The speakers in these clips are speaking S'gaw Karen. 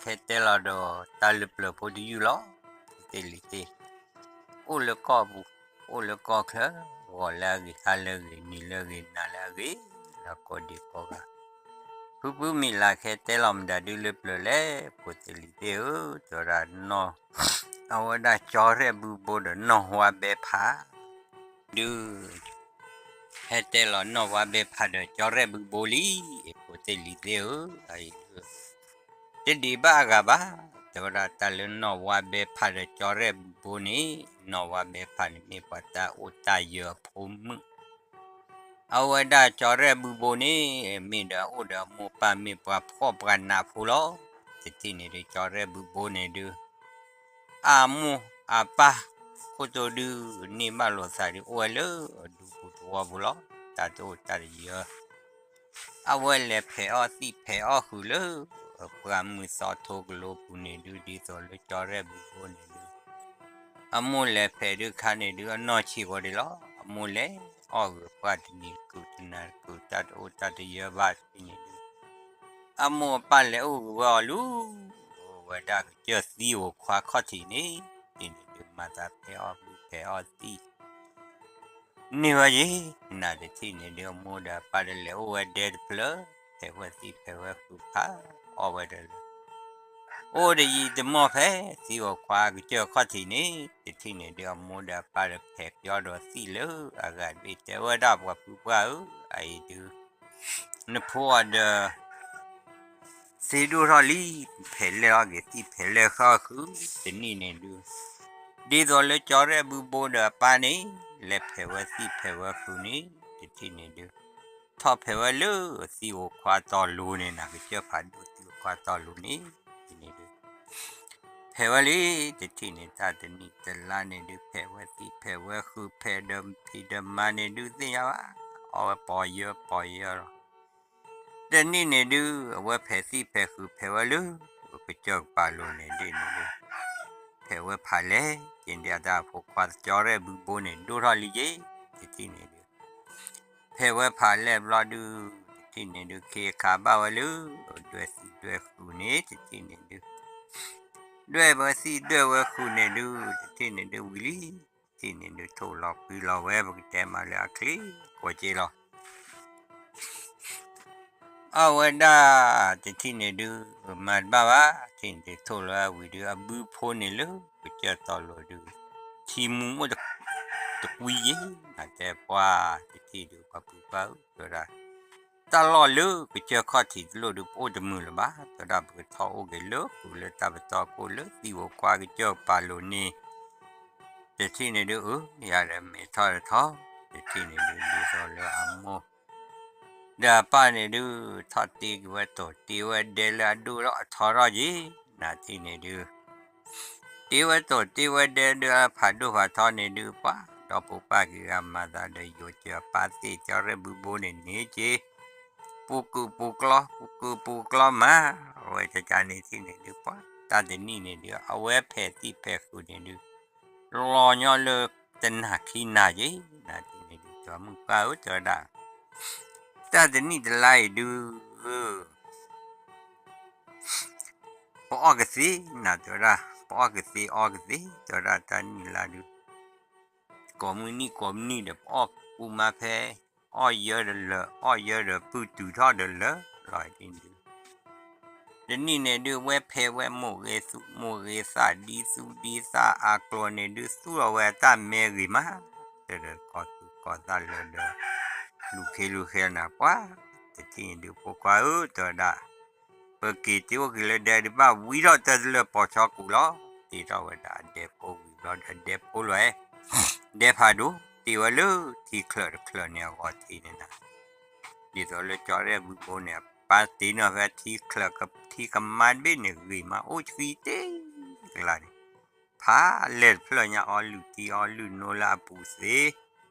ခဲတဲလီၤဒီးတၢ်လၢပျၢၤဖိတယုၢ်လီၤ. သ့ၣ်လံၤသ့ၣ်, အိၣ်လၢကီၢ်ပူၤ, အိၣ်လၢကီၢ်ချၢ, ဂီၤလၢအဂ့ၤ, ဟါလၢအဂ့ၤ, နံၤလၢအဂ့ၤ, နၤလၢအဂ့ၤ, လၢကိးဒံကိးဂၤ, ဖုဖုမံၤလၢ်ခဲတဲလီၤမတၤဒုလၢပျၢၤလဲၣ်, ဖိသ့ၣ်လံၤသ့ၣ်ဧၢ, တဲဝဲဒၣ်နီၢ်, အဝဲဒၣ်ကၠီရဲၣ်ဘုဘိဒီးနီၢ်ဝါဘဲဖး ဒု ဟဲတဲလီၤနီၢ်ဝါဘဲဖးဒီးကၠီရဲၣ်ဘုဘိလံ, ဖိသ့ၣ်လံၤသ့ၣ်ဧၢ, တဒံးဘၣ်အဂၤဘၣ်, တဲဝဲဒၣ်တၢ်လၢနီၢ်ဝါဘဲဖးဒီးကၠီရဲၣ်ဘုဘိန့ၣ်, နီၢ်ဝါဘဲဖးန့ၣ်မ့ၢ်ပှၤတၢ်အိၣ်တၢ်ယၢၤအဖိမုၣ် အဝဲဒၣ်ကၠီရဲၣ်ဘုဘိန့ၣ် မ့ၢ်ဒီးအိၣ်ဒီးအမိၢ်ပၢ်မ့ၢ်ပှၤဖှီၣ်ပှၤနးဖိလီၤ. တထံၣ်န့ၣ်ဒုး ကၠီရဲၣ်ဘုဘိန့ၣ်ဒုး အမိၢ်အပၢ် ခိၣ်တိဒုး န့ၢ်ဘၣ်လိာ်သးဒုး အိၣ်ဝဲလၢအဒူပူၤသဝီပူၤလီၤ. တၢ်တအိၣ်တၢ်တယၢၤ အဝဲလဲၤဖဲးအီၣ်သံၣ်ဖဲးအီၣ်ဃုာ်လၢ ပှၢ်မုၢ်သီထိကလိပူၤန့ၣ်ဒုး ဒ်သိးလၢကၠီရဲၣ်ဘုဘိန့ၣ်ဒုး အမိၢ်လဲၤဖဲးဒုးခါန့ၣ်ဒုး အနီၢ်ဆံးဂီၤဒံးလီၤ. အမိၢ်လဲၤအီၣ်ဂ့ၤပှၢ်တနံၤ ကုၢ်တနၤကုၢ် တၢ်တအိၣ်တၢ်တယၢၤဘၣ်တထံၣ်န့ၣ်ဒုး အမိၢ်အပၢ်လဲၤအိၣ်ဂ့ၤဝဲအီၤလၢ အိၣ်ဝဲဒၣ်ကစၢၢ်သံဧိၤခွါခီၣ်ထံးန့ၣ် တထံၣ်န့ၣ်ဒုး မၤသးဖဲးအီၣ်ဘုဖဲးအီၣ်သံၣ် န့ၢ်ဝဲယ့ၤ နတထံၣ်န့ၣ်ဒုး အမိၢ်ဒီးအပၢ်ဒီးလဲၤအိၣ်ဝဲဒဲတဖျၢၣ် ဖဲးဝဲသံၣ်ဖဲးဝဲဃုာ်ဖး အီၣ်ဝဲဒီးလၢ အိၣ်တယံာ်တမီၢ်ဖဲ သံဧိၤခွါကစၢၢ်ခီၣ်ထံးန့ၣ် တထံၣ်န့ၣ်ဒုး အမိၢ်ဒီးအပၢ်ဒီးဖဲးကၠီဒီးသံၣ်လၢအဂၤတဘ့ၣ် တဲဝဲဒၣ်ပှၤဖုပှၢ်ဧၢ အအံၤဒုး နဖိအီၤဒီး သ့ဒိၣ်ထီၣ်လံ ဖဲးလဲၢ်အီၣ်က့ၤသံၣ်ဖဲးလဲၢ်ဃီဃုာ် တနံၣ်န့ၣ်ဒုး ဒ်သိးလၢကၠီရဲၣ်ဘုဘိဒီးအပၢ်န့ၣ် လဲၤဖဲးဝဲသံၣ်ဖဲးဝဲဃုာ်န့ၣ် တထံၣ်န့ၣ်ဒုး ထီၣ်ဖဲးဝဲလၢသံဧိၤခွါတီၤလိၤန့ၣ် နကစၢၢ်ဖးဒိၣ်သံဧိၤခွါတီၤလိၤန့ၣ် တထံၣ်န့ၣ်ဒုး ဖဲးဝဲလံ တထံၣ်န့ၣ် တၢ်တနံၣ်တလါန့ၣ်ဒုး ဖဲးဝဲသံၣ်ဖဲးဝဲဃုာ် ဖဲးဒီးဖံးဒီးမၤန့ၣ်ဒုးသ့ၣ်ညါဘၣ် အီၣ်ဝဲပီၤယၢပီၤယၢလီၤ တနံၣ်န့ၣ်ဒုး အဝဲဖဲးသံၣ်ဖဲးဃုာ်ဖဲးဝဲလၢ ကစၢၢ်ကပၤလိၤန့ၣ်ဒ်န့ၣ်ဒုး ဖဲးဝဲဖးလဲၢ် က့ၤဒ်တၢ်ဖိခွါကၠီရဲၣ်ဘုဘိန့ၣ် ဒိၣ်ထီၣ်လံယ့ၤ တထံၣ်န့ၣ်ဒုး ဖဲးဝဲဖးလဲၢ်ဘျီဒုး တထံၣ်န့ၣ်ဒုး ခ့အခါဘၣ်ဝဲလၢ ဒွဲၣ်သံၣ်ဒွဲၣ်ဃုာ်န့ၣ် တထံၣ်န့ၣ်ဒုး ဒွဲၣ်ဝဲသံၣ်ဒွဲၣ်ဝဲဃုာ်န့ၣ်ဒုး တထံၣ်န့ၣ်ဒုးဝံၤလံ တထံၣ်န့ၣ်ဒုး ထိၣ်လီၤကွံလီၤဝဲ ပကတဲမးလၢအချ့ကိးက့လီၤ အဝဲဒၣ် တထံၣ်န့ၣ်ဒုး မၤတဘၣ်ဘၣ် တထံၣ်န့ၣ်ဒုး ထိၣ်လီၤဝဲဝံၤဒုး အဘုဖိန့ၣ်လၢ ကစၢၢ်တီၤလိၤဒုး ထံမူအိၣ်တကွံယ့ၤ နတဲပှၢ် တထံၣ်ဒုး ပှၤဖုပှၢ်ဧၢ တဲဝဲဒၣ် တၢ်လီၢ်လၢကစၢၢ်ခီၣ်ထံးတလိၣ်ဒုး ပအိၣ်တမုာ်လၢၤဘၣ် တဲဝဲဒၣ်ပကထီၣ်အိၣ်က့ၤလၢဃုာ်လၢတၢ်ပတီၢ်ခိၣ်လၢသံၣ်ဧိၤခွါကစၢၢ်ကပၤလိၤန့ၣ် တထံၣ်န့ၣ်ဒုး အၢ ယၤဒီးမ့ၢ်ထီၣ်ဒီးထီၣ် တထံၣ်န့ၣ်ဒုး ဒ်သိးလၢအမိၢ် ဒီးအပၢ်န့ၣ်ဒုး ထီၣ်တ့က့ၤဝဲတိၤတ့ဝဲဒဲလၢအဒိၣ်ထီၣ်အထီထီၣ်ယ့ၤ နထံၣ်န့ၣ်ဒုး တ့ဝဲတိၤတ့ဝဲဒဲဒုးအဖးဒိၣ်ဖးထီန့ၣ်ဒုး ပှၤဒီဖိပၢ်က့ၤဂၤမၤသးဒီးယိၤစၢၤအပၢ်သ့ၣ်ကၠီရဲၣ်ဘုဘိန့ၣ်န့ၣ်က့ၤ ပူၤကုာ်ပူၤကျီ ပူၤကုာ်ပူၤကျီမး အဝဲကကန့ၣ်ထံၣ်န့ၣ်ဒုး ပှၤတၢ်တနံၣ်န့ၣ်ဒုး အဝဲဖဲးသံၣ်ဖဲးဃုာ်န့ၣ်ဒုး လီၤညီလၢတနၤခံနၤယ့ၤ နထံၣ်န့ၣ်ဒုး ကၠီမုၣ်ပၢ်ဧၢ တဲဝဲဒၣ် တၢ်တနံၣ်တလါအံၤဒုး ပအီၣ်ကသ့ နတဲဝဲဒၣ် ပအီၣ်ကသ့အီကသ့ တဲဝဲဒၣ်တၢ်နံၣ်လါဒုး ကိးမုၢ်နံၣ်ကိးမုၢ်နံၣ်ဒီး ပအီၣ်ကူမါဖဲ အီၣ်ယၢဒီးလၢာ် အီၣ်ယၢဒီးပုၢ်တုၤထီၣ်ဒီးလၢာ်လီၤဒုး တနံၣ်န့ၣ်ဒုး ဝဲဖဲဝဲမိၢ်ဂ့ၤသူၣ်မိၢ်ဂ့ၤသးဒ်သူၣ်ဒ်သးအကျိၤန့ၣ်ဒုး သူၣ်လီၤဝဲအတၢ်မဲဂ့ၤမး တဒီးကီၤသူၣ်ကီၤသးလၢာ်ဒီး လူၤခ့လူၤခ့နၤပှၤ တထံၣ်န့ၣ်ဒုး ဖိခွါဧၢ တဲဝဲဒၣ် ပက့ၤတ့အိၣ်က့ၤလၢဒဲဒုး ဘၣ်ဝံထီၣ်တၢ်တလၢာ်ပိာ်ဆီကူာ်လီၤ တ့ထီၣ်ဝဲဒၣ်အဒဲဖိဝံၤဘျီဒီး အဒဲဖိလီၤဧဲ ဒဲဖးဒိၣ် တ့ဝဲလၢထံချၢးတချၢးန့ၣ်အဂီၤထံးန့ၣ်နၤ ဒ်သိးလၢကၠီရဲၣ်ဘုဘိန့ၣ် ပၢ်တ့နီၢ်ဖဲထံချၢးကထံကမါတဘ့ၣ်န့ၣ်ဂ့ၤမး အိၣ်ဆှံတ့ကလါန့ၣ် ဖးလဲၢ်တဖျၢၣ်ညါ အီလုၢ်ထံအီလုၢ်နိလၢအပူၤသ့ ဒီး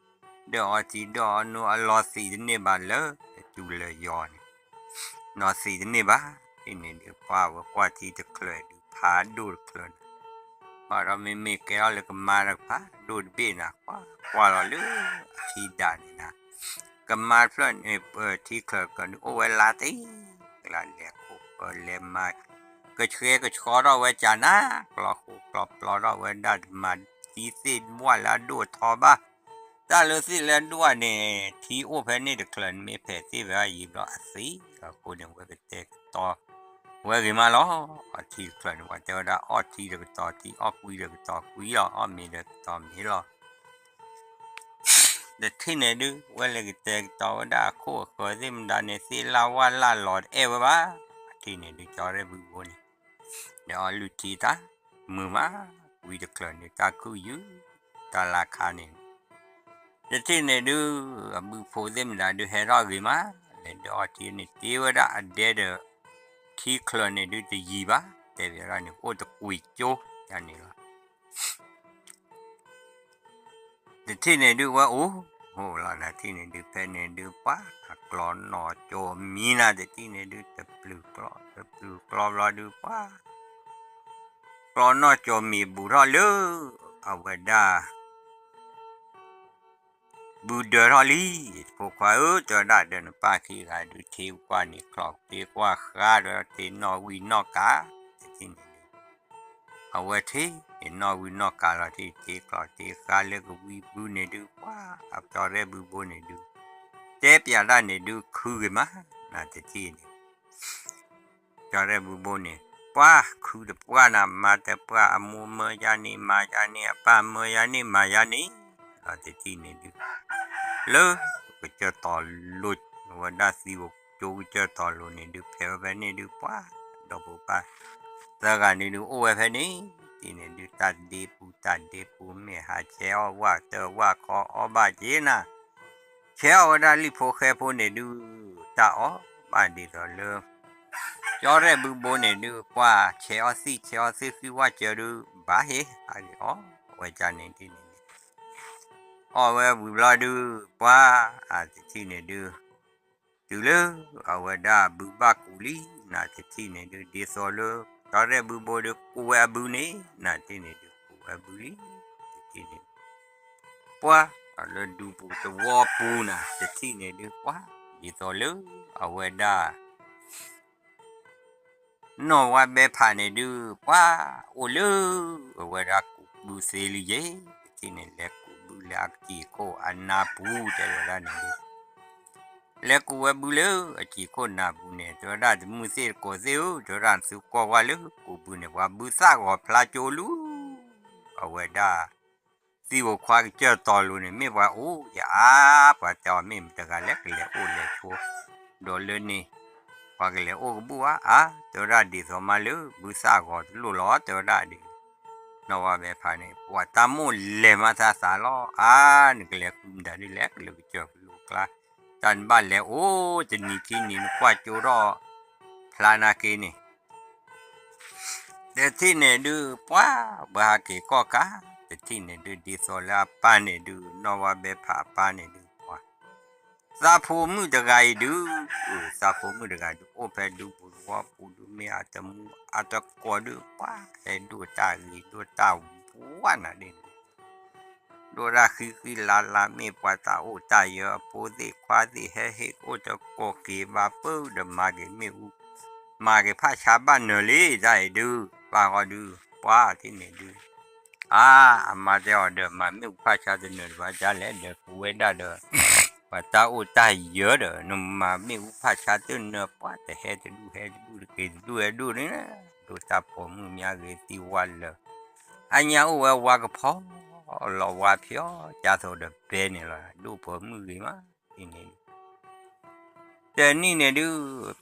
အီထံဒီးအီနိ အလီၤသံးတန့ၢ်ဘၣ်လၢ တူၢ်လၢယီၤန့ၣ် နီၤသံးတန့ၢ်ဘၣ် တထံၣ်န့ၣ်ဒုး ပှၤဝဲကွၢ်ထံတချၢးဒုး ဖးဒိၣ်တချၢးန့ၣ် ဘၣ်ဒီးမ့မ့ၢ်ကဲထီၣ်လၢကမါတကပၤ ဒိၣ်တဘ့ၣ်နၤ ကွၢ်ကွၢ်လီၤလၢအထံဒၣ်န့ၣ်နၤ ကမါတဖျၢၣ်န့ၣ် ပထံချၢးကဒုး အိၣ်ဝဲလါတ့ ကလါလဲၤခိၣ်ပၢလဲၤမါ ကဆှဲကဆှီထီၣ်ဝဲကနၤ, ကျီဃိကျီပျီထီၣ်ဝဲဒၣ်တမၤသံသ့ၣ်ဝၣ်လၢအဒိၣ်အထီဘၣ်. တၢ်လၢသ့ၣ်လၢအဒိၣ်န့ၣ် ထံအိၣ်ဖဲန့ၣ်တချၢးန့ၣ် မ့ၢ်ဖဲးသ့ၣ်ဖဲအယံၤဘျီအသံ, အဃိန့ၣ် ဝဲကတဲာ်ကတီၤဝဲဂ့ၤမးလီၤ. အထံတချၢးန့ၣ် ပှၤတဲဝဲဒၣ်အီၣ်ထံတကတီၤထံ, အီၣ်ကွံတကတီၤကွံလီၤ, အီၣ်မ့ၤတကတီၤမ့ၤလီၤ. တထံၣ်န့ၣ်ဒုး ဝဲလဲၤကတဲာ်ကတီၤဝဲဒၣ်အခိၣ်အဃၢၤသ့ၣ်မတၤန့ၣ် သ့ၣ်လၣ်ဝၣ်လၣ်လီၤတအဲၣ်ဝဲဘၣ်. တထံၣ်န့ၣ်ဒုး ကၠီရဲၣ်ဘုဘိန့ၣ် ဒီးအီၣ်လုၢ်ထံတၢ်မုာ်မး, ဝံတချၢးန့ၣ် တၢ်ခုၣ်ယုၢ် တၢ်လၢခါန့ၣ် တထံၣ်န့ၣ်ဒုး အဘုဖိသ့ၣ်မတၤဒုးဟဲထီၣ်ဂ့ၤမး, လဲၤဒုးအီၣ်ထံန့ၣ် တ့ဝဲဒၣ်အဒဲဒီး ထံချၢးန့ၣ်ဒုးတယံၤဘၣ်, တဲဘၣ်ဒၣ်န့ၣ် အိၣ်တကွံာ်ကၠိယါန့ၣ်လီၤ. တထံၣ်န့ၣ်ဒုးဝဲအိၣ်, အိၣ်လီၤနၤ တထံၣ်န့ၣ်ဒုး ဖဲန့ၣ်ဒုး ပှၤအကျီနီၢ်ကၠိမံၤနၤ တထံၣ်န့ၣ်ဒုး တပျုာ်ကျီ တပျုာ်ကျီဘျီဒုး ပှၤ ကျီနီၢ်ကၠိမံၤဘူးထီၣ်လၢ အဝဲဒၣ် ဘုဒၢထီၣ်လံ, ဖိခွါဧၢ တဲဝဲဒၣ်ဒီးနပၢ်ခံဂၤဒုး ထံကွၢ်န့ၣ် ချီၣ်တ့ကွၢ်ဃါဒီးထံနီၣ်ဝံၤနီၣ်ကး, တထံၣ်န့ၣ်ဒုး အဝဲထံၣ်နီၣ်ဝံၤနီၣ်ကးလီၤ ထံၣ်ထံချီၣ်တ့ဃါလၢကဝံဘုန့ၣ်ဒုး ပှၤအကၠီရဲၣ်ဘုဘိန့ၣ်ဒုး တဲပျးတၢ်န့ၣ်ဒုးခုဂ့ၤမး, နတထံၣ်န့ၣ် ကၠီရဲၣ်ဘုဘိန့ၣ် ပှၤခုတပှၢ်နၤ မၤတပှၢ် အမိၢ်မၢယါန့ၣ် မၤယါန့ၣ် အပၢ်မၢယါန့ၣ် မၤယါန့ၣ်, လီၤတထံၣ်န့ၣ်ဒုး လၢကစၢၢ်တီၤလိၤ အဝဲဒၣ်သံဝဲကၠိကစၢၢ်တီၤလိၤန့ၣ်ဒုး ဖဲးဝဲဖဲန့ၣ်ဒုး ပှၤဒီးဖိပၢ်သၢဂၤန့ၣ်ဒုး အိၣ်ဝဲဖဲန့ၣ်, တထံၣ်န့ၣ်ဒုး တၢ်ဒ့ပူၤ တၢ်ဒ့ပူၤ မ့ၢ်ဟးဆဲးအီၣ်ဝၣ်တၢ်ဝၣ်ခီအီၣ်ဘၣ်က့ၤနၤ ဆဲးအီၣ်ဝဲဒၣ်လံာ်ဖိဃဲဖိန့ၣ်ဒုး တၢ်အီၣ်ဘၣ်ဒ်သိးလၢ ကၠီရဲၣ်ဘုဘိန့ၣ်ဒုး ပှၤဆဲးအီၣ်သံၣ်ဆဲးအီၣ်သ့ၣ်ဃံဝၣ်စၢၤဒုး ဘၣ်ဟ့ၣ်အဂ့ၢ်အီၣ်ဝဲကန့ၣ်ဒ်န့ၣ်န့ၣ် အီၣ်ဝဲဝံၤဘျီဒုး ပှၤ အတထံၣ်န့ၣ်ဒုး တုၤလၢအဝဲဒၣ်ဘုဘၣ်ကူးလံ နတထံၣ်န့ၣ်ဒုး ဒ်သိးလၢ ကၠီရဲၣ်ဘုဘိဒုးကူးဝဲအဘုန့ၣ် နတထံၣ်န့ၣ်ဒုး ကူးဝဲအဘုလံ တထံၣ်န့ၣ် ပှၤ လၢဒူပူၤသဝီပူၤနၤ တထံၣ်န့ၣ်ဒုး ပှၤ ဒ်သိးလၢအဝဲဒၣ် နီၢ်ဝါဘဲဖးန့ၣ်ဒုး ပှၤ အိၣ်လၢ အဝဲဒၣ်ကူးဘုသ့လံယဲ တထံၣ်န့ၣ် လဲၤကူးဘုလၢအစံာ်ခိၣ်အနါပူၤ တဲဝဲဒၣ်န့ၣ်ဒုး လဲၤကူးဝဲဘုလၢအစံာ်ခိၣ်နါပူၤန့ၣ် တဲဝဲဒၣ်တမုၢ်သ့ၣ်တကိးသ့ၣ်ဧၢ တဲဝဲဒၣ်သုကွၢ်ဝဲလၢကူးဘုန့ၣ် ပှၤဘုသၣ်ဂီၤဖျါကၠိလူၤ အဝဲဒၣ် သံဝဲခွါကစၢၢ်တီၤလိၤန့ၣ် မ့ၢ်ပှၤအိၣ်ယအါ ပှၤတဲအီၤမ့ၢ်မတၤတဂၤလဲၣ် ကလဲၤအိၣ်လဲၤဆိ ဒီးလၢန့ၣ် ပှၤကလဲၤအိၣ်ကဘူၣ်ဧါ အါ တဲဝဲဒၣ်ဒ်သိးမးလၢ ဘုသၣ်ဂီၤတလိၣ်လီၤ တဲဝဲဒၣ်ဒ် နီၢ်ဝါဘဲဖးန့ၣ် ပှၤတၢ်မိၣ်လဲၤမးသးသးလီၤ အါ နကလဲၤဃုမတၤဒ်လဲၣ် ကလဲၤကစၢၢ်ကလိကျါ တၢ်နဘၣ်လဲၤအိၣ်တနံၤခံနံၤ နကွၢ်ကၠိထီၣ်ဖျါနာ်က့န့ၣ် တထံၣ်န့ၣ်ဒုး ပှၤ ဘၣ်ဟးက့ၤကီၢ်ကး တထံၣ်န့ၣ်ဒုး ဒ်သိးလၢအပၢ်န့ၣ်ဒုး နီၢ်ဝါဘဲဖးအပၢ်န့ၣ်ဒုး ပှၤ သးဖိမုၣ်တဂၤအံၤဒုး သးဖိမုၣ်တဂၤဒုး အိၣ်ဖဲဒူပူၤသဝီပူၤဒုး မ့ၢ်အတမူအတကိးဒုး ပှၤ ဟဲဒိၣ်တၢ်ဂ့ၤဒိၣ်တၢ်ဝါနၤဒ်န့ၣ် ဒိၣ်တၢ်ဃံဃံလၤလၤ မ့ၢ်ပှၤတၢ်အိၣ်တၢ်ယၢၤ အဖိသ့ၣ်ခွါသ့ၣ်ဟဲဟ့ၣ်အိၣ်တကိးက့ၤဘၣ်ပၢၢ်ဒီးမၤက့ၤမ့ၣ်အူ မၤက့ၤဖးဆါဘၣ်နၢၤလံ တၢ်အံၤဒုး ပၢ်ဃီဒုး ပှၤတထံၣ်န့ၣ်ဒုး အါ အမါတဲအီၤဒီး မၤမ့ၣ်အူဖးဆါတနၢၤတဘၣ်ဒ်လဲၣ်ဒီး ပဝဲဒၣ်ဒီး ပှၤတၢ်အိၣ်တၢ်ယၢၤဒီး နမၤမ့ၣ်အူဖးဆါတနၢၤ ပှၤတဟဲတဒူၣ်ဟဲတဒူၣ် တက့ၤတဒူၣ်ဟဲဒူၣ်န့ၣ် ဒိၣ်တၢ်ဖိမုၣ်မ့ၢ်အဂ့ၤသံဝါလၢာ် အညါအိၣ်ဝဲဝါကဖီ လီၤဝါဖျီ ကၠါသိးဒီးဘဲန့ၣ်လီၤ ဒိၣ်ဖိမုၣ်ဂ့ၤမး တထံၣ်န့ၣ် တနံၣ်န့ၣ်ဒုး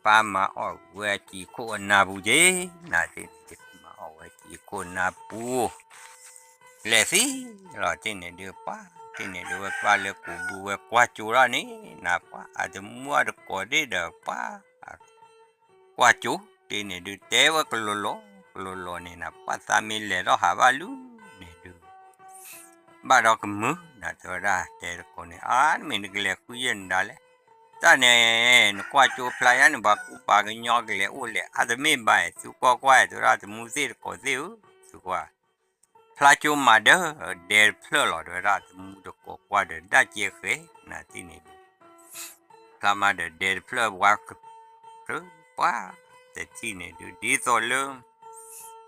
ပၢ်မၤအီၣ်ဝဲစံာ်ခိၣ်အနါပူၤက့ၤ နတထံၣ်န့ၣ်ဒုး မၤအီၣ်ဝဲစံာ်ခိၣ်နါပူၤ လဲၤသံလီၤ တထံၣ်န့ၣ်ဒုး ပှၤ တထံၣ်န့ၣ်ဒုး ဝဲပၢ်လၢကူးဘုဝဲကွၢ်ကၠိထီၣ်န့ၣ် နပှၤ အတမူအတကိးဒ့ၣ်ဒီး ပှၤ ကွၢ်ကၠိ တထံၣ်န့ၣ်ဒုး တဲဝဲကလိၤလီၤ ကလိၤလီၤန့ၣ်န ပှၤသးမ့ၢ်လဲၤထီၣ်ဟးဘၣ်လူၤန့ၣ်ဒုး ဘၣ်ဒီးကမုာ်နၤ တဲဝဲဒၣ် တဲတကိးန့ၣ် အါ နမ့ၢ်နကလဲၤဃုယဲၢ်နဒါလဲၣ် တၢ်န့ၣ် နကွၢ်ကၠိဖျါယါန့ၣ် ပှၤကူပှၤကညီကလဲၤအိၣ်လဲၤ အါတမ့ၢ်ဘၣ် သုကွၢ်ကွၢ် တဲဝဲဒၣ် တမူသ့ၣ်တကိးသ့ၣ်ဧၢ သုကွၢ် ဖျါကၠိမၤဒၢ ဒဲတဖျၢၣ်လီၤ တဲဝဲဒၣ် တမူတကိးကွၢ်ဒီး ဒၣ်ကဲဃဲ နတထံၣ်န့ၣ်ဒုး ဖျါမၤဒီးဒဲတဖျၢၣ်ဝါ ပှၤ တထံၣ်န့ၣ်ဒုး ဒ်သိးလၢ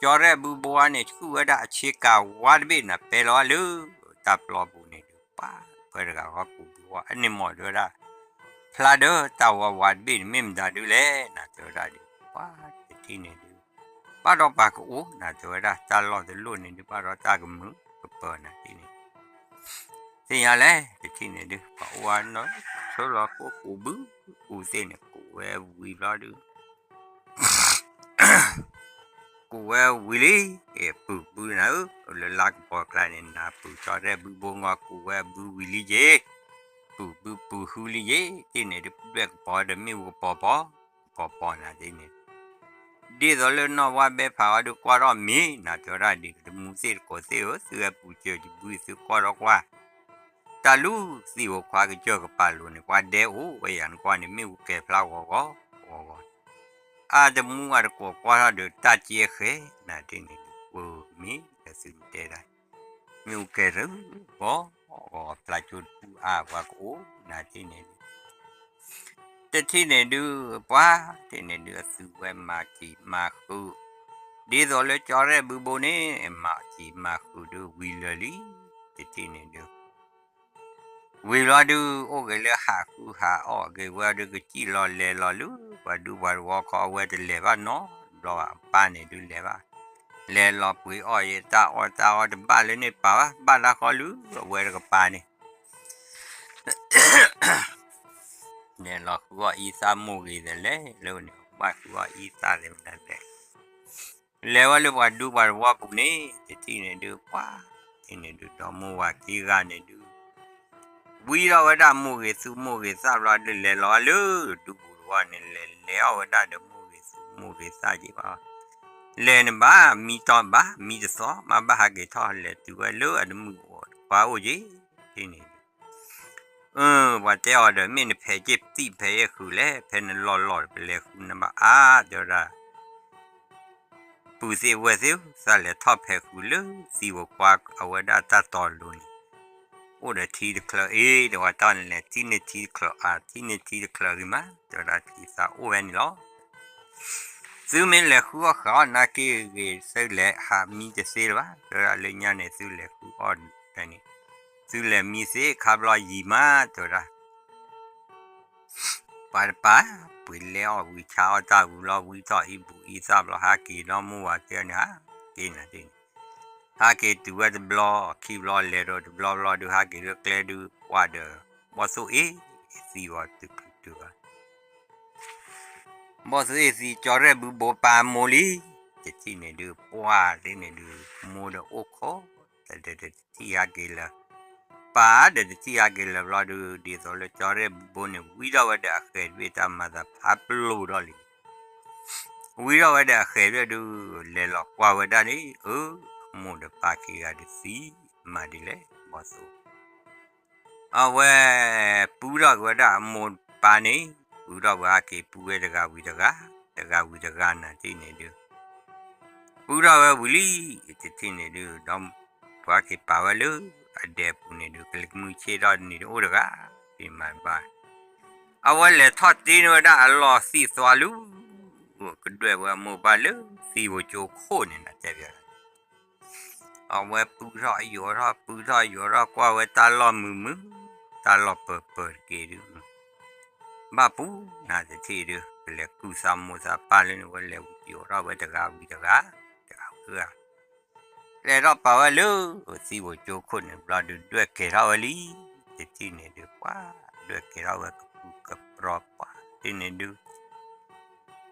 ကၠီရဲၣ်ဘုဘိန့ၣ် ဆူၣ်ဝဲဒၣ်အဆ့ကၤဝါတဘ့ၣ်န့ၣ် ပဲလီၤအါလၢ တၢ်ပျီပူၤန့ၣ်ဒုး ပှၤ ပှၤတဂၤဂီၢ်ကူးဘုဂီၢ် အန့ၣ်မီၢ်တဲဝဲဒၣ် ဖျါဒီးတၢ်ဝါဝါတဘ့ၣ်န့ၣ် မ့ၢ်မတၤဒုးလဲၣ် နၤတဲဝဲဒၣ်ဒုး ပှၤတထံၣ်န့ၣ်ဒုး ဘၣ်ဒီးပှၤကအိၣ် နၤတဲဝဲဒၣ် တၢ်လီၢ်တလိၣ်န့ၣ်ဒုး ဘၣ်ဒီးတၢ်ကမုာ်ကပၢၤနၤတထံၣ်န့ၣ် သ့ၣ်ညါလဲၣ် တထံၣ်န့ၣ်ဒုး ပှၤအိၣ်ဝဲနီၤ ဆၢလီၤကိးကူးဘု ကူးသ့ၣ်န့ၣ် ကူးဝဲဝံၤဘျီဒုး ကူးဝဲဝံၤလံ ပုၢ်ဘုနၤဧၢ လၢလါကပီၤကျါန့ၣ် နၤပုၢ်ကၠီရဲၣ်ဘုဘိငီၢ် ကူးဝဲဘုဝံၤလံယ့ၤ ပုၢ်ဘုပုၢ်ဟုလံယ့ၤ တထံၣ်န့ၣ်ဒုး ဒွဲၣ်ကပီၤဒီးမ့ၣ်အူကပီၤပီၤ ကပီၤပီၤနၤတထံၣ်န့ၣ် ဒ်သိးလၢနီၢ်ဝါဘဲဖးအီၤဒုး ကွၢ်ထီၣ်မ့ၢ် နၤတဲဝဲဒၣ်ဒ် တမူသ့ၣ်တကိးသ့ၣ်ဧၢ သုဝဲပူၤစၢၤတဘု သုကွၢ်ထီၣ်ကွၢ် တၢ်လူၢ်သံၣ်ဧိၤခွါကစၢၢ်ကပၤလိၤန့ၣ် ပှၤဒဲအိၣ်ဝဲယၤနကွၢ်န့ၣ် မ့ၣ်အူကဲၤဖျါဂီၤဂီၤ ဂီၤဂီၤ အါတမူအတကိးကွၢ်ထီၣ်ဒီး တၢ်ကဲဃဲၤ နၤတထံၣ်န့ၣ်ဒုး ပှၤမ့ၢ်လၢသုတဲဒၣ် မ့ၣ်အူကဲၤတဂီၤ ဂီၤဖျါကၠိတပူၤအါပှၤကအိၣ် နၤတထံၣ်န့ၣ်ဒုး တထံၣ်န့ၣ်ဒုး ပှၤတထံၣ်န့ၣ်ဒုး အသုဝဲမၤစံၤမၤဃုာ် ဒ်သိးလၢကၠီရဲၣ်ဘုဘိန့ၣ် မၤစံၤမၤဃုာ်ဒုး ဝံၤလၢာ်လံ တထံၣ်န့ၣ်ဒုး ဝံၤလီၤဒုး အိၣ်ဂ့ၤလၢဟးဃုဟးအီၣ်ဂ့ၤဝဲဒုး ကစံၣ်လီၤလဲၤလီၤလၢ ပှၤဒူပှၤတဝီခီ အဝဲတလဲၤဘၣ်နီတဘျီဘၣ် အပၢ်န့ၣ်ဒုးလဲၤဘၣ် လဲၤလီၤပှ့ၤအီၣ်ယဲ တၢ်အီၣ်တၢ်အီတဘၣ်လၢန့ၣ်ပာ်ဘၣ် ဘၣ်တၢ်ဃီလၢ အဝဲတကပၤန့ၣ် လဲၤလီၤဃုအီၣ်အံသၣ်မိၢ်ဂ့ၤသလဲၣ် လၢန့ၣ် ဘၣ်ဃုအီၣ်အံသၣ်သ့မတၤလဲၣ် လဲၤဝဲလၢပှၤဒူပှၤတဝီပူၤန့ၣ် တထံၣ်န့ၣ်ဒုး ပှၤတထံၣ်န့ၣ်ဒုး ဒီမိၢ်ဝၤခံဂၤန့ၣ်ဒုး ဝံထီၣ်ဝဲဒၣ်မိၢ်ဂ့ၤသူမိၢ်ဂ့ၤသၣ်ဘျီဒုး လဲၤလီၤလၢဒူပူၤတဝီန့ၣ် လဲၤလဲၤအီၣ်ဝဲဒၣ်ဒီးမိၢ်ဂ့ၤသူမိၢ်ဂ့ၤသၣ်က့ၤဘၣ် လဲၤန့ၣ်ဘၣ် မံတီၢ်ဘၣ် မံတသီ မ့ၢ်ဘၣ်ဟးက့ၤထီၣ်လဲၤတုၤဝဲလၢအတမုၣ်အိၣ်တခွါအိၣ်က့ၤ တထံၣ်န့ၣ်ဒုး ပှၤတဲအီၤဒီး မ့ၢ်နဖဲးက့ၤသံၣ်ဖဲးယဲၢ်ဃုာ်လဲၣ် ဖဲနလီၢ်လီၢ်ဒီး ပလဲၤဃုနဘၣ်အါ တဲဝဲဒၣ် ပုၢ်သ့ၣ်ဝဲၢ်သ့ၣ်ဧၢ သးလဲၤထီၣ်ဖဲးဃုာ်လၢသံၣ်ဧိၤခွါအဝဲဒၣ်တၢ်တီၤလိၤန့ၣ် အိၣ်ဒီးထံတချၢအံၤ တဲဝဲတၢ်န့ၣ်လဲၤထံၣ်န့ၢ်ထံတချၢအါ ထံၣ်န့ၢ်ထံတချၢဂ့ၤမး တဲဝဲဒၣ်ထံသးအိၣ်ဝဲန့ၣ်လီၤ သုမ့ၢ်လဲၤဃုအီၣ်ဃုာ်အီၣ်နာ်က့ဂ့ၤ သုလဲၤဟးမံတသ့လၢၤဘၣ် တဲဝဲဒၣ်လၢညါန့ၣ် သုလဲၤဃုအီၣ်ဖဲန့ၣ် သုလဲၤမံသ့ခါဘျီယံၤမး တဲဝဲဒၣ် ပှၤတပၤ ပှ့ၤလဲအီၣ်ဝံၤဆါအီၣ်တၢ်ဝံၤလီၤ ဝံထီၣ်အံဘူၣ်အံသၣ်ဘျီ ဟးက့ၤဒီးမိၢ်ဝၤခံဂၤန့ၣ် ဟးက့ၤနၤတ့ၢ်န့ၣ် ဟးက့ၤတုၤဝဲတဘျီ ခံဘျီလဲၤဒီးတဘျီဘျီဒုး ဟးက့ၤလၢကျဲဒုး ကွၢ်ဒီး ဘီၣ်သိၣ်အ့ၣ်သံဝဲတုၤတုၤဘၣ် ဘီၣ်သိၣ်အ့ၣ်သံ ကၠီရဲၣ်ဘုဘိပာ်မိၢ်လံ တထံၣ်န့ၣ်ဒုး ပှၤတထံၣ်န့ၣ်ဒုး မိၢ်ဒီးအိၣ်ခိး တထံၣ်ဟးက့ၤလၢၤ ပၢ်ဒီးတထံၣ်ဟးက့ၤလၢၤဘျီဒုး ဒ်သိးလၢကၠီရဲၣ်ဘုဘိန့ၣ် ဝံထီၣ်ဝဲဒီးအဃဲၤတဘ့ၣ် တၢ်မၤသးဖးပလိာ်ထီၣ်လံ ဝံထီၣ်ဝဲဒီးအဃဲၤတဘ့ၣ်ဒုး လဲၤလီၤကွၢ်ဝဲဒၣ်န့ၣ် အၢ အမိၢ်ဒီးပၢ်ခံဂၤဒုးသံ မၤဒ်လဲၣ် ဘီၣ်သိၣ် အဝဲ ပုၢ်ထီၣ်က့ၤဝဲဒၣ်အမိၢ်ပၢ်န့ၣ် ပုၢ်ထီၣ်ဝဲဟးက့ၤပုၢ်ဝဲတဂၤဝံၤတဂၤ တဂၤဝံၤတဂၤနၤတထံၣ်န့ၣ်ဒုး ပုၢ်ထီၣ်ဝဲဝံၤလံ တထံၣ်န့ၣ်ဒုး ဒီးပှၤက့ၤပာ်ဝဲလၢအဒဲပူၤန့ၣ်ဒုး ကလံၤကမုၢ်ဆ့ၣ်ထီၣ်န့ၣ်ဒုး အိၣ်တဂၤ တမၤဘၣ် အဝဲလဲၤထီၣ်တ့န့ၢ်ဝဲဒၣ်အလီၢ်သံၣ်သွါလၢ ကဒွဲၣ်ဝဲအမိၢ်ပၢ်လၢသံၣ်ဧိၤကၠိခိၣ်န့ၣ်နၤတဲဘၣ် အဝဲပုၢ်ထီၣ်ယိးထီၣ် ပုၢ်ထီၣ်ယိးထီၣ် ကွၢ်ဝဲတၢ်လီၢ်မုာ်မုာ် တၢ်လီၢ်ပၢၤပၢၤတက့ၢ်ဒုး ဘၣ်ပူၤနၤတထံၣ်ဒုး ကလဲၤကုၢ်သးမိၢ်သးပၢ်လၢန့ၣ် ဝဲလဲၤယိးထီၣ်ဝဲတဂၤဝံၤတဂၤ တဂၤဝံၤတဂၤ လဲၤထီၣ်ပာ်ဝဲလၢ သံၣ်ဧိၤကၠိခိၣ်န့ၣ်ဘျီဒုး ဒွဲၣ်ကဲၤထီၣ်ဝဲလံ တထံၣ်န့ၣ်ဒုး ပှၤ ဒွဲၣ်ကဲၤထီၣ်ဝဲကပုၢ်ကပြီၤပှၤ တထံၣ်န့ၣ်ဒုး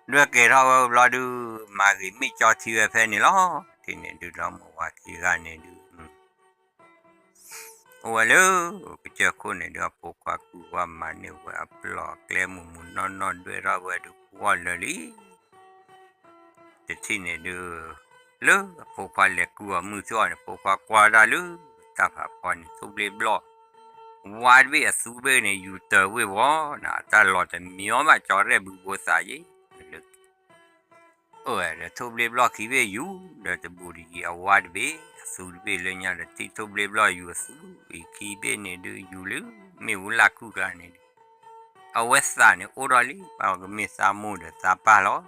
ဒွဲၣ်ကဲၤထီၣ်ဝဲဘျီဒုး မၤဂ့ၤမ့ၢ်ကၠီထံဝဲဖဲန့ၣ်လီၤ တထံၣ်န့ၣ်ဒုး ဒီမိၢ်ဝၤခံဂၤန့ၣ်ဒုး အိၣ်ဝဲလၢ ကစၢၢ်ခိၣ်န့ၣ်ဒုး အဖိခွါကူၣ်ဝါမၤန့ၢ်ဝဲအပျီၢ်အကျဲမုၢ်မုၢ်နီၢ်နီၢ်ဒွဲၣ်ထီၣ်ဝဲဒုး ပှီၢ်လၢာ်လံ တထံၣ်န့ၣ်ဒုး လၢအဖိခွါလဲၤကူၣ်အီၤမုၢ်ထီၣ်န့ၣ် ဖိခွါကွၢ်ဒၣ်လၢ တၢ်ဖးဖီန့ၣ် ထိၣ်ဘျ့ဘျီၣ် ဝါတဘ့ၣ်အသူဘ့ၣ်န့ၣ် ယူၤတၢၤဝ့ၢ်ဝီၤနၤ တၢ်လီၤတမံၤအီၤဘၣ် ကၠီရဲၣ်ဘုဘိသးယ့ၣ် လၢ အၢ ဒီးထိၣ်ဘျ့ဘျီၣ်ခံဘ့ၣ်ယူၤ ဒီးတဘူးတယံၤအဝါတဘ့ၣ် အသူတဘ့ၣ်လၢညါဒီးထံၣ်ထိၣ်ဘျ့ဘျီၣ်ယူၤအသူ အံၤခံဘ့ၣ်န့ၣ်ဒုးယူၤလၢ မ့ၣ်အူလၢ်ခုၣ်ကျါန့ၣ်ဒုး အဝဲသးန့ၣ်အိၣ်ထီၣ်လံ ဘၣ်ကမ့ၢ်သးမိၢ်ဒီးသးပၢ်လီၤ.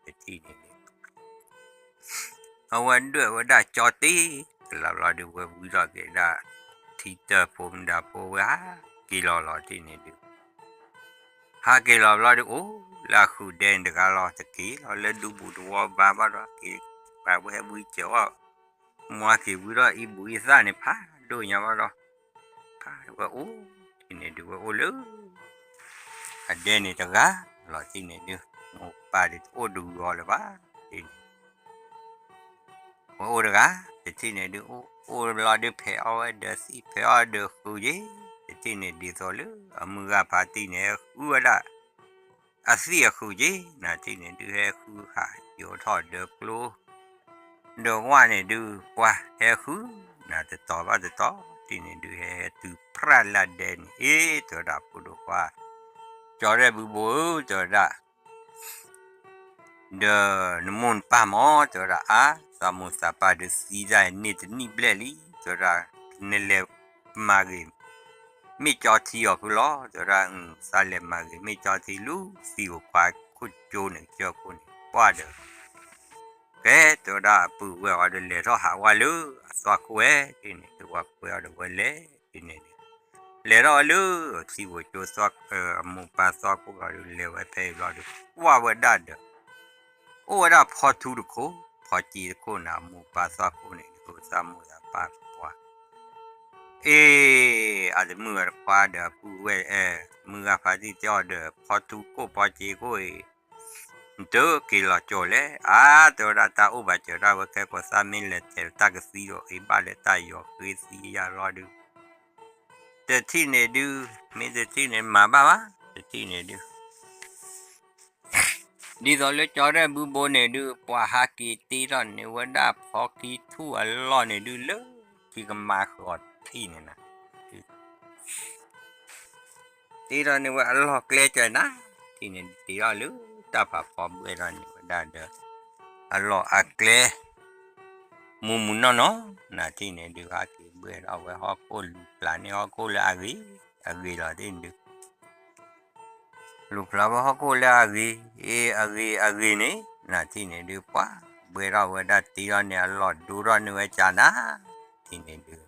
တထံၣ်န့ၣ်ဒုး အဝဲဒွဲၣ်ဝဲဒၣ်ကၠီတ့ၢ်ကလးဘျီဒုး ဝဲဝံထီၣ်က့ၤဒၣ် ထံတၢ်ဖိမုၣ်ဒါဖိဝဲ ဟးက့ၤလီၤလီၤတထံၣ်န့ၣ်ဒုး ဟးက့ၤလီၤဘျီဒုး အိၣ်လၢအဃုာ်ဒဲန့ၣ်တဂၤလီၤ တက့ၤလီၤလၢဒူဘူၣ်တဝီဘါဘၣ်ဒီး က့ၤပှၤဝဲဟဲဝံစၢၤအီၣ် မွါက့ၤဝံထီၣ်အံၣ်ဘူၣ်အံၣ်သၣ်န့ၣ်ဖးဒိၣ်ညါဘၣ်ဒီး ဖးဝဲအိၣ် ထံၣ်န့ၣ်ဒုး ဝဲအိၣ်လၢ အဒဲန့ၣ်တဂၤလီၤ ထံၣ်န့ၣ်ဒုး မိၢ်ပၢ်ဒုးတအိၣ်တဂုၤအီၤလၢၤဘၣ် ထံၣ်န့ၣ် ဝဲအိၣ်တဂၤ တထံၣ်န့ၣ်ဒုး အိၣ်လီၤဒုး ဖဲးအီၣ်ဝဲဒီးသံၣ် ဖဲးအီၣ်ဒီးဃုာ်က့ၤ တထံၣ်န့ၣ် ဒ်သိးလၢအမုၢ်ဂၤဖးတံၢ်န့ၣ် ဟဲဃုဝဲဒၣ် အသံၣ်အဃုာ်က့ၤ နၤထံၣ်န့ၣ်ဒုး ဟဲဃုဟးယိးထီၣ်ဒီးကျိ ဒီးဝၣ်န့ၣ်ဒုး ပှၤဟဲဃု နၤတတီၤဘၣ်တတီၤ ထံၣ်န့ၣ်ဒုး ဟဲဟဲတုၤဖြးလၢဒဲန့ၣ် အ့ တဲဝဲဒၣ် ဖိဒိၣ်ခွါ ကၠီရဲၣ်ဘုဘိဧၢ တဲဝဲဒၣ် ဒီးနမိၢ်နပၢ်မၢ တဲဝဲဒၣ် အါ သးမိၢ်သးပၢ်ဒုးသံဒၣ်န့ၢ်တနံၣ်ဘျဲၣ်လံ တဲဝဲဒၣ် နလဲၤမၤဂ့ၤ မ့ၢ်ကၠီထံအီၤဖုလီၤ တဲဝဲဒၣ် သးလဲၤမၤဂ့ၤ မ့ၢ်ကၠီထံလူ သံၣ်ဧိၤခွါခိၣ်ကၠိန့ၣ် ကၠီခိၣ်န့ၣ် ပှၢ်ဒီး ကဲ တဲဝဲဒၣ် အပုၢ်ဝဲၢ်အီၤဒီး လဲၤထီၣ်ဟးဝဲလၢအသွၣ်ခိၣ်ဝဲ ထံၣ်န့ၣ်ဒုး ဝဲကွဲအီၤဒီး ဝဲလဲၤ ထံၣ်န့ၣ်ဒုး လဲၤထီၣ်ဝဲလၢ ထံၣ်ဝဲကၠိသွၣ် အမိၢ်ပၢ်သွၣ်ခိၣ်လီၤဒုး လဲၤဝဲဖဲအံၤဘျီဒုး ကွၢ်ဝဲဒၣ်ဒီး အိၣ်ဝဲဒၣ်ဖီထူတခိၣ် ဖီစ့တခိၣ်န့ၣ် အမိၢ်ပၢ်သွၣ်ခိၣ်န့ၣ် ဒုးသးမိၢ်သးပၢ်ပှၢ် အ့ အတမုၣ်အတခွါဒီး အပုၢ်ဝဲၢ်အဲ မုၢ်ဂၤဖးတံၢ်တဲအီၤဒီး ဖီထူခိၣ်ဖီစ့ခိၣ်အံၤ နတက့ၤလီၤကၠိလဲၣ် အါ တဲဝဲဒၣ် တၢ်အိၣ်ဘၣ်စၢၤဒၣ်ဝဲခဲကိာ် သးမ့ၢ်လဲၤထဲးတၢ်ကသံဒီး အ့ၣ်ဘၣ်လၢတၢ်ယီၤဃ့သံယၤလီၤဒုး တထံၣ်န့ၣ်ဒုး မ့ၢ်တထံၣ်န့ၣ် မၤဘၣ်ဘၣ် တထံၣ်န့ၣ်ဒုး ဒ်သိးလၢကၠီရဲၣ်ဘုဘိန့ၣ်ဒုး ပှၤဟးက့ၤတ့ထီၣ်န့ၢ်ဝဲဒၣ်ဖီခံထူၣ်အလီၢ်န့ၣ်ဒုး လၢထံကမါဃီၤထံၣ်န့ၣ်နၤ တ့ထီၣ်န့ၢ်ဝဲအလီၢ်ကျဲကၠီနၤ ထံၣ်န့ၣ်ဒုး တ့ထီၣ်လၢတၢ်ဖးဖီဘှဲထီၣ်န့ၢ်ဝဲဒၣ်ဒီး အလီၢ်အကျဲ မူမူနီၢ်နီၢ် နၤထံၣ်န့ၣ်ဒုး ဟးက့ၤဘှဲထီၣ်ဝဲဟီၣ်ခိၣ်လူၤဖျးန့ၢ်ဟီၣ်ခိၣ်လၢအဂ့ၤ အဂ့ၤလီၤတ့ၢ်န့ၣ်ဒုး လူၤဖျးဝဲဟီၣ်ခိၣ်လၢအဂ့ၤ အ့ အဂ့ၤ အဂ့ၤန့ၣ် နၤထံၣ်န့ၣ်ဒုး ပှၤဘှဲထီၣ်ဝဲဒၣ်တ့ထီၣ်န့ၢ်အလီၢ်ဒိထီၣ်န့ၢ်ဝဲကၠီနၤ ထံၣ်န့ၣ်ဒုး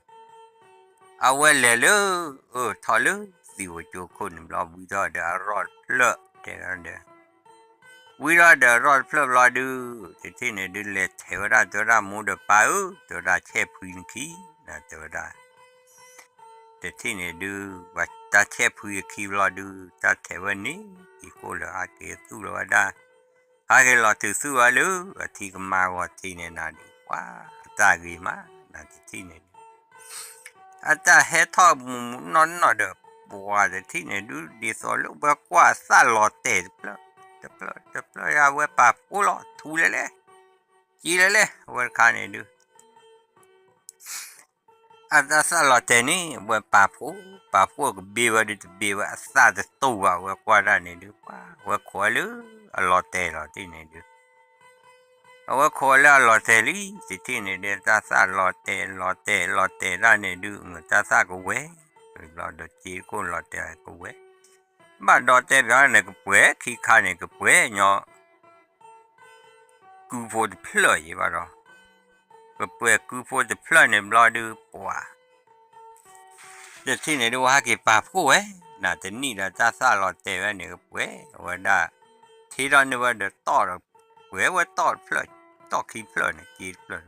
အဝဲလဲၤလၢ အၢၣ်ထီၣ်လၢ သံၣ်ဧိၤကၠိခိၣ်န့ၣ်ဘျီ ဝံထီၣ်ဒီးအရီၣ်တဖျၢၣ်တဲဒီး ဝံထီၣ်ဒီးအရီၣ်တဖျၢၣ်ဘျီဒုး တထံၣ်န့ၣ်ဒုး လဲၤထဲးဝဲဒၣ်တဲဝဲဒၣ် မိၢ်ဒီးပၢ်ဧၢ တဲဝဲဒၣ်ဆဲးဖှံနခံ နၤတဲဝဲဒၣ် တထံၣ်န့ၣ်ဒုး ပှၤတၢ်ဆဲးဖှံအခံဘျီဒုး တၢ်ထဲးဝဲန့ၣ် အံၤကိၣ်လၢဟးက့ၤသူၣ်လီၤဝဲဒၣ် ဟးက့ၤလီၤတုၤသူၣ်ဝဲလၢ အထံကမါဂီၤထံးန့ၣ်နၤဒုး ပှၤအတၢ်ဂ့ၤမး နၤတထံၣ်န့ၣ်ဒုး အတၢ်ဟဲထီၣ်မူးမူးနီၢ်နီၢ်ဒီး ပှၤတထံၣ်န့ၣ်ဒုး ဒ်သိးလၢဝဲကွၢ်အသၣ်လီၤတဲာ်တဖျၢၣ် တဖျၢၣ် တဖျၢၣ် အဝဲပာ်ဖှိၣ်လီၤ ထူလဲၣ်လဲၣ် က့လဲၣ်လဲၣ် အဝဲတခါန့ၣ်ဒုး အတၢ်သၣ်လီၤတဲာ်န့ၣ် အဝဲပာ်ဖှိၣ် ပာ်ဖှိၣ်ကဘ့ဝဲဒုးတဘ့ဝဲ အသၣ်တတိၢ်ဘၣ် အဝဲကွၢ်တၢ်န့ၣ်ဒုး ပှၤဝဲခိးဝဲလၢအလီၤတဲာ်လီၤတ့ၢ်န့ၣ်ဒုး အဝဲခိးဝဲလၢအလီၤတဲာ်လံ တထံၣ်န့ၣ်ဒုး တၢ်သၣ်လီၤတဲာ်လီၤတဲာ်လီၤတဲာ်တၢ်န့ၣ်ဒုး တၢ်သၣ်ကဝဲၤ ဘျီဒီးစ့တခိၣ်လီၤတဲာ်ကဝဲၤ ဘၣ်ဒီးတဲဘၣ်န့ၣ် ကပှဲၤခံခါန့ၣ် ကပှဲၤညီ ကုဖိတဖျၢၣ်ယံၤဘၣ်ဒီး ကပှဲၤကုဖိတဖျၢၣ်န့ၣ်ဘျီဒုးပှၤ တထံၣ်န့ၣ်ဒုး ဝဲဟဲက့ၤပာ်ဖှိၣ်ဝဲ နၤတနံၣ်ဒီးတၢ်သၣ်လီၤတဲာ်ဝဲန့ၣ် ကပှဲၤဝဲဒၣ် ထ့ထီၣ်န့ၢ်ဝဲဒီးတီၢ်ဒီး ပှဲၤဝဲတီၢ်တဖျၢၣ် တီၢ်ခံဖျၢၣ်န့ၣ် က့တဖျၢၣ် တၢ်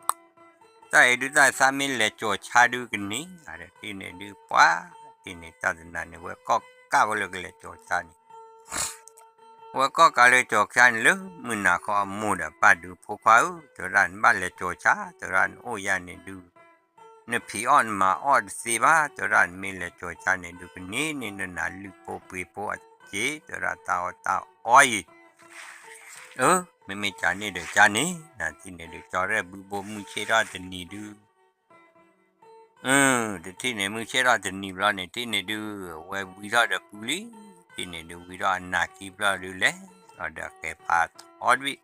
အံၤဒုးတၢ်သးမ့ၢ်လဲၤကၠီၤဆါဒုးကန့ၢ် တထံၣ်န့ၣ်ဒုးပှၤ တထံၣ်န့ၣ်တၢ်တနၤန့ၣ် ဝဲကီၢ်ကးဝဲလၢကလဲၤကၠီၤဆါန့ၣ် ဝဲကီၢ်ကးလၢကၠီၤဆါန့ၣ်လၢ မုၢ်နၤခီအမိၢ်ဒီးပၢ်ဒုး ဖိခွါဧၢ တဲဝဲဒၣ် နဘၣ်လဲၤကၠီၤဆါ တဲဝဲဒၣ် နအိၣ်ယၤန့ၣ်ဒုး နဖံးအီၣ်နမၤအီၣ်တသ့ဘၣ် တဲဝဲဒၣ် နမ့ၢ်လဲၤကၠီၤဆါန့ၣ်ဒုး ကန့ၢ်န့ၢ်နနၤလုၢ်ဖိပှ့ၤဖိအစ့ တဲဝဲဒၣ် တၢ်အီၣ်တၢ်အီအံၤ အၢ မ့မ့ၢ်ကန့ၣ်ဒီးကန့ၣ် နၤတထံၣ်န့ၣ်ဒုး ကၠီရဲၣ်ဘုဘိမုၢ်ဆ့ၣ်ထီၣ်တနံၤဒုး တထံၣ်န့ၣ် မုၢ်ဆ့ၣ်ထီၣ်တနံၤဘျီန့ၣ် တထံၣ်န့ၣ်ဒုး ဝဲဝံထီၣ်ဒီးကုလံ တထံၣ်န့ၣ်ဒုး ဝံထီၣ်အနၢ်ခံဖျၢၣ်ဒုးလဲၤ လီၤဒီးအကဲဖးထီတဘ့ၣ်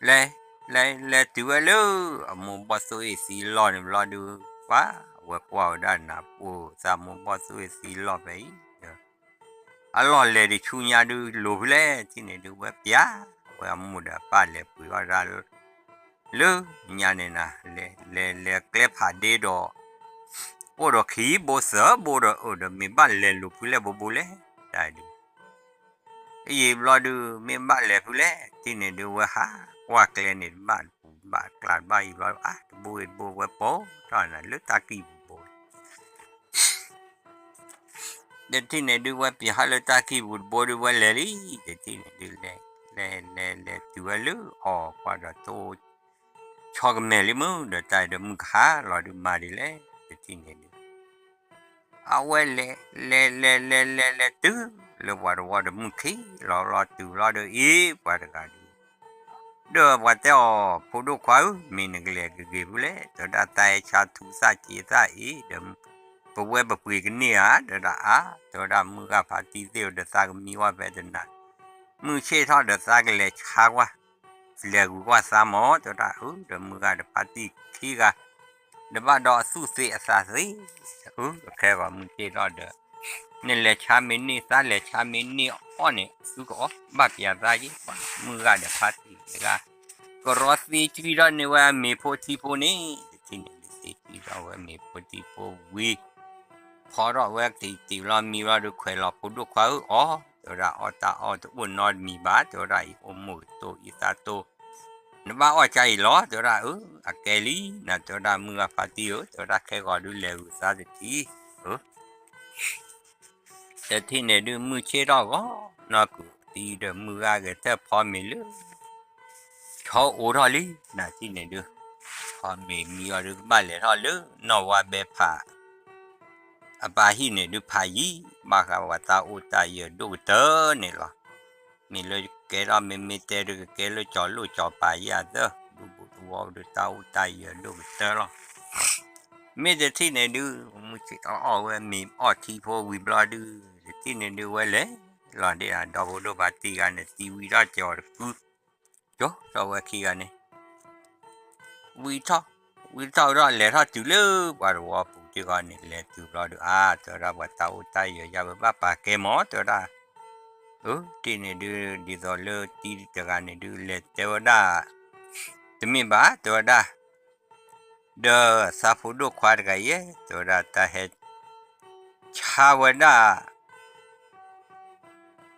လဲၤ လဲၤ လဲၤတုၤဝဲလၢ အမိၢ်ဘီၣ်သိၣ်အ့ၣ်သံလီၢ်န့ၣ်ဘျီဒုး ပှၤ အဝဲကွၢ်ဝဲဒၣ်နၢ်ပၢၢ်သးမိၢ်ဘီၣ်သိၣ်အ့ၣ်သံလီၢ်ဖဲအံၤဒီး အလီၢ်လဲၤတဆူညါဒုး လိၤဖဲလဲၣ်ထံၣ်န့ၣ်ဒုး ဝဲပျၢ်ဝဲအမိၢ်ဒီးအပၢ်လဲၤပှ့ၤအီၣ်ဒၣ် လၢညါန့ၣ်နၤ, လဲၤလဲၤလဲၤ ကျဲဖးဒ့ဒီး အိၣ်ဒီးခံဘိသၢဘိဒီး အၢၣ်ဒီး မ့ၢ်ဘၣ်လဲၤလိၤဖဲလဲၣ်ဘိဘိလဲၣ် တၢ်ဒုး အယံာ်ဘျီဒုး မ့ၢ်ဘၣ်လဲၤဖဲလဲၣ်ထံၣ်န့ၣ်ဒုး ဝဲဟးကွၢ်ကျဲန့ၣ် တဘၣ်တပူၤဘၣ်ကျါတဘၣ်အံၤဘျီ အါ တဘိဂ့ၤတဘိ ဝဲပိာ်ထီၣ်နၤလၢတၢ်ကံၢ်ပူၤဘိ တထံၣ်န့ၣ်ဒုး ဝဲပျၢ်ဟးလၢတၢ်ကံၢ်ပူၤတဘိဒုး ဝဲလဲၤလံ, တထံၣ်န့ၣ်ဒုး လဲၤလဲၤလဲၤတုၤဝဲလၢအီၣ်ကွၢ်ဒီး တိၢ်ဆီကမဲာ်လံမုၢ်ဒီး တၢ်အံၤဒီးမုၢ်ကဟါလီၤဒုးမၤဒ်လဲၣ် တထံၣ်န့ၣ်ဒုး အဝဲလဲၤလဲၤလဲၤလဲၤလဲၤလဲၤတုၤလၢပှၤတဝီဒီး မုၢ်ခံးလီၤလီၤတုၤလီၤဒီး အ့ၣ် ပှၤတဂၤဒုး ဒီးပှၤတဲအီၤ ဖိဒိၣ်ခွါဧၢ, မ့ၢ်နကလဲၤကဂ့ၤဖဲလဲၣ်, တဲဝဲဒၣ် တၢ်ဟဲဆါထူသၣ်စ့သၣ်အံၤဒီး ပဝဲပပှ့ၤကန့ၢ်ဧါ, တဲဝဲဒၣ် အါ, တဲဝဲဒၣ်မုၢ်ဂၤဖါတံၢ်သ့ၣ်ဧၢ, ဒီးသးကမံဝဲဖဲတနၤ, မုၢ်ဆ့ၣ်ထီၣ်ဒီးသးကလဲၤဆါကွၢ်, လဲၤဂုၤကွၢ်သးမၢ်, တဲဝဲဒၣ် အၢ ဒီးမုၢ်ဂၤဒီးဖါတံၢ်ခံဂၤ တဘၣ်ဒီးအသူၣ်သ့အသးသ့, အၢ ခဲဂီၤမုၢ်ဆ့ၣ်ထီၣ်ဒီး နလဲၤဆါမ့ၢ်န့ၢ်သး လဲၤဆါမ့ၢ်န့ၢ်အီၣ်န့ၣ် သုကအီၣ်ဘၣ်ပျၢၤသးယ့ၣ်, မုၢ်ဂၤဒီးဖါတံၢ်တဂၤ ကရီသ့ကံထီၣ်န့ၢ်ဝဲအမ့ၤဖိထံဖိန့ၣ်, တထံၣ်န့ၣ်ဒုးသ့ကံထီၣ်ဝဲမ့ၤဖိထံဖိဝံၤ ဖီထီၣ်ဝဲတံၢ်တံၢ်လီၤမံလီၤဒီး ခွဲးလီၤဖိဒိၣ်ခွါဧၢအီၤ, တဲဝဲဒၣ် အီၣ်တၢ်အီၣ်တအိၣ်နီတမံၤဘၣ်, တဲဝဲဒၣ် အံၤအိၣ်မိၢ်ကတိၢ်အံသၣ်တိၢ် နဘၣ်အီၣ်ကါအံၤလီၤ, တဲဝဲဒၣ် အၢ အကဲလံနၤ, တဲဝဲဒၣ် မုၢ်ဂၤဖါတံၢ်ဧၢ, တဲဝဲဒၣ် ခဲဂီၤဒုးလဲၤဂုၤသးတထံၣ်, အၢ တထံၣ်န့ၣ်ဒုး မုၢ်ဆ့ၣ်ထီၣ်ဂီၤ နီၢ်ကုၢ်တံၤဒီး မုၢ်ဂၤဂဲၤထၢၣ်ဖီမ့ၤလၢ ဆီအိးထီၣ်လံ, နၤထံၣ်န့ၣ်ဒုး ဖီမ့ၤမံအီၤဒုး ကဘၣ်လဲၤထီၣ်လၢနီၢ်ဝါဘဲဖး အပၢ်ဟံၣ်န့ၣ်ဒုး ဖးယံၤ ဘၣ်ဃးဝဲတၢ်အိၣ်တၢ်ယၢၤဒိၣ်ကတၢၢ်န့ၣ်လီၤ. မ့ၢ်လၢကဲထီၣ်မ့မ့ၢ်တဲဒုး ကကဲလၢကၠီၤလိၣ်ကၠီၤပၤယဲအသၢ, ဒူပူၤသဝီဒုး တၢ်အိၣ်တၢ်ယၢၤဒိၣ်ကတၢၢ်လီၤ. မ့ၢ်တထံၣ်န့ၣ်ဒုး မုၢ်ဆ့ၣ်အီၣ်ဝဲမ့ၤအီၣ်ထံဖိဝံၤဘျီဒုး တထံၣ်န့ၣ်ဒုး ဝဲလဲၤလီၤဒ်ဒီး ဖိဒိၣ်ဖါတံၢ်ဂၤန့ၣ် သံဝံၤထီၣ်ကၠီၤတကု ကၠီၤထီၣ်ဝဲခံဂၤန့ၣ် ဝံၤထီၣ်, ဝံၤထီၣ်ဝံၤထီၣ် လဲၤထီၣ်တုၤလၢပှၤတဝီပူၤတဂီၢ်န့ၣ် လဲၤတုၤဘျီဒုး အါ တဲဝဲဒၣ် ပှၤတၢ်အိၣ်တၢ်ယၢၤယါဝဲဘၣ်ပာ်ကဲမၢ် တဲဝဲဒၣ်, အၢ တထံၣ်န့ၣ်ဒုး ဒ်သိးလၢတံၤတဂၤန့ၣ်ဒုး လဲၤတဲဝဲဒၣ်, တမ့ၢ်ဘၣ် တဲဝဲဒၣ် ဒီးသးဖိဒိၣ်ခွါတဂၤယဲ တဲဝဲဒၣ် တၢ်ဟဲ ဆါဝဲဒၣ်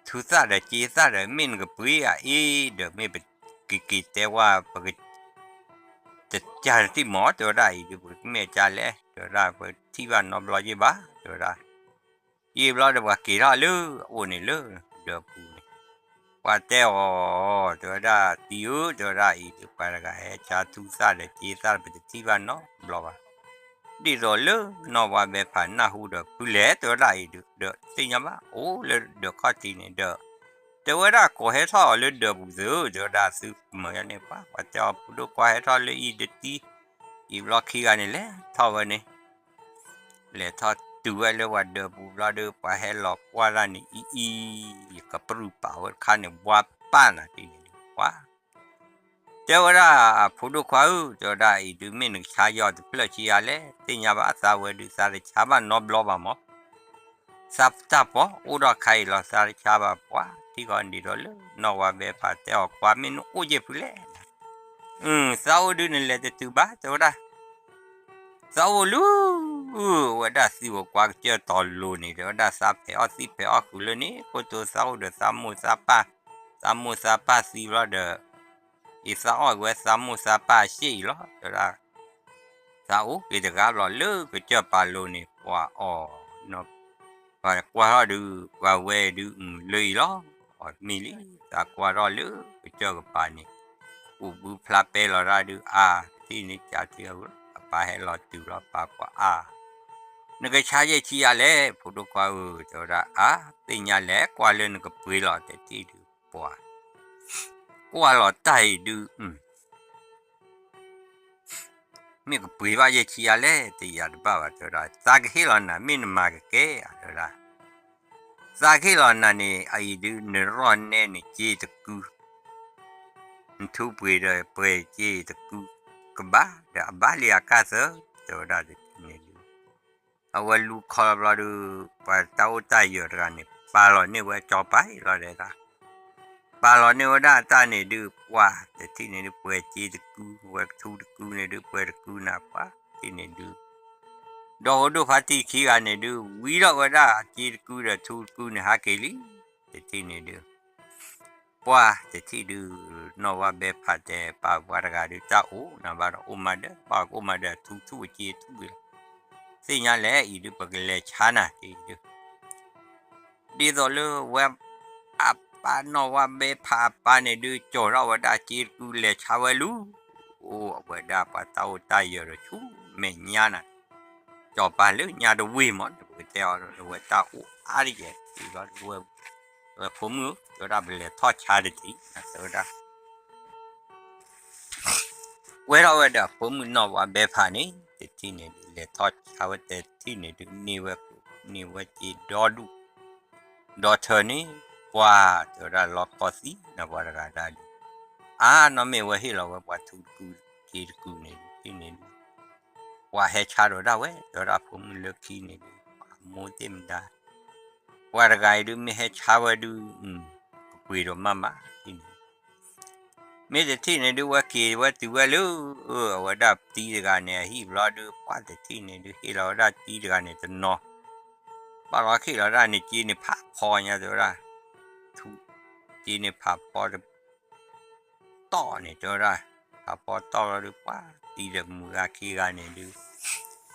ထူသၣ်ဒီးစ့သၣ်ဒီး မ့ၢ်နကပှ့ၤအအ့ၣ်ဒီး မ့ၢ်ပကက့ၤတဲဝဲ ပက တကးတထံၣ်မၢ် တဲဝဲဒၣ်အံၤဒုး ပမ့ၢ်အကါလဲၣ် တဲဝဲဒၣ် ပထံၣ်ဘၣ်နီတဘျီယ့ၢ်ဘၣ် တဲဝဲဒၣ်, ယံာ်ဘျီဒီး ပှၤက့ၤထီၣ်လၢအအိၣ်န့ၣ်လၢ ဒၢးပူၤန့ၣ်, ပှၤတဲအီၤ တဲဝဲဒၣ် တံၤဧၢ တဲဝဲဒၣ်အံၤဒုး ပှၤတဂၤဟဲဆါထူသၣ်ဒီးစ့သၣ် ပတထံၣ်ဘၣ်နီတဘျီဘၣ် ဒ်သိးလၢနီၢ်ဝါဘဲဖးနၢ်ဟူဒီး ဖုလဲၣ် တဲဝဲဒၣ်အံၤဒုး ဒီးသ့ၣ်ညါဘၣ် အိၣ်လၢဒၢးခီၣ်ထံးန့ၣ်ဒီး တဲဝဲဒၣ် ကိးဟဲထီၣ်အီၤလၢဒၢးပူၤသု တဲဝဲဒၣ် သုမၤယါန့ၣ် ပှၤ ပှၤတဲအီၤ ဖိဒိၣ်ခွါဟဲထီၣ်လၢအံၤဒုးတံၤ, အံၤဘျီခံဂၤန့ၣ် လဲၤထီၣ်ဝဲန့ၣ် လဲၤထီၣ်တုၤဝဲလၢပှၤဒၢးပူၤဘျီဒီး ပှၤဟဲလီၤကွၢ်တၢ်န့ၣ် အံၤအံၤ ကပြုၢ်ပာ်ဝဲတခါန့ၣ် ဝါပၢ်နၤတံၤန့ၣ် ပှၤ တဲဝဲဒၣ် ဖိဒိၣ်ခွါဧၢ တဲဝဲဒၣ်အံၤဒုး မ့ၢ်နကဆါယီၤတဖျၢၣ်ဆံးယါလဲၣ် သ့ၣ်ညါဘၣ်သးဝဲဒုး သးတဆါဘၣ်နီတဘျီဘၣ်မၢ်, သးတၢ်ပီအိၣ်ဒီးခါအံၤလီၤ သးတဆါဘၣ်ပှၤ ထံဂီၤဒ်သိးလၢ နီၢ်ဝါဘဲဖးတဲအီၤ ကွၢ်မ့ၢ်နအိၣ်ယဲၢ်ဖုလဲၣ်, သးအိၣ်ဒုးနလဲၤတတုၤဘၣ် တဲဝဲဒၣ် သးအိၣ်လၢ ဝဲဒၣ်သံဝဲကွၢ်ကစၢၢ်တီၤလိၤန့ၣ် တဲဝဲဒၣ် သးဖဲးအီၣ်သံဖဲးအီၣ်ဃုာ်လၢန့ၣ် ခိၣ်တိသးအိၣ်ဒီးသးမိၢ်သးပၢ်, သးမိၢ်သးပၢ်သံဘျီဒီး အံၤသးအီၣ်က့ၤဝဲသးမိၢ်သးပၢ်အရှ့ၣ်အံၤလီၤ တဲဝဲဒၣ်, သးအိၣ်က့ၤတဂၤဘျီလၢကစၢၢ်ပၤလိၤန့ၣ် ပှၤအီၤ ပှၤကွၢ်ထီၣ်ဒုး ပှၤဝဲဒုးလၢအံၤလီၤ, အီၤတမံၤလံ, သးကွၢ်ထီၣ်လၢကစၢၢ်ကပၤန့ၣ် ကူးဘုဖျါပဲလီၤတၢ်ဒုး အါ ထံၣ်န့ၣ်ကးထံၣ်အီၤ အပၢ်ဟဲလီၤတုၤလီၤ ပၢ်ကွၢ်အါ နကဆါယဲၢ်ဆံးယါလဲၣ် ဖိဒိၣ်ခွါဧၢ တဲဝဲဒၣ် အါ သ့ၣ်ညါလဲၣ် ကွၢ်လၢနကပှ့ၤလီၤ တထံၣ်ဒုးပှၤ ကွၢ်လီၤတၢ်အံၤဒုး မ့ၢ်ကပှ့ၤဘၣ်ယဲၢ်ဆံးယါလဲၣ် တယၤတဘၣ်ဘၣ် တဲဝဲဒၣ် သးကဟ့ၣ်လီၤနၤ မ့ၢ်နမၤကကဲဧါ တဲဝဲဒၣ် သးကဟ့ၣ်လီၤနၤန့ၣ် အအံၤဒုး နရီၣ်နဲနစ့တကု နထူပှ့ၤဒီးပှဲၤစ့တကု ကဘၣ်ဒီးအဘၣ်လံအကၢ်သၢ တဲဝဲဒၣ်တထံၣ်န့ၣ်ဒုး အဝဲလူၤခီဘျီဒုး ပှၤတၢ်အိၣ်တၢ်ယၢၤတဂၤန့ၣ် ပာ်လီၤန့ၢ်ဝဲစီၤပၤအံၤလီၤဒီး ပာ်လီၤန့ၢ်ဝဲဒၣ်အတၢ်န့ၣ်ဒုး ပှၢ်တထံၣ်န့ၣ်ဒုး ပှဲၤစ့တကု ဝဲထူတကုန့ၣ်ဒုး ပှဲၤတကုနၤ ပှၢ်တထံၣ်န့ၣ်ဒုး ဒီဖိဒိၣ်ဖါတံၢ်ခံဂၤန့ၣ်ဒုး ဝံထီၣ်ဝဲဒၣ်စ့တကုဒီးထူတကုန့ၣ် ဟးက့ၤလံ တထံၣ်န့ၣ်ဒုး ပှၢ်တထံၣ်ဒုး နီၢ်ဝါဘဲဖးတဲ ပာ်ပှၤတဂၤဒုး တၢ်အိၣ်နၤဘၣ်ဒီး အိၣ်မးဒီး ပှၢ်ကအိၣ်မးဒီး ထူထူအစ့ထူဝံၤလီၤ သ့ၣ်ညါလဲၣ်အံၤဒုး ပကလဲၤဆါနၤတ့ၢ်ဒုး ဒ်သိးလၢဝဲ အပၢ်နီၢ်ဝါဘဲဖးအပၢ်န့ၣ်ဒုး ကၠီၤထီၣ်ဝဲဒၣ်စ့တကု လဲၤဆါဝဲလူၤ အိၣ်အဝဲဒၣ်ပှၤတၢ်အိၣ်တၢ်ယၢၤဒီးဆူမဲာ်ညါနၤ စီၤပၤလၢညါတဝ့ၢ်မး ပကတဲအီၤ ဝဲတၢ်အိၣ်အါတယဲၢ် ဝဲဖိမုၣ်ဧၢ တဲဝဲဒၣ် ပလဲၤထီၣ်ဆါတထံၣ် တဲဝဲဒၣ် ဝဲထီၣ်ဝဲဒီးအဖိမုၣ်နီၢ်ဝါဘဲဖးန့ၣ် တထံၣ်န့ၣ်ဒုး လဲၤထီၣ်ဆါဝဲတထံၣ်န့ၣ်ဒုး န့ၢ်ဝဲ န့ၢ်ဝဲစ့ဒီဒူၣ် ဒီထၢန့ၣ် ပှၢ်တဲဝဲဒၣ် လီခီသံနၤ ပှၤတဂၤဒၣ်ဒုး အါ နီၢ်မ့ၢ်ဝဲဟ့ၣ်လီၤဝဲပှၤထူတကု စ့တကုန့ၣ်ဒုး တထံၣ်န့ၣ်ဒုး ပှၢ်ဟဲဆါဒီးဒၣ်ဝဲ တဲဝဲဒၣ်အဖိမုၣ်လၢခံန့ၣ်ဒုး ပှၢ်မိၢ်သ့ၣ်မတၤ ပှၤတဂၤအံၤဒုး မ့ၢ်ဟဲဆါဝဲဒုး ကပှ့ၤဒီးမးမး တထံၣ်န့ၣ် မ့ၢ်တထံၣ်န့ၣ်ဒုး ဝဲက့ၤဝဲတုၤဝဲလၢ အဝဲဒၣ်တံၤတဂၤန့ၣ် အဟံၣ်ဘျီဒုး ပှၢ်တထံၣ်န့ၣ်ဒုး ဟ့ၣ်လီၤဝဲဒၣ်တံၤတဂၤန့ၣ်တနီၤ ဘၣ်လီၤဟ့ၣ်လီၤဒၣ်န့ၣ် စ့န့ၣ်ဖးဖီညါတဲဝဲဒၣ် ထူ စ့န့ၣ်ဖးဖီ တီၢ်န့ၣ်တဲဝဲဒၣ် ဖးဖီတီၢ်လီၤဒုး ပှၢ်တံၤဒီးမုၢ်ဂၤခံဂၤန့ၣ်ဒုး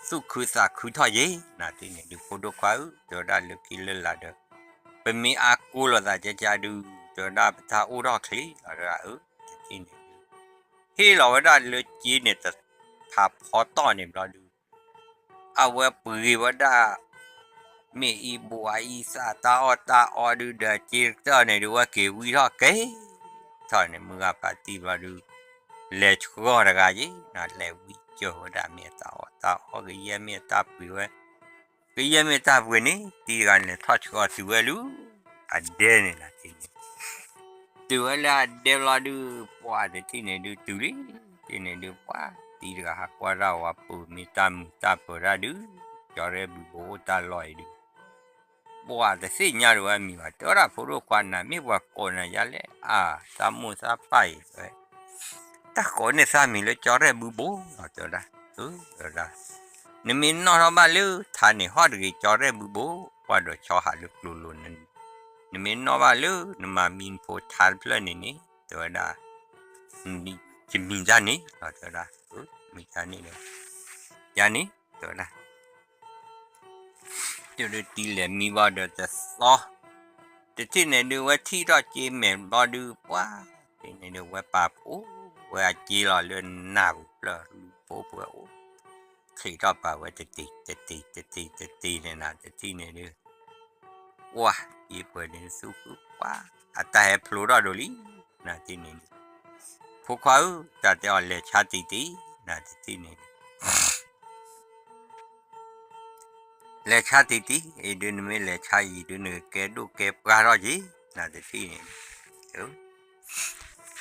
သူၣ်ခုသးခုထီၣ်ယဲ နတထံၣ်န့ၣ်ဒုး ဖိဒိၣ်ခွါဧၢ တဲဝဲဒၣ်လၢခံလၢလာ်ဒီး ပမ့ၢ်အါကိးလိာ်သးကကဒုး တဲဝဲဒၣ်ပတၢ်အိၣ်ထီၣ်ချ့လီၤ တဲဝဲဒၣ် အၢ တထံၣ်န့ၣ်ဒုး ဟ့ၣ်လီၤဝဲဒၣ်လၢစ့န့ၣ် တဖးဖီတီၢ်န့ၣ်ဘျီဒုး အဝဲပှ့ၤဝဲဒၣ် မ့ၢ်အံၤဘိးအံၤသးတၢ်အီၣ်တၢ်အီဒုးဒီး စ့တကတၢၢ်န့ၣ်ဒုး ဝဲက့ၤဝံထီၣ်က့ၤ ထီၣ်န့ၣ် မုၢ်ဂၤဖးတံၢ်ဘျီဒုး လဲၤဆှီတဂၤယဲ နလဲၤဝံစၢၤဝဲဒၣ် မ့ၢ်အတၢ်အီၣ်တၢ်အီ ကယဲၢ်မ့ၢ်အတၢ်ပှ့ၤဝဲ ကယဲၢ်မ့ၢ်တၢ်ပှ့ၤန့ၣ် တံၤတဂၤန့ၣ် ထီၣ်ဆှီတုၤဝဲလၢ အဒဲန့ၣ်နတထံၣ်န့ၣ် တုၤဝဲလၢအဒဲဘျီဒုး ပှၢ်တထံၣ်န့ၣ်ဒုး တုၤလံ တထံၣ်န့ၣ်ဒုး ပှၢ်တံၤတဂၤဟးကွၢ်တၢ်ဝဲ ပမ့ၢ်တၢ်မုာ်တၢ်ပၢၤတၢ်ဒုး ကၠီရဲၣ်ဘုဘိအိၣ်တၢ်လီၢ်အံၤဒုး ပှၢ်တသ့ၣ်ညါဒုးဝဲမံၤဘၣ် တဲဝဲဒၣ်ဖိဒိၣ်ခွါနၤ မ့ၢ်ပှၤကိးနၤယါလဲၣ် အါ သးမိၢ်သးပၢ်အံၤ တၢ်ကိးန့ၢ်သးမံၤလၢကၠီရဲၣ်ဘုဘိလီၤ တဲဝဲဒၣ် တဲဝဲဒၣ် နမ့ၢ်နီၣ်ထီၣ်ဘၣ်လၢထါန့ၣ် ဟီၣ်တဂ့ၤ ကၠီရဲၣ်ဘုဘိ ပှၢ်ဒီးဆီဟးလၢကျိၤလိၤ နမ့ၢ်နီၣ်ဘၣ်လၢနမၤမံနဖိထါတဖျၢၣ်န့ၣ်န့ၣ် တဲဝဲဒၣ် ယမံၤတၢ်န့ၣ်လီၤ တဲဝဲဒၣ် မံၤတၢ်န့ၣ်ဒီး ယၤန့ၣ် တဲဝဲဒၣ် တုၤဒုးတံၤလဲၤမံဘၣ်ဒီးတသီ တထံၣ်န့ၣ်ဒုး ဝဲထံၣ်ထီၣ်စ့မဲာ်ဘျီဒုး ပှၢ် တထံၣ်န့ၣ်ဒုး ဝဲပာ်ဖှိၣ်ဝဲအစ့လီၤလၢနၢ်ပူၤဖျၢၣ်လူၤဖိပှဲၤအိၣ် ချံးထီၣ်ပာ်ဝဲတတ့ၤ တတ့ၤ တတ့ၤ တတ့ၤန့ၣ်နၤ တထံၣ်န့ၣ်ဒုး ပှၢ် ယပှဲၤန့ၣ်သူၣ်ခုပှၢ် အတၢ်ဟဲဖျိထီၣ်ဒိၣ်လံ နတထံၣ်န့ၣ်ဒုး ဖိခွါဧၢ တၢ်တဲအီၤလဲၤဆါတံၤတံၤ နတထံၣ်န့ၣ်ဒုး လဲၤဆါတံၤတံၤ အံၤဒုးနမ့ၢ်လဲၤဆါယံၤဒုး နကကဲဒိၣ်ကဲပှၢ်ထီၣ်ယံၤ နတထံၣ်န့ၣ်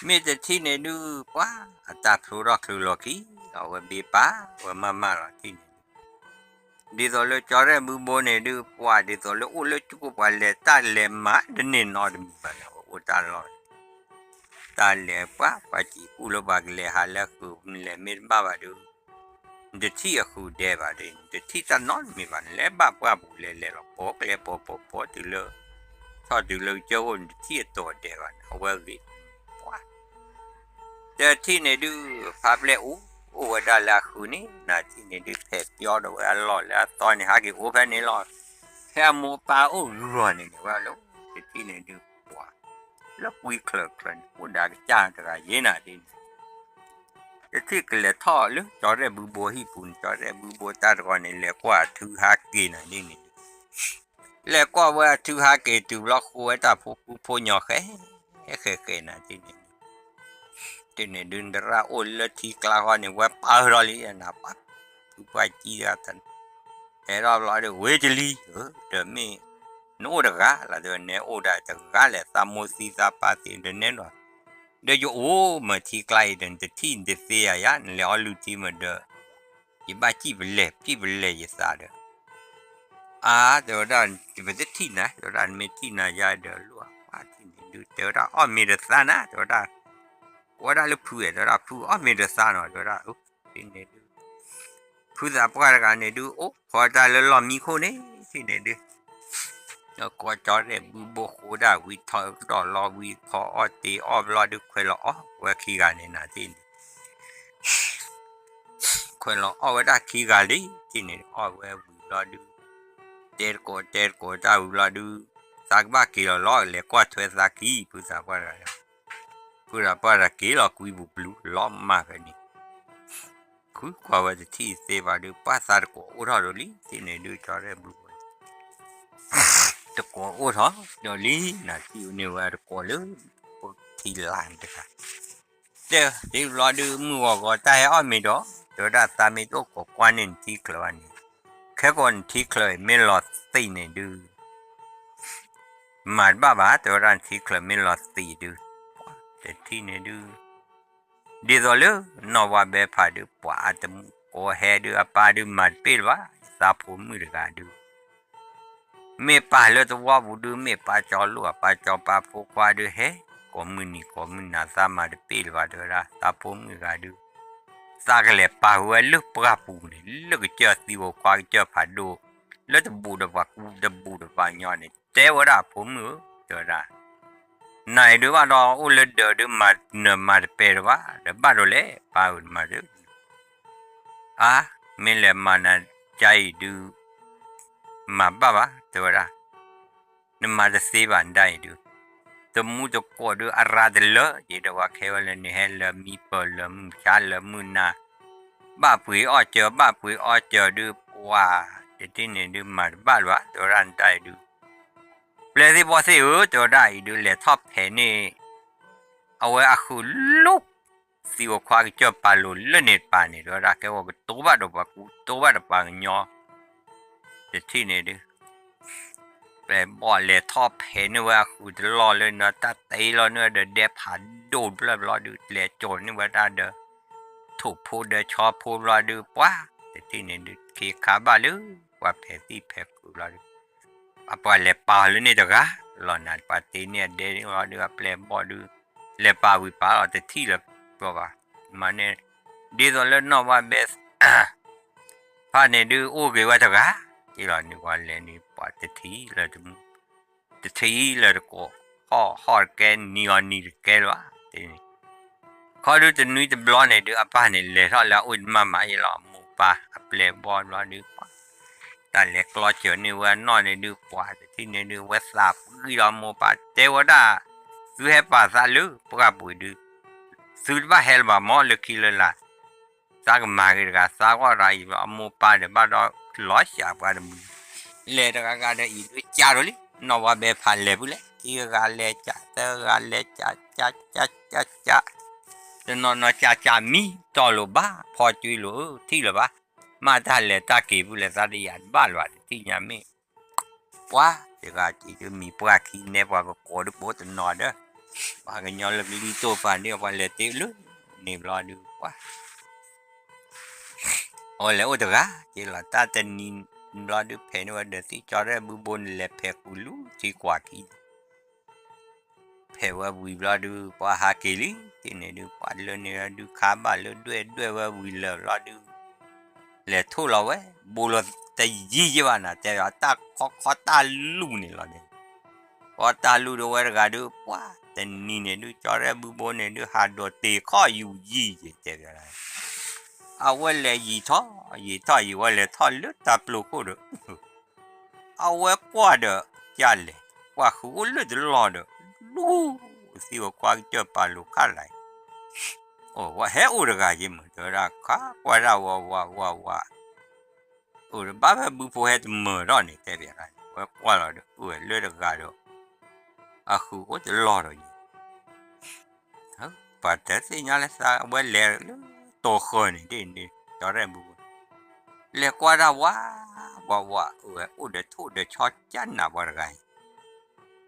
မ့ၢ်တထံၣ်န့ၣ်ဒုး ပှၢ် အတၢ်ဖျိထီၣ်ချုးလီၤခံ အဝဲဘ့ပာ်ဝဲမးမးလီၤ တထံၣ်န့ၣ် ဒ်သိးလၢကၠီရဲၣ်ဘုဘိန့ၣ်ဒုး ပှၢ်ဒ်သိးလၢအိၣ်လၢကၠိကိၣ်ပှၤလဲၤတၢ်လဲၤမၤတန့ၢ်နီတမံၤဘၣ်န့ၣ် အဝဲအိၣ်တၢ်လီၢ် တၢ်လဲၤပှၢ် ပှၤစံးကူၣ်လၢပှၤကလဲၤဟးလၢဃုာ် နလဲၤမ့ၢ်တဘၣ်ဘၣ်ဒီး နတထံၣ်အဃုာ်ဒဲးဘၣ်ဒီး နတထံၣ်တၢ်နီတမံၤဘၣ် နလဲၤဘၣ်ပှၢ်ပူၤလဲၤလဲၤလီၤ ပိာ်ကျဲပိာ်ပိာ်ပိာ်တုၤလၢ ထီၣ်တုၤလၢကစၢၢ်အိၣ် နတထံၣ်အတီၤဒဲးဘၣ်န့ၣ် အဝဲဂ့ၤ ပှၢ် တထံၣ်န့ၣ်ဒုး ဖါပျဲၢ်အိၣ် အိၣ်ဝဲဒၣ်လၢအဃုာ်န့ၣ် နတထံၣ်န့ၣ်ဒုး ဖဲးပျီဒီးဝဲအလီၢ်လၢအသီန့ၣ် ဟးက့ၤအိၣ်ဖဲန့ၣ်လီၤ ဖဲအမိၢ်ပၢ်အိၣ်ဂုၤဂီၤန့ၣ်န့ၣ် ဝဲလၢ တထံၣ်န့ၣ်ဒုး ပှၢ် လၢကွံချၢၣ်ချၢၣ်န့ၣ် အိၣ်ဒီးကစၢ်တဂၤယဲနၤဒ်န့ၣ် တထံၣ်ကလဲၤထီၣ်လၢကၠီရဲၣ်ဘုဘိဟံၣ်ပူၤန့ၣ် ကၠီရဲၣ်ဘုဘိတၢ်တဂီၤန့ၣ် လဲၤကွၢ်အထုဟးက့ၤနၤဒ်န့ၣ် လဲၤကွၢ်ဝဲအထုဟးက့ၤတုၤဘျီဃိဝဲတၢ်ဖိကူဖိညီဃဲ ဃဲဃဲနၤဒ်န့ၣ် တထံၣ်န့ၣ်ဒုး နသရၣ်အိၣ်လၢထံကျါဃီန့ၣ် ဝဲပာ်ထီၣ်လံနၤ ပှၢ် ဖုပှၢ်ကံတဂၤ ဟဲထီၣ်ဘျီဒီး ဝ့ၢ်ကလံၤ ဒီးမ့ၢ် နအိၣ်တဂၤလီၤ တဲဝဲ နဲအိၣ်ဒၣ်တဂၤလဲၣ် သးမိၢ်သံသးပၢ်သံ ဒီးနဲဒီး ဒီးယအိၣ်မ့ၢ်ထံကျါအံၤဒီး နတထံၣ်နတသ့ဧါယၤ နလဲၤအီၣ်လုၢ်ထံမ့ၢ်ဒီး ယဘၣ်စံၣ်ပလဲၢ် စံၣ်ပလဲၢ်ယသးဒီး အါ တဲဝဲဒၣ်, ပတထံၣ်နၤ တဲဝဲဒၣ်, နမ့ၢ်ထံၣ်နၤယါဒီးလိၣ်အပၢ်ထံၣ်န့ၣ်ဒုး တဲဝဲဒၣ် အီၣ်မ့ၤတသါနၤ တဲဝဲဒၣ်, ကွၢ်ဒၣ်လၢဖုအဲၣ် တဲဝဲဒၣ် ဖုအီၣ်မ့ၤတသါနီၤ တဲဝဲဒၣ်, ထံၣ်န့ၣ်ဒုး ဖုသးပှၢ်တဂၤန့ၣ်ဒုး အိၣ်ခိးတၢ်လၢလီၢ်မံခိၣ်န့ၣ် ထံၣ်န့ၣ်ဒုး ကိးကၠီရဲၣ်ဘုဘိဃိဒၣ်ဝံၤထီၣ်ကဒီးလီၤ ဝံၤဖီအီၣ်တ့ၤအီၣ်ဘျီဒုး ခွဲးလီၤအီၣ်ဝဲခံဂၤန့ၣ်နၤ ထံၣ်န့ၣ် ခွဲးလီၤအီၣ်ဝဲဒၣ်ခံဂၤလံ ထံၣ်န့ၣ် အီၣ်ဝဲဝံၤဘျီဒုး တဲတကိးတဲတကိးတၢ်ဝံၤဘျီဒုး သးကဘၣ်က့ၤလီၤလီၤ လဲၤကွၢ်ထွဲသးခံ ဖုသးပှၢ်တဂၤ, ဖုသးပှၢ်တဂၤက့ၤလီၤကွံပူၤဘျုးလီၤမၢ်ဖဲန့ၣ် ဃုကွၢ်ဝဲတထံၣ်သ့ဘၣ်ဒုး ပှၢ်သးတကိးအိၣ်ထီၣ်ဒီးလံ ထံၣ်န့ၣ်ဒုး ကၠီရဲၣ်ဘုဘိ တကိးအိၣ်ထီၣ်ဒီးလံ နၤထံၣ်န့ၢ်ဝဲတကိးလၢ ဖိထံလါတဂၤ တဲ တဘျီဒုး မုၢ်ဂီၤဂီၤတၢ်ဟဲအီၣ်မ့ၤဒီး တဲဝဲဒၣ် သးမ့ၢ်တအိၣ်ခိးကွၢ်န့ၢ်နထံချၢဘၣ်န့ၣ် ခဲကိာ်နထံချၢအံၤမ့ၢ်လီၤသံးန့ၣ်ဒုး မၤတဘၣ်ဘၣ် တဲဝဲဒၣ် နထံချၢမ့ၢ်လီၤသံးဒုး တထံၣ်န့ၣ်ဒုး ဒ်သိးလၢနီၢ်ဝါဘဲဖးဒုး ပှၤအတမူကိးဟဲဒုး အပၢ်ဒုးမၤတပ့ၢ်လၢၤဘၣ် သးဖိမုၣ်တဂၤဒုး မ့ၢ်ပၢ်လၢသဝီပူၤဒုး မ့ၢ်ပၢ်ကၠီလိာ် အပၢ်ကၠီပၢ်ဖိခွါဒုးဟဲ ကိးမုၢ်နံၤကိးမုၢ်နၤ သးမၤတပ့ၢ်လၢၤဘၣ် တဲဝဲဒၣ် သးဖိမုၣ်တဂၤဒုး သးကလဲၤပာ်ဃုာ်ဝဲလၢပှၢ်ပူၤန့ၣ် လၢကစၢၢ်သံဝဲခွါကစၢၢ်ဖးဒိၣ် လၢတဘူးဒီးပှၤကူတဘူးဒီးပှၤကညီန့ၣ် တဲဝဲဒၣ်အဖိမုၣ်ဧၢ တဲဝဲဒၣ် နၤအံၤဒုးဘၣ်ဒီးအိၣ်လၢဒၢးဒုး မၤနၢၤမၤတပဲာ်တဘၣ် ဒီးဘၣ်ဒိးလဲၣ် ပၢ်ဧၢ နမၤတ အါ မ့ၢ်လဲၤမၤနၤဒ်အံၤဒုး မၤဘၣ်ဘၣ် တဲဝဲဒၣ် နမၤတသ့ဘၣ်ဒ်အံၤဒုး တမူတကိးဒုး အရၤတလၢ ယံၤဒီးပှၤခဲဝဲလၢန့ၣ် ဟဲလၢမံပၢၢ်လၢမုၢ်ဆါလၢမုၢ်နၤ ဘၣ်ပှ့ၤအီၣ်စၢၤ ဘၣ်ပှ့ၤအီၣ်စၢၤဒုး ပှၤ တထံၣ်န့ၣ်ဒုး မၤတဘၣ်လၢၤဘၣ် တဲဝဲဒၣ်ဒ်အံၤဒုး ပျဲၢ်သ့ၣ်ဘီၣ်သ့ၣ်ဧၢ တဲဝဲဒၣ်အံၤဒုး လဲၤထီၣ်ဖဲးန့ၣ် အဝဲအဃုာ်လိၣ် သံဝဲခွါကစၢၢ်ပာ်လိာ်လၢန့ၣ်တပၤန့ၣ် တဲဝဲဒၣ် ကဲဝဲကတိၤဘၣ်ဒီးပှၤကူ တိၤဘၣ်ဒီးပှၤကညီ တထံၣ်န့ၣ်ဒုး ပျဲၢ်ဘီၣ်လဲၤထီၣ်ဖဲးန့ၢ်ဝဲအဃုာ်တလီၢ်လၢနီၤ တၢ်တ့လီၤန့ၢ်ဝဲဒီးဒဲဖးဒိၣ်တဖျၢၣ်ဘျီဒုး လဲၤကၠီၤန့ၢ်ဝဲဒၣ်ဒီး ထိၣ်ဖိဒီးဆီဖိဘျီဒုး ပှၤ တထံၣ်န့ၣ်ဒုး ခ့ခါဘၣ်လၢ ပှၤဖဲးသံၣ်ဖဲးကုာ်ဘျီဒုး အပှၤလဲၤပာ်လၢန့ၣ်တဂၤ လီၤနၤ ပှၤတ့န့ၢ်အဒဲန့ၣ်လီၤဒုး အပျဲၢ်ဘီၣ်ဒုး လဲၤပာ်ဝံၤပာ်လီၤ တထံၣ်လၢၤဘၣ် မၤန့ၣ် ဒ်သိးလၢနီၢ်ဝါဘဲ ဖးန့ၣ်ဒုး အိၣ်ဂ့ၤဝဲတဂၤ က့လီၤန့ၣ် ပှၤလဲၤန့ၣ် ပှၤတထံၣ်လၢၤတမူ တထံၣ်လၢၤတကိး ဟီၣ်ဟီၣ်တကဲ နံၤအီၤနံၤတကဲလၢၤဘၣ် တ့န့ၣ် ခီဒုးတနွံတဘျီန့ၣ်ဒုး အပၢ်န့ၣ် လဲၤထီၣ်လၢအအိၣ်တမၢ်မးယလီၤ အမိၢ်ပၢ်အပျဲၢ်ဘီၣ်ဘျီဒုး တၢ်လဲၤကျီစၢၤန့ၢ်ဝဲအနီၢ်န့ၣ်ဒုး ပှၤတထံၣ်န့ၣ်ဒုး ဝဲသးပှံၤဒီးအမိၢ်ပၢ်တဲဝဲဒၣ် သုဟဲပာ်သးလၢပှၢ်ပူၤဒုး သုတဘၣ်ဟဲလၢၤဘၣ်မၢ် လၢခံလၢလာ် သးကမၤဂ့ၤတဂၤ သးဂီၢ်တဂၤအံၤ အမိၢ်ပၢ်ဒီးဘၣ်ဒီးလီၤစှၤပှၤတမုာ် လဲၤတဂၤဂၤဒီးအံၤဒုးကးထီၣ်လံ နီၢ်ဝါဘဲဖးလဲၤဖုလဲၣ် ခံဂၤလဲၤကး သၢဂၤလဲၤကး ကး ကး ကး ကး တနီၤနီၤကးကးမံ တီၢ်လိာ်ဘၣ် ဖီကွံလိာ် ထံၣ်လၢၤဘၣ် မ့ၢ်တၢ်လဲၤတၢ်က့ၤဖုလဲၣ် သးတယာ်တဘၣ်လၢၤဘၣ် တထံၣ်ညါမ့ၢ် ပှၤတဂၤက့ၤဒုးမံၤပှၢ်ခံနဲ ပှၤကကိးဒုးပိာ်တနီၤဒီး ပှၤကညီလၢကလံၤတိၢ်ပာ်န့ၢ် ပှၤလဲၤတ့လၢန့ၣ်ဘျီဒုး ပှၤ အဝဲလဲၤအိၣ်တဂၤ က့လီၤ တၢ်တနံၤဘျီဒုး ဖဲးန့ၢ်ဝဲဒီးသံၣ် ကၠီရဲၣ်ဘုဘိန့ၣ် လဲၤဖဲးကူလူၤထံကွၢ်ခံ ဖဲးဝဲဝံၤဘျီဒုး ပှၤဟးက့ၤလံ တ့ၢ်န့ၣ်ဒုး ပှၤလၢန့ၣ်ဒုး ခါဘၣ်လၢဒွဲၣ်ဒွဲၣ်ဝဲဝံၤလၢာ်ဘျီဒုး လဲၤထိၣ်လီၤဝဲ ဘူးလီၤတယံာ်ယံာ်ဘၣ်နၤ တဲဘၣ် တၢ်ခီခီတၢ်လူၢ်န့ၣ်လီၤန့ၣ် ခီတၢ်လူၢ်ဒုးဝဲတဂၤဒုး ပှၤတနံၤန့ၣ်ဒုး ကၠီရဲၣ်ဘုဘိန့ၣ်ဒုး ဟးဒိးတ့ၢ်ခီၣ်ယူၤယံာ်ယံာ် တဲဘၣ် အဝဲလဲၤယံာ်ထီၣ် ယံာ်ထီၣ်ယံာ်ဝဲလဲၤထီၣ်လၢတၢ်ပျိခိၣ်ဒီး အဝဲကွၢ်ဒီး ကၢ်လဲၣ် ကွၢ်ဃုာ်အိၣ်လၢတလီၢ်ဒီး လူၤ သံဝဲခွါကစၢၢ်ပာ်လိာ်ခါလၢ် အိၣ်ဝဲဟဲအိၣ်တဂၤယ့ၢ်မုၢ် တဲဝဲဒၣ် ခါကွၢ်ဒၣ်ဝဲဝးဝးဝး အိၣ်ဒီးဘၣ်ဖဲဘုဖိဟဲတမၢၤထီၣ်န့ၣ် တဲဘၣ် ဝဲကွၢ်လီၤဒီး အိၣ်ဝဲလၢတဂၤဒီး အဃုာ်အိၣ်တလီၢ်ဒီးယံာ် ပှၤတဲသ့ၣ်ညါလၢသးဝဲလဲၤလၢတိာ်ဃၢၤန့ၣ်ဒ်န့ၣ် ကၠီရဲၣ်ဘုဘိ လဲၤကွၢ်ဒၣ်ဝး ဝးဝး အိၣ်ဝဲအိၣ်ဒီးထိၣ်ဒီးဆီကၢ်နးပှၤတဂၤအံၤ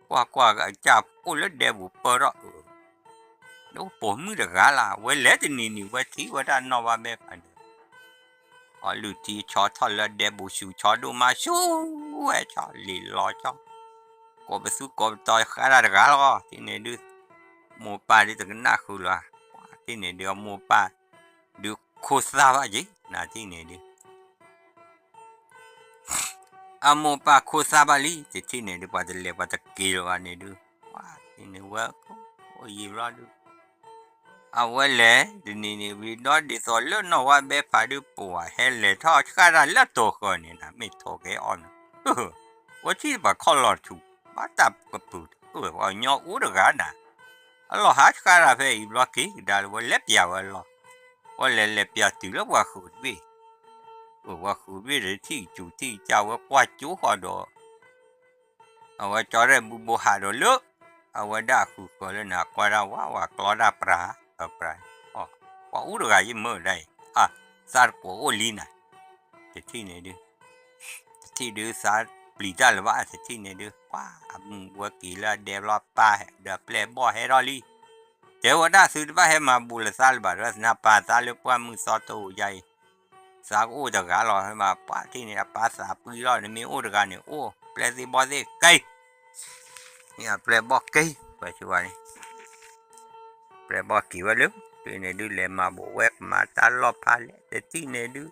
ကွၢ်ကွၢ်အကၢ်အိၣ်လၢဒဲပူၤပၢထီၣ်အၢ ဒီးပိာ်မုၣ်တဂၤလၢ် ဝဲလဲၤတနံၤနံၤဝဲထံၣ်ဝဲဒၣ်နီၢ်ဝါဘဲဖးန့ၣ် အီၣ်လုၢ်ထံဆီထီၣ်လၢဒဲပူၤ ဆူၣ်ဆီဒိၣ်မးဆူၣ် ပှဲၤဆီ လံာ်လီၤဆီ ကိးပသူကိးပတီၤဃါတၢ်တဂၤလီၤ ထံၣ်န့ၣ်ဒုး မိၢ်ပၢ်ဒုးတကနၣ်ဃုာ်လီၤ ထံၣ်န့ၣ်ဒုး အမိၢ်ပၢ်ဒုးခိၣ်သၣ်ဘၣ်က့ၤ နၤထံၣ်န့ၣ်ဒုး အမိၢ်ပၢ်ခိၣ်သၣ်ဘၣ်လံ တထံၣ်န့ၣ်ဒုး ပှၤတလဲၤပှၤတက့ၤလၢၤဘၣ်န့ၣ်ဒုး ထံၣ်န့ၣ်ဝဲ အိၣ်ယံာ်ဘျီဒုး အဝဲလဲၤတနံၤန့ၣ် ဝံၤဒီးဒ်သိးလၢနီၢ်ဝါဘဲဖးဒုး ပှၤဟဲလဲၤထီၣ်ဃါတၢ်လၢတိၤဃၢၤန့ၣ် နမ့ၢ်ထိးကဲအီၤန့ၣ် ဝဲထံၣ်ပှၤခီၣ်လီၤထူး ဘၣ်တၢ်ကပုာ် ပှၤကညီအိၣ်တဂၤနၤ အလီၢ်ဟးဃါတၢ်ဖဲအံၤဘျီက့ၤကဒါလၢ ဝဲလဲၤပျးဝဲလီၤ ဝဲလဲၤလဲၤပျးတုၤလၢပှၤဃုာ်တဘ့ၣ် ပှၤဃုာ်တဘ့ၣ်ဒီးထံၣ်ကစူၤထံၣ်ကစၢ်ဝဲကွၢ်ကၠိဃီဒီး အဝဲကၠီရဲၣ်ဘုဘိဟးဒီးလၢ အဝဲဒၣ်အဃုာ်ဃီၤလၢန့ၣ် ကွၢ်ဒၣ်ဝးဝးကျီဒၣ်ပြၤ ပြၤ ပှၤအိၣ်တဂၤယမၢဒၣ်အံၤ အသးတကိးအိၣ်လံနၤ တထံၣ်န့ၣ်ဒုး တထံၣ်ဒုးသးပျံၤတၢ်လၢၤဘၣ် တထံၣ်န့ၣ်ဒုး ပှၤအမုၢ်ဝဲက့ၤလၢအဒဲဘျီပၢ်ဒီးအပျဲၢ်ဘီၣ်ဟဲထီၣ်လံ တဲဝဲဒၣ်သုတဘၣ်ဟဲမၤဘူးလၢသးလၢၤဘၣ် ဒီးသနၢ်ပၢ်သးလၢပှၢ်မုၢ်သီထိယါအံၤ သးကအိၣ်တဂၤလီၤ မ့ၢ်ပှၤထံၣ်န့ၣ် အပၢ်သးပှံၢ်လီၤ နမ့ၢ်အိၣ်တဂၤန့ၣ် အိၣ်ပျဲၢ်သ့ၣ်ဘီၣ်သ့ၣ်က့ၤ မ့ၢ်အပျဲၢ်ဘီၣ်က့ၤ ပှၤဆိဝါန့ၣ် ပျဲၢ်ဘီၣ်က့ၤဝဲလၢ တထံၣ်န့ၣ်ဒုး လဲၤမၤဘူးဝဲကမၤတၢ်လီၢ်ဖးလဲၣ် တထံၣ်န့ၣ်ဒုး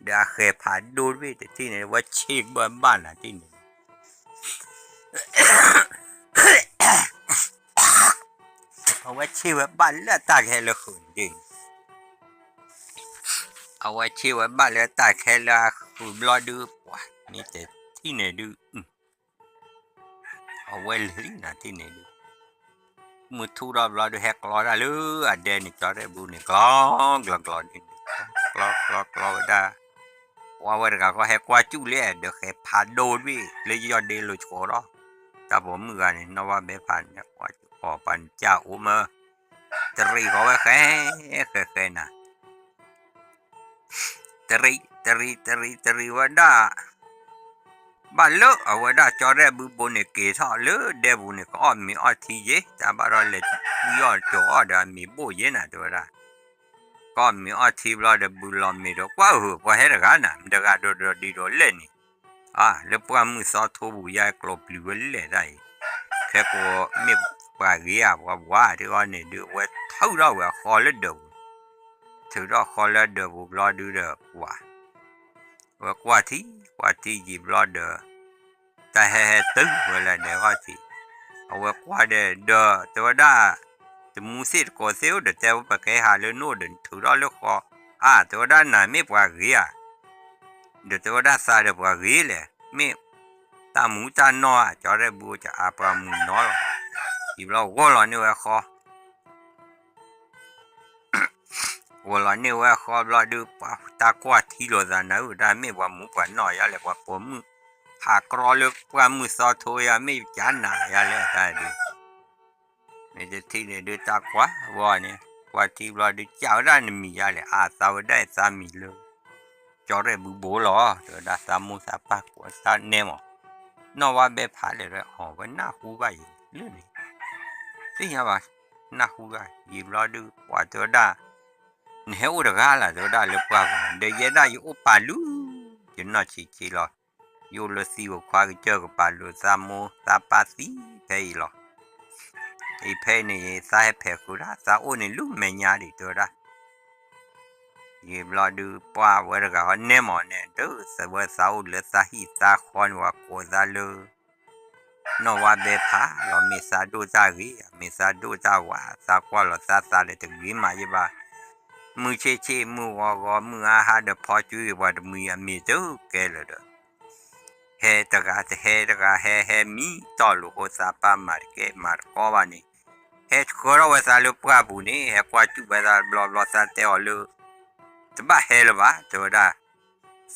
ဒီးအဃဲၤဖးဒိၣ်တဘ့ၣ် တထံၣ်န့ၣ် ဝဲဆ့ၣ်ဘၣ်ဘၣ်နၤ တထံၣ်န့ၣ် အဝဲဆ့ၣ်ဝဲဘၣ်လၢတၢ်ကဟဲလၢဃုာ်န့ၣ်ဒုး အဝဲဆ့ၣ်ဝဲဘၣ်လၢတၢ်ကဟဲလၢအဃုာ်ဘျီဒုး ပှၤမ့ၢ်တထံၣ်န့ၣ်ဒုး အဝဲလဲၤလံနၤထံၣ်န့ၣ်ဒုး မုၢ်ထူၣ်ထီၣ်ဘျီဒုး ဟဲကျီတၢ်လၢအဒဲန့ၣ် ကၠီရဲၣ်ဘုန့ၣ် ကျီ ကျီ ကျီဒုး ကျီ ကျီ ကျီဝဲဒၣ် ပှၤဝဲတဂၤဃီဟဲကွၢ်စူၣ်လၢ ဒီးဃဲၤဖးဒိၣ်တဘ့ၣ် လၢယီၢ်ဒ့လိာ်ဆိးဒီး တၢ်ပိာ်မုၣ်ဂၤန့ၣ် နီၢ်ဝါဘဲဖးန့ၣ် ကွၢ်စူၣ်အီၤ ပှၤနကၢ်အိၣ်မၢ တရံးဃီဝဲဃဲ ဃဲဃဲနၤ တရံး တရံး တရံး တရံးဝဲဒၣ် ဘၣ်လၢအဝဲဒၣ်ကၠီရဲၣ်ဘုဘိန့ၣ် က့ၤထီၣ်လၢဒဲပူၤန့ၣ် ကအီၣ်မ့ၤအီထံယ့ၤ တၢ်ဘၣ်ဒီးလဲၤဝံအီၣ်ကၠီအီၣ်ဒီးအမ့ၤဘိၣ်ယ့ၤနၤ တဲဝဲဒၣ် ကအီၣ်မ့ၤအီထံဘျီဒီး ဘုလီၤမ့ၤဒီး ကွၢ်ဧၢ ပှၤဟဲတဂၤနၤ မတဂၤဒီးဒီးဒံးဒီးလဲၣ်န့ၣ် အါ လၢပှၢ်မုၢ်သီထိပူၤယါ ကျိၤပျံၤဝဲလဲၣ်တၢ်အံၤ ခဲကိးမ့ၢ်ပှၤဂ့ၤဧါ ပှၤဝါတဂၤန့ၣ်ဒုး အဝဲထုးထီၣ်ဝဲအဃီလၢဒၢးပူၤ ထုးထီၣ်ဃီလၢဒၢးပူၤဘျီဒုးဒီး ပှၤ အဝဲကွၢ်ထံ ကွၢ်ထံယံာ်ဘျီဒီး တၢ်ဟဲဟဲတုၤဝဲလၢဒဲးဂီၢ်ထံး အဝဲကွၢ်ဒီး ဒီးတဲဝဲဒၣ် တမူသ့ၣ်တကိးသ့ၣ်အိၣ်ဒီး တဲဝဲပကဟဲဟးလၢနအိၣ်ဒီး နထုးထီၣ်လၢဃီ အါ တဲဝဲဒၣ်နၤမ့ၢ်ပှၤဂ့ၤဧါ ဒီးတဲဝဲဒၣ်သးဒီးပှၤဂ့ၤလဲၣ် မ့ၢ်တၢ်မူတၢ်နီၢ်ဧါ ကၠီရဲၣ်ဘုအိၣ်ကၠီအါပှၤမုၢ်နီၢ်လီၤ ယံာ်ဘျီဂီၢ်လီၤန့ၢ်ဝဲဃီ ဂီၢ်လီၤန့ၢ်ဝဲဃီဘျီဒုး ပှၤတၢ်ကွၢ်ထံလိာ်သးနၤဧၢ တၢ်မ့ၢ်ပှၤမူပှၤနီၢ်ယါလဲၣ် ပှၤပိာ်မုၣ် ဟးကြီလၢပှၢ်မုၢ်သီထိယါ မ့ၢ်ကနၤယါလဲၣ်တၢ်ဒုး မ့ၢ်တထံၣ်န့ၣ်ဒုး တၢ်ကွၢ်ဝဲန့ၣ် ကွၢ်ထံဘျီဒုး ကးဝဲဒၣ်နမံၤယါလဲၣ် အါ သးဝဲဒၣ်အသးမံၤလၢ ကၠီရဲၣ်ဘုဘိလီၤ တဲဝဲဒၣ်သးမိၢ်သးပၢ်ကိးသးနဲမး နီၢ်ဝါဘဲဖးလဲၣ် အဝဲနၢ်ဟူဘၣ်ယံၤလၢန့ၣ် သ့ၣ်ညါဘၣ် နၢ်ဟူဘၣ် ယံာ်ဘျီဒုး ပှၤတဲဝဲဒၣ် နဟဲအိၣ်တဂၤလၢ် တဲဝဲဒၣ်လၢပှၢ်ပူၤန့ၣ် ဒီးယဲဒၣ်ယအိၣ်ပာ်လုၢ် ယနီၢ်ဆံးဆံးလီၤ ယအိၣ်လၢသံဝဲခွါကစၢၢ်ကပာ်လုၢ် သးမိၢ်သးပၢ်သံဖဲအံၤလီၤ အံၤဖဲအံၤန့ၣ် ယသးဟဲဖဲးဃုာ်ဒၣ် သးအိၣ်န့ၣ်လုၢ်မဲာ်ညါဒံး တဲဝဲဒၣ် ယံာ်ဘျီဒုး ပှၢ်ဝဲတဂၤဃီနဲမးန့ၣ် ဒုးသဝဲသးအိၣ်လၢသးဟံၣ်သးဃီန့ၣ် ပှၤကိးသးလၢ နီၢ်ဝါဘဲဖးလီၤ မ့ၢ်သးဒိၣ်တၢ်ဂ့ၤ မ့ၢ်သးဒိၣ်တၢ်ဝါ သးကွၢ်လီၤသးသးဒီးတဂ့ၤမးယဘၣ် မုၢ်ဆ့ၣ်ဆ့ၣ် မုၢ်ဂီၤဂီၤ မုၢ်အါဟါဒီးဖီကၠူအံၤ ပှၤတမှံၤအမ့ၤတကဲလၢၤဒီး ဟဲတဂၤတဟဲတဂၤ ဟဲဟဲမံတီၢ်လိာ်ဃိ သးပၢ်မၤတကဲ မၤတကီဘၣ်န့ၣ် ဟဲဆှၢထီၣ်ဝဲသးလၢပှၢ်ပူၤန့ၣ် ဟဲကွၢ်စူၣ်ဝဲသးဘျီဘျီ သးတဲအီၤလၢ တဘၣ်ဟဲလၢၤဘၣ် တဲဝဲဒၣ်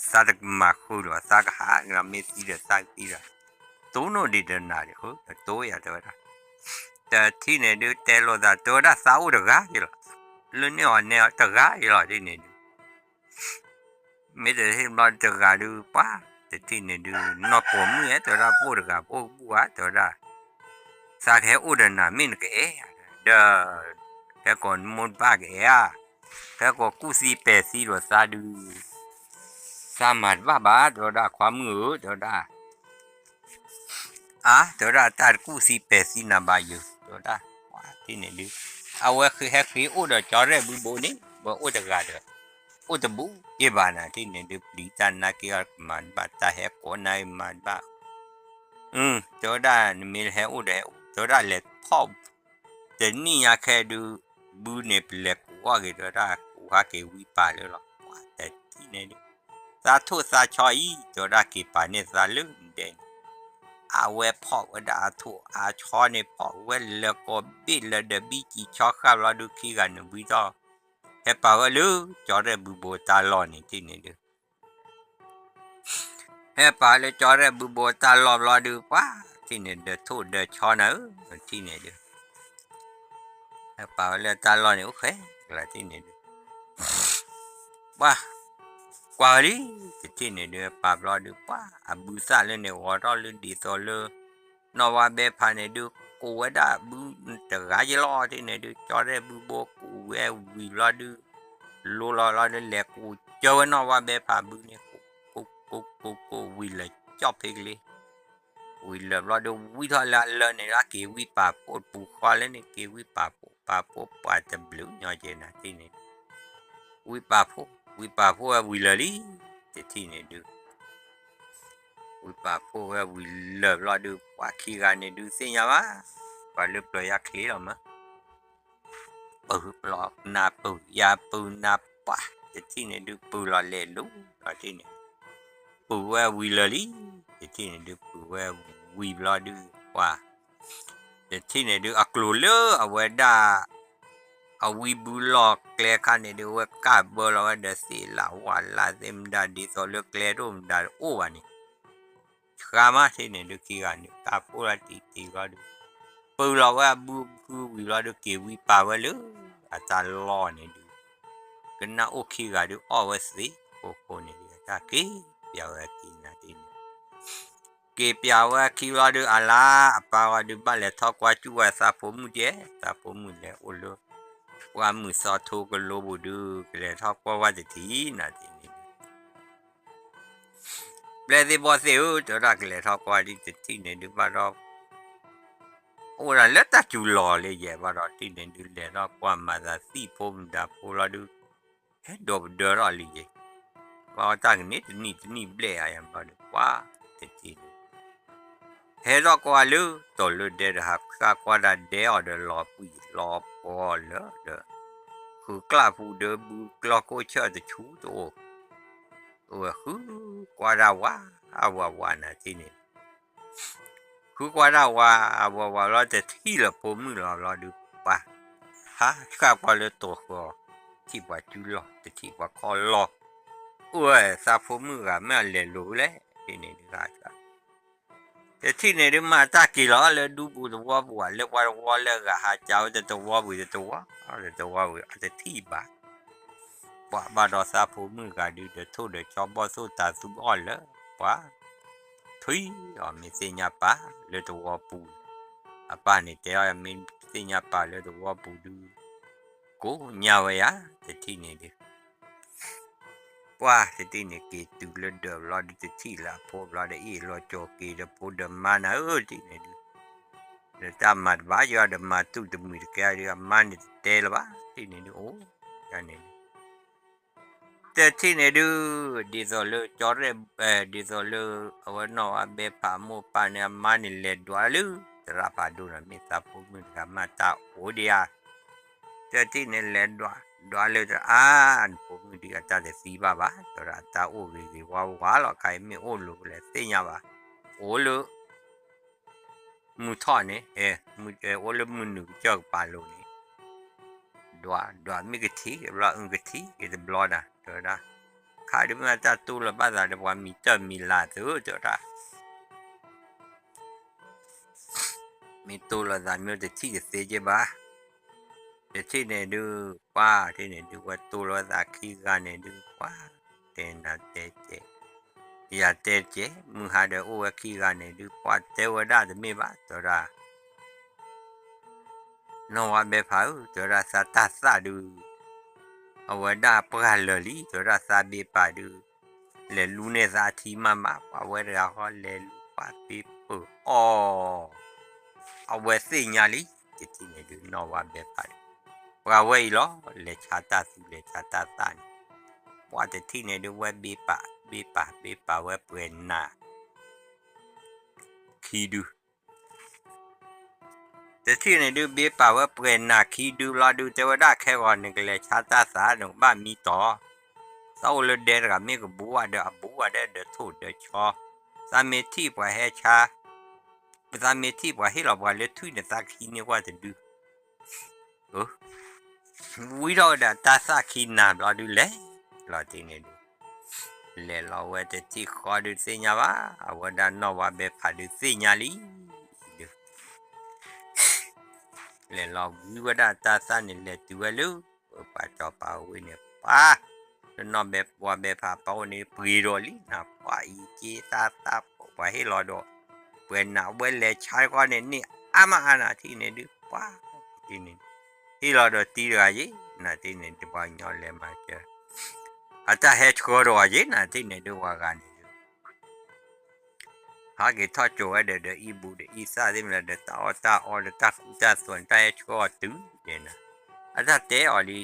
သးတကမၤဃုာ်လၢၤဘၣ် သးကဟးကလီၤ မ့ၢ်သံဒီးသးကသံဒီး တိၢ်နီၣ်ဒံးတနၤဒံး တိၢ်ယၤတဲဝဲဒၣ် တထံၣ်န့ၣ်ဒုးတဲလိာ်သး တဲဝဲဒၣ်သးအိၣ်တဂၤက့ၤလီၤ လၢန့ၢ်အီၤနဲတဂၤက့ၤလီၤ ဒ်န့ၣ်ဒုး မ့ၢ်တထံၣ်ဘျီတဂၤဒုး ပှၤတထံၣ်န့ၣ်ဒုး နီၢ်ပိာ်မုၣ်ဧၢ တဲဝဲဒၣ် ပအိၣ်တဂၤ ပအိၣ်တဘူၣ်ဧါ တဲဝဲဒၣ် သးကဟဲအိၣ်ဒီးနၤ မ့ၢ်နကအဲၣ်ဧါ ဒီး ဖဲကိးနမိၢ်နပၢ်ကအဲၣ်ဧါ ဖဲကိးကူၣ်သံပဲာ်သံဒီးသးဒုး သးမၤတဘၣ်ဘၣ် တဲဝဲဒၣ် ခွါမုၣ်ဧၢ တဲဝဲဒၣ်, အါ တဲဝဲဒၣ် တၢ်တကူၣ်သံပဲာ်သံနၤဘၣ်ယုာ် တဲဝဲဒၣ်, ပှၤထံၣ်န့ၣ်ဒုး, အဝဲဃ့ဟဲဃ့အိၣ်ဒီးကၠီရဲၣ်ဘုဘိန့ၣ် ဝဲအိၣ်တဂၤဒီး, အိၣ်တဘူးက့ဘၣ်နၤ ထံၣ်န့ၣ်ဒုး ပျံၤတၢ်နါက့အီၤကမၤတဘၣ် တၢ်ဟဲကိးနါက့မၤတဘၣ်, တဲဝဲဒၣ် နမ့ၢ်ဟဲအိၣ်ဒီးဟဲအိၣ် တဲဝဲဒၣ် လဲၤဖီၣ် တနံၣ်ညါခဲဒုး, ဘုန့ၣ် ပလဲၤကူးအီၣ်က့ၤ တဲဝဲဒၣ် ကူးဟးက့ၤဝံပာ်လၢလီၤ ပှၤတထံၣ်န့ၣ်ဒုး, သးထိၣ်သးဆီအံၤ တဲဝဲဒၣ် က့ၤပာ်န့ၢ်သးလၢနဒဲန့ၣ်, အဝဲဖီၣ်ဝဲဒၣ်အထိၣ်အဆီန့ၣ် ဖီၣ်ဝဲလၢကီၢ်ဘ့ၣ်လၢဒီးဘံၣ်ကံၤဆီဃၣ်ဘျီဒုး ခံဂၤန့ၣ်ဝံထီၣ်, ဟဲပာ်ဝဲလၢ ကၠီရဲၣ်ဘုဘိတၢ်လီၢ်န့ၣ် ထံၣ်န့ၣ်ဒုး ဟဲပာ်လၢကၠီရဲၣ်ဘုဘိတၢ်လီၢ်ဘျီဒုး ပှၤထံၣ်န့ၣ်ဒုး ထိၣ်ဒုးဆီနၤဧၢ ထံၣ်န့ၣ်ဒုး, ဟဲပာ်ဝဲလၢတၢ်လီၢ်န့ၣ် အိၣ်ဃဲကျါထံၣ်န့ၣ်ဒုး, ပှၤ, ကွၢ်ဝဲလံ, တထံၣ်န့ၣ်ဒုး ပာ်ဘျီဒုး ပှၤအဘုသၣ်လၢန့ၣ် ဂီၤထီၣ်လၢဒ်သိးလၢ နီၢ်ဝါဘဲဖးန့ၣ်ဒုး ကူးဝဲဒၣ်ဘုတဂၤယလီၤ ထံၣ်န့ၣ်ဒုး ကၠီရဲၣ်ဘုဘိကူးဝဲဝံၤဘျီဒုး လိလီၤလီၤဒုး လဲၤကူးကၢဝဲနီၢ်ဝါဘဲဖးဘုန့ၣ် ကူး, ကူး, ကူး, ကူး, ကူးဝံၤလၢာ်ကၠီၣ်ဖ့ကလ့, ဝံၤလၢာ်ဘျီဒုး ဝံထီၣ်လၢအလၢန့ၣ် က့ၤဝံပာ်ဖှိၣ်ပူၤဃီလၢန့ၣ် က့ၤဝံပာ်ဖှိၣ် ပာ်ဖှိၣ်ပှၤတဘျုးညီကဲနၤထံၣ်န့ၣ်, ဝံပာ်ဖှိၣ်, ဝံပာ်ဖှိၣ်ဝဲဝံၤလၢာ်လံ, တထံၣ်န့ၣ်ဒုး ဝံပာ်ဖှိၣ်ဝဲဝံၤလၢာ်ဘျီဒုး ပှၤခံဂၤန့ၣ်ဒုးသ့ၣ်ညါဘၣ်, ပှၤလၢပျၢၤယါချ့လီၤမး, ပၢၤလီၤနၤပၢၤယၤပၢၤနၤပှၤ တထံၣ်န့ၣ်ဒုး ပၢၤလီၤလဲၤလိၤလီၤထံၣ်န့ၣ်, ပၢၤဝဲဝံၤလၢာ်လံ, တထံၣ်န့ၣ်ဒုး ပၢၤဝဲဝံၤဘျီဒုး ပှၤ တထံၣ်န့ၣ်ဒုး အကျိၤလၢအဝဲဒၣ် အဝံဘုလီၢ်ကျဲခါန့ၣ်ဒုး အဝဲကၢ်ဘၢလီၤဝဲဒီးသ့ၣ်လၣ်ဝၣ်လၣ် သ့ၣ်မတၤဒ်သိးလၢကျဲဒိၣ်မတၤတအိၣ်ဘၣ်န့ၣ်, ဆှါမးထံၣ်န့ၣ်ဒုး ခံဂၤန့ၣ် ကၢ်ဖှိၣ်လၢတံၢ်တံၢ်ဘျီဒုး ပၢၤလီၤဝဲအဘုဖုဝံၤဘျီဒုး က့ၤဝံပာ်ဝဲလၢ အတၢ်လီၢ်န့ၣ်ဒုး ကနၣ်အိၣ်ခံဂၤဒုး အီၣ်ဝဲသ့ၣ်ခိၣ်ခိၣ်န့ၣ်ဒုး အတၢ်က့ၤပျးဝဲအခံနၤဒ်န့ၣ်, က့ၤပျးဝဲအခံဘျီဒုး အလါအပၢ်ဂီၢ်ဒုး ဘၣ်လဲၤထီၣ်ကွၢ်စူၣ်ဝဲသးဖိမုၣ်ကဲ, သးဖိမုၣ်လဲၤအိၣ်လၢ ပှၢ်မုၢ်သီထိကလိပူၤဒုး ကလဲၤထီၣ်ကွၢ်ဝဲတထံၣ်နၤဒ်န့ၣ်ဒုး ပျဲၢ်သ့ၣ်ဘီၣ်သ့ၣ်ဧၢ တဲဝဲဒၣ် ကလဲၤထီၣ်ကွၢ်ဒ်တထံၣ်န့ၣ်ဒုး ဘၣ်ဒီး အိၣ်ဝဲဒၣ်လၢတၢ်စူၤလီၢ်လၢယဲၢ်ဘၣ်ဒီး ထံၣ်န့ၣ်ဒုး လဲၤထီၣ်ကွၢ်မၤသးသံၣ်ဖိမတၤဖိလီၤဒုး ဟဲဒိးပဒၢထီၣ်လံယဲၢ်, ဘၣ်တၢ်ကန့ၣ်တနံၣ်တနံၣ်ဘျဲၣ်အါယၤဘျီဒုး ပှၤတထံၣ်န့ၣ် ဟဲထီၣ်ကွၢ်လၢ တီၤလၢဒဲဒီး ဟးဃၣ်ကွၢ်ဒၣ်ဒဲအီၤဒီး လီၤပှံၢ်လီၤပှီၤလၢဒီး ဃုာ်ကျၢ်ပူၤဒီး ဘုကျီၢ်ခိၣ်ဆၢၣ်တဆူတအိၣ်, အဝဲဃုကွၢ်ဒၣ်ဝး အဝးဝးနၤထံၣ်န့ၣ် ဃုကွၢ်ဒၣ်ဝး အဝးဝးလီၤ တထံၣ်လၢဖိမုၣ်လီၤဘျီဒုး ပှၤ ဟးဃၣ်ကွၢ်လၢတိၤဃၢၤအီၤ, ထံၣ်ပှၤစုလီၢ် တထံၣ်ပှၤခီလီၢ်, အိၣ်ဝဲသးဖိမုၣ်ဂၤမ့ၢ်အလဲၤလိၤလဲၣ် ထံၣ်န့ၣ်ဒုး တထံၣ်န့ၣ်ဒုး မ့ၢ်အတၢ်က့ၤလီၤလၢဒူပူၤသဝီပူၤဧါ လၢပှၤတဝီလၢအဂၤဟးကၠီဝဲတဝီပူၤတဝီ တဝီပူၤအတထံၣ်ဘၣ် ပှၤဘၣ်ဒီးသးဖိမုၣ်ဂၤဒုး ဒီးထိၣ်ဒီးဆီဘီၣ်သိၣ်တၤသူအီၣ်လၢပှၤ ထွံၣ်အီၤ မ့ၢ်သ့ၣ်ညါပာ်လၢတဝီပူၤ, အပၢ်န့ၣ်တဲအီၤ မ့ၢ်သ့ၣ်ညါပာ်လၢတဝီပူၤဒုး ကိးညါဝဲယၤ တထံၣ်န့ၣ်ဒုး ပှၤတထံၣ်န့ၣ် က့ၤတုၤလၢဒၢးဘျီဒုး တထံၣ်လၢအဖိဘျီဒီး အ့ၣ်လိာ်ကၠီၤက့ၤဒီးဖိဒီးမါနၤဧၢ တထံၣ်န့ၣ်ဒုး ဒီးတၢ်မၤတဘၣ်ယွၤဒီးမၤတူၢ်တမုာ်တကဲဒုး အမါန့ၣ်တတဲလၢၤဘၣ် တထံၣ်န့ၣ်ဒုး အိၣ်ယၤန့ၣ် တထံၣ်န့ၣ်ဒုး ဒ်သိးလၢကၠီရဲၣ် ဒ်သိးလၢ အဝဲနီၢ်ဝါဘဲဖးအမိၢ်ပၢ်န့ၣ် အမါန့ၣ်လဲၤဒွးလၢ သရၣ်ဖးဒိၣ်န့ၣ် မ့ၢ်သးဖိမုၣ်တဂၤမးတၢ်အိၣ်ဒံးဧါ တထံၣ်န့ၣ်လဲၤဒွး ဒွးလၢတအါ နဖိမုၣ်ဒုးအတၢ်တသံဘၣ်ဘၣ် တဲဝဲဒၣ် အတၢ်အိၣ်ဂ့ၤဂ့ၤဝါဝါလီၤ ခါအံၤမ့ၢ်အိၣ်လိၤလဲၣ်သ့ၣ်ညါဘၣ် အိၣ်လၢ မုၢ်ထီၣ်န့ၣ် အိၣ်လၢမုၢ်နုာ်ကစၢၢ်ကပၤလိၤန့ၣ် ဒွး ဒွးမ့ၢ်ကထံၣ်ဘျီ အုၣ်ကထံၣ်က့ၤတဘျီနၤ တဲဝဲဒၣ် ခါဒုးမ့ၢ်တၢ်တူၢ်လိာ်ဘၣ်သးဒီးပှၤမံၤတၢၢ်မံၤလၤသု တဲဝဲဒၣ် မ့ၢ်တူၢ်လိာ်သးမ့ၢ်တထံၣ်တသ့က့ဘၣ် တထံၣ်န့ၣ်ဒုး ပှၤထံၣ်န့ၣ်ဒုး ဝဲတူၢ်လိာ်သးခံဂၤန့ၣ်ဒုး ပှၤ တဲနၤတဲကဲ ယၤတဲကဲ မုၢ်ဟါဒီးအိၣ်ဝဲခံဂၤန့ၣ်ဒုး ပှၤတဲဝဲဒၣ်တမ့ၢ်ဘၣ် တဲဝဲဒၣ် နီၢ်ဝါဘဲဖးဧၢ တဲဝဲဒၣ် သးတၢ်သၣ်ဒုး အဝဲဒၣ်ပှၢ်လၢာ်လံ တဲဝဲဒၣ် သးဘ့ပာ်ဒုး လဲၤလူန့ၢ်သးထံမးမး ပှၤဝဲတဂၤဃီလဲၤလူပှၤသ့ပၢၢ်အီၤ, အဝဲသ့ၣ်ညါလံ, တထံၣ်န့ၣ်ဒုးနီၢ်ဝါဘဲဖးဒီး ပှၤဝဲအံၤလီၤ လဲၤဆါတၢ်သူလဲၤဆါတၢ်သၣ်န့ၣ်, ပှၤတထံၣ်န့ၣ်ဒုးဝဲဘ့ပာ် ဘ့ပာ် ဘ့ပာ်ဝဲပှဲၤနး ခံဒု တထံၣ်န့ၣ်ဒုးဘ့ပာ်ဝဲပှဲၤနးခံဒုဘျီဒုး တဲဝဲဒၣ်ခဲဂီၤန့ၣ် ကလဲၤဆါတၢ်သၣ် နကဘၣ်မံတီၤ, သးအိၣ်လၢဒဲတဂၤမ့ၢ်ကဘူးဝဲဒီးအဘူးဝဲဒီးဒၢးထိၣ်ဒၢးဆီ, သးမ့ၢ်ထံၣ်ပှၤဟဲဆါ, သးမ့ၢ်ထံၣ်ပှၤဟ့ၣ်လီၤပှၤလၢထွံၣ်န့ၣ် သးကဟံးန့ၢ်ကွၢ်တဒု ဝံထီၣ်ဝဲဒီးတၢ်သၣ်ခံနၤဘျီဒုးလဲၤလီၤတထံၣ်န့ၣ်ဒုး, လဲၤလီၤဝဲတထံၣ်ဃီဒုးသ့ၣ်ညါဘၣ်, အဝဲဒၣ်နီၢ်ဝါဘဲဖးဒုးသ့ၣ်ညါလံ, ဒုး လဲၤလီၤဝံဝဲဒၣ်တၢ်သၣ်န့ၣ် လဲၤတုၤဝဲလၢ ပှၤစီၤပၤအဝ့ၢ်န့ၣ် ပှၤ လၢနီၢ်ဝါဘဲဖးပှၤအိၣ်န့ၣ် ပှ့ၤဒီးလံနၤ ပှၤအံၤက့တၢ်သၣ်ဖိ ပှၤဟ့ၣ်လီၤဒီး ပှဲၤနးဝဲလဲၤဆါတခီန့ၣ် န့ၢ်အါမးအါနၤထံၣ်န့ၣ်ဒုး ပှၤ ထံၣ်န့ၣ် ဟ့ၣ်လီၤဒီးတံၤတဂၤယ့ၣ် နၤထံၣ်န့ၣ်ဒုး ပှၤကညီလဲၤမၤစၢၤ အတၢ်ဟဲဆှၢတဂၤယ့ၣ် နၤထံၣ်န့ၣ်ဒုး ပှၤဂၤန့ၣ်ဒုး ဟးက့ၤထီၣ်ကၠိဝဲဒီး ဒီးအံၣ်ဘူးဒီးအံၣ်သၣ်သ့ၣ်မနုၤဒီး တၢ်အီၣ်တၢ်အီဒီးတၢ်ကူတၢ်သိးန့ၣ် တၢ်ဟဲဆှၢအီၤတုၤဒဲးနၤ, အတၢ်တဲအီၤလံ,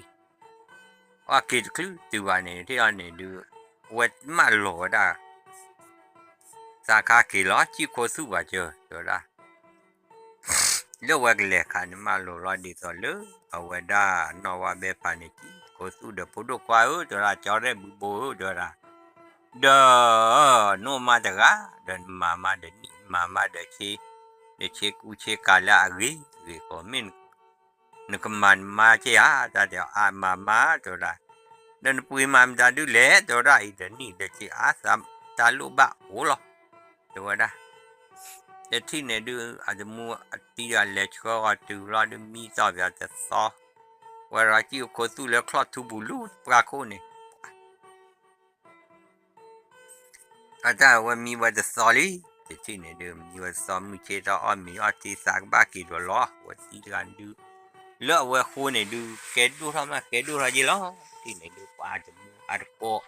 အီၣ်က့ၤတချုးတုၤဘၣ်န့ၣ် ထံၣ်အီၤန့ၣ်ဒုး ဝဲမၢလီၤဝဲဒၣ် သးခါက့ၤလီၤ စံၣ်ခိသူၣ်ဘၣ်စၢၤ တဲဝဲဒၣ် လၢဝဲကလဲၤခးန့ၣ် မၢလီၤလီၤဒ်သိးလၢ အဝဲဒၣ်နီၢ်ဝါဘဲဖးန့ၣ် စံၣ်ခိသူၣ်ဒီးဖိဒိၣ်ခွါဧၢ တဲဝဲဒၣ် ကၠီရဲၣ်ဘုဘိဧၢ တဲဝဲဒၣ် ဒီး နအိၣ်မးတဂၤ ဒီးနမၤမးဒီးနံၣ် မၤမးဒီးဆ့ ဒီးဆ့ကူဆ့ကၤလၢအဂ့ၤဂ့ၤကီး မ့ၢ်နကမၤနမါက့ၤဧါ တၢ်တဲအီၤ အါမၤမး တဲဝဲဒၣ် ဒီးနပှ့ၤမၤမတၤဒုလဲၣ် တဲဝဲဒၣ်အံၤဒီးနံၣ်ဒီးဆ့အါ တၢ်လိၣ်ဘၣ်အိၣ်လီၤ တဲဝဲဒၣ် တထံၣ်န့ၣ်ဒုး အတမူအတံၤဒီးလဲၤဆှၢအီၤတုၤလီၤဒုး မံတီၢ်ပၠးတသီ ဝဲဒီးစံၣ်ခိသူၣ်လၢချီၣ်ထူပူၤလူၤပှၢ်ခိၣ်န့ၣ် အတၢ်ဝဲမံဝဲတသီလံ, တထံၣ်န့ၣ်ဒုး မံဝဲတသီမုၢ်ဆ့ၣ်ထီၣ်အီၣ်မ့ၤအီၣ်ထံသးကဘၣ်က့ၤဒီးလီၤ ဝဲတံၤတဂၤဒုး လၢအဝဲဃိန့ၣ်ဒုး ကဲဒိၣ်ထီၣ်မး ကဲဒိၣ်ထီၣ်က့ၤလီၤ, တထံၣ်န့ၣ်ဒုး ပှၤတမူအတကိး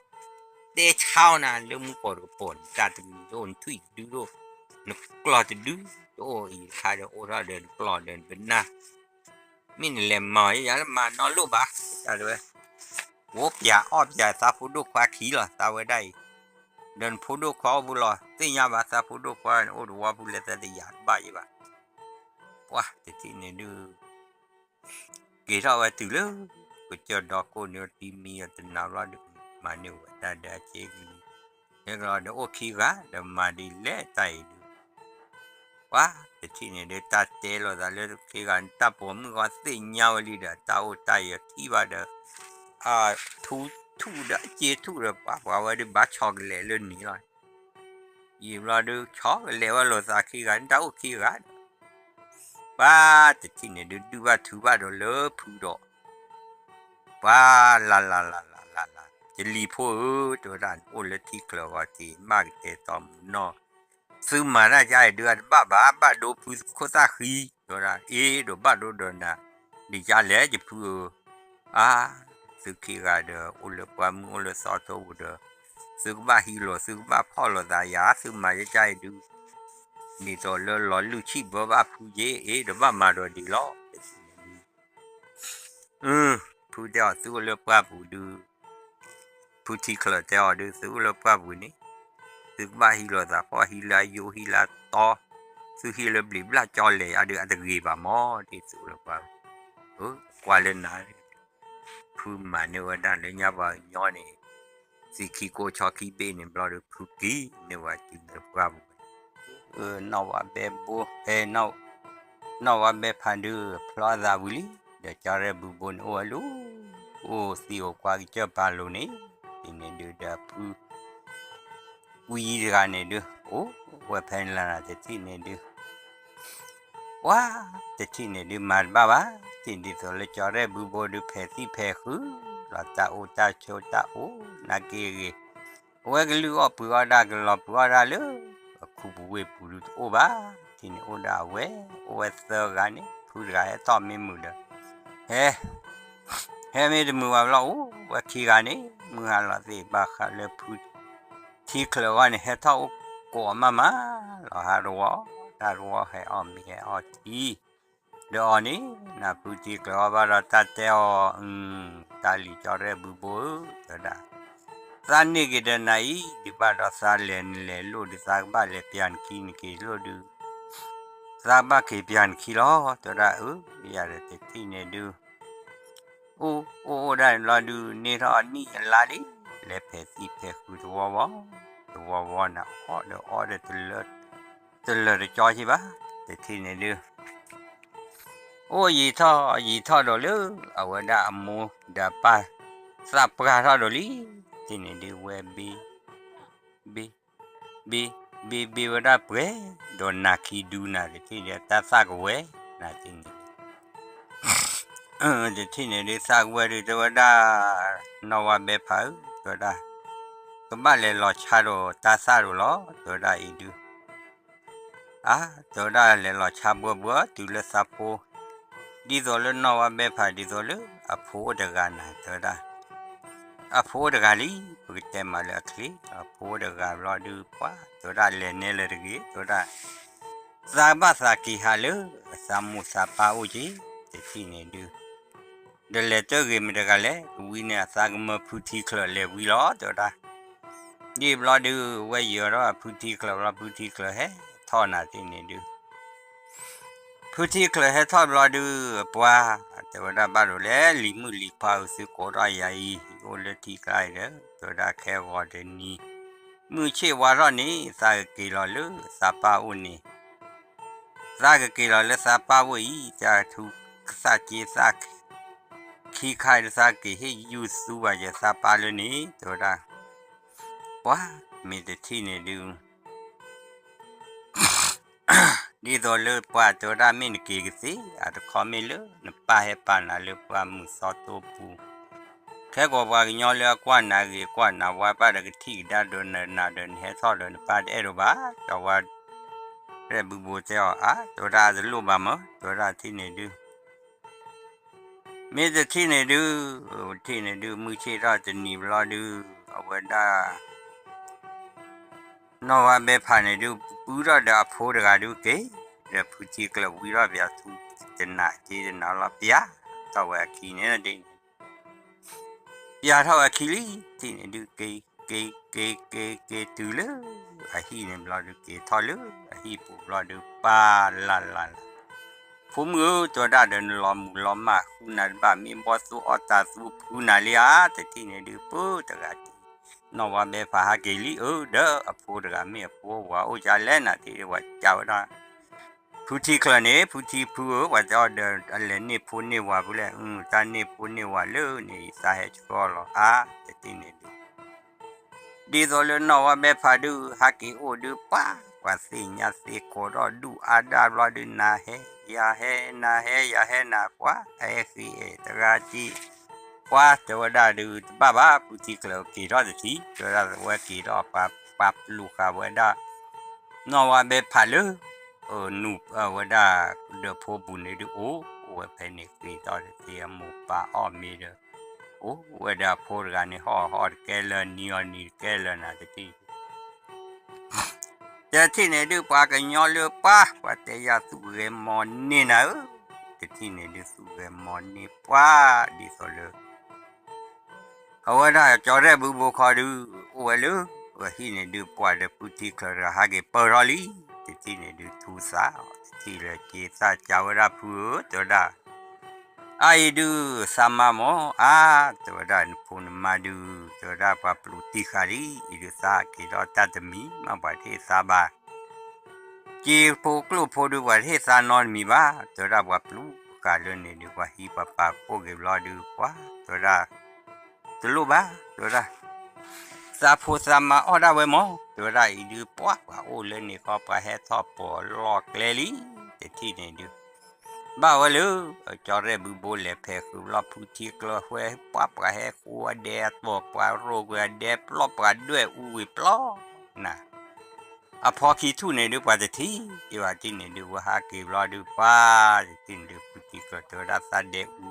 တဲဆါအီၤနၤ လၢမူကီၢ်တကပၤန့ၣ် တၢ်တမံၤတအိၣ် နထွံၣ်တဒုတအိၣ် နကျီၢ်တဒုတအိၣ်အံၤတခါဒီး အိၣ်ထီၣ်ဒီးနကျီၢ်ဒီးနပနၢ် မ့ၢ်နလဲၤမၤအီၤယၤလၢမၤနီလိၣ်ဘၣ် တၢ်တဲဝဲ အိၣ်ပၠးအီၣ်ပၠးသးဖိဒိၣ်ခွါခံလီၤ သးဝဲဒၣ်အံၤ, ဒီးနဖိဒိၣ်ခွါအိၣ်ဘူးလီၤ သ့ၣ်ညါဘၣ်သးဖိဒိၣ်ခွါန့ၣ် အိၣ်တဝီပူၤလဲၤသးတယာ်တဘၣ်ယဲဘၣ်, ပှၤတထံၣ်န့ၣ်ဒုး က့ၤထီၣ်ဝဲတုၤလၢ ကစၢၢ်ဒီကိၣ်န့ၣ် တံၤမံအီၤတနၤဘျီဒုး မၤန့ၢ်ဝဲတၢ်ဒီးအစ့ကလံၤ, ဟဲကလီၤဒီးအိၣ်ခံဂၤ ဒီးမၤဒ်လဲၣ်တၢ်အံၤဒုး ပှၤတထံၣ်န့ၣ်ဒုး တၢ်တဲလိာ်သးလၢခံဂၤန့ၣ် တၢ်ပိာ်မုၣ်ဂီၢ်သ့ၣ်ညါဝဲလံဒီး တၢ်အိၣ်တၢ်ယံၤထံၣ်ဘၣ်ဒီး ထူထူၣ်ဒီးအစ့ထူၣ်ဒီး ပှၤပှၤဝဲဒုးဘၣ်ဆီကလဲာ်လၢန့ၣ်လီၤ. ယံာ်ဘျီဒုး ဆီကလဲာ်ဝဲလိာ်သးခံဂၤန့ၣ် တၢ်အိၣ်ခံဂၤဒီး ပှၤတထံၣ်န့ၣ်ဒုး ဒုးဘၣ်ထုဘၣ်ဒီးလၢဖုဒီး ပှၤလၢ်လၢ်လၢ်လၢ်လၢ်လၢ် ကလံၤဖိဧၢ တဲဝဲဒၣ် နအိၣ်လၢထံချၢးဂီၤတံၢ် ဘၣ်ကတဲတီမုၢ်နီၢ် သုမၤတၢ်ကါအံၤဒုး အတဘၣ်ဘၣ် ဘၣ်ဒိဖုခိၣ်သၣ်ဃံ တဲဝဲဒၣ် အ့ ဒီးဘၣ်ဒိဒီးနၤ ဒ်ကါလဲၣ် ယဖုဧၢ အါ သုခံဂၤဒီး အိၣ်လၢပှၢ်မုၢ်အိၣ်လၢသီထိပူၤဒီး သုကဘၣ်ဟံးလိာ် သုကဘၣ်ဖီၣ်လိာ်သးယၤ သုမၤယကါအံၤဒုး ဒ်သိးလၢလီၤလုၢ်ဆံၣ်ဘၢဘၣ်ဖုယ့ၣ် အ့ ဒီးဘၣ်မၤဒီးဒ်လီၤ ဖုတဲအီၤသုအိၣ်လၢပှၢ်ပူၤဒုး ဖုထံချၢးတဲအီၤဒုး သုအိၣ်လၢပှၢ်ပူၤန့ၣ် သုကဘၣ်ဟံးလိာ်သးဖီၣ် ဟံးလၢအယိဟံးလၢအတီ သုဟံးလၢဘျံးဘျၣ်ကၠီလဲၣ် အဒုးအတဂ့ၤဘၣ်မၢ် ဒ်သုအိၣ်လၢပှၢ်ပူၤ ကွၢ်လၢနၤ ဖုမၤန့ၢ်ဝဲဒၣ်လၢညါပှၤကညီန့ၣ် သံခံကိးဆီခံဘ့ၣ်န့ၣ်ဘျီဒီး ဖုက့ၤန့ၢ်ဝဲတုၤလၢပှၢ်ပူၤ နီၢ်ဝါဘဲဘိ နီၢ်ဝါဘဲဖးဒုး ဖျီအသးဝံၤလံ ဒီးကၠီရဲၣ်ဘုဘိန့ၣ်အိၣ်ဝဲလၢ အိၣ်သံအိၣ်ကွၢ်ကစၢၢ်ပၤလိၤန့ၣ် ဒ်န့ၣ်ဒုးဒီးဖု ဝံတဂၤန့ၣ်ဒုး အိၣ်ဝဲဖဲန့ၣ်လၢနၤတထံၣ်န့ၣ်ဒုး ပှၤတထံၣ်န့ၣ်ဒုးမၤတဘၣ်ဘၣ် တထံၣ်ဒ်သိးလၢကၠီရဲၣ်ဘုဘိဒုးဖဲးသံၣ်ဖဲးဃုာ် လီၤတၢ်အိၣ်တၢ်ဆိးတၢ်အိၣ် နာ်က့ဂ့ၤ အဝဲကလုၢ်အီၣ်ပှ့ၤအီၣ်ဒၣ် ကလီၤပှ့ၤအီၣ်ဒၣ်လၢ အခူပူၤဝ့ၢ်ပူၤဒုးတအိၣ်ဘၣ် တထံၣ်န့ၣ်အိၣ်ဒၣ်အဝဲ အိၣ်ဝဲသၢဂၤန့ၣ် ဖုတဂၤဟဲထီၣ်မ့ၢ်မုာ်ဒီး ဟဲ ဟဲမ့ၢ်တမုာ်ဘၣ်ဘျီ အိၣ်ဝဲခံဂၤန့ၣ် မုၢ်ဟါလီၤသ့ၣ်ဘၣ်ဃးလၢဖု ဖုထံချၢးအဂီၢ်န့ၣ် ဟဲထီၣ်အိၣ်ကိးအီၤမးမးလီၤ. ဟးတဝီ, တၢ်တဝီဟဲအီၣ်မ့ၤဟဲအီၣ်ထံ, ဒီးအီၤန့ၣ် နဖုထံချၢးအီၤဘၣ်ဒီးတၢ်တဲအီၤ, တၢ်လံၤကၠီရဲၣ်ဘုဘိဧၢ, တဲဝဲဒၣ်, သးန့ၢ်က့ၤဒီးနၤအံၤ ဒုးဘၣ်ဒီးသးလဲၤနလဲၤလိၣ်ဒုး သးကဘၣ်လဲၤပျၢ်နခံနက့ၤလိၣ်ဒုး သးကဘၣ်က့ၤပျၢ်နခံလီၤ, တဲဝဲဒၣ်, အၢ ယၤဒီးတထံၣ်န့ၣ်ဒုး အိၣ်အိၣ်အိၣ်ဒၣ်န့ၣ်ဘျီဒုး န့ၢ်ထီၣ်အနံၣ်အလါလံ, လဲၤဖဲးသံၣ်ဖဲးဃုတဝီဝီ, တဝီဝီန့ၣ် အီၣ်ဒီးအီဒီး တလၢာ်တကၠီက့ဘၣ်, တထံၣ်န့ၣ်ဒုး အိၣ်ယံာ်ထီၣ်ယံာ်ထီၣ်ဒီးလၢ အဝဲဒၣ်အမိၢ်ဒီးအပၢ် သးပှၢ်ထီၣ်ဒီးလံ, တထံၣ်န့ၣ်ဒုး ဝဲဘ့ ဘ့ ဘ့ ဘ့ဘ့ဝဲဒၣ်ပှဲၤ ဒီးနၤခံဒုနၤ တထံၣ်ဒီး တၢ်သၣ်ကဝဲၤ နၤတထံၣ်န့ၣ် တထံၣ်န့ၣ်ဒုး သၣ်ကဝဲၤဒုး တဲဝဲဒၣ်, နီၢ်ဝါဘဲဖးဧၢ, တဲဝဲဒၣ်, ကဘၣ်လဲၤလီၤဆါဒီးတၢ်သၣ်ဒိၣ်လီၤ, တဲဝဲဒၣ်အံၤဒုး အါ, တဲဝဲဒၣ်လဲၤလီၤဆါဘှီဘှီတုၤလၢသးဖိ, ဒ်သိးလၢနီၢ်ဝါဘဲဖးဒ်သိးလၢအဖိအိၣ်တဂၤနၤ တဲဝဲဒၣ်, အဖိအိၣ်တဂၤလံ, ပကတဲမးလၢအချ့, အဖိအိၣ်တဂၤဘျီဒုး ပှၤ တဲဝဲဒၣ်လဲၤနဲလၢၤတဂ့ၤ, တဲဝဲဒၣ်, သးကဘၣ်သးက့ၤဟးလၢ သးမိၢ်သးပၢ်အိၣ်က့ၤ, တထံၣ်န့ၣ်ဒုး ဒီးလဲၤတၢ်ဂ့ၤမတၤတဂၤလဲၣ်, ကဝံၤန့ၣ် အသးကမၢဖုထံချၢးလဲၤဝံၤလီၤ, တဲဝဲဒၣ်, ဒ်ဘျီဒုး ဝဲယၢၤထီၣ်ဖုထံချၢးဘျီ ဖုထံချၢးဟဲထီၣ်နၤတထံၣ်န့ၣ်ဒုး ဖုထံချၢးဟဲထီၣ်ဘျီဒုး ပှၤ တဲဝဲဒၣ်ဘၣ်ဒိးလဲၣ် လံၤမုၣ်လံၤခွါဧၢ သုကိးထီၣ်ယၤအံၤ ယအိၣ်လၢထံကျါအံၤဒီး တဲဝဲဒၣ်ခဲဂီၤတနံၤ မုၢ်ဆ့ၣ်ဝါထီၣ်န့ၣ် သးကက့ၤလီၤလၢသးပၢ်အိၣ်န့ၣ် သးကက့ၤလီၤလၢသးပၢ်အိၣ်အံၤ တၢ်ထူသၣ်က့သၣ် ခံခါဒုး သးက့ၤဟ့ၣ်ယူၢ်သူဘၣ်ယသးပၢ်လၢန့ၣ် တဲဝဲဒၣ်, ပှၤ မ့ၢ်တထံၣ်န့ၣ်ဒုး ဒ်သိးလၢပှၤတဲဝဲဒၣ် မ့ၢ်နက့ၤကသ့ အတခီမ့ၢ်လၢနပၢ်ဟဲပာ်နၤလၢပှၢ်မုၢ်သီတိပူၤ, ခဲကိာ်ပှၤကညီလၢအကွၢ်နၤဂ့ၤကွၢ်နၤဝါဘၣ်ဒီးကထံၣ်ကဒါဒီးနၤဒီးနဟဲထီၣ်ဒီးနပၢ်တအဲၣ်ဒိးဘၣ်, ကၠီဝါ ရဲၣ်ဘုဘိတဲအီၤ အါ တဲဝဲဒၣ်တလိၣ်ဘၣ်မး တဲဝဲဒၣ်ထံၣ်န့ၣ်ဒုး မ့ၢ်တထံၣ်န့ၣ်ဒုး ထံၣ်န့ၣ်ဒုး မုၢ်ဆ့ၣ်ထီၣ်တနံၤဘျီဒုး အဝဲဒၣ် နီၢ်ဝါဘဲဖးန့ၣ်ဒုး ပုၢ်ထီၣ်ဒီးအဖိတဂၤဒုးက့ၤ ဒီးဖုထံကျၢးဝံထီၣ်ပၠးထူတနၤက့တနၤလီၤ ပၠးထီၣ်ဝဲအခံန့ၣ်ဒ်န့ၣ် ပၠးထီၣ်ဝဲအခံလံ ထံၣ်န့ၣ်ဒုး က့ၤ က့ၤ က့ၤ က့ၤ က့ၤတုၤလၢ အဟံၣ်န့ၣ်ဘျီဒုး က့ၤထီၣ်လၢအဟံၣ်ပူၤဘျီဒုး ပၢ်လၢ်လၢ်လၢ် ဖိမုၣ်ဧၢ တဲဝဲဒၣ်ဒီးနလီၤမုၢ်လီၤမၢ်ဃုနၤတဘၣ် မ့ၢ်ဘီၣ်သိၣ်အီၣ်တၢ်သူဖုနၤလံဧါ တထံၣ်န့ၣ်ဒုး ပၢ်တဂၤတံၢ် နီၢ်ဝါဘဲဖးဟးက့ၤလံဧၢ ဒီးအဖိတဂၤမ့ၢ်အဖိဝၤအိၣ်ကလဲၣ်နၤ ထံၣ်ဒုး ပှၤကးဝဲဒၣ် ဖုထံချၢးန့ၣ် ဖုထံဖုဧၢ ပှၤတဲအီၤဒီး အလဲၤန့ၢ်ဖိန့ၢ်ဝၤဖုလဲၣ် တၢ်န့ၢ်ဖိန့ၢ်ဝၤလၢန့ၣ် ယသးဟဲဆှီလီၤအါ တထံၣ်န့ၣ်ဒုး ဒ်သိးလၢနီၢ်ဝါဘဲဖးဒုး ဟးက့ၤအိၣ်ဒုး ပှၤ ပှၤသ့ၣ်ညါသ့ၣ်ကိးထီၣ်ဒူၣ်အါဒၣ်ဘျီဒုး နၤဟဲ ယၤဟဲ နၤဟဲ ယၤဟဲ နၤ ပှၤ အဟဲဃ့အဲၣ်တဂၤက့ ပှၤ တဲဝဲဒၣ်ဒုး တဘၣ်ဘၣ် ဖုထံချၢးက့ၤထီၣ်တထံၣ် တဲဝဲဒၣ်ဝဲက့ၤထီၣ် ပှၤပာ်ပျူၤဃာ်ဝဲဒၣ် နီၢ်ဝါဘဲဖးလၢ နူၢ်ဝဲဒၣ် ဒၢးဖိပူၤန့ၣ်ဒုး အိၣ်အိၣ်ဝဲဖဲန့ၣ် ဃ့ထီၣ်တသ့အမိၢ်ပၢ်အီၣ်မ့ၤဒီး အိၣ်ဝဲဒၣ်အဖိတဂၤန့ၣ် ဟီၣ်ဟီၣ်တကဲလၢာ် နံၤအီၤနံၤတကဲလၢာ်နၤ တထံၣ် တထံၣ်န့ၣ်ဒုး ပှၤကညီလၢပှၤ ပှၤတဲယၤသူၣ်ဂဲၤမီၤန့ၢ်နၤဧၢ, တထံၣ်န့ၣ်ဒုး သူၣ်ဂဲၤမီၤန့ၢ်ပှၤ ဒ်သိးလၢ အဝဲဒၣ်ကၠီရဲၣ်ဘုဘိခီဒုး အိၣ်ဝဲလၢ အဟံၣ်န့ၣ်ဒုး ပှၤဒီးဖုထံချၢးတဂၤဟးက့ၤပၢၢ်ထီၣ်လံ, တထံၣ်န့ၣ်ဒုး ထူသးအီၤ တထံၣ်လၢက့သးကးဝဲဒၣ်ဖုဧၢ တဲဝဲဒၣ် အအံၤဒုး သးမါမၢ် အါ တဲဝဲဒၣ် နဖိနမါဒုး တဲဝဲဒၣ် ပှၤပျူၤတံၢ်ဃာ်လံ အံၤဒုး သးက့ၤထီၣ်တၢ်တမံၤ မ့ၢ်ပှၤတဟ့ၣ်သးဘၣ် က့ဖိကျိၣ်ဖိဒုး ပှၤတဟ့ၣ်သးနီတမံၤဘၣ် တဲဝဲဒၣ် ပှၤပျူၤဃာ်လၢန့ၣ်ဒုး ပှၤဟံးပှၤပာ်ဖှိၣ်က့ၤဘျီဒုး ပှၤ တဲဝဲဒၣ် တလိၣ်ဘၣ် တဲဝဲဒၣ် သးဖိသးမါအီၣ်ဒၣ်ဝဲမၢ် တဲဝဲဒၣ်အံၤဒုး ပှၤ ပှၤအိၣ်လၢန့ၣ်ဃီ ပှၤဟဲထီၣ်ပိာ်လီၢ်ကျဲလံ တထံၣ်န့ၣ်ဒုး ဘၣ်ဝဲလၢ ကၠီရဲၣ်ဘုဘိလဲၤဖဲးဃုာ်ဘျီ ဖုထံကျၢးဃဲ ပှၤ ပှၤဟဲဃိအဒဲအတီၢ် ပှၤရိာ်ကွံာ်အဒဲပျီ ပှၤဒွဲၣ်အူဝံၤပျီ နၤ အဖီခံထူၣ်န့ၣ်ဒုး ပှၤတထံၣ်က့ၤဘၣ် တထံၣ်န့ၣ်ဒုး ဝဲဟးက့ၤဘျီဒုး ပှၤ တထံၣ်န့ၣ်ဒုး ဖုထံကျၢးတဲဝဲဒၣ်သးဒဲအူ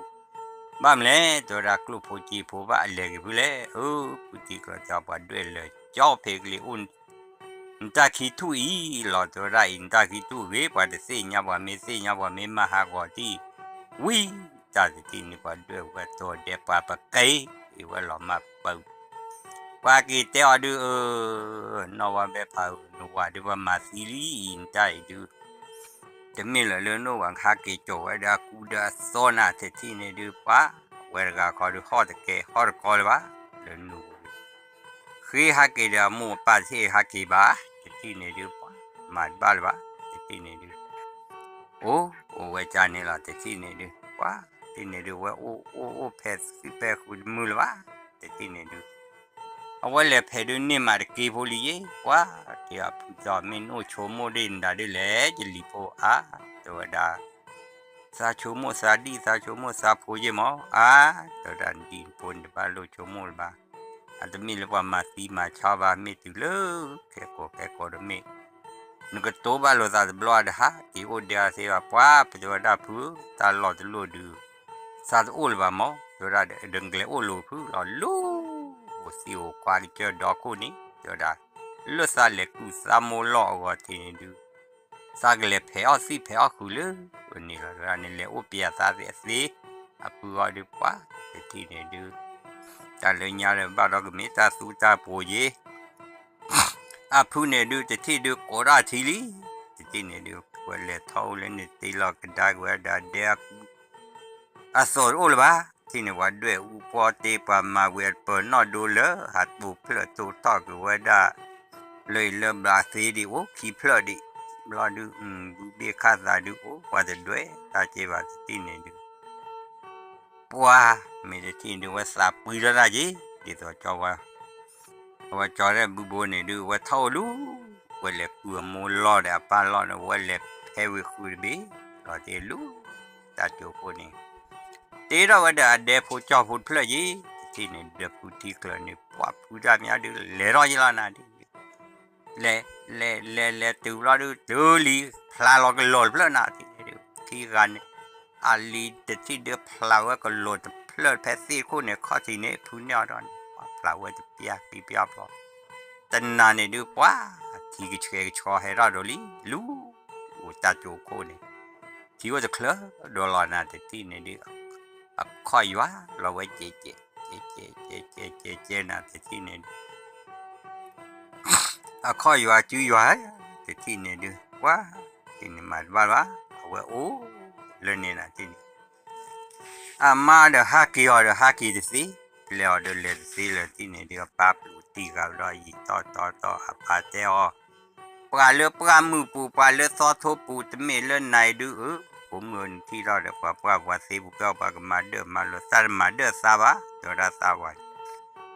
ဘၣ်မနုၤလဲၣ် တဲဝဲဒၣ်ကျိၣ်ဖိက့ဖိဘၣ်အလဲၤက့ၤဖုလဲၣ် အၢ ဖုထံကျၢးတဲပှၤဒွဲၣ်လၢာ် ကၠီဖဲကလံၤအိၣ် နတၢ်ခံထူၣ်အံၤလီၤ တဲဝဲဒၣ်အံၤ နတၢ်ခံထူၣ်ဂ့ၤ ပှၤတသ့ၣ်ညါ ပှၤမ့ၢ်သ့ၣ်ညါ ပှၤမ့ၢ်မၤဟးဂီၤတံၢ် ဝံၤ တၢ်တထံၣ်န့ၣ် ပှၤဒွဲၣ်ဝဲတီၤဒဲး ပှၤပက့ၤ အံၤဝဲလီၤမၢ်ပၢၢ် ပှၤက့ၤတဲအီၤဒုး အၢ နီၢ်ဝါဘဲဖးဧၢ နဝၤဒုး ပှၤမၤသံလံအံၤ နတၢ်အံၤဒုး တမ့ၢ်လၢၤလၢနအိၣ်ဘၣ် ဟးက့ၤကၠီၤဝဲဒီးအကူဒီးအသီနၤ တထံၣ်န့ၣ်ဒုး ပှၤဝဲတဂၤခီဒုး ဟီၣ်တကဲ ဟီၣ်တကီလၢၤဘၣ် လၢနူၤ ဃ့ဟးက့ၤဒီးအမိၢ်အပၢ်တထံၣ်ဟးက့ၤဘၣ် တထံၣ်န့ၣ်ဒုး ပှၤမၤတဘၣ်လၢၤဘၣ် တထံၣ်န့ၣ်ဒုး အိၣ် အိၣ်ဝဲကၢ်န့ၣ်လီၤ တထံၣ်န့ၣ်ဒုး ပှၤ တထံၣ်န့ၣ်ဒုး ဝဲအိၣ်အိၣ်အိၣ်ဖဲသုဖဲဃုတမုၢ်လၢၤဘၣ် တထံၣ်န့ၣ်ဒုး အဝဲလဲၤဖဲးဒုးန့ၢ်မးတက့ၢ်ဖိလံယ့ၣ် ပှၤ တဲအဖုသီၣ် မ့ၢ်နအိၣ်ဆိကမိၣ်ဒ်နၤဒုးလဲၣ် ယလံၤဖိအါ တဲဝဲဒၣ် သးဆိကမိၣ်သးဒံၣ် သးဆိကမိၣ်သးဖိယ့ၣ်မး အါ တဲဝဲဒၣ် နဒံၣ်နဖိန့ၣ် တဘၣ်လိၣ်ဆိကမိၣ်လၢၤဘၣ် အတမ့ၢ်လၢပှၤမၤသံမၤဆါဘၣ် မ့ၢ်တုၤလၢခဲကိာ်ခဲကိာ်ဒီးမ့ၢ် နကတိၤဘၣ်လိာ်သးတဘျီဒီး ဟးက့ၤအိၣ်ဒဲးအီၤသ့ဘၣ် ပှၤ ပတဲဝဲဒၣ်ဖု တၢ်လီၢ်တလိၣ်ဒုး သးတအိၣ်လၢၤဘၣ်မး တဲဝဲဒၣ် ဒီးနကလဲၤအိၣ်လိၤဖုလီၤ လူၤ အိၣ်သံအိၣ်ခွါကစၢၢ်ဒီခိၣ်န့ၣ် တဲဝဲဒၣ် လၢသးလဲၤကုၢ်သးမိၢ်လီၢ်အဂီၢ်ထံးန့ၣ်ဒုး သးကလဲၤဖဲးအီၣ်သံၣ်ဖဲးအီၣ်ဃုာ်လၢန့ၣ်လီၤ တဲဝဲဒၣ် နလဲၤအိၣ်ပျဲသးသ့အသ့ အဖုအီၤဒုးပှၤ တထံၣ်န့ၣ်ဒုး တၢ်လၢညါဒီးဘၣ်ဒီးကမ့ၢ်တၢ်သူတၢ်ပှိၤယ့ၣ် အဖုန့ၣ်ဒုး တထံၣ်ဒုးကိးထီၣ်ထံလံ တထံၣ်န့ၣ်ဒုး ဝဲလဲၤထီၣ်အိၣ်လၢန့ၣ် တ့လီၤကဒါက့ၤဝဲဒၣ်ဒဲအကူ အသိးတအိၣ်လၢၤဘၣ် ထံၣ်န့ၣ် ပှၤဒွဲၣ်အူပှီၢ်တ့ ပှၤမၤဝံၤအပၢၤနီၣ်ဒိလၢ ဟးတိၢ်ဖျၢၣ်တိၢ်ထီၣ်က့ၤဝဲဒၣ် လၢအံၤလၢဘျးသ့ဒံးအိၣ်ခံဖျၢၣ်ဒံး ဘျီဒုး ဘုဘ့ၣ်ခၣ်သးဒုးအိၣ် ပှၤတဒွဲၣ်တၢ်က့ၤဘၣ် တထံၣ်န့ၣ်ဒုး ပှၤ မ့ၢ်တထံၣ်န့ၣ်ဒုး ဝဲသးပှံထီၣ်တၢ်က့ၤ ဒ်သိးကၠီဝဲ အဝဲကၠီဒီးဘုဘိန့ၣ်ဒုး ဝဲထီၣ်အိၣ်လူၤ ဝဲလဲၤကုၢ်အမိၢ်လီၢ်ဒီးအပၢ်လီၢ်န့ၣ် ဝဲလဲၤဖဲးဝံၤဃုာ်တဘ့ၣ် လီၤတ့ၢ်လူၤ တၢ်ကၠိခိၣ်န့ၣ် တ့ထီၣ်ဝဲဒီးအဒဲဖိကၠီဖိတဖျၢၣ်ယ့ၣ် တထံၣ်န့ၣ်ဒုး ဖုထံကျၢၤန့ၣ် ပှၤဖုတၢ်မညါဒုး လဲၤထီၣ်ယ့ၣ်လီၤနၤဒ် လဲၤ လဲၤ လဲၤ လဲၤတုၤဘျီဒုး တုၤလံ ဖျါလီၤကလိာ်တဖျၢၣ်နၤ တထံၣ်န့ၣ်ဒုး ထံဂၤန့ၣ် အလံၤတထံၣ်ဒုးဖျါဝဲကလိာ်တဖျၢၣ်ဖဲသ့ၣ်ခိၣ်န့ၣ် ခီၣ်ထံးန့ၣ် ဖုန့ၢ်အီၤဒီးန့ၣ် ပှၤဖျါဝဲတပျၢ်ခံပျၢ်ဖျီ တနၤန့ၣ်ဒုး ပှၤ ထံကဆှဲကဆှီဟဲထီၣ်ဒီးလံ လူၤ အိၣ်တၢ်ကၠိခိၣ်န့ၣ် ထံအိၣ်တချၢဒီးလီၤနၤ တထံၣ်န့ၣ်ဒုး အခီၣ်ယွၤလီၤဝဲကဲးကဲး ကဲးကဲး ကဲးကဲး ကဲးကဲးနၤ တထံၣ်န့ၣ်ဒုး အခီၣ်ယွၤစုယွၤ တထံၣ်န့ၣ်ဒုး ပှၤ တထံၣ်န့ၣ်မၤတဘၣ်ဘၣ် အဝဲအိၣ်လၢန့ၣ်နၤ တထံၣ်န့ၣ် အမါဒီးဟးက့ၤအီၤဒီးဟးက့ၤတသ့, လဲၤအီၤဒီးလဲၤတသ့လၢၤ တထံၣ်န့ၣ်ဒုး အပၢ်ပျူးတံၢ်ဃာ်ဒီးယံာ်တီတီတီ အပၢ်တဲအီၤ, ပှၤလၢပှၢ်မုၢ်ပူၤ ပှၤလၢသီထိပူၤ တမ့ၢ်လၢနၤအံၤဒုးဧၢ, ဖိမုၣ်ဧၢ နထံၣ်ထီၣ်ဒီးပှၤပှၢ်ပှၤသ့ပူၤကဲ ပှၤကမၤဒၢၣ်မၤလိာ် သးတမၤဒၢၣ်သးဘၣ် တဲဝဲဒၣ်သးဝဲ,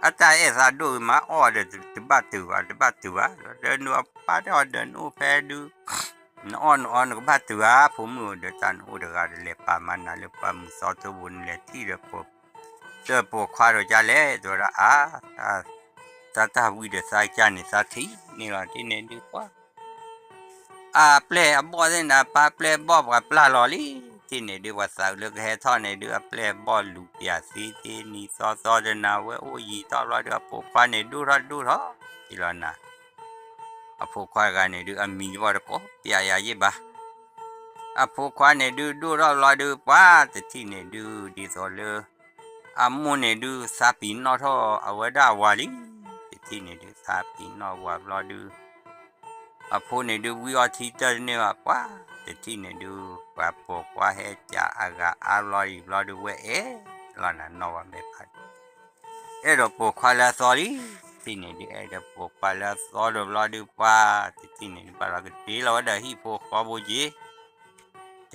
အတၢ်အဲၣ်သးဒိၣ်အံၤမး အီၣ်ဒီးတဘၣ်တုာ်ဘၣ် တဘၣ်တုာ်ဘၣ်, ဒီးနအပၢ်တဲအီၤဒီးနအိၣ်ဖဲဒုး နအီၣ်နအီနကဘၣ်တုၤဧါ ဖိမုၣ်ဧၢ, ဒီးတၢ်နအိၣ်တဂၤဒီးလဲၤပာ်မၤနၤလၢပှၢ်မုၢ်သီထိပူၤ နလဲၤထံၣ်ဒီးပိာ်ခွါဒီးကလဲၣ် တဲဝဲဒၣ်အါ, တၢ်တၢ်ဝံဒီးသးကစၢ်န့ၣ် သးထံၣ်န့ၣ်လီၤ တထံၣ်န့ၣ်ဒုးပှၤ အပျဲၢ်အဘီၣ်သ့ၣ်န့ၣ် အပၢ်ပျဲၢ်ဘီၣ်ပှၤပျၢ်လီၤလံ, တထံၣ်န့ၣ်ဒုး ပှၤသးအုးလၢကဟဲထီၣ်န့ၣ်ဒုး အပျဲၢ်ဘီၣ်လူၤပျးသ့သ့နံၤသီသီတနၤဝဲအိၣ်ယံာ်ထီၣ်ဘျီဒုး အဖိခွါန့ၣ်ဒိၣ်ထီၣ်ဒိၣ်ထီၣ် ယလီၤနၤ အဖိခွါတဂၤန့ၣ်ဒုး အမံၤတဘီၣ်တကိးပျးယၤယ့ၣ်ဘၣ်, အဖိခွါန့ၣ်ဒုး ဒိၣ်ထီၣ်ဘျီဒုး ပှၤတထံၣ်န့ၣ်ဒုး ဒ်သိးလၢ အမိၢ်န့ၣ်ဒုး သးပံၤနီၣ်ထီၣ်အဝဲဒၣ်အဝၤလံ, တထံၣ်န့ၣ်ဒုး သးပံၤနီၣ်ဝၤဘျီဒုး အဖိန့ၣ်ဒုး ဝံအီထံတၢၢ်တန့ၢ်ဘၣ် ပှၤတထံၣ်န့ၣ်ဒုး ပှၤပိာ်ခွါဟဲကးအဂၤအါဘျီဒုး ဘျီဒုးဝဲအဲၣ် လီၤနၤနီၢ်ဝၤမဲာ်ဖး အဲၣ်ဒိးပိာ်ခွါလၢအသီလံ, တထံၣ်န့ၣ်ဒုး အဲၣ်ဒိးပိာ်ခွါလၢအသီဒီးဘျီဒုး ပှၤတထံၣ်န့ၣ်ဒုး ဘၣ်လီၤကတ့လီၤဝဲဒီးဟံၣ်ဖိဃီဖိက့ၤ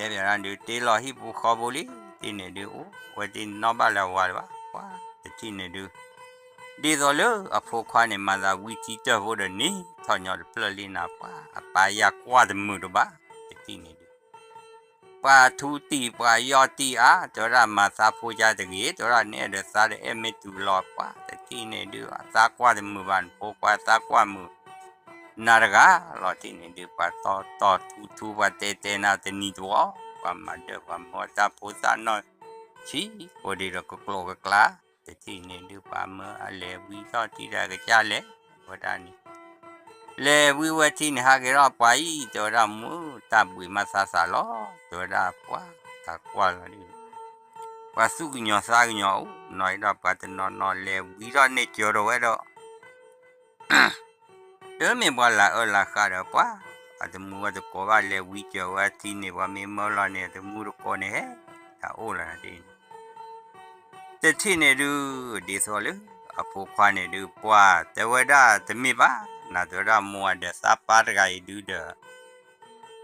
တဲဘၣ်ဒုး တ့လီၤဟံၣ်ဖိဃီဖိလံ, တထံၣ်န့ၣ်ဒုး အိၣ်ဝဲတ့နီၣ်ဘၣ်လၢအဝၤလၢၤဘၣ်, ပှၤတထံၣ်န့ၣ်ဒုး ဒ်သိးလၢအဖိခွါန့ၣ် မၤသးဝံထံတၢၢ်ဖိဒီးန့ၣ် ထီၣ်ညီတဖျၢၣ်လံနၤ ပှၤအပၢ်ယၢ်ကွၢ်တမုာ်တဘၣ်, တထံၣ်န့ၣ်ဒုး ပှၤထူတံၢ်ပှၤယီၢ်တံၢ်အါ, တဲဝဲဒၣ်မၤသးဖိကါတဂ့ၤ, တဲဝဲဒၣ်နအဲၣ်ဒိးသးဒီးအဲၣ်မ့ၢ်တုၤလီၤ, ပှၤတထံၣ်န့ၣ်ဒုး သးကွၢ်တမုာ်ဘၣ် နဖိခွါသးကွၢ်မုာ် နၤတဂၤလီၤ, တထံၣ်န့ၣ်ဒုး ပှၤတီတီထူထူ ပှၤတဲတဲနၤတနံၤတဝီ, ပှၤမၤဒၢၣ်ပှၤမၢတၢ်ဖိသၣ်နီၢ်ဆံး ကိးဒံးဒီးကကျိၤကကျါ, တထံၣ်န့ၣ်ဒုး ပှၤမၢအလဲၤဝံထီၣ်ထံဒီးကစၢ်လဲၤ တဲဝဲဒၣ်န့ၣ်, လဲၤဝံဝဲထံန့ၣ် ဟးက့ၤထီၣ်ပှၤအံၤ တဲဝဲဒၣ် မိၢ်တၢ်ဘှံးမးသးသးလီၤ တဲဝဲဒၣ် ပှၤတၢ်ကွၢ်လီၤဒုး ပှၤသူၣ်ကညီၤသးကညီၤအိၣ်နီၤ အံၤဒီးပှၤတနီၤနီၤလဲၤဝံထီၣ်န့ၢ်ကၢၤဒီးဝဲဒီး တမ့ၢ်ပှၤလၢအၢလၢဃးဒီးပှၤ, အတမူအတကိးဘၣ်လဲၤဝံကၢၤဝဲထံန့ၣ် ပှၤမ့ၢ်မၢလီၤန့ၣ် အတမူတကိးန့ၣ်ဟဲ, တၢ်အိၣ်လီၤနၤဒ်န့ၣ်, တထံၣ်န့ၣ်ဒုး ဒ်သိးလၢ အဖိခွါန့ၣ်ဒုး ပှၤတဲဝဲဒၣ်တမ့ၢ်ဘၣ်, နၤတဲဝဲဒၣ်မိၢ်အဒီးသးပၢ်တဂၤအံၤဒုးဒီး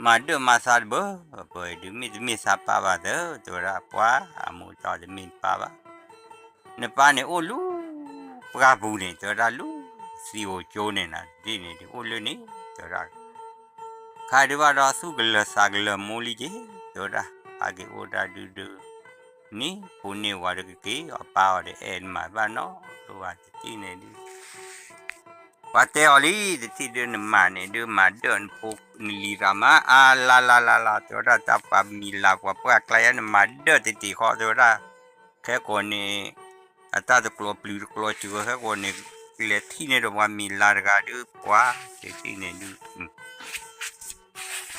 မၤဒၢၣ်မၤသးတဘၢ, ပှၤအံၤဒုးမ့ၢ်တမ့ၢ်သးပၢ်ဘၣ်သၢ, တဲဝဲဒၣ်ပှၤအမိၢ်တီတမ့ၢ်နပၢ်ဘၣ် နပၢ်န့ၣ်အိၣ်လၢပှၢ်ပူၤန့ၣ် တဲဝဲဒၣ်လၢသံဧိၤကၠိန့ၣ်နၤ ဒ်န့ၣ်ဒုးအိၣ်လၢန့ၣ် တဲဝဲဒၣ်, ခါဒုးဘၣ်ဒီးသူၣ်ကလၢၤသးကလၢၤမိၢ်လံက့ၤ တဲဝဲဒၣ်, ဟးက့ၤအိၣ်ဒၣ်ဒုးဒုး, န့ၣ်ဖိန့ၢ်ဝၤဒီးကက့ၤအီၤပၢ်အီၤဒီးအဲၣ်နမၤဘၣ်နီတဘၣ်တထံၣ်န့ၣ်ဒုး ပှၤတဲအီၤလံ တထံၣ်ဒုးနမၤန့ၣ်ဒုးမၤဒၢၣ်နဖိနလံၤရၤမး အါလါလါလါလါ တဲဝဲဒၣ်တၢ်ပှၤမံၤလၤပှၤပှၢ်ကျါယါ နမၤဒၢၣ်တတ့ၢ်ဃီ တဲဝဲဒၣ်, ခဲကိာ်န့ၣ် အတၢ်တကျိၤပျုၤတကျိၤစှၤ ခဲကိာ်န့ၣ် လဲၤထံၣ်န့ၢ်ဒီးပှၤမံၤလၤတဂၤဒုး ပှၤတထံၣ်န့ၣ်ဒုး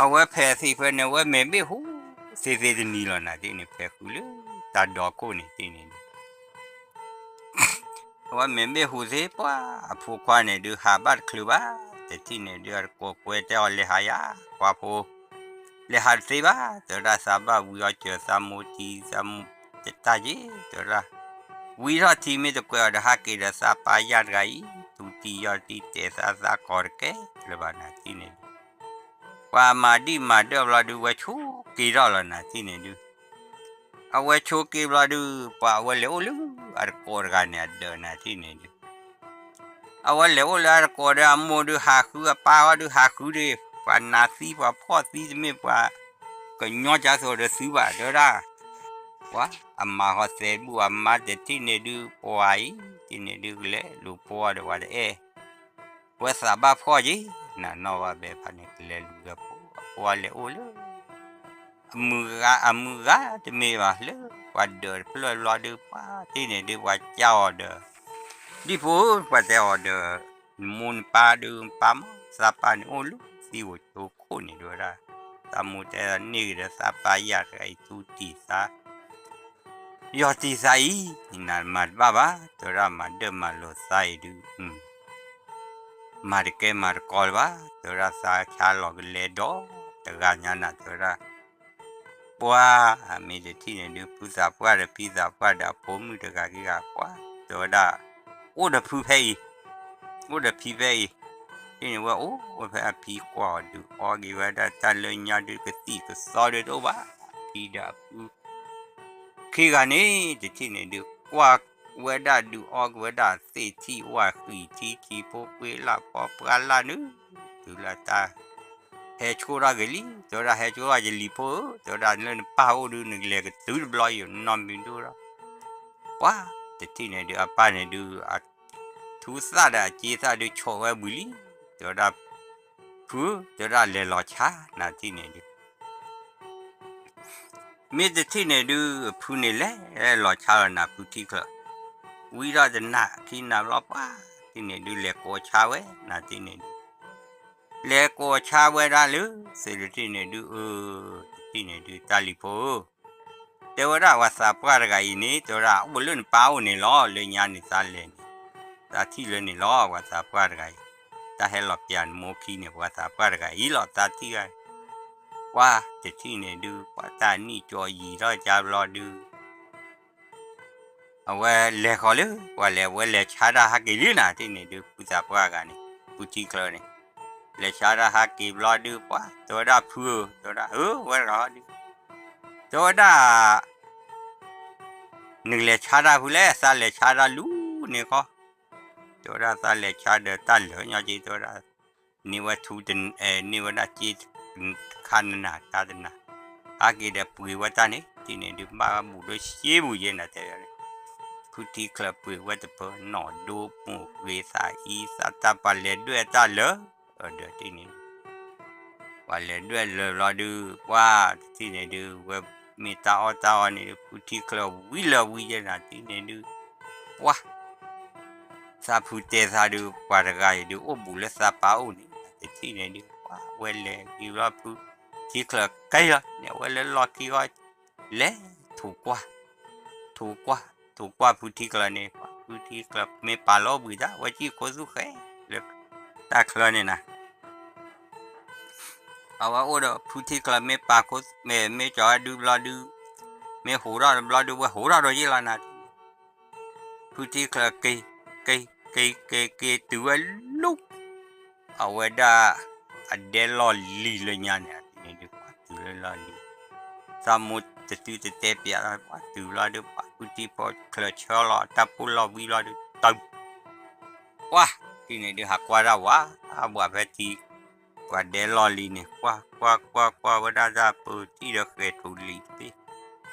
အဝဲဖဲသ့ၣ်ဖဲန့ၣ် အဝဲမဲာ်ဘ့ၣ်ဟူးသ့သ့တနံၤလီၤနၤ တထံၣ်န့ၣ် ဖဲဃုလၢတၢ်ဒိးခိၣ်န့ၣ် တထံၣ်န့ၣ်ဒုး အဝဲမဲာ်ဘ့ၣ်ဟူးသ့ ပှၤအဖိခွါန့ၣ်ဒုး ဟးဘၣ်တချုးဘၣ်, တထံၣ်န့ၣ်ဒုး အတကိးကွဲတဲအီၤလဲၤဟးယၤ, ပှၤဖိ, လဲၤဟးတသ့ဘၣ်, တဲဝဲဒၣ်သးဘၣ်ဝံအီၤစၢၤသးမိၢ်ထံ သးမိၢ်တတၢ်က့, တဲဝဲဒၣ်, ဝံထီၣ်ထံမ့ၢ်တကွဲးအီၤဒီးဟးက့ၤဒီးသးပၢ်ယၢ်တဂၤအံၤ, သူတံၢ်ယီၢ်တံၢ်တဲသးသးကီးတကဲလၢၤဘၣ်နၤ တထံၣ်န့ၣ်ဒုး ပှၤမၤဒံၣ်မၤဒၢၣ်ဘျီဒုး ဝဲဆိးက့ၤထီၣ်လီၤနၤ တထံၣ်န့ၣ်ဒုး, အဝဲဆိးက့ၤဘျီဒုး ပှၤအဝဲလဲၤအိၣ်လၢအတကိးတဂၤန့ၣ် အဒၢးနၤ တထံၣ်န့ၣ်ဒုး အဝဲလဲၤအိၣ်လၢအတကိးဒီးအမိၢ်ဒုးဟးဃု အပၢ်ဃီဒုးဟးဃုဒီး ပှၤနးသံပှၤဖှီၣ်သံတမ့ၢ်ပှၤ ကညီကၢသိးဒီးသုဘၣ် တဲဝဲဒၣ်, ပှၤအမၤဃီသဲဘူၣ်အမါ တထံၣ်န့ၣ်ဒုး ပှၤအံၤ တထံၣ်န့ၣ်ဒုးကလဲၤလူၤဖိအီၤဒီးပှၤတအဲၣ် ဝဲသးဘၣ်ဖှီၣ်က့ၤ, နနီၢ်ဘၣ်ဘဲဖးန့ၣ် ကလဲၤလူၤဒီးဖိ အဖိအလဲၤအိၣ်လၢ အမုၢ်ဂၤ အမုၢ်ဂၤတမ့ၢ်ဘၣ် လၢပှၤဒၢးတဖျၢၣ်ဘျီဒုး ပှၤတထံၣ်န့ၣ်ဒုး ပှၤကၢအီၤဒီး ဒ်ဖိဧၢ ပှၤတဲအီၤဒီး နမိၢ်နပၢ်ဒုး နပၢ်မး သးပၢ်န့ၣ်အိၣ်လၢသံဧိၤကၠိခိၣ်န့ၣ် တဲဝဲဒၣ်, သးမိၢ်တဲန့ၢ်က့ၤဒီးသးပၢ်ယၢ်တဂၤအံၤ သူတံၢ်သး ယီၢ်တံၢ်သးအံၤ နမၤတဘၣ်ဘၣ် တဲဝဲဒၣ် မၤဒၢၣ်မၤလိာ်သးအံၤဒုး မၤတကဲမၤတကီလၢၤဘၣ် တဲဝဲဒၣ်သးဆါလီၤကလဲၤဒီးတဂၤညါနၤ တဲဝဲဒၣ်, ပှၤ မ့ၢ်တထံၣ်န့ၣ်ဒုး ဖုသးပှၢ်ဒီးဖံသးပှၢ်ဒီးအဖိမုၣ်တဂၤဂ့ၤဂၤ ပှၤ တဲဝဲဒၣ်, အိၣ်ဒီးဖုဖဲအံၤ, အိၣ်ဒီးဖံဖဲအံၤ, တထံၣ်န့ၣ်ဝဲအိၣ်ဝဲဖဲအဖံကွၢ်အီၤဒုး အီက့ၤဝဲဒၣ်တၢ်လၢညါဒုး ကသံၣ်ကသီဒုးတအိၣ်ဘၣ်, ဖံဒီးအဖု ခံဂၤန့ၣ် တထံၣ်န့ၣ်ဒုး ကွၢ်ဝဲဒၣ်ဒုးအီက့ၤဝဲဒၣ်သ့ၣ်ထံၣ်ဝၣ်ဃံၣ်ထံ ထံဖိပှ့ၤလၢ်ဖီပှၢ်လၢ်နုာ် တုၤလၢတၢ် ဟဲဆိၣ်ထီၣ်က့ၤလံ, တဲဝဲဒၣ် ဟဲဆိၣ်ထီၣ်ယလံၤဖိဧၢ, တဲဝဲဒၣ် လၢနပၢ်အိၣ်ဒုး နကလဲၤကတုၤတဘျီအံၤ နီၢ်မံၤဒိၣ်ဒီး ပှၤ တထံၣ်န့ၣ်ဒုး အပၢ်န့ၣ်ဒုး အထူသၣ်ဒီးအစ့သၣ်ဒုး ဆိးဝဲဝံၤလံ, တဲဝဲဒၣ် ဖုဧၢ, တဲဝဲဒၣ် လဲၤလီၤဆါနၤ တထံၣ်န့ၣ်ဒုး မ့ၢ်တထံၣ်န့ၣ်ဒုး ဖုန့ၣ်လဲၤလီၤဆါလီၤနၤ ဖုထံချၢး, ဝံထီၣ်တနၤခံနၤဘျီ ပှၤ တထံၣ်န့ၣ်ဒုး လဲၤကိးဆါဝဲနၤ တထံၣ်န့ၣ်ဒုး လဲၤကိးဆါဝဲဒၣ်လၢ သ့ၣ်တထံၣ်န့ၣ်ဒုး အၢ တထံၣ်န့ၣ်ဒုး တၢ်လံၤဖိဧၢ, တဲဝဲဒၣ် ပှၤသးပှၢ်တဂၤအံၤန့ၣ် တဲဝဲဒၣ် အိၣ်လၢနပၢ်အိၣ်န့ၣ်လီၤ, လၢညါန့ၣ်သးလဲၤန့ၣ် သးထံၣ်လၢန့ၣ်လီၤ, ပှၤသးပှၢ်တဂၤအံၤ, တၢ်ဟဲလီၤပျၢၤနမိၢ်ခံန့ၣ် ပှၤသးပှၢ်တဂၤအံၤလီၤ သးထံၣ်ဂၤ, ပှၤ တထံၣ်န့ၣ်ဒုး ပှၤတၢ်နံၣ်ကၠီယံာ်ထီၣ်ကၢဘျီဒုး အဝဲလဲၤဃီၤလၢ ပှၤလဲၤ အဝဲလဲၤဆါတၢ်ဟးက့ၤလံနၤ တထံၣ်န့ၣ်ဒုး ဖုသးပှၢ်ဂၤန့ၣ် ဖုထံချၢန့ၣ်, လဲၤဆါတၢ်ဟးက့ၤဘျီဒုး ပှၤ တဲဝဲဒၣ် ဖုဧၢ, တဲဝဲဒၣ် အၢ ဝဲတဂၤဟီဒုး တဲဝဲဒၣ် နကလဲၤဆါတၢ်ဖုလဲၣ်, သးလဲၤဆါတၢ်လူၤန့ၣ်ဃီ, တဲဝဲဒၣ် သးလဲၤဆါဒီးတၢ်လၢာ်ညီက့ တဲဝဲဒၣ် န့ၢ်ဝဲထူ န့ၢ်ဝဲဒၣ်စ့ ခါနနၤ ခါတနၤ, ဟးက့ၤဒီးပှ့ၤဝဲတၢ်န့ၣ် တထံၣ်န့ၣ်ဒုး ဘၣ်ဘူၣ်ဒိၣ်စ့ဘူၣ်ယဲ နတဲဝဲန့ၣ်, ဖုထံချၢပှ့ၤဝဲတပၢၤ နီၢ်ဒိမိၢ်ဂ့ၤသးအံၤ သးတၢ်ပှၤလဲၤဒွဲၣ်တၢ်လၢာ်, ဒီးတထံၣ်န့ၣ် ပှၤလဲၤဒွဲၣ်လၢာ်ဘျီဒုး ပှၤ တထံၣ်န့ၣ်ဒုး ဝဲမ့ၢ်တၢ်အီၣ်တၢ်အီန့ၣ်ဒုး ဖုထံချၢဝံလၢာ်ဝံယဲ နၤတထံၣ်န့ၣ်ဒုး ပှၤ တၢ်ဖုတဲသးဒုး ပှၤတဂၤအံၤဒုး အိၣ်ဘူးလၢသးပၢ်အိၣ်န့ၣ် တထံၣ်န့ၣ်ဒုး ပှၤဝဲလဲၤက့ၤဘျီ ဖုထံချၢက့ၤလီၤန့ၣ် အဝဲလၢလီၢ်ခံဂီၢ် လဲၤထိးကွၢ်, ထိးကွၢ်, ထိးကွၢ်ဖုထံချၢန့ၣ် ပှၤဖုထံချၢမ့ၢ်ပာ်လီၤဘှံးတၢ် ဝဲကံၣ်ခိၣ်သူၣ်ဃဲလၢတၢ်ချၢန့ၣ်နၤ အဝဲအိၣ်ဒီးဖုထံချၢမ့ၢ်ပာ်ခိၣ် မ့ၢ်ကၠီၤဝဲဒုးဘျီဒုး မ့ၢ်ဟူးထီၣ်တဘျီဒုး ဝဲဟူးထီၣ်ဒီးယ့ၢ်လီၤနၤ ဖုထံချၢက့ၤ က့ၤ က့ၤ က့ၤ က့ၤတုၤဝဲလူၤ အဝဲဒၣ် အဒဲလီၢ်လံၤလၢညါန့ၣ် အန့ၣ်ဒုး ပှၤတုၤလၢလီၢ်လံၤ သးမိၢ်တတုၤတတဲပျးလီၤ ပှၤတုၤဘျီဒုး ပှၤဖုထံချၢဆၢလီၤ တၢ်ပိၢ်လီၢ်ဝံၤလီၤဒုး တုၤ ပှၤ ထံၣ်န့ၣ်ဒုး ဟးကွၢ်တၢ်ဝဲ ဘၣ်ဖဲထံ ပှၤဒဲလီၢ်လံၤန့ၣ် ကွၢ် ကွၢ် ကွၢ် ကွၢ်ဝဲဒၣ်တၢ်ပၢထံၣ်ဒီးဃဲၤထူလံၤတဘ့ၣ်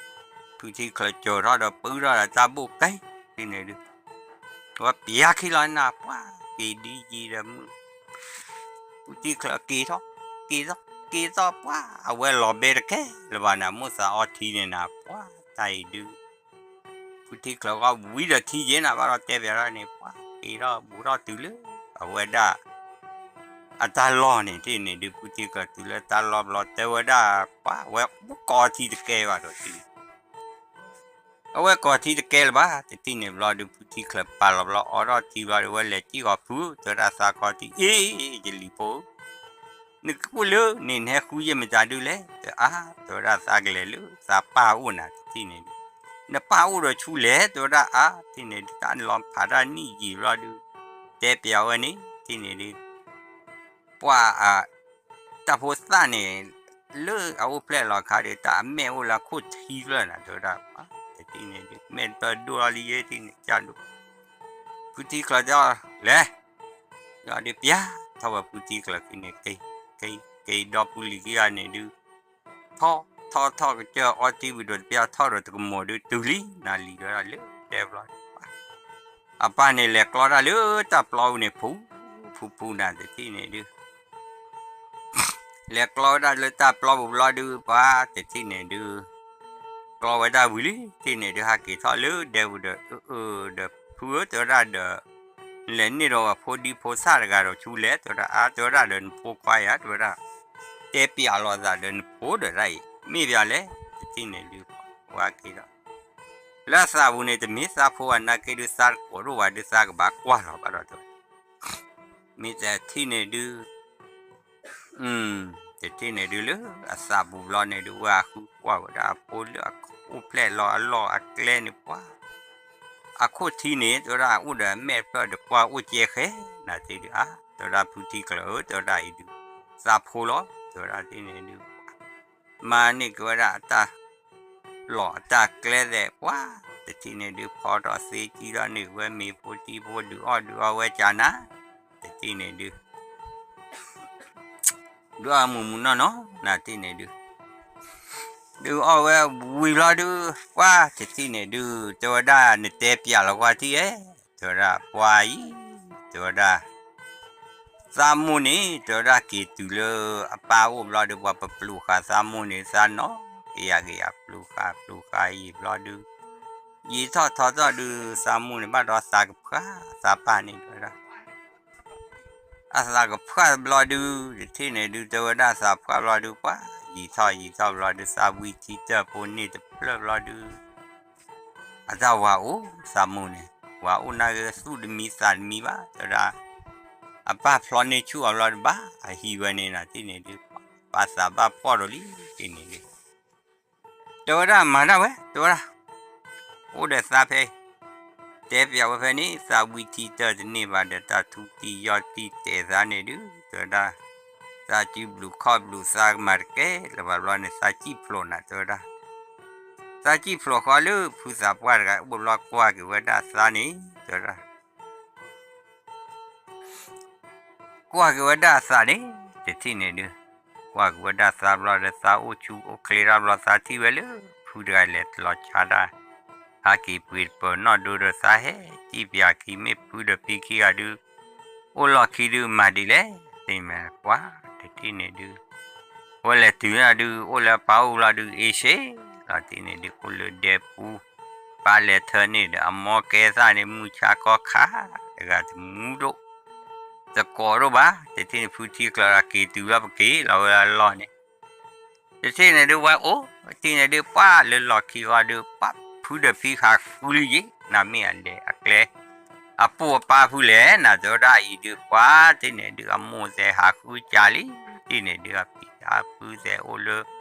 ဖုထံချၢကၠီၤထီၣ်ဒီးပုၢ်ထီၣ်ဒီးတၢ်ဘိၣ်ကဲ ထံၣ်န့ၣ်ဒုး ဝဲပျးခံလီၤနၤ ပှၤက့ၤဒ်ယံၤဒီးမုၢ် ဖုထံချၢက့ၤထီၣ် က့ၤထီၣ် က့ၤထီၣ် ပှၤ အဝဲလီၤဘဲတကဲလၢၤဘၣ်နၤ မိၢ်သးအီထံန့ၣ်နၤ ပှၤတၢ်အံၤဒုး ဖုထံချၢဂီၢ်ဝံၤဒီးထံယဲနၤ ဘၣ်ဒီးတဲပျးထီၣ်န့ၣ် ပှၤက့ၤထီၣ်ဘူးထီၣ်တုၤလၢ အဝဲဒၣ် အတၢ်လီၢ်န့ၣ် ထံၣ်န့ၣ်ဒုး ဖုထံချၢတုၤလၢတၢ်လီၢ်ဘျီ တဲဝဲဒၣ် ပှၤဝဲကိးထံတကဲဘၣ်ဒီးထံ အဝဲကိးထံတကဲလၢၤဘၣ် တထံၣ်န့ၣ်ဘျီဒုး ဖုထံချၢပာ်လီၤဘျီ အိးထီၣ်ထံဘျီဒုး ဝဲလဲၤစံၣ်ဂီၤဖု တဲဝဲဒၣ်သးကိးထံ အ့ ယလံၤဖိ နကအိၣ်လၢန့ၣ် နဟဲဃုယဲၢ်မတၤဒုးလဲၣ် အါ တဲဝဲဒၣ်သးကလဲၤလၢ သးပၢ်အိၣ်နၤ တထံၣ်န့ၣ်ဒုး နပၢ်အိၣ်ဒီးဆူလဲၣ် တဲဝဲဒၣ်အါ ထံၣ်န့ၣ်ဒုး တၢ်လီၤဖးတၢ်နံၣ်ယံာ်ဘျီဒုး တဲပျးဝဲန့ၣ် ထံၣ်န့ၣ်ဒုး ပှၤ တၢ်ဖိသၣ်န့ၣ် လၢအအိၣ်ဖျဲၣ်လီၤခါဒီး တၢ်အမဲာ်အိၣ်လၢအခိၣ်ထံဖျၢၣ်နၤ တဲဝဲဒၣ် တထံၣ်န့ၣ်ဒုး မဲာ်တဖျၢၣ်ဒိၣ်လီၤလံယဲ ထံၣ်န့ၣ် ကၢ်ဒိၣ် ဖုထံချၢတဲအီၤ လဲၤ ဒီးဒုးပျးထီၣ်ဝဲဖုထံချၢခံန့ၣ် က့ၤ က့ၤ က့ၤဒီပုၢ်လံၤခံဂၤန့ၣ်ဒုး ထီၣ် ထီၣ် ထီၣ်ကစၢၢ်အီထံဝံၤဒီး တပျၢ်ထီၣ်ဒီးတကမီၤဒုး တုၤလံနၤလံၤဒီးလၢတဲဘျီ အပၢ်န့ၣ်လဲၤကျီတၢ်လၢတၢ်ပျီပူၤန့ၣ် ဖူ ဖူ ဖူနၤ တထံၣ်န့ၣ်ဒုး လဲၤကျီဝဲဒၣ်လၢတၢ်ပျီပူၤဘျီဒုး ပှၤတထံၣ်န့ၣ်ဒုး ကျီဝဲဒၣ်ဝံၤလံ ထံၣ်န့ၣ်ဒုး ဟးက့ၤထီၣ်လၢဒဲပူၤဒီး အၢ အၢ ဒီးဖုဧၢ တဲဝဲဒၣ်ဒီး နလဲၤန့ၢ်ဒီးဝဲဖိဒံဖိသၣ်တဂၤဒီးဆူလဲၣ် တဲဝဲဒၣ် အါ တဲဝဲဒၣ်ဒီးနဖိခွါယၤ တဲဝဲဒၣ် တဲပျးလိာ်သးဒီးနဖိဒီးတၢ်အံၤ မ့ၢ်ပျးလဲၣ် တထံၣ်န့ၣ်ဒုး ဝဲက့ၤဒီး လၢအသးပူၤန့ၣ် တမ့ၢ်သးဖိဘၣ်နာ်က့ဒုး သးတကိးဒိၣ်ဘၣ်ဒုး သးကဘၣ်ကွၢ်လီၤဘၣ်ဒီးတဲဝဲ မ့ၢ်တထံၣ်န့ၣ်ဒုး တထံၣ်န့ၣ်ဒုးလၢအသးပူၤဘျီန့ၣ်ဒုး ဝဲအဃုကွၢ်ဝဲဒၣ်အဖိလၢအအိၣ်ဖျဲၣ်လီၤအလီၢ်အကျဲန့ၣ်ပှၤ အခိၣ်ထံန့ၣ် တဲဝဲဒၣ်အိၣ်ဒီးအမဲာ်ဖျၢၣ်ဒီးကွၢ်အိၣ်ကဲဃဲ နၤသ့ၣ်ဒုး အါ တဲဝဲဒၣ်ဖုထံကျၢၤဧၢ တဲဝဲဒၣ်အံၤဒုး သးဖိလီၤ တဲဝဲဒၣ်သ့ၣ်န့ၣ်ဒုး မၤန့ၢ်က့ၤဝဲဒၣ်အတၢ်လီၢ်အတၢ်ကျဲသဲးပှၤ တထံၣ်န့ၣ်ဒုး ဖီထီၣ်သ့ကံထီၣ်န့ၢ်ဝဲမ့ၤဖိထံဖိဒုးအီၣ်ဒုးအီဝဲကၢ်နၤ တထံၣ်န့ၣ်ဒုး ဒုးအီၣ်မုာ်မုာ်နီၢ်နီၢ် နၤတထံၣ်န့ၣ်ဒုး ဒုးအီၣ်ဝဲဝံၤဘျီဒုး ပှၤတထံၣ်န့ၣ်ဒုး တဲဝဲဒၣ်နတဲပျးလီၤကွၢ်ထံၣ်ဧါ တဲဝဲဒၣ်ပှၤအံၤ တဲဝဲဒၣ် သးမိၢ်န့ၣ် တဲဝဲဒၣ်က့ၤတုၤလၢအပၢ်အိၣ်ဘျီဒုး ပှၤပပျူၤဃာ်သးမိၢ်န့ၣ် သးနီၢ်က့ၤယၤက့ၤယၤ ပျူၤဃာ်ပျူၤဃာ်ယံာ်ဘျီဒုး ယံာ်ထီၣ်ထီထီၣ်ဒုး သးမိၢ်န့ၣ် ဘၣ်ဒီးသးကဖှၣ်သးပၢ်န့ၣ် တဲဝဲဒၣ် အသးကဖှၣ်ဘျီဒုး တထံၣ်န့ၣ်ဒုး တဲဝဲဒၣ်သးဖှၣ်ဘျီဒုး ပှၤယံာ်ထီၣ်ယံာ်ထီၣ်ဘျီဒုး သးဝံထံတၢၢ်ဖိန့ၢ်တဖျၢၣ်ဘျီဒုး အတၢ်ဝၤအိၣ်သးမိၢ်န့ၣ် ဝၤအိၣ်နာ်က့သူၣ်တမံသးတမံဘၣ် တဲဝဲဒၣ် အပၢ်ဖျီန့ၢ်ဆူၣ်အီၤဘျီဒုး ဘၣ်အဟံးဝဲန့ၣ်နၤတထံၣ်န့ၣ်ဒုး ပၢ်သးဘၣ်ဖှီၣ်ဒီးလံ တထံၣ်န့ၣ်ဒုး တဲဝဲဒၣ်မၤတၢ်ဝဲ တဲဝဲဒၣ် အိၣ်ဒီးသးဖဲအံၤ တဲပျးဝဲဖဲန့ၣ် သးဝံထံတၢၢ်တန့ၢ်ဘၣ်ဒီး တၢ်ထူတံၢ်ယီၢ်တံၢ်တဲာ်သးန့ၣ်ဒုး တဲဝဲဒၣ် သးစုဘျုးခီၣ်ဘျုးသးကမၤတကဲလၢၤဘၣ်ဘျီန့ၣ် သးစံၣ်ဖျိးနၤ တဲဝဲဒၣ် သးစံၣ်ဖျိးဃီလၢဖုသးပှၢ်တဂၤအိၣ်ဘျီကွၢ်က့ၤဝဲဒၣ်သးန့ၣ် တဲဝဲဒၣ် ကွၢ်က့ၤဝဲဒၣ်အသးန့ၣ် တထံၣ်န့ၣ်ဒုး ကွၢ်က့ၤဝဲဒၣ်သးဘျီဒီး သးအိၣ်ဆူၣ်အိၣ်ချ့ထီၣ်ဘျီ သးထံၣ်ဝဲလၢ ဖုတဂၤလဲၤလီၤဆါတၢ် ဟးက့ၤပှ့ၤတပၢၤနီၣ်ဒိဒီး သးဟဲစံၣ်ပၠးခံ မ့ၢ်ဖုဒီးဖံခံဂၤဒုး အိၣ်လီၢ်ခံဒုး မၤဒ်လဲၣ် သ့ၣ်ညါကွၢ် တထံၣ်န့ၣ်ဒုး ဝဲလဲၤတုၤနၤဒုး အိၣ်လၢအပၢ်အိၣ်ဘျီဒုး အ့ၡ့လီၤ တထံၣ်န့ၣ်ဒုး အိၣ်လၢဒဲပူၤ ပၢ်လဲၤထၢန့ၣ်ဒီး အမိၢ်ကဲသၣ်န့ၣ် မုၢ်ဆါခီခါ တဂၤတမူဒိၣ် တကိးဒိၣ်ဘၣ်, တထံၣ်န့ၣ်ဖုထံကျၢၤဒီးက့ၤတုၤလီၤ ပက့ၤလီၤဝဲဒၣ်လီၢ်န့ၣ်, တထံၣ်န့ၣ်ဒုးဝဲအိၣ်, တထံၣ်န့ၣ်ဒုးပှၤလၢလီၢ်ခံဂီၤဒုး ပှၤဖုဒီးဖံဟးဃုလံယ့ၤ, နမ့ၢ်အလဲၤအကျဲ အပိာ်အပၢ်ဖုလဲၣ် နၤတဲဝဲဒၣ်အံၤဒုး ပှၤတထံၣ်န့ၣ်ဒုး အမိၢ်သဲးဟးဃုကၢလံ, တထံၣ်န့ၣ်ဒုး အဖံအဖုသဲးအိၣ်လၢ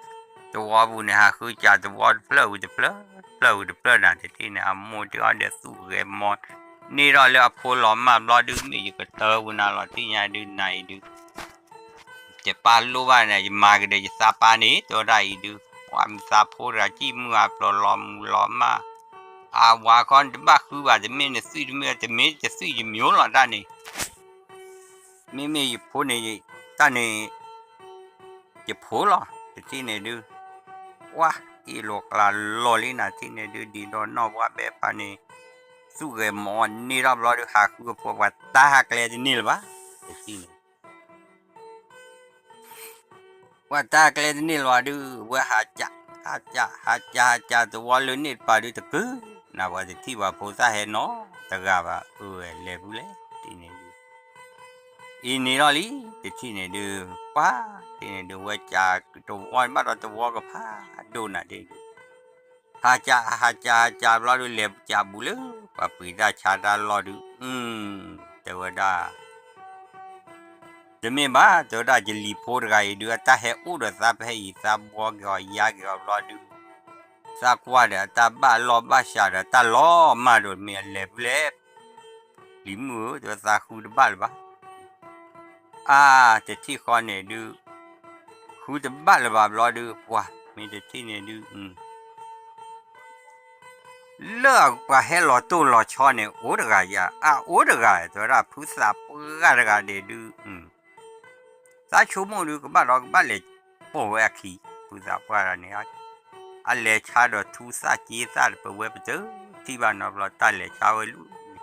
သဝီပူၤန့ၣ် ဟးဃုကၢသဝီတဖျၢၣ်ဝံၤတဖျၢၣ်, တဖျၢၣ်ဝံၤတဖျၢၣ်နၤ, တထံၣ်န့ၣ် အမိၢ်တ့အီၤဒီးသူၣ်ဂဲၤမီၤ န့ၢ်ထီၣ်လၢအဖိလီၤမၢ်ဘျီဒုး မ့ၢ်ယကတၢၢ်ဝံၤနၤလီၤ တထံၣ်ညါဒုး နၤအံၤဒုး ယပၢ်လိၣ်ဘၣ်န့ၣ် ယမၤကဒီးယသးပၢ်န့ၣ် တဲဝဲဒၣ်အံၤဒုး, ပှၤမုၢ်သးဖိတဂၤကံၣ်မုၢ်အပျီၢ်လီၤမူၤလီၤမၢ်, အဝၤခီနတဘၣ်ဃုဘၣ်, တမ့ၢ်နသွံၣ်တမ့ၢ် တမ့ၢ်တသွံၣ်ယမံၤလီၤတၢ်န့ၣ်, မ့မ့ၢ်ယဖိန့ၣ် တၢ်န့ၣ် ယဖိလီၤ တထံၣ်န့ၣ်ဒုး, ပှၤအ့ၣ်လိာ်ကျးလီၤလံနၤ တထံၣ်န့ၣ်ဒုး ဒ်ဒီးနီၢ်ဝါဘဲဖးန့ၣ် သူၣ်ဂဲၤမီၤန့ၢ်ထီၣ်ဘျီဒုး ဟးဃုအဖိ ပှၤတၢ်ဟးကျဲတန့ၢ်လၢၤဘၣ်, တထံၣ်န့ၣ် ပှၤတၢ်ကျဲတန့ၢ်လၢၤဒုး ဝဲဟးကး, ဟးကး, ဟးကး, ဟးကး သဝီလၢန့ၣ်တပၤဒုးတကုၤ, နၤပှၤတထံၣ်ပှၤဖိသၣ်ဟဲနီတဂၤဘၣ်, အၢဝဲလဲၤဖုလဲၣ် တထံၣ်န့ၣ်ဒုး, အံၤန့ၣ်လီၤလံ, တထံၣ်န့ၣ်ဒုး, ပှၤ, တထံၣ်န့ၣ်ဒုး ဝဲကးတဝီဘၣ်ဒီးတဝီကဖးဒိၣ်နၤဒုး ဟးကး, ဟးကး, ဟးကးဘျီဒုး လဲၤကးဘူးလၢ ပှၤပှ့ၤတၢ်ဆါတၢ်လီၢ်ဒုး, တဲဝဲဒၣ် တမ့ၢ်ဘၣ်, တဲဝဲဒၣ် ယလံၤဖိတဂၤအံၤဒုး အတၢ်ဟဲအိၣ်ဒီးသးဖဲအံၤ သးဘှီက့ၤအီၤ ယါက့ၤအီၤဘျီဒုး, သးကွၢ်ဒီးအတၢ်ဘၣ်လီၢ်ဘၣ်စးဒီးတၢ်လီၤမၢ်ဒိၣ် မ့ၢ်အလဲၤဖုလဲၣ်, လံၤမုၣ်ဧၢ, တဲဝဲသးဃုတဘၣ်လၢၤဘၣ် အါ, တထံၣ်ဃီန့ၣ်ဒုး, ဃုတဘၣ်လၢၤဘၣ်ဘျီဒုး ပှၤမ့ၢ်တထံၣ်န့ၣ်ဒုး, လၢပှၤဟဲလီၤတိၢ်လီၤဆီန့ၣ် အိၣ်တဂၤယါ, အအိၣ်တဂၤ, တဲဝဲဒၣ်ဖုသးပှၢ်တဂၤန့ၣ်ဒုး, သးဆိကမိၣ်ဒုး ကဘၣ်ဒီးကဘၣ်လဲၤပိာ်ဝဲအခံ, ဖုသးပှၢ်တဂၤန့ၣ်, အလဲၤဆါဒီးထူသၣ်က့သၣ်တပဝဲ ပတထံၣ်ဘၣ်နီတဘျီ တၢ်လဲၤဆါဝဲလူၤန့ၣ်,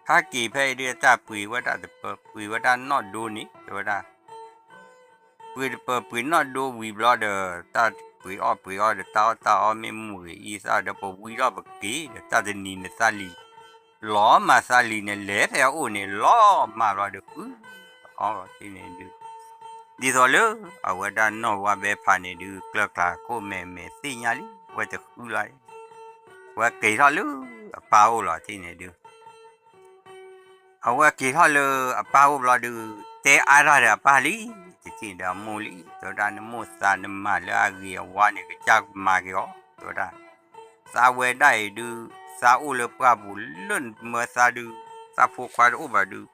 ဟဲက့ၤဖဲအံၤဒုး တၢ်ပှ့ၤဝဲဒၣ်တပၢၤ ပှ့ၤဝဲဒၣ်နီၣ်ဒိန့ၣ် တဲဝဲဒၣ် ပှ့ၤတပၢၤပှ့ၤနီၣ်ဒိဝံၤဘျီဒီး တၢ်ပှ့ၤအီၣ်ပှ့ၤအီဒီး တၢ်အီၣ်တၢ်အီမ့ၢ်မုာ်ဂ့ၤအံၤသၣ်ဒီး ပဝံထီၣ်ပက့ၤဒီး တၢ်တနံၤန့ၣ်သးလံၤ, လီၤမၢ်သးလံၤန့ၣ် လဲၤဖဲအအိၣ်န့ၣ် လီၤမၢ်ဘျီဒီး ဃုအီၣ်န့ၣ်ဒုး, ဒ်သိးလၢ အဝဲဒၣ်နီၢ်ဝါဘဲဖးန့ၣ်ဒုး ကျၢၤကျါခိၣ်မဲာ်မဲာ်သ့ၣ်ညါလံ ဝဲတဃုလီၤ, ဝဲက့ၤထီၣ်လၢအပၢ်အိၣ်လီၤ တထံၣ်န့ၣ်ဒုး အဝဲက့ၤထီၣ်လၢအပၢ်အိၣ်ဘျီဒုး တဲအါတၢ်ဒီးအပၢ်လံ, တထံၣ်ဒီးအမိၢ်လံ, တဲဝဲဒၣ်နမိၢ်သးနမၤလၢအဂ့ၤအဝါန့ၣ် ကစၢ်ကမၤက့ၤအီၤ, တဲဝဲဒၣ်, သးဝဲဒၣ်အံၤဒုး သးအိၣ်လၢပှၢ်ပူၤလၢနမၢသးဒုး သးဖိခွါတအိၣ်ဘၣ်ဒုး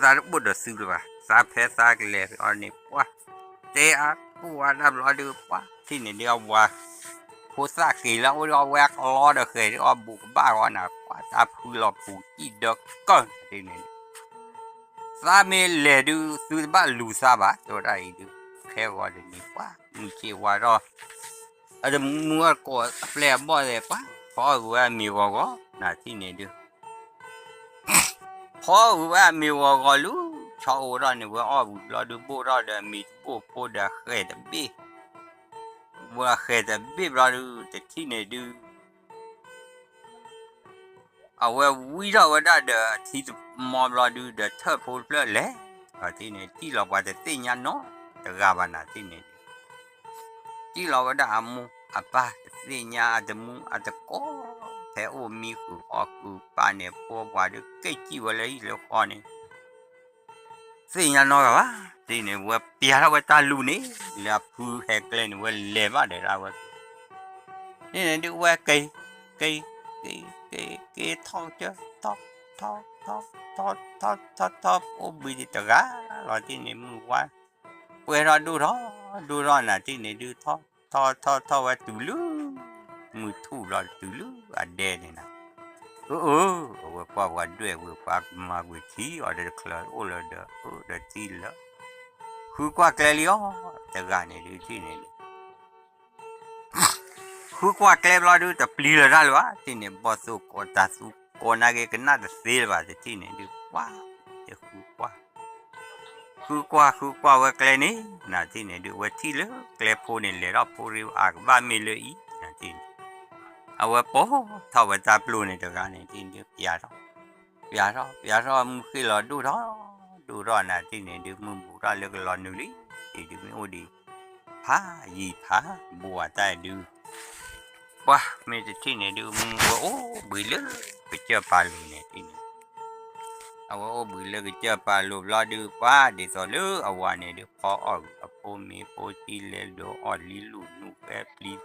သးတအိၣ်ဒီးသုလၢၤဘၣ်, သးဖဲသးကလဲၤဖဲအီၤန့ၣ် ပှၤတဲအါကိၢ်အါတၢ်ဘျီဒုး ပှၤထံၣ်န့ၣ်ဒုး အဝၤဖိသၣ်က့ၤလၢအအိၣ်ဒီး အဝဲအကလီဒီးဃဲၤဒုး အီၣ်ဘူးကဘၣ်ဂီၤနၤ ပှၤတၢ်ဖုလီၤပူၤကံၣ်ဒၢကၢၢ်န့ၣ်, သးမ့ၢ်လဲၤဒုး သုတဘၣ်လူၤသးဘၣ် တဲဝဲဒၣ်အံၤဒုး, ခဲဂီၤတနံၤ ပှၤမုၢ်ဆ့ၣ်ဝါထီၣ် အတမူအကိးအပျဲၢ်အဘီၣ်သဲး ပှၤဖီအီၣ်ဝံၤဝဲအမ့ၤဂီၤဂီၤ နၤထံၣ်န့ၣ်ဒုး ဖီဝံၤဝဲအမ့ၤဂီၤဂီၤလူၤ ဆီအိၣ်ထီၣ်န့ၣ် ဝဲအီၣ်ဝံၤဘျီဒုး ဘိၣ်ထီၣ်ဒီးအမ့ၤတဘိၣ်ဖိဒီးအဃဲၤတဘ့ၣ်, ဝဲအဃဲၤတဘ့ၣ်ဘျီဒုး တထံၣ်န့ၣ်ဒုး အဝဲဝံထီၣ်ဝဲဒၣ်ဒီးအထံတမီဘျီဒုး ဒီးထၢၣ်ဖိတဖျၢၣ်လဲၣ်, အထံန့ၣ် ထံၣ်လီၤပှၤတသ့ၣ်ညါနီတဂၤဘၣ်နၤထံၣ်န့ၣ်ဒုး ထံၣ်လီၤဝဲဒၣ်အမိၢ်အပၢ်တသ့ၣ်ညါအတမူအတကိး ဖဲအိၣ်မံဃုာ်အီၣ်ဃုာ်ပၢ်န့ၣ် ဖိပှၤဒုးကဲကံၣ်ဝဲလၢဟံၣ်လၢဃီန့ၣ် သ့ၣ်ညါနီတဂၤဘၣ်, တထံၣ်န့ၣ် ဝဲပျဲထီၣ်ဝဲတၢ်လူၤန့ၣ် လၢအဖုဟဲကျဲန့ၣ် ဝဲလဲၤဘၣ်ဒီးဒၣ်ဝဲ န့ၣ်န့ၣ်ဒုးဝဲက့ၤ က့ၤ က့ၤ က့ၤ က့ၤထီၣ်ကၢ ထီၣ် ထီၣ် ထီၣ် ထီၣ် ထီၣ် ထီၣ် အိၣ်ဘှံးတဂၤလီၤတံၢ်န့ၣ် မုၢ်ဝါ ပှဲၤထီၣ်ဒိၣ်ထီၣ် ဒိၣ်ထီၣ်နၤတံၢ်န့ၣ်ဒုး ထီၣ် ထီၣ် ထီၣ် ထီၣ်ဝဲတုၤလၢ မုၢ်ထူၣ်ဘျီတုၤလၢအဒဲန့ၣ်နၤ အၢ အၢ အဝဲကွၢ်ပှၤဒွဲၣ်ဝဲပှၤမၤကွံာ်ထံအီၤဒီးတချုးအိၣ်လၢၤဒီး အၢ ဒီးတံၢ်လၢ ဃုကွၢ်ကျဲလံအီၤ တဂၤန့ၣ်ဒုးတံၢ်န့ၣ်ဒုး ဃုကွၢ်ကျဲဘျီဒုး တပျံၤလၢၤတၢ်လၢၤဘၣ် တံၢ်န့ၣ် ဘီၣ်သိၣ်ကိးတၤသူကိးနာ်က့ ကနၣ်တသ့လၢၤဘၣ် တထံၣ်န့ၣ်ဒုး ပှၤ တဃုကွၢ် ဃုကွၢ်ဃုကွၢ်ဝဲကျဲန့ၣ် နၤတံၢ်န့ၣ်ဒုး ဝဲထံၣ်လၢကျဲဖိန့ၣ် လဲၤထီၣ်ဖိရ့အကဘၣ်မ့ၢ်လၢအံၤ နၤတံၢ်န့ၣ် အဝဲပိာ်ထီၣ်ဝဲတၢ်ပျိန့ၣ်တဂၤန့ၣ် တံၢ်န့ၣ်ဒုးပျဲထီၣ် ပျးထီၣ်ပျးထီၣ် မုၢ်ဃ့ၢ်လီၤဒိၣ်ထီၣ်ဒိၣ်ထီၣ်နၤ ထံၣ်န့ၣ်ဒုး မုၢ်ဘူးထီၣ်လၢကလီၤနုာ်လံ, ဒ်ဒုးမ့ၢ်အိၣ်ဒံး ဖးယံၤဖးဘူးအတၢ်ဒုး ပှၤမ့ၢ်တထံၣ်န့ၣ်ဒုး မုၢ်ဝဲအိၣ်ဘှံးလၢကစၢၢ်ပၤလိၤန့ၣ် ထံၣ်န့ၣ် အဝဲအိၣ်ဘှံးလၢကစၢၢ်ပၤလိၤဘျီဒုး ပှၤဒ်သိးလၢအဝၤန့ၣ်ဒုး ဖီအီၣ်ဂုာ်အဖိမ့ၤဖိထံ လဲၤဒိးအီၣ်လံလူၤနူၤဃဲပျံၤ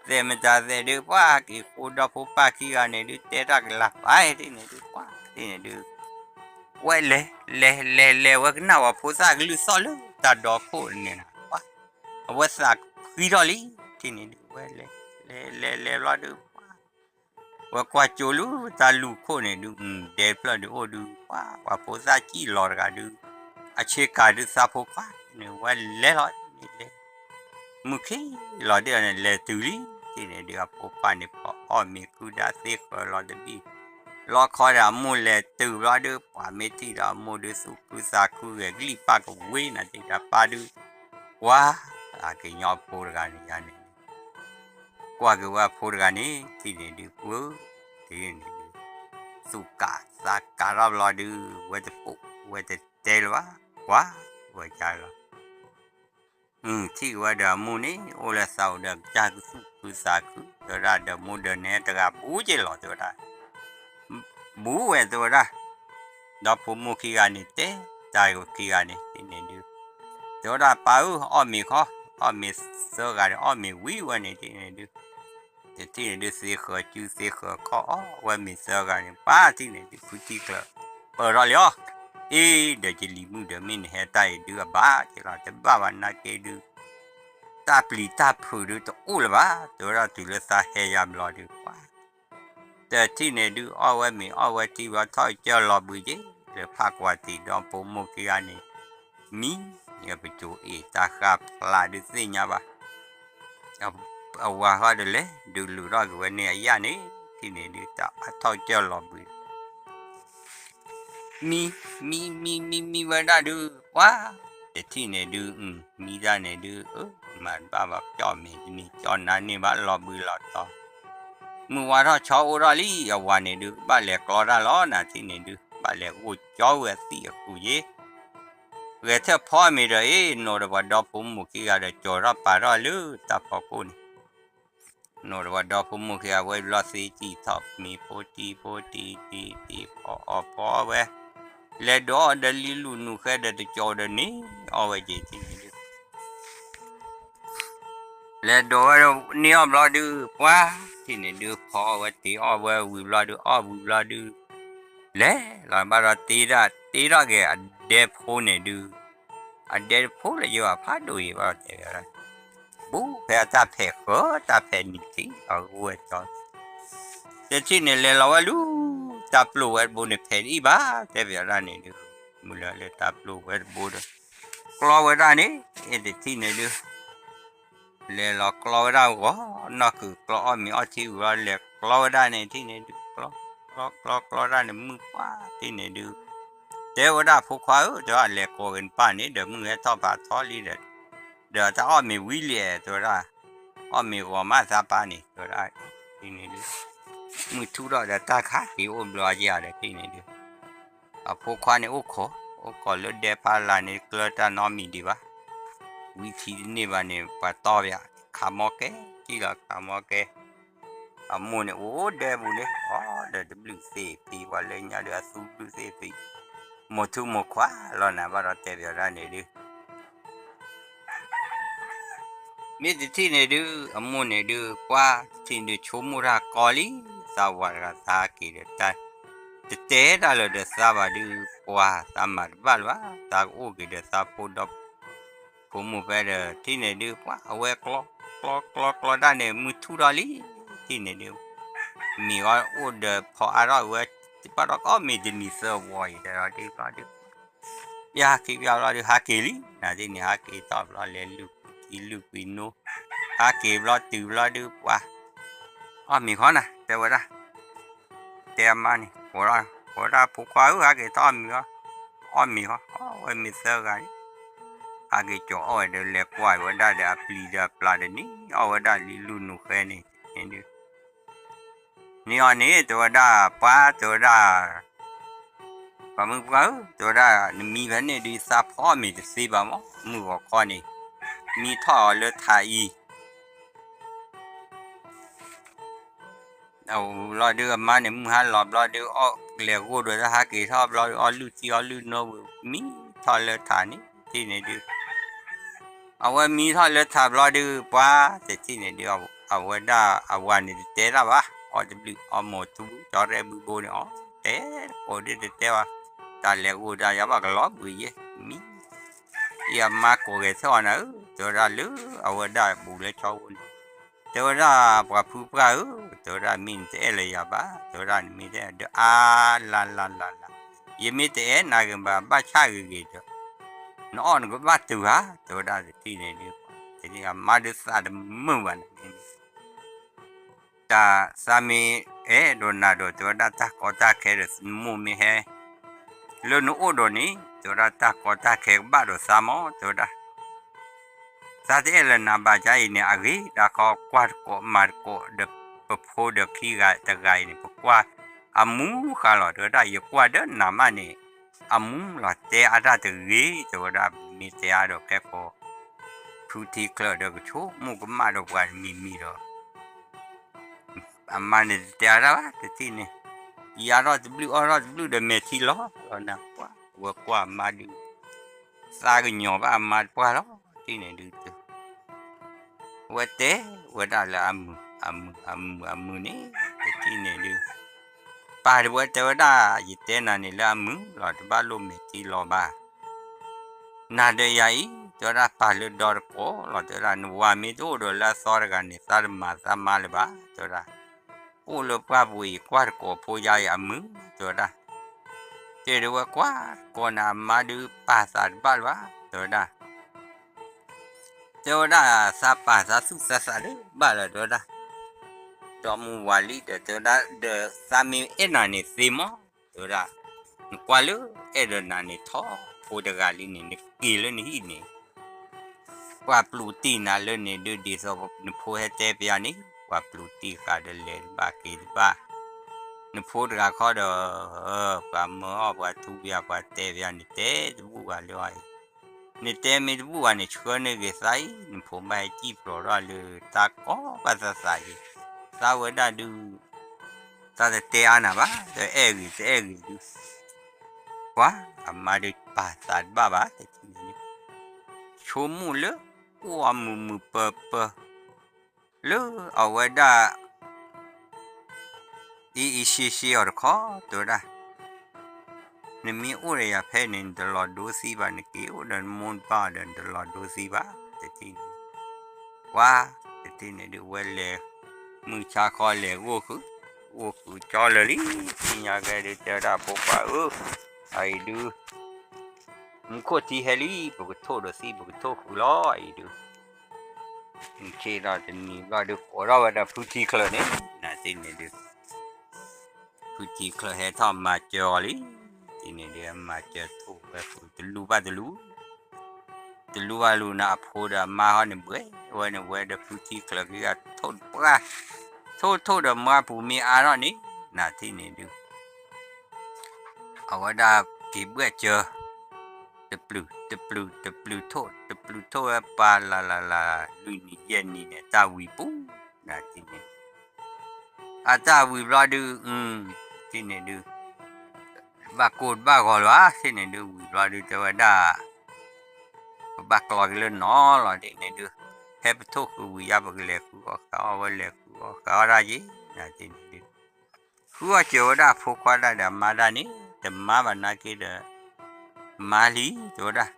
သဲးမတၤသဲးဒုး ပှၤက့ၤဃိဒီဖိပၢ်ခံဂၤန့ၣ်ဒုး တဲတၢ်ကလၤပာ် ထံၣ်န့ၣ်ဒုး ပှၤထံၣ်န့ၣ်ဒုး ဝဲလဲၤ လဲၤလဲၤလဲၤ ဝဲကနၣ်ဝဲဖိသၣ်ကလုၢ်သီၣ်လၢတၢ်ဒီခိၣ်န့ၣ်နၤ ပှၤ အဝဲသးဖှံထီၣ်လံ ထံၣ်န့ၣ်ဒုး ဝဲလဲၤ လဲၤလဲၤလဲၤဘျီဒုး ပှၤ ဝဲကွၢ်ကၠိလူၤတၢ်လူၤခိၣ်န့ၣ်ဒုး ဒဲဖျၢၣ်ဒုးအိၣ်ဒုး ပှၤ ပှၤဖိသၣ်စံၣ်လီၤတဂၤဒုး အဆ့ကၤဒုးသးဖိခွါန့ၣ် ဝဲလဲၤလီၤန့ၣ်လဲၤ မုၢ်ခံလီၤဒ်န့ၣ် လဲၤတုၤလံ ထံၣ်န့ၣ်ဒုး အဖိခွါန့ၣ် ဖီအီၣ်မ့ၤခုဒၣ်သ့ဃၢၤလီၤတဘ့ၣ် လီခီဒီးအမိၢ်လဲၤတုၤဘျီဒုး ပှၤမ့ၢ်ထံၣ်ဒီးအမိၢ်ဒုး သူၣ်ခုသးခုဂဲၤကလံၣ်ပၢ်ကဝ့ၤနၤ ထံၣ်ဒီးပၢ်ဒုး ကွၢ် အကညီဖိတဂၤန့ၣ်ယါန့ၣ် ကွၢ်က့ၤဝဲအဖိတဂၤန့ၣ် ထံၣ်န့ၣ်ဒုး ပှၤ ထံၣ်န့ၣ်ဒုး သူၣ်ကးသးကးထီၣ်ဘျီဒုး ဝဲတပိာ် ဝဲတတဲလၢၤဘၣ် ကွၢ် ဝဲကလီၤ ထံၣ်က့ၤဝဲဒီးအမိၢ်န့ၣ် အိၣ်လၢသးအိၣ်ဒီးကစၢ်ကသူၣ်ခုသးခု တဲဝဲဒၣ် ဒီးမိၢ်ဒီးနဲတဂၤဘူးက့ၤလီၤ တဲဝဲဒၣ် ဘူးဝဲ တဲဝဲဒၣ် ဒီဖိမိၢ်ခံဂၤန့ၣ် တဲတၢ်ခံဂၤန့ၣ် ထံၣ်န့ၣ်ဒုး တဲဝဲဒၣ် ပၢ်ဧၢ အီၣ်မ့ၤခီ အီၣ်မ့ၤသၢဂၤဒီး အီၣ်မ့ၤဝံၤဝဲန့ၣ် ထံၣ်န့ၣ်ဒုး တထံၣ်န့ၣ်ဒုး သ့ဃၢၤစုသ့ဃၢၤခီၣ်အီၣ်ဝဲမ့ၤသၢဂၤန့ၣ် ပၢ်ထံၣ်န့ၣ်ဒုး ဖုထံၣ်ကျၢၤ ပၢၢ်ထီၣ်လံအီၤ အ့ ဒီးယလံၤမုၣ်ဒီး မ့ၢ်နဟဲတၢ်အံၤဒုးအဘၣ်က့ၤလီၤ တဘၣ်ဘၣ်နာ်က့ဒုး တၢ်ပျံၤတၢ်ဖုးဒုးတအိၣ်လၢၤဘၣ် တဲဝဲဒၣ် တုၤလၢသးဟဲယါဘျီဒုး ပှၤ တထံၣ်န့ၣ်ဒုး အီၣ်ဝဲမ့ၤအီၣ်ဝဲထံဘျီ ထီၣ်ကစၢၢ်လီၤဘှံးက့ၤ လၢဖးကွၢ်တံာ်ဒီဖိမိၢ်ခံဂၤန့ၣ် မံ ပစိၤအ့ၣ်တၢ်ဃၢ်ဖျါဒုးသ့ၣ်ညါဘၣ် အဝၤဃီဒီးလဲၤဒုးလုာ်ထီၣ်က့ၤဝဲန့ၢ်အယၣ်န့ၣ် ထံၣ်န့ၣ်ဒုး တၢ်ထီၣ်ကစၢၢ်လီၤဘှံး မံ မံ မံ မံ မံဝဲဒၣ်ဒုး ပှၤ တထံၣ်န့ၣ်ဒုး မံတၢ်န့ၣ်ဒုး အၢ မၤတဘၣ်ဘၣ် ကၠီၣ်မ့ၤတန့ၢ် ကၠီၣ်နါန့ၢ်ဘၣ် လီၤဘှံးလီၤတီၤ မုၢ်ဝါထီၣ်ဆီအိၣ်ထီၣ်လံ အဝၤန့ၣ်ဒုး ကဘၣ်လဲၤကျီတၢ်လီၤ နၤထံၣ်န့ၣ်ဒုး ဘၣ်လဲၤဂိၢ်ကၠီဝဲအသံးအဃုာ်ယ့ၣ် ဂဲၤထၢၣ်ဖီမ့ၤဒီး အ့ နိးဒီးပှၤဒီဖိမိၢ်ခံဂၤဒီး ကၠီၤထီၣ်ပာ်ထီၣ်လၢတၢ်ဖီခိၣ်န့ၣ် နိးဒီးပှၤဒီဖိမိၢ်ခံဂၤဝဲဘျီ သ့စံၣ်ထီၣ်မ့ၤဖိတံၢ်ဖိတံၢ်တံၢ်တံၢ် ဖီအီၣ်ဖီအီၣ်ဝဲ လဲၤဒိးအီၣ်ဒီးလံလူၤနူၤဃဲဒီးတကၠီၤဒီးန့ၢ်အီၣ်ဝဲက့ၤထံၣ်န့ၣ်ဒုး လဲၤဒိးဝဲန့ၢ်အီၣ်ဘျီဒုး ပှၤထံၣ်န့ၣ်ဒုး ဖီအီၣ်ဝဲတ့ၤအီၣ်ဝဲဝံၤဘျီဒုး အီၣ်ဝံၤဘျီဒုး လဲၤလီၤဘၣ်ဒီးတ့ထီၣ် တ့ထီၣ်က့ၤအဒဲဖိန့ၣ်ဒုး အဒဲတဖိလၢယိၤအဖးဒိၣ်အံၤဘၣ်ဒီးတဲဝဲဒၣ် ဘူးဖဲအတၢ်ဖဲးဃၢတၢ်ဖဲးနံၤထံးအဂီၢ်ဝဲကၠီ တထံၣ်န့ၣ်လဲၤလီၤဝဲလူၤ တၢ်ပျိာ်ဝဲတဘိန့ၣ် ဖဲးတအံၤဘၣ် တဲဘၣ်ဒၣ်န့ၣ်ဒုး မုၢ်လၢလၢတၢ်ပျိာ်ဝဲတဘိဒီး ကျီဝဲဒၣ်န့ၣ် တထံၣ်န့ၣ်ဒုး လဲၤလီၤကျီဝဲဒၣ်ဂီၤ နီၢ်ကုၤကျီအီၣ်မ့ၤအီၣ်ထံဝံၤလီၤ လဲၤကျီဝဲဒၣ်န့ၣ် ထံၣ်န့ၣ်ဒုး ကျီ ကျီ ကျီ ကျီဒၣ်န့ၣ် မုၢ်ပှၢ်ထံၣ်န့ၣ်ဒုး တဲဝဲဒၣ်ဖိခွါဧၢ တဲဝဲဒၣ် လဲၤကိးက့ၤနပၢ်န့ၣ် ဒီးမုၢ်ဟဲထီၣ်ဖးထီလံဒီး ဒီးတၢ်အီၣ်မ့ၤဝံၤလံ တဲဝဲဒၣ် အီၣ်မ့ၤဂီၤမးသးပၢ်န့ၣ် တဲဝဲဒၣ် ထံၣ်န့ၣ်ဒုး မုၢ်ထူၣ်ထီၣ်ဒီးတၢ်ခးက့ၤအိၣ်ဘျီအယဲၢ်ဒီး ထံၣ်န့ၣ်ဒုး အဖိခွါန့ၣ်အိၣ်ခိး အိၣ်ခိးလၢဒဲဖးလၢ်န့ၣ် ကျၢတၢ်နီတမံၤဒံးဘၣ် ဝံထံတန့ၢ်ဘၣ်န့ၣ် ပှၤတီၢ်ပယီၤ ခးမီကဲ ထံၣ်လီၤခးမီကဲ အမိၢ်န့ၣ်အိၣ်ဒဲပူၤန့ၣ် အိၣ်ဒီးတဘျုးသ့ၣ်ဖံး ပှၤလၢညါဒီးအသူဘျုးသ့ၣ်ဖံး မိၢ်ထူမိၢ်ခွါလီၤနၤဘၣ်ဒီးတဲပယီၤဒၣ်န့ၣ်ဒုး မ့ၢ်တထံၣ်န့ၣ်ဒုး အမိၢ်န့ၣ်ဒုး ပှၤတထံၣ်န့ၣ်ဒုး ဆိကမိၣ်တၢ်ကီလံ သးဝၤတဂၤသးဟးက့ၤဒီး တတဲတၢ်လၢာ်ဒီးသးဘၣ်ဒုး ပှၤသးမၤတဘၣ်လၢၤဘၣ် သးကအိၣ်က့ၤဒီးသးဖိဒီ ဖိမိၢ်ဖဲဒီး ထံၣ်န့ၣ်ဒုး ပှၤအဝဲကျီ ကျီ ကျီ ကျီတၢ်န့ၣ် မုၢ်ထူၣ်ထီၣ်လံ ထံၣ်န့ၣ်ဒုး မ့ၢ်ဂီၤအိၣ်ဒီးဖီအါထီၣ်ဝဲ တပၣ်ထီၣ်ကီၢ်မ့ၢ်တနံၤသၢဝီအံၤ တဲဒီးဒုးဘျီဒုး ပျၢ်ဟးက့ၤပျၢ်ဘျီဒုး ဟးက့ၤလံ နၤဒ်န့ၣ် ဟးက့ၤထီၣ်ဘျီလဲၤလုၢ်ကွံာ်ထံလုၢ်ကွံာ်နိ ဟးက့ၤဘျီတုၤဘျီဒုး ပှၤ အီၣ်မ့ၤခီနၤ တဲဝဲဒၣ် တဲအမါန့ၣ် ကိးဒၣ်ဖိခွါဧၢ ဟးက့ၤထီၣ်အီၣ်မ့ၤခီ အီၣ်မ့ၤခီ အီၣ်ဝဲမ့ၤသၢဂၤန့ၣ် ဟးက့ၤကၠီၤအီၣ်ဝဲဒီး လဲၤကွၢ်ဝဲဒၣ်ဒီး အပျံၤဒီးအပျၢ်ဒီးန့ၣ် အီၣ်ဝဲဒၣ်လံလူၤနူၤဃဲန့ၣ် န့ၣ်ဒုး န့ၢ်အီၤန့ၣ် တဲဝဲဒၣ် ပှၤတဲဝဲဒၣ် ပှၤမုၣ်ပှၢ်ဧၢ, တဲဝဲဒၣ်, နမံဖဲန့ၣ်ဒုး သးဖီအီၣ်မ့ၤတသ့ဘၣ်မၢ်, မုၢ်ဂီၤခီန့ၣ် မံထီၣ်အီၤလၢထးအံၤ အဝဲဘျီဒုး အမါန့ၣ် မုၢ်ဟါလီၤဘျီဒုး အီၣ်လဲၤဂိၢ်ဒီး တၢ်ဟးက့ၤထီၣ်ဘျီဒုး အီၣ်လုၢ်ထံအီၣ်လုၢ်နိဝံၤ မံထီၣ်လၢထးန့ၣ် တထံၣ်န့ၣ်ဒုး အဝဲမံထီၣ်လၢထးဘျီဒုး ပှၤတထံၣ်န့ၣ်ဒုး အဝဲဒၣ်အဝၤန့ၣ်တတဲတၢ်ဘၣ်, အီၣ်တဘျုး အီၣ်မိၢ်ထူဘု ကၠီရဲၣ်ဘုဘိန့ၣ် အီၣ်တဲတကိးဒုးတတဲဘၣ်, တၢ်လဲၤဂိၢ်တၢ်ယါဘၣ်ကလီၤဘှံးယဲၢ် မံ အံၤအမါကိးဂဲၤဆၢအီၤနၤဧၢ, တဲဝဲဒၣ်လၢအဝဲဒၣ်ဘူးလၢကၠီဝိန့ၣ်, တဲဝဲဒၣ် ပှၤဖုပှၢ်ဧၢ, တဲဝဲဒၣ်မ့ၢ်နတအဲၣ်လၢၤယၤဘၣ်, တဲဝဲဒၣ်နမ့ၢ်တအဲၣ်ဒီးအါလါလါလါလါ, ယမ့ၢ်တအဲၣ်နၤဂ့ၤဘၣ် ဘၣ်ဆၣ်ဂ့ၤဂ့ၤဒီး နအီၣ်နကဘၣ်တုၤဧါ, တဲဝဲဒၣ်တထံၣ်န့ၣ်ဒုး, တထံၣ်အမါဒုးသးတမုာ်ဘၣ်န့ၣ် တၢ်သးမ့ၢ်အဲၣ်ဒိးနၤဒီး တဲဝဲဒၣ်တၢ်ကီတၢ်ခဲဒီး နမိၢ်မ့ၢ်ဟဲ လၢနအိၣ်ဒီးန့ၣ် တဲဝဲဒၣ်တၢ်ကီတၢ်ခဲကဘၣ်ဒီးသးမၢ် တဲဝဲဒၣ်, သးတအဲၣ်လၢၤနၤဘၣ် ကါအံၤန့ၣ် အဂ့ၤဒၣ်ခီ ကွၢ်တကိးမၤတကိးဒီး ပဖိဒီးခံဂၤတဂၤအံၤန့ၣ် ပကွၢ်အမူဃာ်လီၤ တဲဝဲဒၣ် ယကွၢ်ဒီးနၤမးန့ၣ် အမူလီၤ တဲအါတၢ်တဂ့ၤ တဲဝဲဒၣ် မ့ၢ်တဲအါဒီးခဲကိာ် ဖုထံချၢးဒီးကဆိကမိၣ်ကမၣ်ဒီးပှၤမံၤမံၤဒီး အမါန့ၣ်တတဲအါတၢ်ဘၣ် တထံၣ်န့ၣ်, ယါထီၣ်တဘျုးအီၣ်ထီၣ်တဘျုးဒီးမဲာ်ထံလီၤလီၤနၤပှၢ် အဝဲကွၢ်အမါဒုး သးကညီၤဘၣ်အမါတပှၢ်လီၤ တထံၣ်န့ၣ်ဒုး အဝဲတဲဝဲဒၣ်လၢအမုာ် အမုာ် အမုာ် အမုာ်န့ၣ် တထံၣ်န့ၣ်ဒုး ပၢ်တဝဲတဲဝဲဒၣ် ယတဲနၤန့ၣ်လၢအမုာ်လီၤ တဘၣ်လိၣ်မဲာ်ထံလီၤဘၣ် နၤဒီးယၤအံၤ တဲဝဲဒၣ်ပၢ်လၢဒီတကိးလီၤ တဲဝဲဒၣ် နဝၤမ့ၢ်တအိၣ်ဒီးလၢအသီတဂၤန့ၣ် သးတမၤသးမါလၢၤဘၣ် တဲဝဲဒၣ်, အိၣ်လၢပှၢ်ပူၤအံၤ ကွၢ်တကိးဖိယါအံၤအမုာ် တဲဝဲဒၣ်, တဲဒုးဝဲကွၢ်တကိးန့ၣ် အမါဒုးပာ်သးတဘၣ်လၢၤဘၣ် တဲဝဲဒၣ် တဲဝဲဒၣ် သးပာ်သးသူၣ်သးသးတဘၣ်လၢၤ တဲဝဲဒၣ်, ဒီမုၢ်ဝၤလံဒီး တဲဝဲဒၣ် ဒီးသးမ့ၢ်အဲၣ်နၤန့ၣ်သ့မၢ် တဲဝဲဒၣ်, နကွၢ်လၢအဲၣ်ဒိးနၤန့ၣ် ထီၣ်ဖိတဂၤလံန့ၣ် နက့ၤလၢနဟံၣ်န့ၣ်, ပှၤပျူးတံၢ်နၤလၢန့ၣ်ဒုး ဒ်သိးနဖိဟဲတဲပယါန့ၣ် ပှၤပျူးတံၢ်ဃာ်ဒီးလဲၤတဘၣ်က့ၤတဘၣ်, နဖိတဂၤခီဒီး ပှၤမၢအီၣ်ပှၤထူပယါ ပှၤတဲပယါန့ၣ် တဲတဘူၣ်ဘၣ်လၢအီၤအံၤ, နတဲမ့ၢ်တဘူၣ်ဘၣ်န့ၣ် ဆှၢန့ၢ်ဂ့ၤသးအံၤ နဖိဘၣ်ဟဲစံၣ်ဖျိးထီၣ်လၢတၢ်ကီဘၣ်သးသးအံၤ, သးဝဲဒၣ်ဒုး သးတတဲအါနၤဘၣ် တအဲၣ်ဂ့ၤတအဲၣ်ဂ့ၤဒုး, ပှၤအမါဒုးပာ်သးတဘၣ်ဘၣ် တထံၣ်န့ၣ်ဒုး, ဆိကမိၣ်လၢ အိၣ်အမုာ်မုာ်ပၢၤပၢၤ လၢအဝဲဒၣ် အံၤအံၤရှ့ရှ့အီၤတခီ တဲဝဲဒၣ်, နမ့ၢ်အိၣ်ဒီးယၤဖဲန့ၣ် နတလီၤဒိသံဘၣ် နက့ၤအိၣ်ဒီးနမိၢ်နပၢ်ဒီး နတလီၤဒိသံဘၣ် တထံၣ်န့ၣ်, ပှၤ တထံၣ်န့ၣ်ဒုး ဝဲလဲၤ မုၢ်ဆါခီလဲၤဂိၢ်ဃုာ်, ဂိၢ်ဃုာ်ကၠီလၢာ်လံ, သ့ၣ်ညါကဲဒုး တဲဝဲဒၣ်ဖိခွါဧၢ, အအံၤဒုး မူခိၣ်ထံဟဲလံ ပကထိၣ်ဒီးသံ ပကထိၣ်ဃုာ်လီၤ အအံၤဒုး, နဆ့ဒီးတနံၤဘျီဒုး ကိးထီၣ်ဝဲဒီးဖုထံချၢးန့ၣ် နတထံၣ်န့ၣ်ဒုး ဖုထံချၢးဟဲထီၣ်မၤစၢၤအီၤလံ, တထံၣ်န့ၣ်ဒုး မၤစၢၤထိၣ်ဝဲဃုာ်တလူဘၣ်တလူ တလူဘၣ်လူၤန့ၣ် အဖိဒီးအမါဟီန့ၣ် ဘှဲဝဲန့ၣ် ဝဲဒီးဖုထံချၢးခံဂၤထိၣ်တပှၢ်, ထိၣ်ထိၣ်ဒီးမါပူၤမ့ၢ်အါထီၣ်န့ၣ် နတထံၣ်န့ၣ်ဒုး အဝဲဒၣ်က့ၤဘှဲၣ်စၢၤ, တပျုၢ် တပျုၢ် တပျုၢ်ထိၣ် တပျုၢ်ထိၣ်ဝဲပှၤလၢ်လၢ်လၢ် လွံၢ်နံၤယဲၢ်နံၤန့ၣ် တၢ်ဝံၤပူၤ နတထံၣ်န့ၣ် အတၢ်ဝံၤဘျီဒုး တထံၣ်န့ၣ်ဒုး ဘၣ်ကိၢ်တဘၣ်ဂီၤလၢၤ တထံၣ်န့ၣ်ဒုး ဝံၤဘျီဒုး တဲဝဲဒၣ် ပဘၣ်ကျီက့ၤလၢနီၤလီၤ တထံၣ်န့ၣ်ဒုး ဟဲပထိၣ်ဃုာ်ဝံၤယါ ပကလဲၤဃုအီၣ်ဃုအီၣ်ဝဲ လဲၤဃုအီၣ်ဃုအီၣ်ဒၣ်ယဲ နတထံၣ်န့ၣ်ဒုး ဃုအီၣ်စၢၤဝဲဒၣ်အဖိခွါဒၣ်ဒီးအမါဒၣ်န့ၣ် တမါဘၣ်နာ်က့ဒီး မါလံ တဲဝဲဒၣ်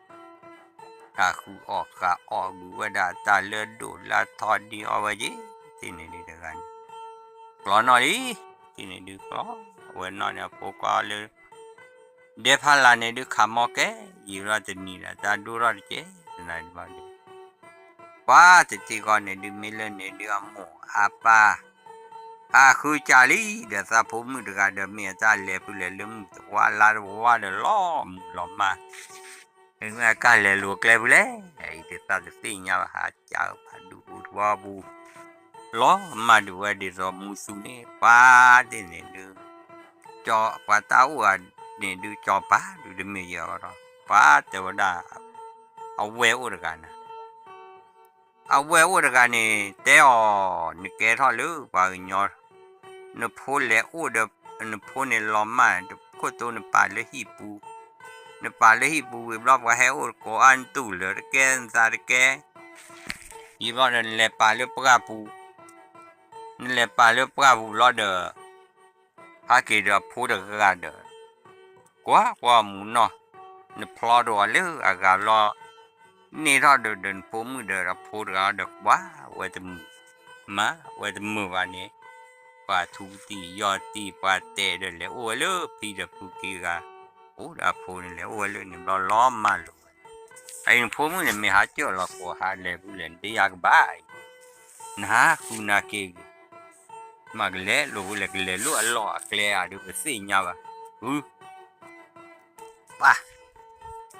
တၢ်ဃုအီၣ်ဃုအီၣ်ဘုးဝဲဒၣ်တၢ်လၢဒိၣ်လၢထီဒ်အီၣ်ဝဲက့ၤ တထံၣ်န့ၣ်ဒုးတဂၤန့ၣ် ကျီနီၣ်လံ တထံၣ်န့ၣ်ဒုးကျီ အဝဲနီၣ်န့ၣ်အဖိခွါလၢ ဒဲဖးလၢ်န့ၣ်ဒုး ခးမီကဲ ယံာ်ထီၣ်တနံၤဒီး တၢ်ဒိၣ်ထီၣ်တကဲ တနၤဒံးဘၣ်ဒုး ပှၤတထံၣ်ဃီန့ၣ်ဒုး မ့ၢ်လၢန့ၣ်ဒုး အမိၢ်အပၢ် အဃုစၢ်လံ ဒီးသးဖိမုၣ်တဂၤဒီး မ့ၢ်အတၢ်လဲၤဖုလဲၤလၢမုၢ်တဝါလါတဝါဒီး လီၤမုၢ်လီၤမၢ် မ့ၢ်အကါလဲၤလိၤကျဲဖုလဲၣ် အံၤဒုးသးတသ့ၣ်ညါဘၣ် ဟးစၢ်ဖးဒိၣ်ပူၤတဝါပူၤ လီၤမၢ်ဒုးဝဲဒ်သိးမူသူန့ၣ် ပှၤတထံၣ်န့ၣ်ဒုး ကၠီပှၤတၢ်အိၣ်ဂၤ န့ၣ်ဒုး ကၠီၤပၤဒုးတမ့ၢ်ယဲၢ်အီၤဒီး ပှၤတဲဝဲဒၣ် အဝဲၢ်အိၣ်တဂၤန့ၣ် အဝဲၢ်အိၣ်တဂၤန့ၣ် တဲအီၤ, နကဲထီၣ်လၢပှၤကညီ, နဖိလဲၤအိၣ်ဒီး နဖိန့ၣ်လီၤမၢ် တခိၣ်သိနပာ်လၢဟံၣ်ပူၤ, နပာ်လၢဟံၣ်ပူၤဝံၤဘျီ ပှၤဟဲအိၣ်တကိးအါနတူၢ်လၢတကဲနသးတကဲ, ယံၤဘျီဒီး နလဲၤပာ်လၢပှၢ်ပူၤ, နလဲၤပာ်လၢပှၢ်ပူၤလီၤဒီး ဟဲက့ၤဒီးအဖိတဂၤဒီး ကွၢ်ကွၢ်မူနီၢ်, နဖျီဒိၣ်အီၤလၢအဂၤလီၤ, န့ၢ်ထီၣ်ဒီး ဒီးနဖိမုၣ်ဒီးအဖိတဂၤဒီး ကွၢ်ဝဲတမုာ်, မၤဝဲတမုာ်ဘၣ်န့ၣ်, ပှၤထူတံၢ်ယီၢ်တံၢ် ပှၤတဲဒီးလဲၤအိၣ်ဝဲလၢဖံဒီးဖုခံဂၤ, အိၣ်ဒီးအဖိန့ၣ် လဲၤအိၣ်ဝဲလၢန့ၣ်ဘျီလီၤမၢ်လီၤဝဲ, အအံၤနဖိမုၣ်န့ၣ် မ့ၢ်ဟးကၠီၣ်လီၤကိးဟးလဲၤဖဲလဲၣ် နဒ်ယၤကဘၣ်အံၤ, နဟးဃုနၤက့ၤဂ့ၤ မ့ၢ်ကလဲၤလိာ်ဖဲလဲၣ် ကလဲၤလိာ်အလီၢ်အကျဲဧါဒီး ပသ့ၣ်ညါဘၣ်, ဃု ပၢ်,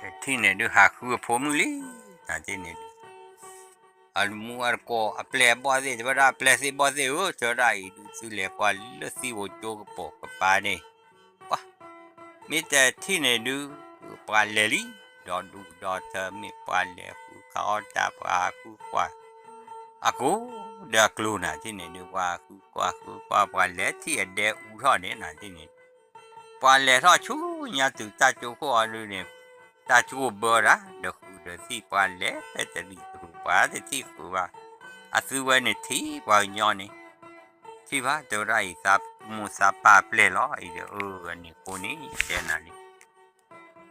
တထံၣ်န့ၣ်ဒုး ဟးဃုအဖိမုၣ်လံ, နထံၣ်န့ၣ်ဒုး, အမူအတကိး အပျဲၢ်အဘီၣ်သ့ၣ် တဲဝဲဒၣ်အပျဲၢ်သ့ၣ်ဘီၣ်သ့ၣ်ဧၢ တဲဝဲဒၣ်အံၤဒုး သုလဲၤကွၢ်လၢသံဝိၤကၠိကပိာ်ကပၤန့ၣ်, ပှၤ, မ့ၢ်တထံၣ်န့ၣ်ဒုး ပှၤလဲၤလံ, ဒီးဒူၣ်ဒီးထၢ မ့ၢ်ပှၤလဲၤဃုခးအီၣ်တၢ် ပှၤဃုကွၢ် အကိးဒီးအကျိၤ နထံၣ်န့ၣ်ဒုး ပှၤဃုကွၢ်ဃုကွၢ် ပှၤလဲၤထံၣ်အဒဲအူထီၣ်န့ၣ် နထံၣ်န့ၣ်ဒုး ပှၤလဲၤထီၣ်ဆူညါတုၤတၢ်ကၠိခိၣ်အီၤဒုးန့ၣ်, တၢ်ကၠိဘၢဒၣ် ဒီးဃုာ်ဒီးသံၣ် ပှၤလဲၤဖဲတရံးတရူး ပှၤတထံၣ်ဃုာ်ဘၣ်, အသုဝဲန့ၣ်ထံၣ်ပှၤကညီန့ၣ်, ထံၣ်ဘၣ် တဲဝဲဒၣ်အံၤ သးမိၢ်သးပၢ်ပျဲၢ်လီၤ အံၤဒီး အၢ အန့ၣ်အဃိန့ၣ် ယတဲနၤလံ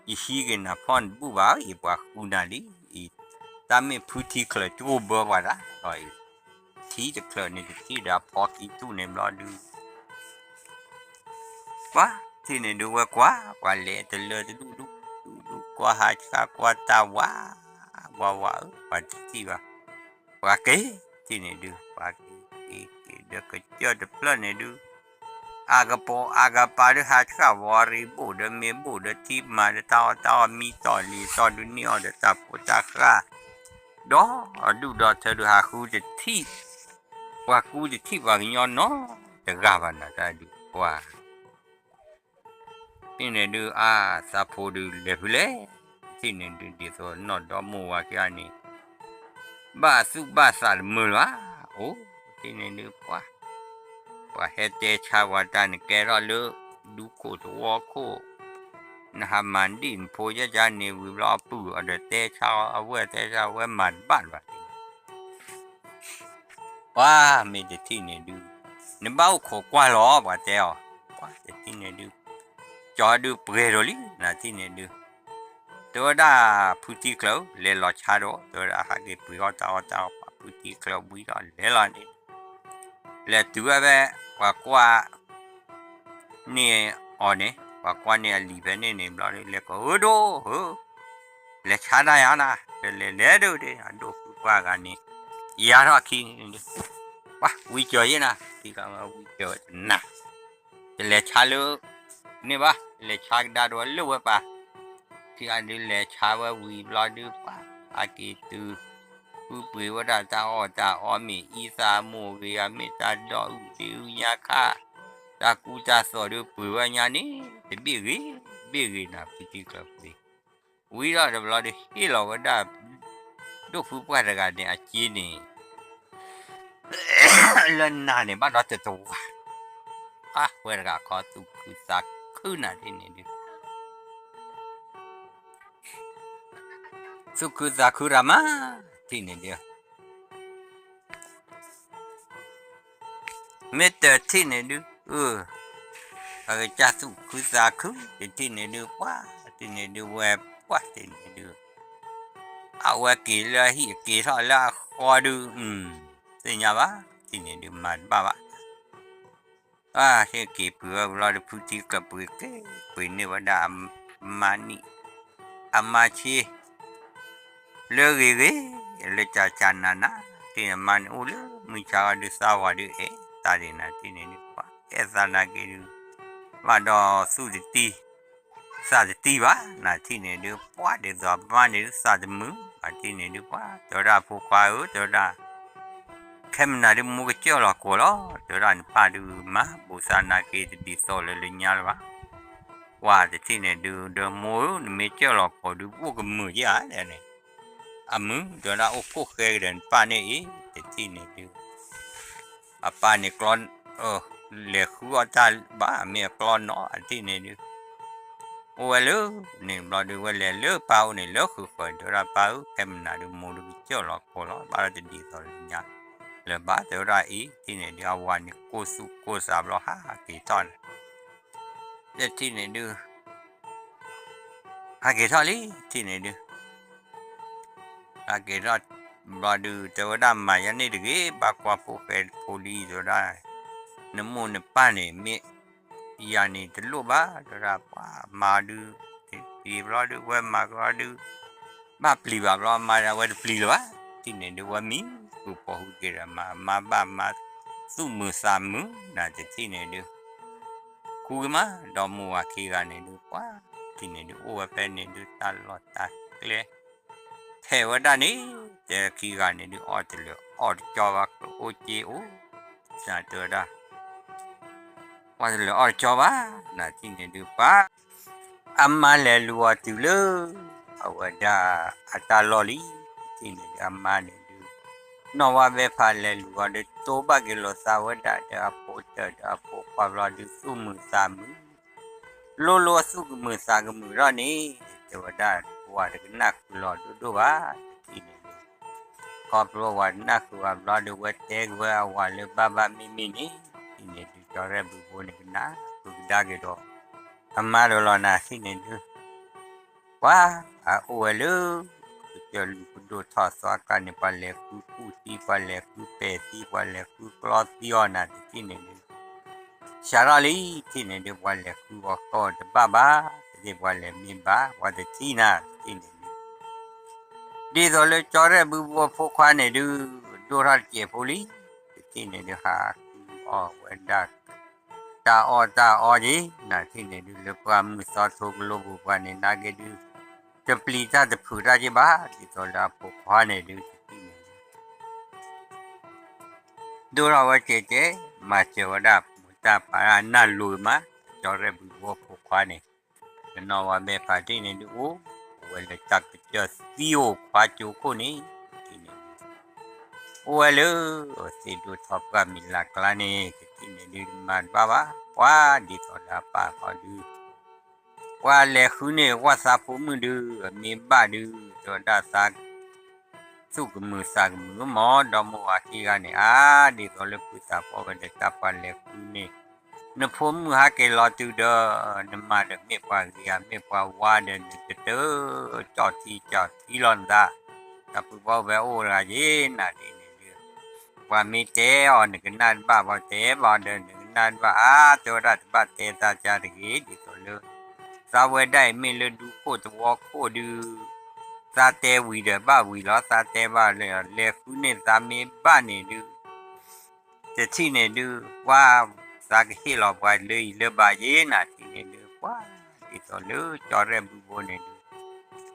ယဟံးက့ၤနၤဖီၣ်နတဘူၣ်ဘၣ် ယပှၤဃုနၤလံ, တၢ်မ့ၢ်ဖုထံချၢးကၠိဘၢပှၤဒၣ်လီၤအံၤ, ထံတချၢးန့ၣ်တထံၣ်ဒီးအဖီခံထူၣ်န့ၣ်ဘျီဒုး ပှၤထံၣ်န့ၣ်ဒုး ဝဲကွၢ် ပှၤလဲၤတလၢတဒူၣ်ဒူၣ်ဒူၣ်ဒူၣ် ကွၢ်ဟးဆှၣ်ကွၢ်တၢ်ဝါ ဝါဝါဧၢ ပှၤတထံၣ်ဘၣ်, ပှၤက့ၤထံၣ်န့ၣ်ဒုး ပှၤက့ၤက့ၤက့ၤဒီးကစၢၢ်တဖျၢၣ်န့ၣ်ဒုး အကပိာ်အကပၤဒုး ဟးဆှၣ်ဝီၤရံဘိၣ်ဒီးမ့ၢ်ဘိၣ်ဒီးထံမၤဒီးတၢ်အီၣ်တၢ်အီမံတီၢ်လံၤတီၢ်ဒုး န့ၢ်အီၣ်ဒီးတၢ်ဖိတၢ်ဃၢ်, ဒီးဒူၣ်ဒီးထၢဒုး ဟးဃုတထံၣ်, ပှၤကူတထံၣ်ပှၤကညီနီတဂၤဘၣ် နတၢ်ဒုးပှၤ ထံၣ်န့ၣ်ဒုး အါ သးဖိဒုးလဲၤဖဲလဲၣ်, ထံၣ်န့ၣ်ဒုး ဒ်သိးနီၢ်ဒီမိၢ်ဝၤခံဂၤန့ၣ် ဘၣ်သူၣ်ဘၣ်သးတမုာ်လၢၤဘၣ်, အိၣ် ထံၣ်န့ၣ်ဒုးပှၤ, ပှၤဟဲတဲဆါပှၤတၢ်န့ၣ် ကဲထီၣ်လၢ ဒူခိၣ်သဝီခိၣ်, နဟးမၤဒံၣ်နဖိယဲၢ်ကန့ၣ်ဝံၤဘျီ အပုၢ်အီၤဒီးတဲဆါအီၤ အဝဲတဲဆါအဝဲမၤတဘၣ်လၢၤဘၣ် ပှၤမ့ၢ်တထံၣ်န့ၣ်ဒုး နဘၣ်အိၣ်ခိးကွၢ်လီၤ ပှၤတဲအီၤ, ပှၤတထံၣ်န့ၣ်ဒုး ကၠီဒုးပှဲၤဒီးလံ နထံၣ်န့ၣ်ဒုး, တဲဝဲဒၣ်ဖုထံချၢး လဲၤလီၤဆါဒီး တဲဝဲဒၣ်ဟးက့ၤပှ့ၤအီၣ်တၢ်အီၣ်တၢ်အီ ပှၤဖုထံချၢးဝံၤဒီးလဲၤလီၤန့ၣ်, လဲၤတုၤဝဲဖဲ ပှၤကွၢ် န့ၢ်အီၤန့ၣ် ပှၤကွၢ်န့ၢ်အလံၤဖဲန့ၣ်န့ၣ်ဘျီဒုး လဲၤကိးဧၢဒိၣ်ဧၢ လဲၤဆါတၢ်ယၤနၤ လဲၤလဲၤဒိၣ်ဒ့ အဒိၣ်ဖုပှၢ်ဂၤန့ၣ် ယါထီၣ်ခံန့ၣ်ဒုး ပှၤဝံကၢၤယဲနၤ ထံဂၤဝံကၢၤဝဲတနၤ တလဲၤဆါလၢ န့ၣ်ဘၣ် လဲၤဆါကဒါဒီးလၢဝဲပၢ် ထံဂၤဒုးလဲၤဆါဝဲဝံၤဘျီဒုး ပှၤဟးက့ၤတုၤ ဃုပှ့ၤဝဲဒၣ်တၢ်အီၣ်တၢ်အီ မ့ၢ်အံသၣ်မိၢ်ဂ့ၤ မ့ၢ်တၢ်ဒီအုၣ်ဒ့အုၣ်ညါခါ တၢ်ကူတၢ်သိးဒုးပှ့ၤဝဲညါန့ၣ် တဘ့ၣ်ဂ့ၤ ဘ့ၣ်ဂ့ၤနၤ ဖုထံချၢးပှ့ၤ ဝံၤဒီးတဘျီဒုးဟ့ၣ်လီၤဝဲဒၣ် ဒိၣ်ဖုပှၢ်တဂၤန့ၣ် အစ့န့ၣ် လၢနၤန့ၣ်ဘၣ်ဒီးတတဝၤ အဝဲတဂၤခီသူၣ်ခုသးခုနၤထံၣ်န့ၣ်ဒုး သူၣ်ခုသးခုတၢ်မး ထံၣ်န့ၣ်ဒုး မ့ၢ်တထံၣ်န့ၣ်ဒုး အကစၢ်သူၣ်ခုသးခု တထံၣ်န့ၣ်ဒုး ပှၤ တထံၣ်န့ၣ်ဒုး ဝဲပှၤ တထံၣ်န့ၣ်ဒုး အဝဲက့ၤလၢအဟံၣ် က့ၤထီၣ်လၢအဃီဒုး သ့ၣ်ညါဘၣ် တထံၣ်န့ၣ်ဒုး မၤတဘၣ်ဘၣ် အဟ့ၣ်က့ၤပှ့ၤဝဲဘျီဒုး ဖုထံချၢးပှ့ၤက့ၤ ပှ့ၤန့ၢ်ဝဲဒၣ်အမါနံၣ် အမါဆ့ လၢဂ့ၤဂ့ၤ လၢကၢ်ကၢ်နၤနၤ တထံၣ်န့ၣ် မါန့ၣ်အိၣ်လၢမုၢ်ဆါဝဲဒုး သးဝၤဒုးအဲၣ်သးဒံးနၤ တထံၣ်န့ၣ်ဒုး ပှၤအဲၣ်သးနၤက့ၤဒုး ဘၣ်ဒီးသူၣ်တတံၢ် သးတတံၢ်ဘၣ် နၤ တထံၣ်န့ၣ်ဒုး ပှၤဒ်သိးအမါန့ၣ်ဒုး သးတမုာ် နၤတထံၣ်န့ၣ်ဒုး ပှၤ တဲဝဲဒၣ်ဖိခွါဧၢ တဲဝဲဒၣ် ခဲမနၤဒုး မိၢ်ကစၢၢ်လီၤကိးလီၤ တဲဝဲဒၣ်နပၢ်ဒုး မၤဘူးသးနၤက့ၤတဒ်သိးလၢလၢညါလၢၤဘၣ် ပှၤတထံၣ်န့ၣ်ဒုး ဒီးမိၢ်ဧၢ နမ့ၢ်ကၢၢ်လီၤခိးဒုး အိၣ်ကမုာ်က့ၤဧါလဲၣ်န့ၣ်, အမုၢ် တဲဝဲဒၣ် အိၣ်ခိၣ်ဃဲကဒီးနပၢ်န့ၣ်အံၤ တထံၣ်န့ၣ်ဒုး အပၢ်န့ၣ်ကျီ လဲၤဃုအီၣ်တၢ်ဘၣ် မ့ၢ်အကျီနီၤ အထံၣ်န့ၣ်ဒုး အိၣ်ဝဲလၢန့ၣ်ဘျီဒုး ဝဲလဲၤလၢပၢ်အိၣ်န့ၣ် လၢဃုာ်ဃၢၤ တဲဝဲဒၣ်ပၢ်ဧၢ ဖဲမနၤဒုး မိၢ်ဒုးကစၢၢ်လီၤခိးလီၤ ဘၣ်ဒီးတဒ်သိးလၢညါလၢၤဘၣ် တဲဝဲဒၣ်အံၤ ထံၣ်န့ၣ်ဒုး အဝၤန့ၣ်ကိၢ်သူၣ်ကိၢ်သးဘျီ ဟးက့ၤထီၣ်န့ၣ် တထံၣ်န့ၣ်ဒုး ဟးက့ၤထီၣ်လံ ထံၣ်န့ၣ်ဒုး ဟးက့ၤထီၣ်ဘျီဒုး တဲဝဲဒၣ်မၤယၤန့ၣ်တဂ့ၤ ဘၣ်ကွၢ်ဖိဃဲဖိလံ တဲဝဲဒၣ် နမိၢ်နပၢ်န့ၣ် မ့ၢ်ယၤန့ၣ်တလိၣ်ဘၣ် တဲဝဲဒၣ် ပှၤမၤဒုး က့ၤဘျီဒုး ဝဲမၤကဘျီဒုး ဘၣ်ပျံၤဘၣ်ဘျီ မၤဒၣ်ဝဲတပျံၤလၢၤဘၣ် ထံၣ်န့ၣ်ဒုး ဝဲမံဃုာ်ပိာ်ဃုာ်က့ၤဒီး မၤမၤဘၣ်မၤသူၣ်မုာ်သးမုာ် နၤတထံၣ်န့ၣ်ဒုး ဃုကမး ဒီမိၢ်ဝၤခံဂၤန့ၣ်ဒုး ပှၤထံၣ်န့ၣ်ဒုး အိၣ်ဝဲဖဲန့ၣ်ဒုး တၢ်လီၢ်တၢ်ကျဲ ဖဲးဝဲဒၣ်န့ၣ် တဲခံဂၤန့ၣ်ဒုး အီၣ်တလၢာ်အီၣ်တကၠီဘၣ် ကအိၣ်က့အိၣ် တဲဝဲဒၣ် အီၣ်တလၢာ်အီၣ်တကၠီဘၣ် နၤထံၣ်န့ၣ်ဒုး ပှၤ အမါလဲၤလူၤအီၤတုၤလၢ အဝဲဒၣ်အတၢ်လီၢ်လံ ထံၣ်န့ၣ်ဒုး အမါန့ၣ်ဒုး နီၢ်ဝါဘဲဖးလဲၤလူၤအီၤဒီး တိဘၣ်က့ၤလိာ်သးဝဲဒၣ်ဒီးအဖိတၢၢ်ဒီးအဖိခွါဘျီဒုး သူၣ်မုာ်သးမုာ် လိၤလိၤသူၣ်ကမုာ်သးကမုာ်ထီၣ်န့ၣ် တဲဝဲဒၣ် ဝၤတကနၣ်ဃုာ်လီၤဒိၣ်ဒိၣ်ဘၣ် တထံၣ်န့ၣ်ဒုး ခီဖျိဝၤတနၢ်ဃုာ်ဘၣ်ဘျီဒုး ဝဲတဲက့ၤဝဲအဝၤလၢဘၣ်ဘၣ်မ့ၢ်မ့ၢ်န့ၣ် ထံၣ်န့ၣ်ဒုး ကၠီရဲၣ်ဘုဘိန့ၣ် ကနၣ်ဃုာ်ကဒါက့ၤဒီး အမါဒီးလီၤ နၤထံၣ်န့ၣ်ဒုး ပှၤအအိၣ်ဝဲလၢ ကစၢၢ်လူၤပဒိၣ်ထီၣ်သွါကျါန့ၣ် ပှၤလဲၤဃုကူၣ်သံ ပှၤလဲၤဃုပဲာ်သံ ပှၤလဲၤဃုကျီသံအီၤ နၤတထံၣ်န့ၣ်ဒုး စးထီၣ်လံ ထံၣ်န့ၣ်ဒုး ပှၤလဲၤဃုအီၤဃီတဘၣ်ဘၣ် တထံၣ်ပှၤလဲၤမ့ၢ်ဘၣ် ပှၤတထံၣ်နၤ တထံၣ်န့ၣ်ဒုး ဒ်သိးလၢကၠီရဲၣ်ဘုဘိအဖိခွါန့ၣ်ဒုး ဒိၣ်ထီၣ်တစဲးဖိလံ တထံၣ်န့ၣ်ဒုး ဟးဃုအီၣ်ဝဲဒၣ် တၢ်အီၣ်တၢ်အီက့ၤ နၤထံၣ်န့ၣ်ဒုး လၢပှၢ်မုၢ်သီထိကလိပူၤပှၤန့ၣ် နာ်က့ဒုး တပျံၤတၢ်တဖုးတၢ်က့ၤဘၣ် ဒ်သိးလၢအဖိခွါန့ၣ်ဒုး တထံၣ်န့ၣ်ဒုး ဒိၣ်ထီၣ်ဝဲကဲကဲ မၤစၢၤဝဲဒၣ် မိၢ်တၢ်ပၢ်တၢ်နၢ်လိၤမး ကၠီရဲၣ်ဘုဘိအဖိခွါန့ၣ် ကနီၢ်ဝါဘဲဖးထံၣ်န့ၣ်ဒုး အိၣ်ဝဲလၢတၢ်ကစၢၢ်သံအိၣ်ခွါကၠိခိၣ်န့ၣ် ထံၣ်န့ၣ်ဒုး အိၣ်ဝဲလၢ သ့ၣ်ဒိၣ်ထီၣ်ပှၢ်မံၤလၢ်ကျါန့ၣ် တထံၣ်န့ၣ်ဒုး မၤတဘၣ်ဘၣ် ပှၤဒ်သိးလၢအပၢ်ဃီဒုး ပှၤလဲၤဃုန့ၢ်ဝၣ်သးဖိမုၣ်ဒုး မ့ၢ်ဘၣ်ဒုး တဲဝဲဒၣ်သး သူၣ်ကမုာ်သးကမုာ်မး ဒီမိၢ်ဝၤခံဂၤန့ၣ် အါ ဒ်သိးလၢဖုသးပှၢ်ဝဲဒီးတၢ်ပှၤလဲၤဃုန့ၢ် နဖိမုၣ်ဟးက့ၤလီၤတုၤဒီး နမၤဒီးမ့ၢ်ပှၤဂ့ၤဧါ မ့ၢ်ပှၤဝါဒီး နကတၢၢ်ကၠီၣ်ထံကၠီၣ်ထံလီၤနသး တၢ်ဖုဘီဝဲအိၣ်တဂၤက့ၤ နၤဒ်န့ၣ်ဒုး ပှၤမ့ၢ်တဲအီၤ နကနၣ်တဘၣ် ပှၤတဲဘၣ်အီၤဒီး နကနၣ်တဘၣ် အါ တဲဝဲဒၣ်တဘၣ်တဲသးကါတဂ့ၤ ဒ်သိးလၢ သးဝဲဒၣ်အံၤမ့ၢ်လၢဒူခိၣ်သဝီခိၣ်ဒုး သးတဲဝံၤဒီးဘၣ်ဝံၤလီၤ သးတဲဘၣ်လၢ လဲၤဃုန့ၢ်သးမ့ၢ်ဘၣ်န့ၣ်ဒုး တထံၣ်န့ၣ်ဒုး ပှၤ သးကဟ့ၣ်လီၤပှၤလၢအံၤလၢဘၣ်ယ့ၣ် နၤထံၣ်န့ၣ်ဒုး ပှၤ ဒ်သိးလၢကၠီရဲၣ်ဘုဘိန့ၣ်ဒုး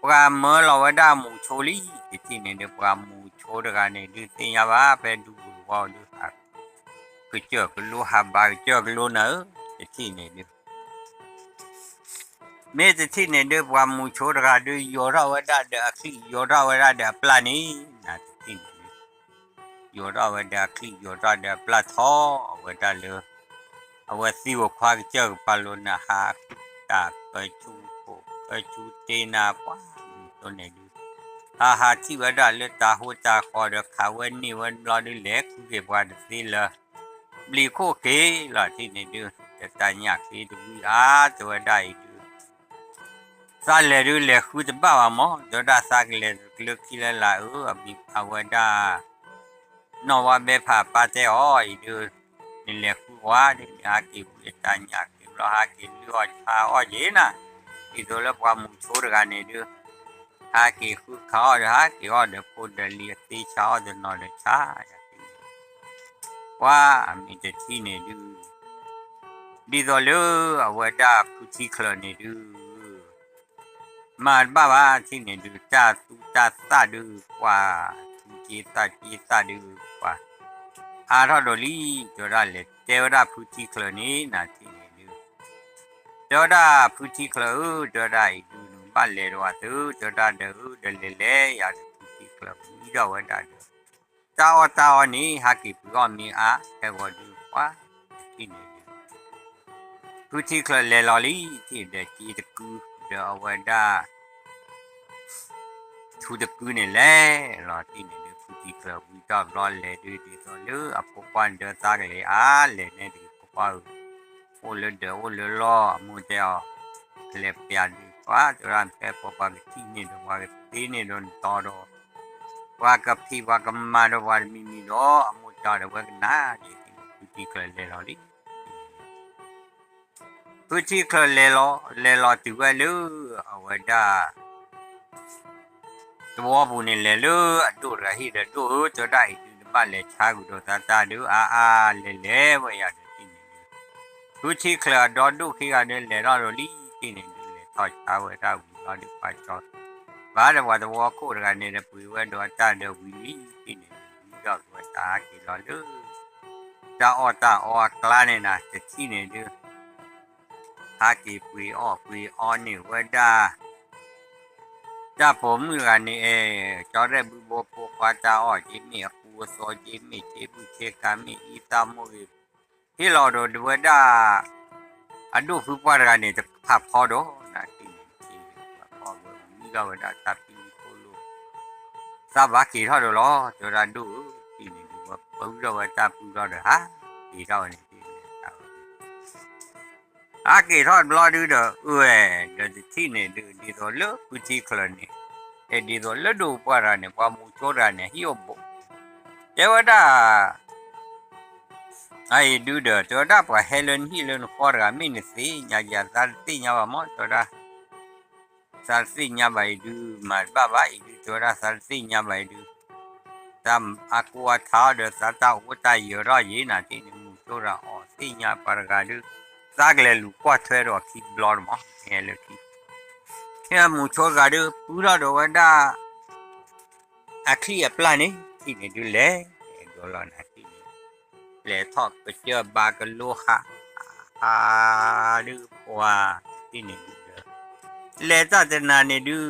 ပှၤမၢလီၤဝဲဒၣ်မူၤဆိလံ တထံၣ်န့ၣ်ဒုး ပှၤမူၤဆိတဂၤန့ၣ်ဒုး သ့ၣ်ညါဘၣ် ဖဲဒူပူၤသဝီဒုး ဟး ကစၢၢ်ကလိ ဟးဘါကစၢၢ်ကလိနၤဧၢ တထံၣ်န့ၣ်ဒုး မ့ၢ်တထံၣ်န့ၣ်ဒုး ပှၤမူၤဆိတဂၤဒုး ယိၤထီၣ်ဝဲဒၣ်ဒီးအချံၣ် ယိၤထီၣ်ဝဲဒၣ်ဒီးအပျၢ်န့ၣ် နၤတထံၣ်န့ၣ်ဒုး ယိၤထီၣ်ဝဲဒီးအချံၣ် ယိၤထီၣ်ဒီးအပျၢ်ထီၣ်ဝဲဒၣ်လၢ အဝဲသံဝဲခွါကစၢၢ်ကပၤလိၤနၤ ဟးဃုတၢ်ပၢဆူဖိ ပၢဆူတ့နၤ ပှၤမူၤဆိန့ၣ်ဒုး ဟးဟးထံၣ်ဝဲဒၣ်လၢတၤဟိတၤဃီဒီး ခးဝဲန့ၢ်ဝဲဘျီဒုး လဲၤဃုက့ၤပှၤတသ့လၢၤ ဘျံးခိၣ်က့ၤလီၤထံၣ်န့ၣ်ဒုး တတၢ်ညၣ်က့ၤတဝံၤအါ တဲဝဲဒၣ်အံၤဒုး သးလဲၤဒုးလဲၤဃုတဘၣ်ဘၣ်မး တဲဝဲဒၣ်သးကလဲၤတကျၢခံလၢ်လၢ်ဧၢ အဝဲဒၣ် နီၢ်ဝါဘဲဖးပၢ်တဲအီၤအံၤဒုး နလဲၤဃုဝဲဒုး နဟးက့ၤဝံၤတၢ်ညၣ်က့ၤဘျီ ဟးက့ၤလုၢ်အီၣ်ဆါအီၣ်က့ၤနၤ ဒ်သိးလၢပှၤမူၤဆိတဂၤန့ၣ်ဒုး ဟးက့ၤဃုခးအီၣ်ဒီး ဟးက့ၤအီၣ်ဒီးဖိဒီးလံၤအသ့ဆါအီၣ်ဒီးနီၢ်ဒီးဆါ ပှၤအမ့ၢ်တထံၣ်န့ၣ်ဒုး ဒ်သိးလၢအဝဲဒၣ်ဖုထံချၢၣ်န့ၣ်ဒုး မၤတဘၣ်ဘၣ်ထံၣ်န့ၣ်ဒုး တၢ်သူတၢ်သၣ်ဒုး ပှၤသူက့သၣ်က့သၣ်ဒုး ပှၤ အါထီၣ်ဒိးလံ တဲဝဲဒၣ်လဲၤတဲဝဲဒၣ်ဖုထံချၢၣ်န့ၣ် နၤထံၣ်န့ၣ်ဒုး တဲဝဲဒၣ်ဖုထံချၢဧၢ, တဲဝဲဒၣ်အံၤဒုးနဘၣ်လဲၤဒီးအသု, တဲဝဲဒၣ်ဒီးဧၢ ဒီးလဲၤလဲၤယၤဒီး ဖုထံချၢဝံထီၣ်ဝဲဒၣ်ဒီး တၢ်အီၣ်တၢ်အီန့ၣ် ဟးက့ၤပှ့ၤအီၣ်မ့ၢ်အါ ဟဲဂီၤဒုးပှၤ တထံၣ်န့ၣ်ဒုး ဖုထံချၢလဲၤလီၤလံ ထံၣ်ဒီးက့တကု, ဒီးအဝဲဒၣ် ထူတကုန့ၣ်လဲၤလီၤ ထံၣ်န့ၣ်ဒုး ဖုထံချၢဝံထီၣ်ဘျီလဲၤဒုး ဒ်သိးလၢအဖိခွါဒၢသါကလဲၤအါ လဲၤန့ၣ်ဒုး ဖိခွါဧၢ, အိၣ်လၢဒၢးအိၣ်လၢလီၢ် အမိၢ်တဲအီၤ ကလဲၤပျးဒုး ပှၤတဲဝဲဒၣ် ဖဲပှၤကထံၣ်န့ၢ်ဒီး ပှၤကသ့န့ၢ်ဒီးနတီဒီး ပှၤကဖံးပှၤကမၤဒီးပှၤတမံၤမံၤဒီး အမိၢ်တဲအီၤဒီး ဝဲကနၣ် ဖုထံချၢလဲၤလီၤလံ ဖုထံချၢလဲၤလီၤ လဲၤလီၤတုၤဝဲလၢ အဝဲဒၣ် သဝီပူၤန့ၣ် လဲၤလၢအဒိၣ်တဂၤဟံၣ်ဒီး ဒိၣ်ဧၢ တဲဝဲဒၣ်အံၤဒုး နဘၣ်လဲၤဆါကွံာ်ဒီးသးတၢ်ဒုး အါအါလဲၤလဲၤဝဲယၤဒီး ထံၣ်န့ၣ်ဒုး ဖုထံချၢအဒီဒိၣ်ခံဂၤဒီး လဲၤထီၣ်ဒီးလံ ထံၣ်န့ၣ်ဒုး လဲၤထီၣ်ဆါဝဲဒၣ်ဝံၤလီၤဒီး ပှၤကၠီ ဘၣ်ဒီးပှၤသဝီခိၣ်တဂၤန့ၣ်ဒီး ပှ့ၤဝဲဒီးအတၢ်ဒီးဝံၤလံ ထံၣ်န့ၣ်ဒုး ဝံထီၣ်က့ၤဝဲတၢ်ဟးက့ၤလီၤလၢ တၢ်အီၣ်တၢ်အီအကျါန့ၣ်နၤ တထံၣ်န့ၣ်ဒုး ဟးက့ၤပှ့ၤအီၣ်ပှ့ၤအီန့ၢ်ဝဲဒၣ် တၢ်ပိာ်မုၣ်တဂၤန့ၣ် အဲ ကၠီရဲၣ်ဘုဘိဖိခွါတၢ်အီၣ်က့ မ့ၢ်အကူအသိးက့ မ့ၢ်ဆ့ဘုၣ်ဆ့ကၤ မ့ၢ်အံသၣ်မိၢ်ဂ့ၤ ဟ့ၣ်လီၤဒီးဝဲဒၣ် အဒိၣ်ဖုပှၢ်တဂၤန့ၣ် တဖးဖီဒီး နၤထံၣ်န့ၣ် ထံၣ်န့ၣ် ပှၤဖီဝဲဝံၤလီၤဝဲဒၣ်တၢ်ပံၤဖိလိၤ သးဘၣ်က့ၤထီၣ်ဒီးလီၤ တဲဝဲဒၣ်ဒိၣ်ဧၢ ထံၣ်န့ၣ်ဒုး ဝဲပၢထီၣ်ဝဲတၢ်ပူထီၣ်ဒီး ဟးက့ၤထီၣ်ဝဲန့ၣ် ဟးက့ၤထီၣ်တဘျီဒုးဒီး အၢ ဒီးတထံၣ်န့ၣ်ဒုး ဒ်သိးလၢဖုထံချၢန့ၣ် အဲ ဒ်သိးလၢဒိၣ်ပှၢ်တဂၤန့ၣ် ပှၤမူၤဆိတဂၤန့ၣ် ဟံၣ်အိၣ်ဘူး တဲဝဲဒၣ် အအံၤဒုးဒီး တဲဝဲဒၣ်ပှၤဟဲလၢနဟံၣ်လၢနဃီတဂၤ မ့ၢ်နသ့ၣ်ညါယၤ သးတသ့ၣ်ညါဘၣ်မး တဲဝဲဒၣ် သးတသ့ၣ်ညါဘၣ်အံၤဒုး မၤတဘၣ်ဘၣ်အံၤဒုး တဲဝဲဒၣ်သးတသ့ၣ်ညါဘၣ်အံၤဒုး တၢ်အကိးအထါအီၤဒီး သးတၢ်အိၣ်တၢ်ယၢၤထီၣ်ယံၤနၤ ထံၣ်န့ၣ် မူၤဆိတဂၤအီၤသ့ၣ်ညါပှၤတဂၤဒုး သးကလဲၤလူၤကွၢ်ထွဲဒီးခံဘျီတမး ဟဲလၢခံ ထံၣ်မူၤဆိတဂၤဒုး ပူထီၣ်ဒီးဝဲဒၣ် အချံၣ်အပျၢ်န့ၣ် ထံၣ်န့ၣ်ဒုးလဲၤ ဒိးလီၤနၤထံၣ်န့ၣ် လဲၤထီၣ်ပစၢၢ်ဘါကလိဟး ဟးဒုးပှၤ ထံၣ်န့ၣ်ဒုးဒီး လဲၤတၢ်တနၤန့ၣ်ဒုး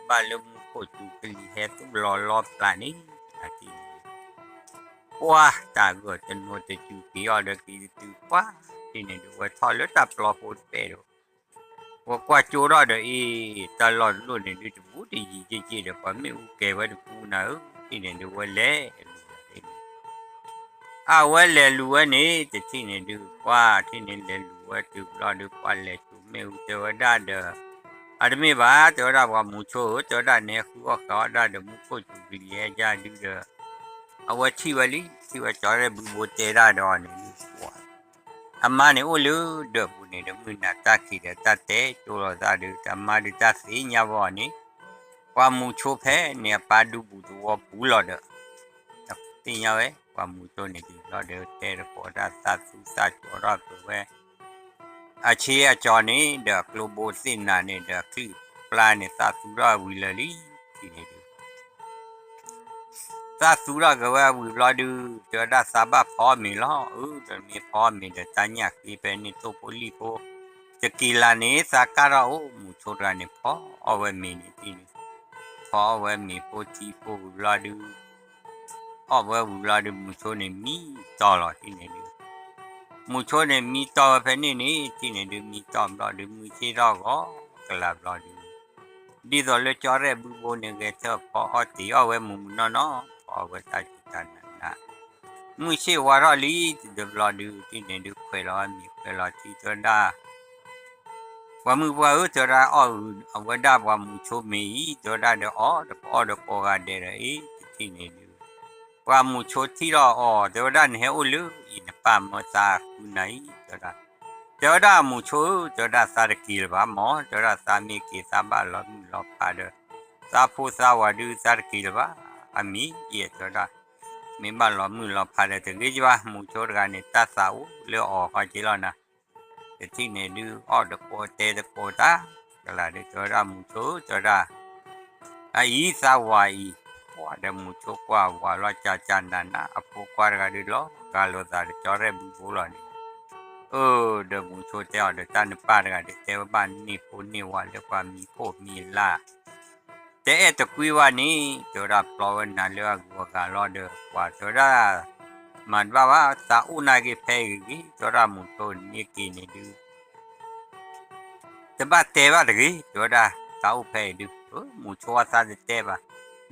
ဘၣ်လၢမူခိၣ်စူၤကလံၤဟဲသူၣ်လီၤလီပျးန့ၣ် အထံၣ်န့ၣ် ပှၤတၢ်ဂီၢ်တနိးတစူၤက့ၤအီၤဒီးက့ၤတတုၤပှၤ ထံၣ်န့ၣ်ဒုး ဝဲထီၣ်လၢတၢ်ပျီဖိတပဲာ်ဒီး ပှၤကွၢ်ကၠိထီၣ်ဒီးအ့ၣ် တၢ်လီၢ်တလီၢ်န့ၣ်ဒုး တဘူးတယံၤက့က့ဒီး ပှၤမ့ၣ်အူကဲၤဝဲတပူနၤဧၢ ထံၣ်န့ၣ်ဒုး ဝဲလဲၤလူၤဝဲန့ၣ် အဝဲလဲၤလူၤဝဲန့ၣ် တထံၣ်န့ၣ်ဒုး ပှၤထံၣ်န့ၣ်လဲၤလူၤဝဲတုၤဘျီဒုး ပှၤလဲၤစိာ်မ့ၣ်အူတဲဝဲဒၣ်ဒီး အတမ့ၢ်ဘၣ် တဲဝဲဒၣ်ပှၤမူၤဆိဧၢ တဲဝဲဒၣ်နဟဲဃုအီၣ်ဃုအီဒၣ်ဒီး မူခိၣ်စူၤကလံၤဟဲယါဒုးဒီး အဝဲထံၣ်ဝဲလံ ထံၣ်ဝဲကၠီရဲၣ်ဘုဘိတဲဒၣ်ဒီးအီၤန့ၣ်ဒုး အမါန့ၣ်အိၣ်လၢဒၢးပူၤန့ၣ်ဒီး မုၢ်နၤတၢ်ခံးဒီးတၢ်တဲကၠိလိာ်သးဒီး တၢ်မါဒုးတၢ်သ့ၣ်ညါဘၣ်အီၤန့ၣ် ပှၤမူၤဆိဖဲန့ၣ် အပၢ်ဒူပူၤသဝီပူၤလီၤဒီး သ့ၣ်ညါဝဲ ပှၤမူၤဆိန့ၣ်ဒုးလီၤဒီး တဲတကိးတၢ်သးသူသးကၠီထီၣ်ပဝဲ အဆ့အကၠီန့ၣ်ဒီး အကျိဘိသ့ၣ်နၤန့ၣ်ဒီး အချံၣ်ပျၢ်န့ၣ် သးသူထီၣ်ဝံၤလၢာ်လံ ထံၣ်န့ၣ်ဒုး သးသူထီၣ်က့ၤဝဲဝံၤဘျီဒုး တဲဝဲဒၣ်သးဘၣ်ဖီအီၣ်မ့ၤလီၤ. အၢ ဒီးမ့ၢ်ဖီအီၣ်မ့ၤဒီး တၢ်ညၣ်ဃ့ဖဲန့ၣ် တိၢ်ဖိလံၣ်ဖိ တက့ၤလၢ်န့ၣ် သးကၢ်ထီၣ်အိၣ် မူၤဆိတဂၤန့ၣ် ဖီအီၣ်ဝဲမ့ၤန့ၣ် ထံၣ်န့ၣ် ဖီအီၣ်ဝဲမ့ၤဖိထံဖိဝံၤဘျီဒုး အီၣ်ဝဲဝံၤဘျီဒုး မူၤဆိန့ၣ်မံတီၢ်လီၤ ထံၣ်န့ၣ်ဒုး မူၤဆိန့ၣ်မံတီၢ်ဝဲဖဲန့ၣ်န့ၣ် ထံၣ်န့ၣ်ဒုး မံတီၢ်ဘျီဒုး မုၢ်ဆ့ၣ်ထီၣ်ဂီၤကလၤဘျီဒုး ဒ်သိးလၢကၠီရဲၣ်ဘုဘိန့ၣ် ဂဲၤဆၢထၢၣ်ဖီအီၣ်တ့ၢ်အီၣ်ဝဲမုၢ်မုၢ်နီၢ်နီၢ် ဖီအီၣ်ဝဲတၢ်စူၢ်တၢ်နာ်နၤ မုၢ်ဆ့ၣ်ဝါထီၣ်လံ တဘျီဒုး ထံၣ်န့ၣ်ဒုး ခွဲးလီၤဝဲမ့ၤ ခွဲးလီၤထံ တဲဝဲဒၣ် ပှၤမုၣ်ပှၢ်ဧၢ တဲဝဲဒၣ် အီၣ်အဝဲဒၣ်ပှၤမူၤဆိမ့ၤအံၤ တဲဝဲဒၣ်ဒီး အီၣ်ဒီးကအီၣ်ဒီးကိးဂၤဒဲးဒီးအံၤ တထံၣ်န့ၣ်ဒုး ပှၤမူၤဆိထံၣ်ထီၣ်အီၤ တဲဝဲဒၣ် နဟဲအိၣ်လၢအံၤ နပၢ်မၢသးဃုနၤအံၤ တဲဝဲဒၣ် တဲဝဲဒၣ်မူၤဆိဧၢ တဲဝဲဒၣ်သးတက့ၤလၢၤဘၣ်မၢ် တဲဝဲဒၣ်သးမ့ၢ်က့ၤသးဘၣ်လီၤမုၢ်လီၤဖးဒီး သးဖိသးဝၤဒုးသးတက့ၤလၢၤဘၣ် အမ့ၢ်ယဲၢ်တဲဝဲဒၣ် မ့ၢ်ဘၣ်လီၤမုၢ်လီၤဖးဒီးတဂ့ၤဘၣ် မူၤဆိတဂၤန့ၣ် တၢ်သးအိၣ်လၢအီၤဃီက့လီၤနၤ တထံၣ်န့ၣ်ဒုး အီၣ်တကိးတဲတကိးတၢ် ကလၤဒုးတဲဝဲဒၣ်မူၤဆိ တဲဝဲဒၣ် အအံၤသးဝၤအံၤ ပှၤဒီးမူၤဆိကွၢ်ဝၤလီၤ ကၢ်ကၢ်နးနး အဖိခွါတဂၤဒုးလီၤ ဂာ်လိာ်သးဒီးကၠီရဲၣ်ဘုဘိလီၤန့ၣ် အၢ ဒီးမူဆိတဲအီၤဒီး တၢ်နပၢ်တဂၤဒီး တဲဝဲဘၣ်န့ၢ်ဖိန့ၢ်ဝၤလၢပှၤမံၤခိၣ်မံၤလၢ် တဲအဲၣ်တကွံဘၣ်န့ၣ် တဲဝဲဒၣ်ပျီဝဲနၤလၢအဂုၤအဂၤလီၤဒီး ပှၤတဲဝဲဒၣ် မၤတဘၣ်ဘၣ် သးအိၣ်နာ်က့ၤဖဲအံၤဂ့ၤဂ့ၤ တဲဝဲဒၣ်မူဆိန့ၢ်က့ၤန့ၣ်ဒုး တဘၣ်တဲဘၣ်တဂ့ၤ တဲဝဲဒၣ် သးအိၣ်ဖဲအံၤဒုး မူဆိအသးတတဲဘၣ်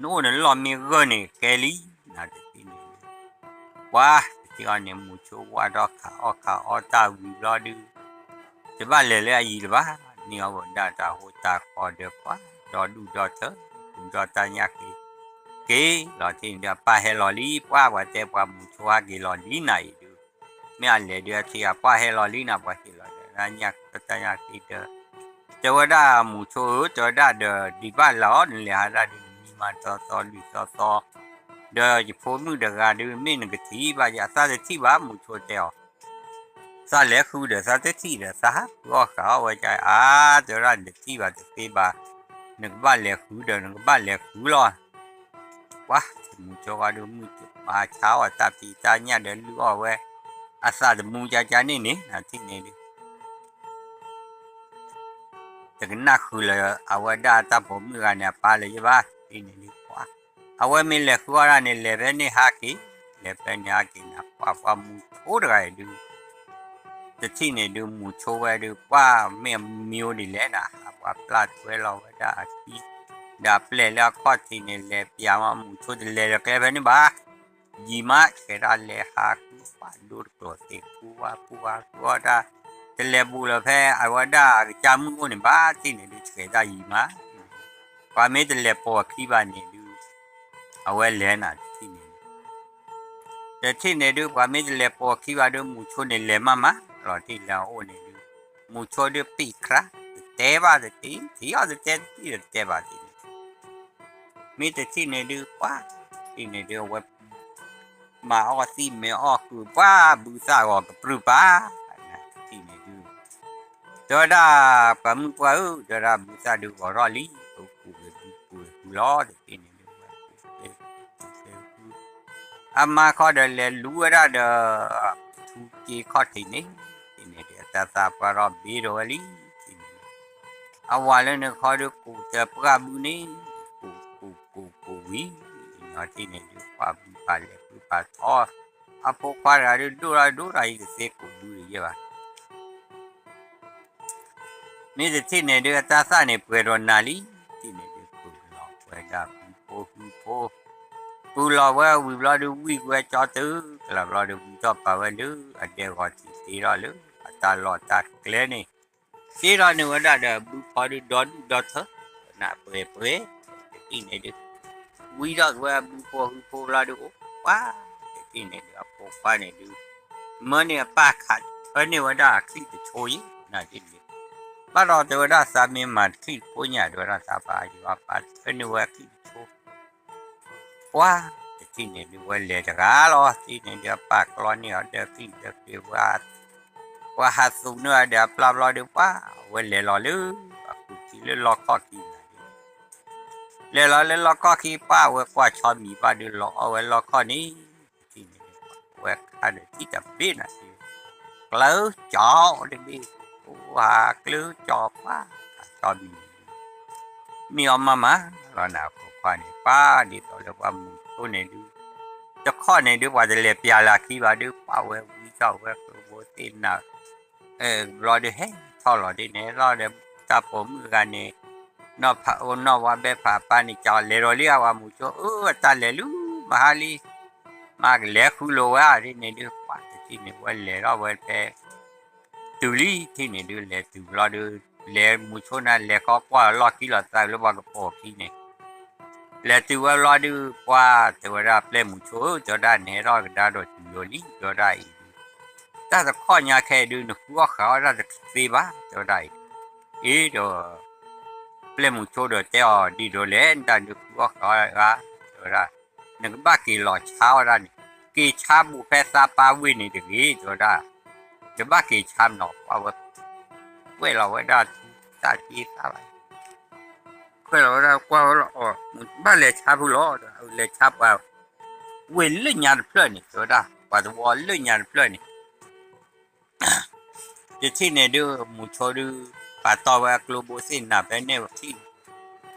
နအိၣ်နလီၢ်မ့ၢ်ဂၢၢ်န့ၣ်ကဲလံ နတထံၣ်န့ၣ် ပှၤတထံၣ်အီၤန့ၣ် မူဆိဝၣ်ဒီးခးအီၣ်ခးအီတၢ်ဝံၤဘျီဒုး တဘၣ်လဲၤလၢအယံၤလၢၤဘၣ် န့ၢ်အီၤဝဲဒၣ်တၢ်ဟိတၢ်ဃီဒီးပှၤ ဒီဒူၣ်ဒီထၢ ကူဒီးတၢ်ညၣ်ဃ့ က့ၤလီၤထံၣ်န့ၣ်ဒုး အပၢ်ဟဲလီၤလံ ပှၤပှၤတဲပှၤမူဆိဟးက့ၤလီၤလံနၤအံၤဒုး မ့ၢ်အလဲၤဒုးအထံၣ်အပၢ်ဟဲလီၤလံနၤ ပှၤဟ့ၣ်လီၤဒီးတၢ်ညၣ်တၢ်ညၣ်ဃ့ဒီး တဲဝဲဒၣ်မူဆိဧၢ တဲဝဲဒၣ်ဒီး ဒံးဘၣ်လၢအီၤ နလဲၤဟးဒၣ်ဒုး နမံမၤသီသီလွံၢ်သီသီ ဒီးယဖိမုၣ်တဂၤဒုး မ့ၢ်နကထံၣ်ဘၣ် ယအသၣ်တထံၣ်ဘၣ် မူဆိတဲအီၤ သးလဲၤဃုဒီးသးတထံၣ်ဒီး သးဟးဃုအီၣ်ဃုအီၣ်ဝဲကါ အါ တဲဝဲဒၣ် နတထံၣ်ဘၣ်တသ့ဘၣ် နကဘၣ်လဲၤဃုဒီး နကဘၣ်လဲၤဃုလီၤ ပှၤ မူဆိဃီဒုး မုၢ်ပှၤဆါအီၣ်တၢ်ဖံးတၢ်ညၣ်ဒီးလုၢ်အီၣ်ဝဲ အသးတမူကၠါကၠါန့ၣ်န့ၣ် နထံၣ်န့ၣ်ဒုး တကနၣ်ဃုာ်လၢအဝဲဒၣ်တၢ်ပိာ်မုၣ်ဂၤန့ၣ် အပၢ်လၢၤယဘၣ် ထံၣ်န့ၣ်ဒုး ပှၤ အဝဲမ့ၢ်လဲၤဃုအီၣ်ဒၣ်န့ၣ် လဲၤဖဲန့ၣ်ဟးက့ၤ လဲၤဖဲန့ၣ်ဟးက့ၤနၤ ပှၤပှၤမူဆိတဂၤအံၤဒုး တထံၣ်န့ၣ်ဒုး မူဆိဝဲဒုး ပှၤမ့ၢ်အမံၤအိၣ်ဒ်လဲၣ်နၤ ဟးပှၤပျၢ်ထွဲလီၤဝဲဒၣ်အခံ ဒီးအပျဲၢ်လၢအခီၣ်ထံးန့ၣ် လဲၤပျးမး မူဆိတလဲၤဒီးကျဲဖဲန့ၣ်ဘၣ် ယံာ်မး ဆှဲးဒၣ်လဲၤဟးဃုပှၤဒိတကျိၤသ့ၣ် ဃုဝါဃုဝါဃုအီၣ်တၢ် တလဲၤဘူးလၢၤဖဲအဝဲဒၣ်အကစၢ်မုၣ်အိၣ်န့ၣ်ဘၣ် ထံၣ်န့ၣ်ဒုး ဆှဲးတၢ်ယံာ်မး ပှၤမ့ၢ်တလဲၤပိာ်အခံဘၣ်န့ၣ်ဒုး အဝဲလဲၤနၤ တထံၣ်န့ၣ်ဒုး တထံၣ်န့ၣ်ဒုး ပှၤမ့ၢ်တလဲၤပိာ်အခံဘၣ်ဒုး မူဆိန့ၣ်လဲၤမးမး လီၤတံၢ်လၢအအိၣ်န့ၣ်ဒုး မူဆိဒုးပံာ်ခရါ တတဲဘၣ်တထံၣ် ထံၣ်အီၤတတဲတထံၣ်ဒီးတတဲဘၣ်ထံၣ်န့ၣ် မ့ၢ်တထံၣ်န့ၣ်ဒုး ပှၤ ထံၣ်န့ၣ်ဒုး အဝဲ မၤအီၣ်သံမဲာ်အီၣ်ဃုာ် ပှၤဘုသၣ်ဂီၤကပြုၢ်ပၢ် နတထံၣ်န့ၣ်ဒုး တဲဝဲဒၣ် ပှၤမုၣ်ပှၢ်ဧၢ တဲဝဲဒၣ် ဘုသၣ်ဒုးဂီၤထီၣ်လံ ပူၤကွံာ်ပူၤကွံာ်လီၤ တထံၣ်န့ၣ်ဒုး ဝဲပူၤကွံာ် အမါခီဒီးလဲၤလူဝဲဒၣ်ဒီး ထူက့ခီၣ်ထံးန့ၣ် ထံၣ်န့ၣ်ဒုး အတၢ်သးပှၢ်ထီၣ်ဘ့ဒိးဝဲလံ ထံၣ်န့ၣ်ဒုး အဝၤလၢန့ၣ်ခီဒုး ကူးတပှၢ်ဘုန့ၣ် ကူးကူးကူးကူးဝံၤ နီၢ်ထံၣ်န့ၣ်ဒုး ပှၤဘုဖးလဲၤဃုဖးထီ အဖိခွါတဂၤဒုး ဒိၣ်ထီၣ်ဒိၣ်ထီၣ်အံၤတသ့ကူးဘုတယဲၢ်ဘၣ် မ့ၢ်တထံၣ်န့ၣ်ဒုး အတၢ်သၣ်န့ၣ် ပှဲၤဒီးနၤလံ ထံၣ်န့ၣ်ဒုး ကူးလီၤဝဲဒၣ်ဘုဖိဟုဖိ ကူးလီၤဝဲဝံၤဘျီဒုး ဝံၣ်ကွံာ်ဝဲကၠီတုၤ ကလီၤဘျီဒုး ဝံၤထီၣ်ပာ်ဝဲလၢအဒဲဂီၤထံးသ့ထီၣ်လၢ အတၢ်လီၢ်တၢ်ကျဲန့ၣ် သ့ထီၣ်န့ၢ်ဝဲဒၣ်ဒီး ဘုဖီဒုးဒီဒူၣ်ဒီထၢ နၢ်ပှဲၤပှဲၤ တထံၣ်န့ၣ်ဒုး ဝံထီၣ်ဝဲဘုဖိဟုဖိလီၤဒုး အိၣ်ပှၤ တထံၣ်န့ၣ်ဒုး အဖိခွါန့ၣ်ဒုး မၢန့ၢ်အပၢ်ခးထွဲန့ၢ်ဝဲဒၣ်အချံၣ်တဆိယံၤ နၢ်ထံၣ်န့ၣ် ဘၣ်ဒီးတဲဝဲဒၣ် သးမ့ၢ်မၤတချံၣ်တခိၣ်ညါ တဲဝဲဒၣ် သးပာ်ယွၤပာ်ထွဲန့ၢ်ဝဲအချံၣ်တဆိ ပှၤ တထံၣ်န့ၣ်ဒုး ဝဲလဲၤတဂၤလီၤ ထံၣ်န့ၣ်ဒုး အပၢ်ကျီန့ၢ်အီၤဒီးချံၣ်ဒီးဃ့ဝဲ ပှၤဟးသူးန့ၢ်အီၤဒီးအပျၢ်ဘျီဒုး ပှၤ ဝဲလဲၤလီၤလၢ အကူၣ်ထံလၢလီခီၣ်ခံန့ၣ်ဒုး လဲၤလီၤလၢလီခီၣ်ခံ ပှၤ ဝဲကွၢ်ဆီမံၤပှၤဒုး လီၤအီၣ်ဝဲလီခီၣ်န့ၣ် တထံၣ်န့ၣ်ဒုး ဝဲခါဒီးထံၣ်တဘ့ၣ်နၤဒုး ကျၢၤကၠီတဘ့ၣ် အိၣ်ဟးကျၢၤကၠီပှၤ ဆီမံၤန့ၣ်ဒုး မ့ၢ်အီၤမၤမၤလီၤနၤ အဖိခွါန့ၣ် ပှၤဒ်သိးလၢပှၤမူဆိန့ၣ်ဒုး တခီန့ၣ်ဒုး ပှၤတလဲၤပျးလၢခံဘၣ်ဒုး ပှၤဝဲဝံထီၣ်ဝဲ ကျိဘိသ့ၣ်နၤ ဘျီဒုး ဟဲထီၣ်လီၤဒ်န့ၣ်လီၤဒီး တၢ်ပိာ်မုၣ်တဂၤန့ၣ် နီၢ်ဖးအိၣ်နီၢ်ဝါဘဲဖးအပၢ်န့ၣ် ကလဲၤဒီးလံအဝၤမူဆိ အၢ အတၢ်လဲၤလၢ မဟါလံ မၤကလဲၤဃုလိာ်ဝဲဒ်န့ၣ်ဒုး ပှၤတထံၣ်န့ၣ် ဝဲလဲၤထီၣ်ဝဲဖဲ တုၤလံ ထံၣ်န့ၣ်ဒုး လဲၤတုၤဘျီဒုး လဲၤမူဆိနၤ လဲၤဃီကွၢ်လီၢ်ခံလီၤသးလၢပှၤကပိာ်ခံန့ၣ် လဲၤတုၤဝဲဘျီဒုး ပှၤတဲဝဲဒၣ် ပျဲၢ်မူဆိဧၢ တဲဝဲဒၣ် နဟဲထီၣ်ကဒါဒီးတုၤယိာ်လံ တဲဝဲဒၣ်အံၤဒုး တၢ်တခီညါခဲအံၤဒုး နဃုအီၣ်ဃုအီၣ်တၢ်တသ့ဘၣ် တဲဝဲဒၣ်အံၤ အ့ဒီး ပျဲၢ်မူဆိဒီးတဲအီၤ ဒ်သိးလဲၣ် နတၢ်ဒုးဃုအီၣ်ဃုအီၣ်ဂၤ တဲဝဲဒၣ် နကဘၣ်က့ၤလီၤဆါအီၣ်ဒၣ်န့ၣ် က့ၤဆါဘူးဖဲသးပၢ်ဝ့ၢ်န့ၣ်တဂ့ၤ တဲဝဲဒၣ် တဘၣ်က့ၤဆါမနီၤ ပှၤဝဲ ကွဲးလီၤဝဲဒၣ်ထူသၣ်က့သၣ်ဘၣ် ကွဲးလီၤဝဲဒၣ်ကွၢ်ဝဲလီၤအီၤ ဘၣ်လဲၤဆါဖုလီၤ လဲၤဆါပှၤ ဝ့ၢ်လၢညါတဖျၢၣ်န့ၣ် တဲဝဲဒၣ် ပှၤသဝီလၢညါတဖျၢၣ်န့ၣ် တထံၣ်န့ၣ်ဒုး မူဆိဒုး ပာ်တီၢ်ဝဲအကျိဘိသ့ၣ်နၤဖဲန့ၣ်ဝံၤထံၣ်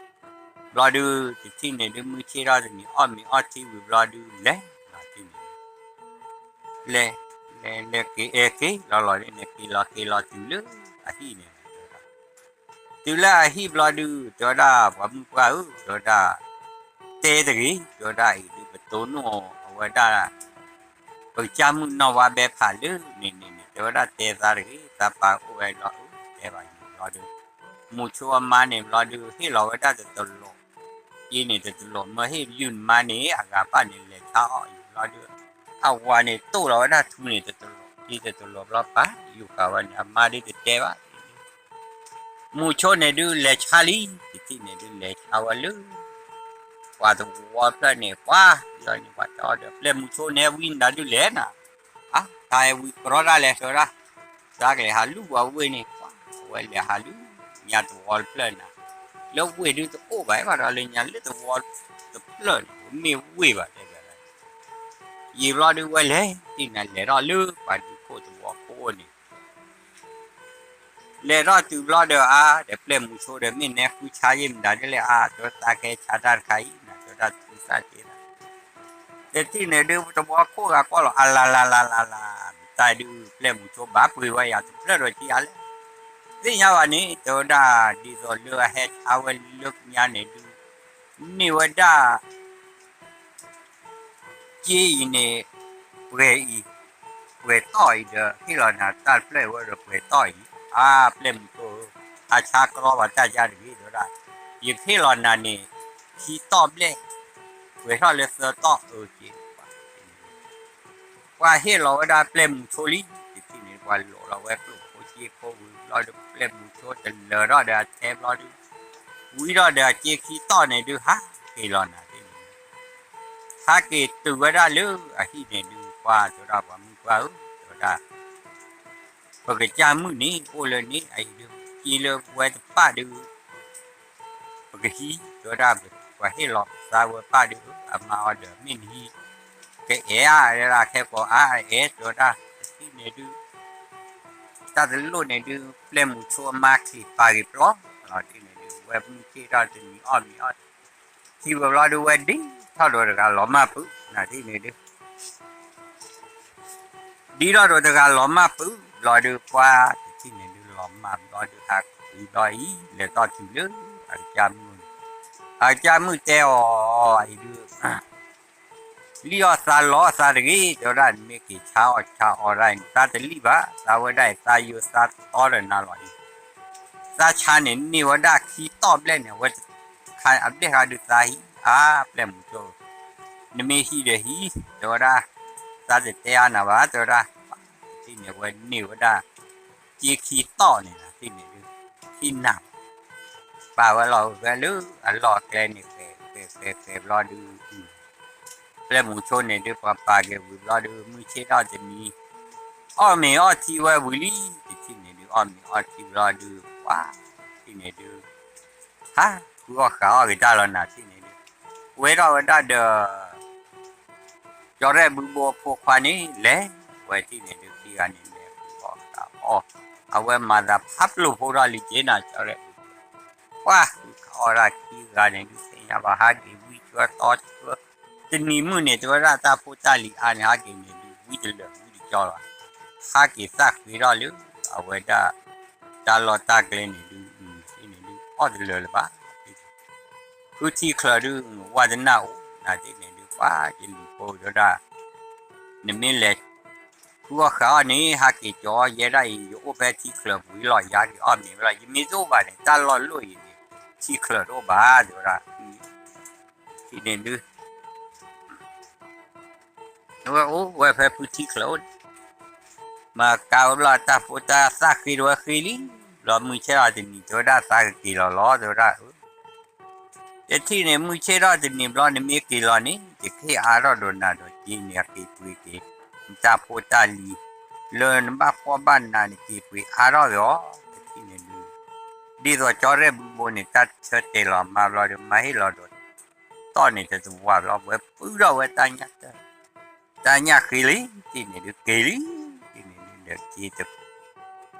ဘျီဒုး တထံၣ်န့ၣ်ဒုး မုၢ်ဆ့ၣ်ထီၣ်တနံၤ အီၣ်မ့ၤအီထံဝံၤဘျီဒုးလဲၤလီၤထံၣ်န့ၣ် လဲၤ လဲၤ လဲၤက့ၤအဲၣ်က့ၤလီၤလီၤန့ၣ် က့ၤလီၤက့ၤလီၤတုၤလၢအဟံၣ်န့ၣ် တုၤလၢအဟံၣ်ဘျီဒုး တဲဝဲဒၣ်ပှၤမုၣ်ပှၢ်ဧၢ တဲဝဲဒၣ် တဲတဂ့ၤ တဲဝဲဒၣ်အံၤဒုး ပတိၢ်နီၣ်အဝဲဒၣ် ပကစၢ်မုၣ်နီၢ်ဝါဘဲဖးလၢန့ၣ်န့ၣ်န့ၣ် တဲဝဲဒၣ်တဲသးတဂ့ၤ သးပၢ်အိၣ်ဝဲလီၤဧၢ တဲဘၣ်ယံၤဘျီဒုး မူဆိအမါန့ၣ်ဘျီဒုး ဟ့ၣ်လီၤဝဲဒၣ်တတလိး က့န့ၣ်တတလိး မၢဟ့ၣ်ယုၢ်နမါန့ၣ် အဂၤဘၣ်န့ၣ်လဲၤဆါအီၣ်အံၤဘျီဒုး အဝၤန့ၣ်တိၢ်လီၤဝဲဒၣ်ထူန့ၣ်တတလိး က့တတလိးဘျီပၢ် ယူၤဃာ်ဝဲန့ၣ် အမါဒုးတတဲဘၣ် မူဆိန့ၣ်ဒုးလဲၤဆါလံ တထံၣ်န့ၣ်ဒုးလဲၤဆါဝဲလၢ ပှၤသဝီတဖျၢၣ်န့ၣ် ပှၤလီၤန့ၣ် ပှၤတဲအီၤဒီး ပျဲၢ်မူဆိန့ၣ် ဝံနၤဒုးလဲၣ်နၤ အါ တၢ်ဝံကရီတၢ်လဲၤတဲဝဲဒၣ် သးကလဲၤဟးလူၤဝဲဝ့ၢ်န့ၣ် ပှၤဝဲလဲၤဟးလူၤ ညါသဝီတဖျၢၣ်နၤ လၢဝ့ၢ်ဒုးတအိၣ်ဘၣ်ဘၣ်ဒီး လၢညါလၢသဝီတဖျၢၣ်န့ၣ် မ့ၢ်ဝ့ၢ်ဘၣ်တဲဝဲဒၣ် ယံာ်ဘျီဒုးဝဲလဲၤ တထံၣ်န့ၣ်လဲၤထီၣ်လၢပှၤဒူခိၣ်သဝီခိၣ်န့ၣ် လဲၤထီၣ်တုၤဘျီဒီးအါ ဒီးပျဲၢ်မူဆိဒီးမ့ၢ်နဲဃုဆါယ့ၢ်မတၤဒ်လဲၣ်အါ တဲသးကဟဲဆါတၢ်တခါအံၤ တဲဒၣ်ထူသၣ်က့ၤ တထံၣ်န့ၣ်ဒုး သဝီခိၣ်ဂၤကွၢ်လီၤ အလၤလၤလၤလၤလၤ မတၤဒုးပျဲၢ်မူဆိဘၣ်ပှ့ၤဝဲယၤတဖျၢၣ်ဒီးက့ၤအါလဲၣ် သ့ၣ်ညါဘၣ်န့ၣ် တဲဝဲဒၣ် ဒ်သိးလၢအဟဲဆါဝဲလၢညါန့ၣ်ဒုး န့ၢ်ဝဲဒၣ် က့အံၤန့ၣ် ပှဲၤအံၤ ပှဲၤတီၢ်အံၤဒီး ဟ့ၣ်လီၤနၤတၢ်တဖျၢၣ်ဝဲဒီးပှဲၤတီၢ်အံၤ အါ ပျဲၢ်မူဆိဧၢ အဆါကရီပှၤတၢ်ယါတဂ့ၤ တဲဝဲဒၣ် ယကဟ့ၣ်လီၤနၤန့ၣ် ခံတီၢ်ဘျဲၣ် ပှဲၤထီၣ်လၢသၢတီၢ်အၢက့ၤ ပှၤဟ့ၣ်လီၤဝဲဒၣ်ပျဲၢ်မူဆိလံ တထံၣ်န့ၣ် ပှၤလိးလီၤဝဲကျိၣ်ဖိစ့ဖိဝံၤဘျီဒီး ပျဲၢ်မူဆိတလၢာ်ထီၣ်ဒီးအထဲဘျီဒုး ဝံထီၣ်ဒီးအက့ခံတီၢ်န့ၣ်ဒုး ဟးက့ၤလီၤနၤသ့ၣ်န့ၣ် ဟးက့ၤတုၤဝဲဒၣ်လၢအဟံၣ်န့ၣ်ဒုး ပှၤတဲဝဲဒၣ်ပှၤမုၣ်ပှၢ်ဧၢ တဲဝဲဒၣ် ပကစၢ်မုၣ်န့ၣ် အိၣ်လၢန့ၣ် အအံၤဒုး က့လၢပဝဲတပၣ်ဒုး ပကဟံး တဲဝဲဒၣ် ပှၤဟ့ၣ်လီၤပသးဝဲပၣ်ဒုး အမါအီၤဒီး မ့ၢ်နဟံး ကအဲၣ်ဧါ တဲဒၣ် ခဲကိးအါအဲၣ် တဲဝဲဒၣ် တထံၣ်န့ၣ်ဒုး တၢ်တလိၣ်န့ၣ်ဒုး ပျဲၢ်မူဆိအမါချံးပာ်ဂ့ၤပျီ လီၤတံၢ်န့ၣ်ဒုး ဝဲမုၢ်ဆ့ၣ်ထီၣ်တနံၤအီၣ်မ့ၤအီၣ် ထံဝဲဘျီဒုး ဝဲဒ်ထီၣ်ဒီးတဂၤလီၤမၢ်ပုး နၤတံၢ်န့ၣ်ဒုး ဒ်ထီၣ်ဒီးတဂၤလီၤမၢ်ပုး ဘျီဒုး ပှၤတထံၣ်န့ၣ်ဒုး လီၤမၢ်ဘျီဒုး ဟးက့ၤဘျီအံၤ လဲၤတီၢ်တုၤလၢ အကစၢ်မုၣ်န့ၣ် အကစၢ်မုၣ်တဲအီၤ အံၤဒုး လံၣ်အီၣ်သးလီအီၣ်သးတဂ့ၤ တဲဝဲဒၣ် နမ့ၢ်က့ၤဆါအီၣ်ဆါအီဒၣ်အံၤ သးတလံၣ်ဘၣ် သးဝဲဒၣ်အံၤ သးယိၤသးတီဒီးနၤလီၤအံၤ သးဆါန့ၣ် န့ၢ်ဝဲဒၣ်ခံတီၢ်ဘျဲၣ်န့ၣ် အဝဲတခါအဘျဲၣ်ဃါဒုးသးဟံး အါ ပျဲၢ်မူဆိ နမ့ၢ်ဟံးဒီးဟံး တဲဝဲဒၣ် သးတတဲအါနၤဘၣ် တဲဝဲဒၣ် တထံၣ်န့ၣ် ဝဲန့ၢ်ဝဲဒၣ် က့ခံတီၢ်န့ၣ် တထံၣ်န့ၣ်ဒုး ခံနၤ ပာ်ဝဲလီၤဝဲလၢအလီၢ်အကျဲန့ၣ် ဃဲၤဃဲၤဃဲၤဃဲၤဘျီဒုး ပျဲၢ်မူဆိန့ၣ်ဒုး ပှၤပာ်က့ၤဝံၤဘျီဒုး မုၢ်ဆ့ၣ်ထီၣ်တနံၤ အီၣ်မ့ၤအီၣ်ထံဝဲဝံၤလံ တထံၣ်န့ၣ်ဒုး အီၣ်မ့ၤအီၣ်ထံဘျီဒုး ပှၤ တထံၣ်န့ၣ်ဒုး ဟး ဃုအီၣ်ဃးအီၣ်က့ၤတၢ်လီၤနၤ တထံၣ်န့ၣ်ဒုး ဝဲထီၣ်ဝဲဒၣ်ဒီး ကၠီရဲၣ်ဘုဘိအဖိခွါန့ၣ် လဲၤဝဲတထံၣ်န့ၣ်ဒုး ခံဂၤန့ၣ်လဲၤဃုအီၣ်ဃးအီၣ် အဝဲမၤသးဖးပျိၢ်ဖိထီၣ်လံက့ၤနၤ ကၠီရဲၣ်ဘုဘိ ပှၤဃုအီၣ်ဒၣ်ခံဂၤန့ၣ်ဒုး သ့ၣ်ညါဘၣ် ဟးက့ၤဝံကၠီတီဆှၢ တနံၤမုၢ်န့ၣ် တဲဝဲဒၣ်တၢ်ဖိတၢ်လံၤအါန့ၣ် ဟးက့ၤန့ၣ်ဒုး ဝံတလၢာ်ဝံတကၠီလီၤ ဟးက့ၤသၣ်ဃ့ထီၣ်လၢ အဝဲဒၣ် တၢ်လီၢ်တၢ်ကျဲန့ၣ်ဒုး န့ၣ်ဒုး အီၣ်တလၢာ်လၢၤဘၣ် ဃုထံချၢးဒုး ဝဲတနၢ်အိၣ် နၤတထံၣ်န့ၣ်ဒုး ပှၤကလံၤဖိတဲဝဲဒၣ် နမ့ၢ်လဲၤ ဃုအီၣ်ဃးအီၣ်န့ၣ် ဟးက့ၤကၠီယဲဒၣ်အံၤ ယအိၣ်ဖဲထံချၢးပူၤလီၤ ယဟးက့ၤအီၣ်မ့ၤဝဲလီၤ ယမ့ၢ်တအိၣ်ဘၣ်န့ၣ် တၢ်လီၢ်လိၣ်အံၤန့ၣ် ထံချၢးတအိၣ်ဘၣ် တဲဝဲဒၣ် ထံၣ်န့ၣ်ဒုး အဝဲအိၣ်ဝဲဖဲဖုထံချၢးအိၣ် မၤကါဝဲဘျီတၢ်ဖိတၢ်သၣ်ဃ့တဝဲဃ့လံ ဘျီမုၢ်ဆ့ၣ်ထီၣ်တနံၤ တဲဝဲဒၣ်သးကက့ၤလီၤလီၤ တဲဝဲဒၣ် တထံၣ်န့ၣ် မုၢ်ဆ့ၣ်ထီၣ်တနံၤဘျီ နမ့ၢ်က့ၤလီၤန့ၣ် ယကဟ့ၣ်အါထီၣ်ဒီးနၤဒီးက့န့ၣ် အက့ၤပှ့ၤက့ၤ နတၢ်ဖိတၢ်လံၤ လၢနဘၣ်ဖှီၣ်ဘၣ်နးန့ၣ် က့ၤပှ့ၤအါထီၣ်က့ၤအီၤ တထံၣ်န့ၣ်ဒုး ဒ်သိးကၠီရဲၣ်ဘုဘိန့ၣ် တၢ်ဆၢတဲာ်လီၤမါဘျီဒီး မၤဟ့ၣ်လီၤဒီး တီၢ်န့ၣ်တသဝီဘျီ ဝဲပုၢ်ထီၣ်ဝဲတၢ်ညၣ်တၢ် တၢ်ညၣ်ဃ့လံ တထံၣ်န့ၣ်ဒုး က့ၤလံ တထံၣ်န့ၣ်ဒုး ဒီးက့ၤ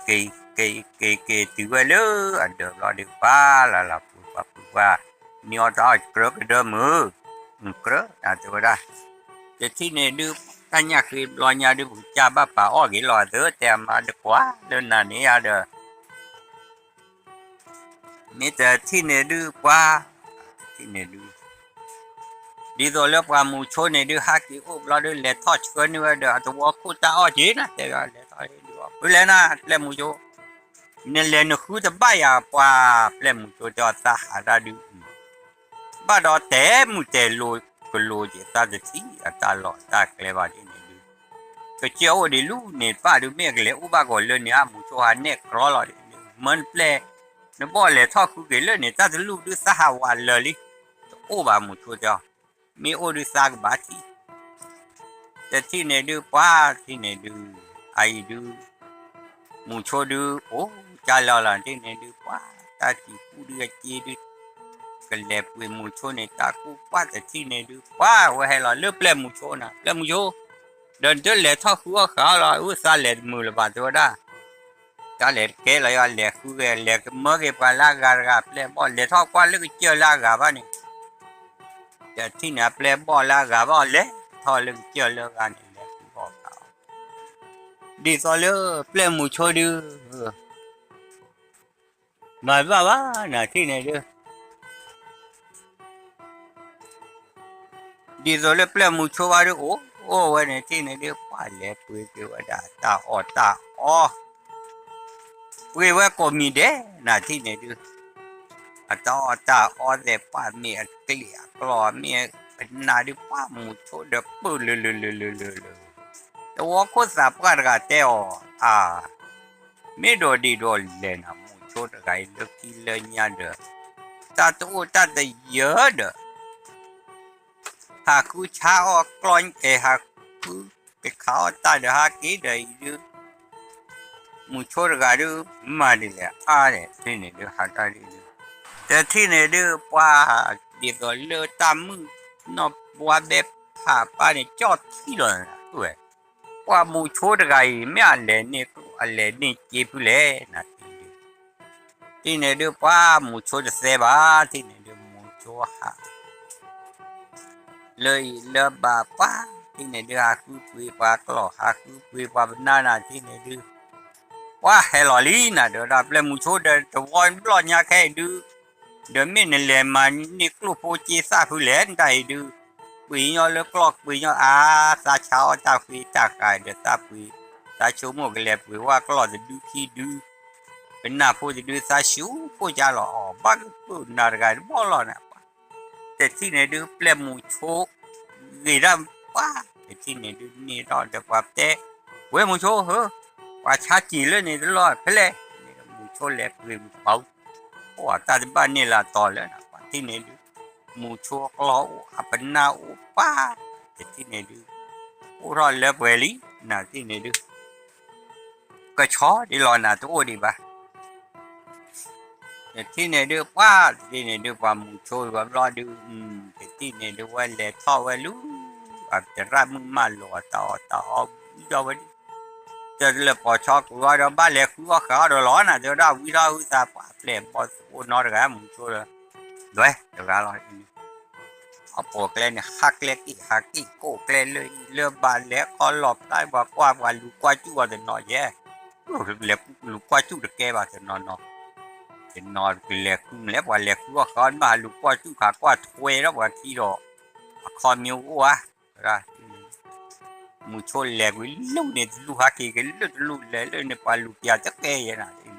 တ က့ၤက့ၤက့ၤက့ၤတုၤဝဲလၢအဒၢးဘျီဒုး ပှၤလၢ်လၢ်ပှ့ၤပှၤပှ့ၤပှၤ န့ၢ်အီၣ်တၢ်အီၣ်ကြၢးကဒၢမုာ်, ကြၢးနၤတဲဝဲဒၣ်, တထံၣ်န့ၣ်ဒုး တၢ်ညၣ်ဃ့ဘျီညါဒုး ပကစၢ်ဘၣ်ပာ်အီၣ်က့ၤလီၤသၢ တဲအမါတကွၢ်လၢနၤန့ၣ်ဧါဒီး မ့ၢ်တထံၣ်န့ၣ်ဒုးပှၤ, တထံၣ်န့ၣ်ဒုး, ဒ်သိးလၢပှၤမူဆိန့ၣ်ဒုး ဟးက့ၤအိၣ်ဘျီဒုး လဲၤထီၣ်ဆှၢန့ၢ်ဝဲဒီး အသဝီခိၣ်တၢ်အီၣ်က့ၤနၤ တဲဝဲလဲၤထီၣ်ဒုး ဖုလဲၣ်နၤ ပျဲၢ်မူဆိ, နလဲၤနဃုတဘၣ်ယၤပှၤ, ပျဲၢ်မူဆိတဲအီၤ သးဟးတၢ်ဒုး ဘၣ်ဒီးတဲမုၢ်တဲလိၤကလိၤက့ၤ သးတထံၣ်အတၢ်လီၢ်တၢ်ကျဲဘၣ်ဒ်န့ၣ်ဒုး, ကစၢၢ်အိၣ်ဒံးလူၤန့ၣ် ပၢ်ဒုးမ့ၢ်ကလဲၤအိၣ်ဘၣ်ကီးလၢန့ၣ် အမူဆိဟးနဲၣ်ကြီလီၤဒ်န့ၣ်ဒုး မၢနပျဲၢ်, နဘီၣ်လဲၤထီၣ်ဃုက့ၤလၢန့ၣ် တၢ်တလူၢ်ဒုး သးဟးဝးလၢာ်လံ, တအိၣ်ဘၣ်မူဆိတဲအီၤ, မ့ၢ်အိၣ်ဒုးသးကဘၣ်ထံၣ် တထံၣ်န့ၣ်ဒုးပှၤ, တထံၣ်န့ၣ်ဒုး, အအံၤဒုး, မူဆိဒုး အိၣ်ကၢ်လီၤလီၤ တထံၣ်န့ၣ်ဒုးပှၤ, တၢ်စံးကူၣ်ဒုးအစ့ဒုး, ကလဲၤပှ့ၤမူဆိန့ၣ် တၢ်ကူၣ်ပှၢ်တထံၣ်န့ၣ်ဒုး ပှၤဝဲဟဲလီၤလၢပျဲၢ်မူဆိနၤ ပျဲၢ်မူဆိ, ဒီးနတလဲၤထီၣ်ဃုအီၣ်ဃာ်အီၣ်လီၤ အုၣ်သးလဲၤတမုာ်လၢၤဘၣ်တဲဝဲဒၣ် တၢ်လဲၤတကဲလီၤယွၤလဲၤဃုဂ့ၤ လဲၤကမၢက့ၤပှၤလၢအဂၤတဂၤ ပျဲၢ်ဘီၣ်လဲၤထီၣ်ကွၢ်လၢကစၢၢ်လၢအဂၤဘၣ်န့ၣ်, တထံၣ်န့ၣ် အပျဲၢ်ဘီၣ်လၢအဂၤဘၣ် လဲၤထီၣ်လၢကစၢၢ်လၢအဂၤန့ၣ် လဲၤဃုအီၣ်ဃာ်အီၣ်, ဒ်သိးလၢပျဲၢ်မူဆိဒုး မၤတဘၣ်ဘၣ်နၤ တထံၣ်န့ၣ်ဒုး ဒ်သိးလၢပျဲၢ်မူဆိဘၣ်ဒုး အိၣ်ဝဲန့ၣ် တထံၣ်န့ၣ်ဒုး ပှၤလဲၤပှ့ၤက့ၤဝဲဒၣ်တၢ်အီၣ်တၢ်အီ ပှ့ၤဝဲကိးမံၤဒဲးနၤ တထံၣ်န့ၣ်ဒုး အတၢ်အီၣ်တၢ်အီသဲးပှၢ်မ့ၢ်အကျံးအကျီၢ်မ့ၢ်အနၢ်ဒုး ပှၤမူဆိဒီးပၢၢ်လၢာ်လၢာ်လၢာ်လၢာ်လၢာ်လၢာ်, သဝီခိၣ်သးပှၢ်တဂၤတဲအီၤ အါ မ့ၢ်ဒိးဒံးဒိးလဲၣ်နၤ မူဆိတဂၤအံၤလၢခံလၢညါဒီး တၢ်တအိၣ်တၢ်တယၢဒီး ဟးဃုဆါအီၣ်ကျီၢ်အဲၣ် ဟးဃုကခးအီၣ်တၢ်ဒီးဟးက့ၤဒီးအံၤဒုး မူဆိတဂၤဒုး မၤဒ်လဲၣ်အါလဲၣ် တထံၣ်န့ၣ်ဒုး ဟးတၢ်ဒ်ဒုး တထံၣ်န့ၣ်ဒုး ပှၤဒ်သိးလၢတၢ်မုၣ်နီၢ်ဘှါဘဲဖးပၢ်န့ၣ် ကၠီၣ်ထံလီၤဝဲ, ပှၤမူဆိတဂၤအံၤ မ့ၢ်အလဲၤန့ၢ်ကျိၣ် အလဲၤန့ၢ်စ့ဖုလဲၣ်နၤ တထံၣ်န့ၣ်ဒုး ပှၤမူဆိတသဲဘၣ် တထံၣ်န့ၣ်ဒုး မူဆိဟး လၢအံၤလၢဘၣ်ပှၢ် တထံၣ်န့ၣ်ဒုး ဟးဃုပှ့ၤပှၤကျီၢ် ဟးဃုပှ့ၤပှၤပနၢ်နၤ တထံၣ်န့ၣ်ဒုး ပှၤဟဲလီၤလံနၤ တဲဝဲဒၣ် ပျဲၢ်မူဆိဒီး တဝီဘျီၣ်ညါခဲအံၤဒုး ဒီးမ့ၢ်နလဲၤမၤန့ၢ်ကျိၣ်ဖိစ့သၣ်ဖုလဲၣ် နတၢ်အံၤဒုး ပှ့ၤညီလၢကျီၢ်ပှ့ၤညီအါ သးဆါအီၣ်တၢ်ဃ့တၢ်ဃးဒီးသးပှ့ၤ သးဆိကမိၣ်ကလဲၤပှ့ၤဝဲကျီၢ်တဒုခံဒု ပနၢ်ဖိတဒု သးစူၤဖိကၢ်လီၤအီၤ ဘၣ်ကပၢၢ်နၤတဂၤတဘီလီၤနၤ တထံၣ်န့ၣ်ဒုး ပျဲၢ်မူဆိ ဂ့ၤဒၣ်ပှၢ် တထံၣ်န့ၣ်ဒုး န့ၢ်ထီၣ်ဒီးပှၤတဲ ဝဲမူဆိဧၢ ပှၤဆါစံာ်လၢန့ၣ်တလီၢ်ဖဲလဲၣ် မူဆိလဲၤပှ့ၤပှၤ အိၣ်တၢ်တဘၣ်န့ၢ်လၢအတီၤလၢနၤ ပှၤတထံၣ်န့ၣ်ဒုး မူဆိကျီၢ်အိၣ်အပနၢ်အိၣ်ပၢ် တထံၣ်န့ၣ်ဒုး အိၣ်ထီၣ်လၢပှဲၤလံ နၤတထံၣ်န့ၣ်ဒုး ကဆီဒ်လီၤနၤတအိၣ်ဒံးဘၣ် တထံၣ်န့ၣ်ဒုးပှၢ် တထံၣ်န့ၣ်ဒုး ပှၤမူဆိဝဲဘျီဒုး တထံၣ်န့ၣ်ဒုး ဝဲလဲၤထီၣ်ဝဲလူၤ အသရၣ်မုၣ်မၢလီၤအတၢ်အီၣ်တၢ်အီဝံၤဒီးဝဲဒၣ် တၢ်လၢပိာ်ဆီကွံာ်ဝဲဒီး ဘၣ်လဲၤဃုအီၣ်ဃာ်အီၣ်ဒီးလီၤနၤ တဲဝဲဒၣ် ဝံထီၣ်ဟုသးပှၢ် ပျဲၢ်ဘီၣ်အိၣ်နီတဂၤ မူဆိဒီး ဒွဲၣ်တဂၤလီၤ အပိာ်ကျဲန့ၣ် ဟးကျဲက့ၣ်ဟးက့ၣ်ကိးကျဲလၢအံၤလၢဘၣ် လဲၤခီလီၤဖျါ ပှၤကွၢ်ပှၤလူၤကွၢ်စူၣ်အီၤတနီၤယဲၢ် လဲၤလူၤကွၢ်စူၣ်တကဲဘၣ်တနီၤနီၤ တနီၤလဲၤဃုမလဲၣ် ပှၤလဲၤဃုအီၣ်ဃာ်အီၣ် မ့ၢ်ဟးလူၤကွၢ်စူၣ်ခးကွၢ်ထွဲဒီးပှၤခံဒီး အခီမ့ၢ်အိၣ်ဧါ မူဆိလဲၤကွံာ်လူၤန့ၣ်တလူၤ ဟးက့ၤက့ၤလၢတလူၤ လဲၤလၢန့ၣ် ပှၤလူၤပျးတကဲယဲၢ်နၤ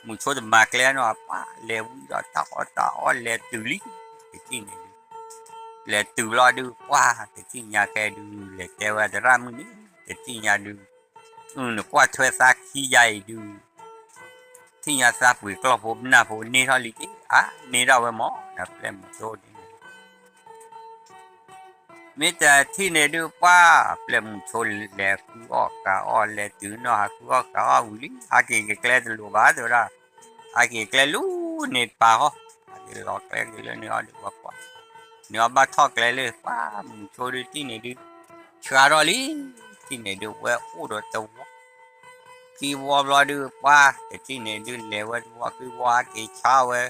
မူဆိတမၤကျဲနီၤ ပှၢ်လဲၤဝံၤဒီးတၢ်အီၣ်တၢ်အီလဲၤတုၤလံ တထံၣ်န့ၣ်ဒုး လဲၤတုၤလီၤဒုး ပှၢ်တထံၣ်ညါခဲဒုး လဲၤတဲဝဲသရၣ်မုၣ်န့ၣ် တထံၣ်ညါဒုး နကွၢ်ထွဲသးခံယါအံၤဒုး ထံၣ်ညါသးပှ့ၤကျီၢ်ဖိပနၢ်ဖိန့ၢ်ထီၣ်လံက့ အါ န့ၢ်ဒၣ်ဝဲမၢ် နပျဲၢ်မူဆိန့ၣ် မ့ၢ်တထံၣ်န့ၣ်ဒုးပှၢ် ပျဲၢ်မူဆိလဲၤဃုအီၣ်ဃာ်အီၣ် လဲၤတုၤနီၢ်ဟးဃုအီၣ်ဃာ်အီၣ်ဝံၤလံ ဟးက့ၤက့ၤကျဲတလိၤဘၣ် တဲဝဲဒၣ် ဟးက့ၤကျဲလူၤန့ၣ်ပာ်ဃီ ဟးက့ၤလီၤကျဲက့ၤလၢန့ၣ်အီၤဒုးပှၤကွၢ် န့ၣ်အီၤဘၣ်ထီၣ်ကျဲလၢ ပှၢ်မူဆိဒုးတထံၣ်န့ၣ်ဒုး ဆှါထီၣ်လံ တထံၣ်န့ၣ်ဒုးဝဲအိၣ်ဒီးတဝီ ခံဝီဘျီဒုး ပှၤတထံၣ်န့ၣ်ဒုး လဲၤဝဲတဝီခံဝီ ဟဲက့ၤဆါဝဲ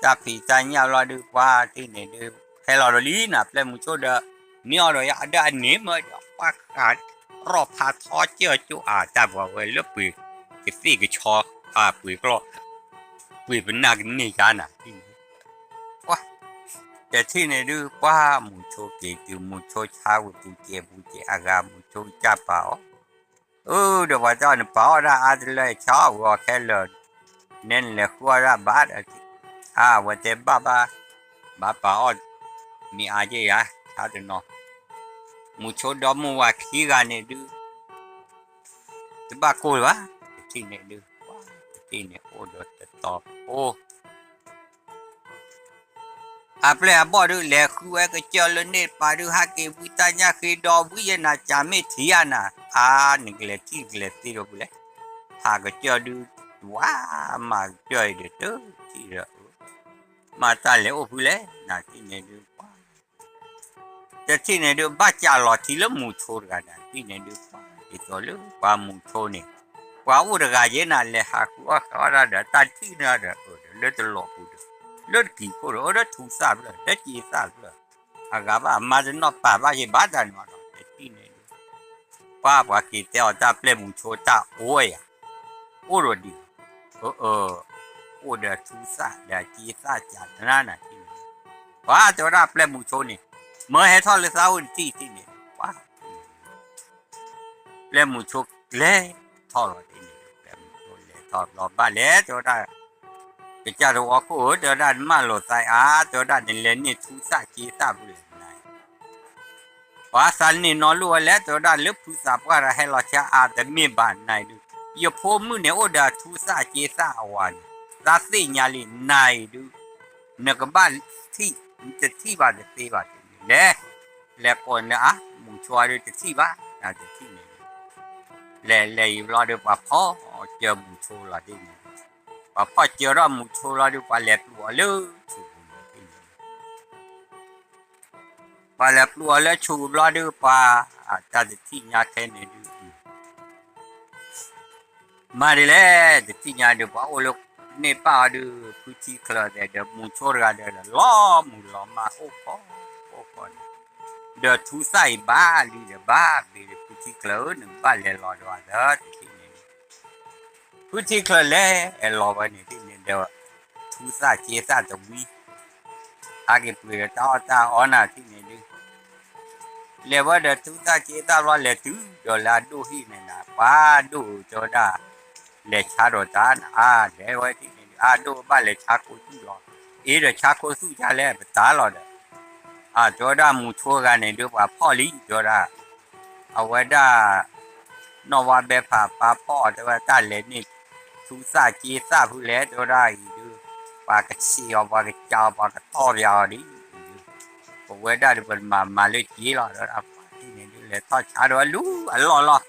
တၢ်ဖံးတၢ်ညၣ်ဘျီဒုး ပှၤတထံၣ်န့ၣ်ဒုး ဟဲလီၤဒီးလံနၤ ပျဲၢ်မုဆိဒီး မ့ၢ်အီၤဒီးယၤဒီးအန့ၣ်မၢဒီး ပှၤဃးရီၣ်ဖးထီကၢၢ်ကၠိအါ တၢ်ပှၤဝဲလၢပှ့ၤကသ့ၣ်ကဆီ ပှ့ၤကျီၢ် ပှ့ၤပနၢ်ကန့ၢ်ယါနၤ ပှၤ တထံၣ်န့ၣ်ဒုး ပှၤမုဆိက့ၤတုၤ မုဆိဆါဝံၤပူၤစဲးပူၤစဲးအဂၤ မုဆိကစၢ်ပာ်အီၤ အၢ ဒီးပှၤတဲအီၤ နပာ်အီၣ်ဒၣ်အါတလၢ ဆါအီၣ်ဝံၤအီၤခဲလၢာ် နဲနလဲၤဃုအီၣ်ဒၣ်ဘၣ်ဒီး အဝဲတဲဘၣ်ဘၣ် ဘၣ်ပာ်အီၣ် မ့ၢ်အါယဲၢ်ယၤ ဆါတနီၤ မုဆိဒီမုၢ်ဝၤခံဂၤန့ၣ်ဒုး တဘၣ်ကိၢ်လၢၤဘၣ် တထံၣ်န့ၣ်ဒုး တထံၣ်န့ၣ်အိၣ်ဒီးတတီၤအိၣ် အပျဲၢ်အဘီၣ်ဒုး လဲၤဃုဝဲကစၢၢ်လၢန့ၣ်တပၤဒုး ဟးက့ၤဝံတၢ်ညၣ်ဃ့ဒီး ဝံယဲၢ်နၤ ကၢ်မ့ၢ်ထံၣ်ယၤနၤ အါ နကလဲၤထံၣ်နကလဲၤသ့ဒီးပူၤလဲၣ် ဟးကစၢၢ်ဒုး ဝါ မၤကစၢၢ်အံၤဒီးတထံၣ်ဒီး မၤတၢ်လဲၤအိၣ်ဖုလဲၣ် နၤထံၣ်န့ၣ်ဒုး ပှၤ တထံၣ်န့ၣ်ဒုး ဘၣ်ကးလီၤထံလၢမုဆိတဂၤနၤ ထံၣ်န့ၣ်ဒုး ပှၤ ဒ်သိးလၢပှၤမုဆိန့ၣ် ပှၤအိၣ်တဂၤယဲၢ်နၤ လဲၤဟးဃုအီၣ်ဃုအီၣ်တၢ်ဒီး တၢ်ထံၣ်န့ၣ်ဒီး လၢတလီၤပူၤဒီး လၢတကံၤခိၣ်ဒီး အိၣ်ဒီးထူသၣ်ဖျၢၣ် ဒီးစ့သၣ်ဖျၢၣ် အဂၤဘၣ် အမါတနီၣ်ပာ်ဘၣ်ယဲၢ်ဘၣ်တၢ်န့ၣ်ဒီး တထံၣ်န့ၣ်ဒုး ပှၤ ပှၤက့ၤတဲအီၤတၢ်ပျဲၢ်မုဆိတၢ်အိၣ်ဧါ အိၣ်ဒီးဒ် အၢ အိၣ်ဒီးထူသၣ်ဒီးစ့သၣ်ကၢ်နၤနၤထံၣ်န့ၣ် ပှၤတဲဝဲဒၣ်ပျဲၢ်မုဆိန့ၣ် မၢဟဲထီၣ်လၢသးအိၣ်တထံၣ်ထံၣ်န့ၣ် ပှၤ ပျဲၢ်မုဆိလဲၤထီၣ်လီၤဒ်န့ၣ် ပျဲၢ်မုဆိလဲၤထီၣ်ဘျီဘၣ်လဲၣ် တဲဝဲဒၣ် ကစၢ်တဝီခိၣ်ဧၢ တဲဝဲဒၣ် နမၢလိာ်သးအါ တဲဝဲဒၣ် နလဲၤန့ၢ်ထူသၣ်စ့သၣ်ဖဲလဲၣ်နၤ ပှၤသးန့ၢ်နီၢ်လိၣ်ဝဲလဲၣ် တဲဝဲဒၣ် လၢဖုသးပှၢ်ဒီးဟဲလီၤဆါအါ တမ့ၢ်ဘၣ်နၤအံၤဒုး ယဖိမုၣ်န့ၣ်အိၣ်ဒီးအထူသၣ်စ့သၣ်အဝၤန့ၣ် သးသ့ၣ်ညါလံ နၤအံၤဒုး နကဘၣ်ထံၣ် နတထံၣ်ဘၣ်တသ့ဘၣ် လဲၤ လဲၤကိးနၤအါ မုဆိဒုးတထံၣ်ဘၣ် နတထံၣ်န့ၣ် လဲၤလဲၤအံၤဘျီဒီး ပှၤဖီၣ်စၢၤမုဆိလီၤဒ်န့ၣ် ပှၤဖီၣ်စၢၤထီၣ်မုဆိလီၤဒီး ပှၤလဲၤပျုးအီၤလၢဆူၣ်ပူၤန့ၣ် ပှၤလဲၤပျုးအီၤလၢဆူၣ်ပူၤဘျီဒီး ပှၤ တၢ်တထံၣ်ညါခဲန့ၣ်ဒုး မၤဒ်လဲၣ် တထံၣ်ညါဒီး ပှၤအိၣ်လၢန့ၣ်ပၢ်အီၤဒီး ဖုထံချၢၣ်ဒီး မုဆိတဂၤဒီး လီၤမုၢ်လီၤမၢ်အိၣ်ခိး အိၣ်ခိးန့ၣ် ဒီးထူသၣ်အံၤဘၣ်လံဒီး ဘၣ်ဘ့ၣ်ဒီး ဖုထံချၢၣ်ဧၢ နကဘၣ်လဲၤလီၤဒီးအီၤလၢတထံၣ်န့ၣ် ဖုထံချၢၣ်လဲၤလီၤဝဲန့ၣ်ဒ်န့ၣ်ဒီး ထူသၣ်စ့သၣ်တဝံ ဟးက့ၤပှ့ၤဒီးတၢ်အီၣ်တၢ်အီနၤထံၣ်န့ၣ်ဒုး လဲၤဝဲဒီးထူသၣ်စ့သၣ်ဘျီ လဲၤတုၤဒီးလၢအဒိၣ်ဟံၣ်န့ၣ်နၤ ပှၤဒိၣ်ဧၢတဲဝဲဒၣ် လဲၤဆါဒီးတၢ်နၤ အါ လဲၤဝဲထံၣ်န့ၣ်ဒုး အဒိၣ်ဘၣ်လဲၤဆါခိသူၣ်လီၤ အ့ဒီးဆါခိသူၣ်ကလဲၣ် ပတၢ်လီၤဒီး အတဲဝဲဒၣ်မုဆိဂၤန့ၣ်ဒုး ပှၤဖီၣ်လံ တဲဝဲဒၣ် အဝဲဒၣ် နီၢ်ဝါဘဲဖးပၢ်ဖီၣ်အီၤ တဲဝဲတၢ်လဲၤန့ၢ် ထူသၣ်စ့သၣ်ဖုလဲၣ် တဲဝဲဒၣ်အံၤဒုး ပှၤကဆံးအီၤ ပှၤကစးအီၤ ပှၤကတီၢ်ပၠးအီၤဒ် ပဝဲဒၣ်ဒီး ပတမၤမၤလၢက့လီၤ တဲဝဲဒၣ် ပှၤထံၣ်န့ၣ်ဒုး လဲၤထီၣ်ဆါဒီးအလူအလီၢ်လီၤ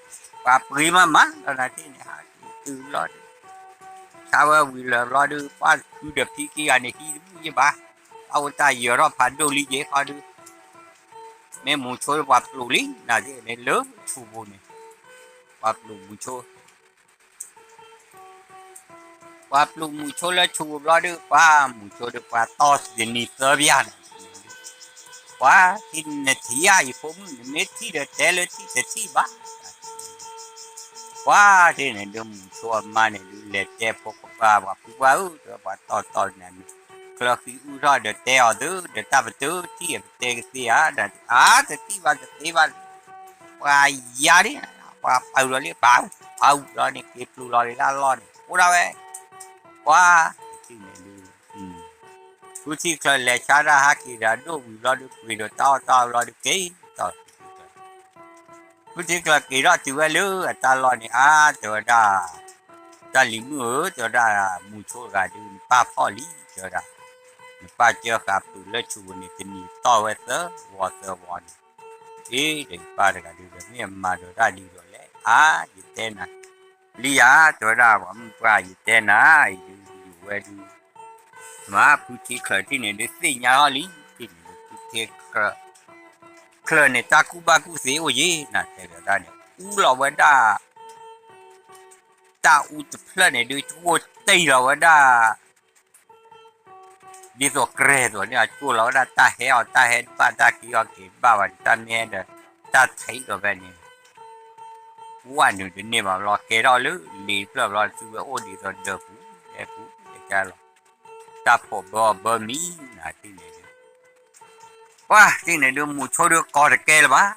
ပှၤပှ့ၤမးမးလီၤနၤထံၣ်န့ၣ် ဟးက့ၤတုၤလီၤဒုး ဆါဝဲဝံၤလၢာ်ဘျီဒုး ပှၤဃုဒီးဖံက့ဂၤန့ၣ် ဟံးတဘူၣ်ယဲၢ်ဘၣ် အအိၣ်တၢ်ယၢၤထီၣ်ဖးဒိၣ်လံက့ၤဃီဒုး မ့ၢ်မုဆိပှၤပျုးလံ နၤထံၣ်န့ၣ် လၢဆူၣ်ပူၤန့ၣ် ပှၤပျုးမုဆိ ပှၤပျုးမုဆိလၢဆူၣ်ပူၤဘျီဒုး ပှၤမုဆိဒီး ပှၤတီၢ်တနံၤသၢပျၢ်န့ၣ် ပှၤထံၣ်နထံၣ်ဧါ ယဖိမုၣ် နမ့ၢ်ထံၣ်ဒီးတဲလၢထံၣ်တထံၣ်ဘၣ် ပှၤထံၣ်န့ၣ်ဒုး မုဆိအမါန့ၣ်ဒုး လဲၤတဲဖိကပၤ ပှၤဖုပှၢ်ဧၢ ပှၤတီၢ်တီၢ်န့ၣ် ချၢဃံအုၣ်ထီၣ်ဒီးတဲအီၤသု ဒီးတၢ်ပတုာ်ထံၣ်အပတဲကသ့ဧါ အါတထံၣ်ဘၣ်တသ့ဘၣ် ပှၤယါလံ ပှၤပာ်အုၣ်လီၤလံ ပာ်အုၣ် ပာ်အုၣ်လီၤန့ၣ် က့ၤပျုးလီၤလံလၢအလီၢ်န့ၣ် အိၣ်ဒၣ်ဝဲ ပှၤ တထံၣ်န့ၣ်ဒုး ဖုထံချၢၣ်လဲၤဆါတၢ်ဟးက့ၤဒီးဒိၣ်ဝံၤဘျီဒုး ပှ့ၤဒီးတၢ်အီၣ်တၢ်အီဘျီဒုးက့ၤတီၢ် ဖုထံချၢၣ်က့ၤထီၣ်တုၤဝဲလၢအတၢ်လီၢ်န့ၣ် အါ တဲဝဲဒၣ် တၢ်လံၤမုၣ်ဧၢ တဲဝဲဒၣ် မုဆိတဂၤဒုး နပၢ်ဖီၣ်လံ တဲဝဲဒၣ် နပၢ်ကၢဃာ်ပျုးလၢဆူၣ်ပူၤန့ၣ် တနံၤတီၢ်ဝဲသၢဝီသၢဝီန့ၣ် အ့ ဒီးယပၢ်တဂၤဒုးဒီး မ့ၢ်အမၤဒီးတၢ်ဒ်သိးလဲၣ် အါ ယတဲနၤ လံယၤ တဲဝဲဒၣ် ပှၤမုၣ်ပှၢ် ယတဲနၤ အံၤဒုး ယဝဲဒုး မ့ၢ်ဖုထံချၢၣ်ထံၣ်န့ၣ်ဒုး သ့ၣ်ညါထီၣ်လံ ထံၣ်န့ၣ်ဒုး ဖုထံချၢၣ် ချၢၣ်န့ၣ် တၢ်ကူၣ်ဘၣ်ကူၣ်သ့အိၣ်ယံၤ နၤတဲလီၤတၢ်န့ၣ် အူလီၤဝဲဒၣ် တၢ်အူတဖျၢၣ်န့ၣ်ဒုး ကၠိတ့ၢ်လီၤဝဲဒၣ် ဒ်သိးကြဲၤသိးန့ၣ် အကၠိလီၤဝဲဒၣ်တၢ်ဟဲအီၤ တၢ်ဟဲတဘၣ် တၢ်က့ၤအီၤက့ၤဘၣ်ဘၣ်န့ၣ် တၢ်မ့ၢ်ဒီး တၢ်ထံးဒီးဖဲန့ၣ် ဝဲနုာ်တန့ၢ်ဘၣ်ဘျီ ကဲထီၣ်လၢလ့တဖျၢၣ်ဘျီ သူဝဲအိၣ်ဒ်သိးဒၢးပူၤ ဒဲပူၤ ကဲလီၤ တၢ်ဖိးဘၢအီၤဘၢမံၤနၤထံၣ်န့ၣ်ဒုး ပှၢ်ထံၣ်န့ၣ်ဒုး မူဆိဒုးကီၤတကဲလၢၤဘၣ်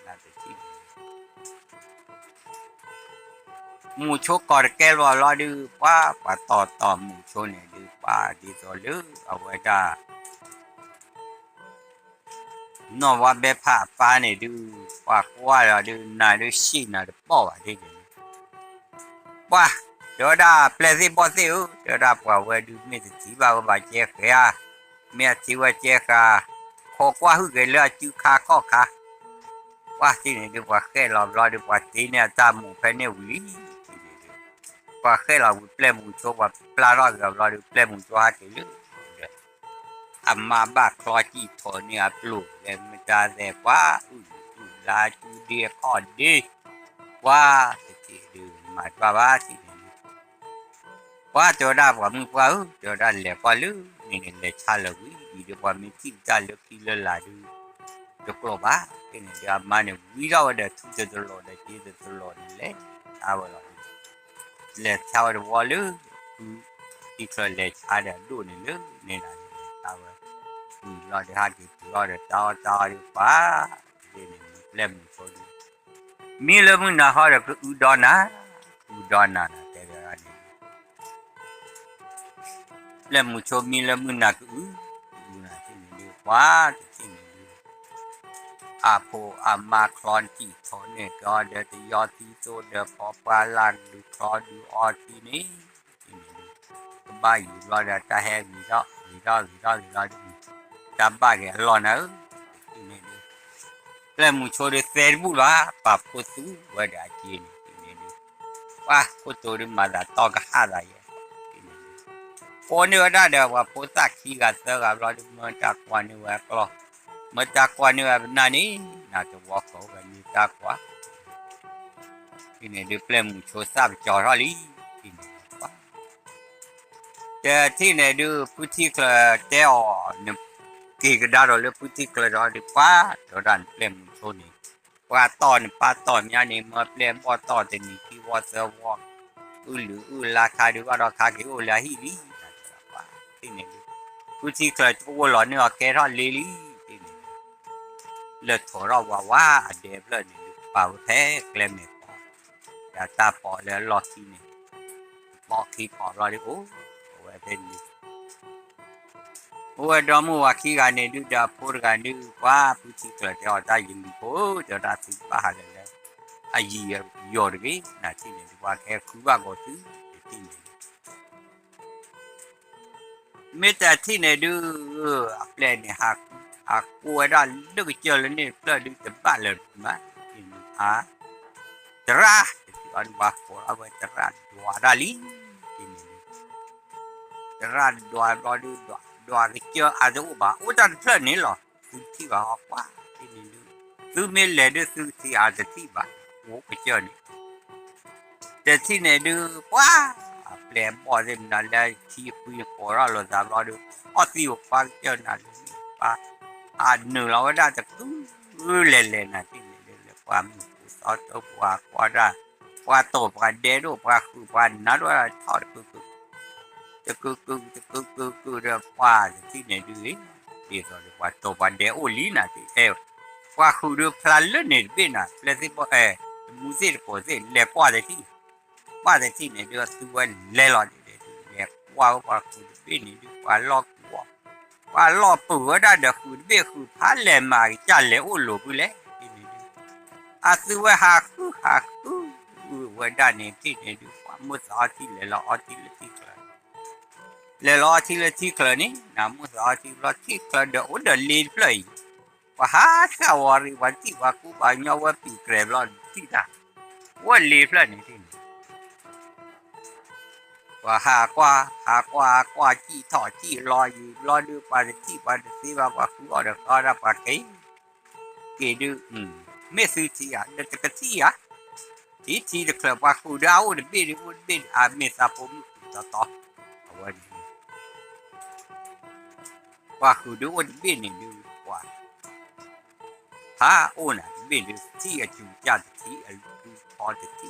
နၤတထံၣ် မူဆိကီၤတကဲလၢၤဘၣ်လီၤဒုး ပှၤပှၤတီတီမူဆိန့ၣ်ဒုး ပှၤဒ်သိးလၢအဝဲဒၣ် နီၢ်ဝါဘဲဖးအပၢ်န့ၣ်ဒုး ပှၤကွၢ်လီၤဒုး နၤဒုးဆံးနၤတဘီၣ်ဘၣ်ဒ်န့ၣ် ပှၤ တဲဝဲဒၣ်ပျဲၢ်သ့ၣ်ဘီၣ်သ့ၣ်ဧၢ တဲဝဲဒၣ်ပှၤဝဲဒုး မ့ၢ်တထံၣ်ဘၣ်ဝဲဘၣ်ကဲဃဲဧါ, မ့ၢ်အထံၣ်ဝဲကဲဃာ်, ခိးကွၢ်ဟုၣ်က့ၤလၢအစုခါခီၣ်ခါ, ပှၢ်ထံၣ်န့ၣ်ဒုး ပှၤဃဲၣ်လီၤဘျီဒုး ပှၤတ့န့ၢ်အတၢ်မူးဖဲန့ၣ်ဝံၤလံ, ထံၣ်န့ၣ်ဒုး ပှၤဃဲၣ်လီၤဝံၤပျဲၢ်မူးဆိ ပှၤပျၢ်ထီၣ်က့ၤအီၤဘျီဒုး ပျဲၢ်မူးဆိဟးက့ၤလၢ အမါဘၣ်ချီစံၣ်ထိးန့ၢ်အပျိၢ် လဲၤမ့ၢ်တၢ်သဲကွၢ်အုၣ်အုၣ်လါကၠူဒ့အခီၣ်ဒ့, ပှၢ်တထံၣ်ဒုးမၤတဘၣ်ဘၣ်ထံၣ်န့ၣ်ဒုး, ပှၢ်တဲဝဲဒၣ်ပှၤမုၣ်ပှၢ်ဧၢ, တဲဝဲဒၣ်လဲၤကွၢ်လၢန့ၣ်န့ၣ် လဲၤဆါလၢာ်ဝံၤအံၤဒုး ပှၤမ့ၢ်ထံၣ်တၢ်လၢခံလၢလာ်ဒုး တကျိၤဘၣ်, ဖဲန့ၣ်ဒုးအမါန့ၣ်ဝံထီၣ်ဝဲဒီးထူတတလီၤဒီးစ့တတလီၤန့ၣ် လဲၤဆါဝဲလီၤဒုး လဲၤဆါဝဲတဝီလၢ ဖုထံချၢလဲၤဆါဒီးအဒိၣ်န့ၣ်လၢန့ၣ်လီၤန့ၣ် လဲၤဆါဝဲ, ဝံၤလီၤဒီးဟးက့ၤတုၤလီၤဒီးတၢ်အီၣ်တၢ်အီဒီးပှၤ, ဒ်န့ၣ်ပျဲၢ်မုၢ်ဆိဒုး, မံလၢမုၢ်နၤဟီဒီးကအုဒီနၤ, ကအုဒီနၤနၤတဲဝဲဒၣ်န့ၣ် ပျဲၢ်မုၢ်ဆိမံလၢမုၢ်နၤကအု, ကအုနၤထံၣ်န့ၣ်ဒုး ပှၤတထံၣ်န့ၣ်ဒုး အဖိအမါချီစံၣ်ထိးန့ၢ်က့ၤအီၤဒီးတယီသံသိဒီးဖီပှၢ်လၢ် ဒုးချီဒုးအီထံန့ၣ်, ထံၣ်န့ၣ်ဒုး ကဘၣ်ယံၤဘျီဒီးတၢ်ဟဲဂ့ၤထီၣ်ဂ့ၤထီၣ်ဂ့ၤထီၣ်ဂ့ၤထီၣ်ဒုး တၢ်ဘၣ်က့ၤအလီၢ်နၤဧၢ, ထံၣ်န့ၣ်ဒုး ပျဲၢ်မုၢ်ဆိဒုးသဲတဘူၣ်လီၤ, ပာ်ဖိသူဝဲဒီးအက့န့ၣ် ထံၣ်န့ၣ်ဒုး ပှၤခိၣ်တိၤဒုးမၤသးတီကဟၣ်သးယဲ, ထံၣ်န့ၣ်ဒုး ကိးန့ၢ်ဝဲဒၣ်ဒီးပှၤဖိသၣ်ခံဂၤသၢဂၤဘျီဒုး မၢတၢ်ကွၢ်န့ၢ်ဝဲအကျီၢ်, မၢတၢ်ကွၢ်န့ၢ်ဝဲပနၢ်န့ၣ် နၤတဝီဃီဝဲမ့ၢ်တၢ်ကွၢ် ထံၣ်န့ၣ်ဒုးပျဲၢ်မုၢ်ဆိသၣ်ပကၠီၤထီၣ်လံ, ထံၣ်န့ၣ်ဒုးပှၤ တထံၣ်န့ၣ်ဒုး ဖုထံချၢတဲအီၤ, နက့ၤကဒါဒီးလၢဖုထံချၢဒီးဒုး ပှၤ တဲဝဲဒၣ်နပျဲၢ်မုၢ်ဆိန့ၣ်, ပှၤတီၢ်နပၢ်တီၢ်မးန့ၣ် မၢပျဲၢ်ဘီၣ်တီၢ်တနံၤခံဝီသၢဝီ, အုၣ်လုာ်အုၣ်လါခါဒုးဘၣ်ဒီးခါက့ၤအိၣ်လၢအဟံၣ်လံ, ပှၤ ထံၣ်န့ၣ်ဒုး ဖုထံချၢတအိၣ်လီၤန့ၢ်အီၤကဲထီၣ်လ့လံ, ထံၣ်န့ၣ်ဒုး လၢထိးထီၣ်ဝးဝးအဒဲဖျၢၣ်န့ၣ်ဒုး ပာ်ဝဲဖဲကျဲမဲာ်ကီး, ဒီးတၢ်ပိာ်လၢအလီၢ်ခံန့ၣ်, ပိာ်ခံပိာ်ဘျီဒုးအိၣ်, အဝဲဖဲန့ၣ်ဒုး အိၣ်ဝဲဒီမုၢ်ဝၤခံဂၤန့ၣ်ဒုး ဒီးအဖိတဂၤဒုး ပှၤဖုထံချၢတဲအီၤ တၢ်ယလံၤဖိဧၢ, တဲဝဲဒၣ်သုဘၣ်ဟးလၢလၢ အယံၤယီၤတဂ့ၤ, နထံၣ်န့ၣ်ဒုး ပှၤကဟဲဃုဘၣ်ဂီၤသု, တထံၣ်န့ၣ်ဒုး မ့ၢ်တထံၣ်န့ၣ်ဒုး အပျဲၢ်န့ၣ် ဟးကိးဝဲဒၣ်လၢကစၢၢ်လၢန့ၣ်တဖျၢၣ်ဒုး တဘၣ်လၢၤမး, သရၣ်, တထံၣ်အီၤဒုးပှၤကိးထီၣ်ဝဲသရၣ်ဒွးဒၣ်လံ, ထံၣ်န့ၣ်ဒုး သရၣ်ဒွးဘျီဒုး ဒွးကစၢၢ်အါတအိၣ်ဘၣ် အိၣ်တၢ်တဖျၢၣ်န့ၣ်လီၤ, သုထံၣ်ဘၣ်ဟီကွၢ်, ထံၣ်န့ၣ်ဒုး သုမ့ၢ်လဲၤဒုးသုထံၣ်အါတထံၣ်ဘၣ်, အိၣ်ကစၢၢ်န့ၣ် တထံၣ်န့ၣ်ဒုး ပှၤ အပျဲၢ်အဘီၣ်သ့ၣ်မနုၤလၢထံအကွံကိးထီၣ်လိာ်သးဘျီဒုး အီၣ်သံဝဲပှၤကစၢၢ်နၤလၢပှၤ အနုာ်လီၤဝဲဒၣ်တကုလဲၤလဲၤနၤထံၣ်န့ၣ်ဒုး လၢပှၤမုၢ်ဖိသီတိပှၤကွၢ်တၢ် ပှၤတိာ်ပှၤဒဲဒိၣ် ပှၤဃုာ်ပှၤနါဒိၣ်ထီၣ်တကုကု တကုကု တကုကုကုဒီးပှၤတထံၣ်န့ၣ်ဒုး ဒ်သိးဒီးပှၤတိာ်ပှၤဒဲအိၣ်လံနၤထံၣ် အဲ ပှၤဃုာ်ဒုးဖျါလၢန့ၣ်တဘ့ၣ်နၤ ပျဲၢ်သ့ၣ်ဘီၣ်အဲ တမူသ့ၣ်တကိးသ့ၣ် လဲၤကွၢ်တထံၣ် ကွၢ်တထံၣ်န့ၣ်ဒုး အသုဝဲလဲၤလီၤဒ်လဲၣ်ဒုး လဲၤကွၢ်ဝဲပှၤဃုာ်တဘ့ၣ်န့ၣ်ဒုး ပှၤလီၢ်ပူၤအီၤ ပှၤလီၢ်ပူၤဝဲဒၣ်ဒီးဃုာ်တဘ့ၣ်ဃုာ်ဖးလဲၣ်မၤကစၢ်လဲၤအိၣ်လိၤဖုလဲၣ်န့ၣ်ဒုး အသုဝဲဟးဃုဟးဃုဝဲဒၣ်န့ၣ်ထံၣ်န့ၣ်ဒုး ပှၤမိၣ်သးအီထံလဲၤလီၤအီထံလၢထံချၢ လဲၤလီၤအီထံလၢထံချၢန့ၣ် နမိၣ်သးအီထံဘျီထံချၢဒီးအိၣ်ဒီးလ့တဖျၢၣ်အံၤ ပှၤဟးဃၣ်ဝီၤရံ ပှၤထံၣ်ပှၤကူပှၤကညီဝဲပံာ်ကြဲၤဘျီထံၣ်တၢ် ဝဲလ့တဖျၢၣ်န့ၣ်ထံၣ်န့ၣ် ပှၤဟးကွၢ် ဟးကွၢ် ဟးကွၢ် စံၣ်ထီၣ်စံၣ်လီၤယံၤဘျီဒုး ပှၤတထံၣ်ပှၤတသ့ဘၣ် ပှၤဃုအီၣ်ဒီးဃီဒၣ်ပှၤက့ၤ က့ၤဒုး မ့ၢ်သုထံၣ်ဧါ ဒီးတကထံၣ်ဧါ ထံထံတချၢး ပှၤဃုာ်ဒီးအအိၣ်တဘ့ၣ်ဒုး အိၣ်တဘ့ၣ်ဒုး အမ့ၢ်သးဖိမုၣ်ဃုာ်တီတီ, အဝဲဒၣ် ပှၤဃုာ်ဒုးအိၣ်တဘ့ၣ်န့ၣ်ဒုး ပှၤ ဖးအိၣ်နၤတဘ့ၣ်ဒုး ထံၣ်အစူၤကစၢ်တထံၣ် အလူၤဖီတထံၣ် အမတၤဖီ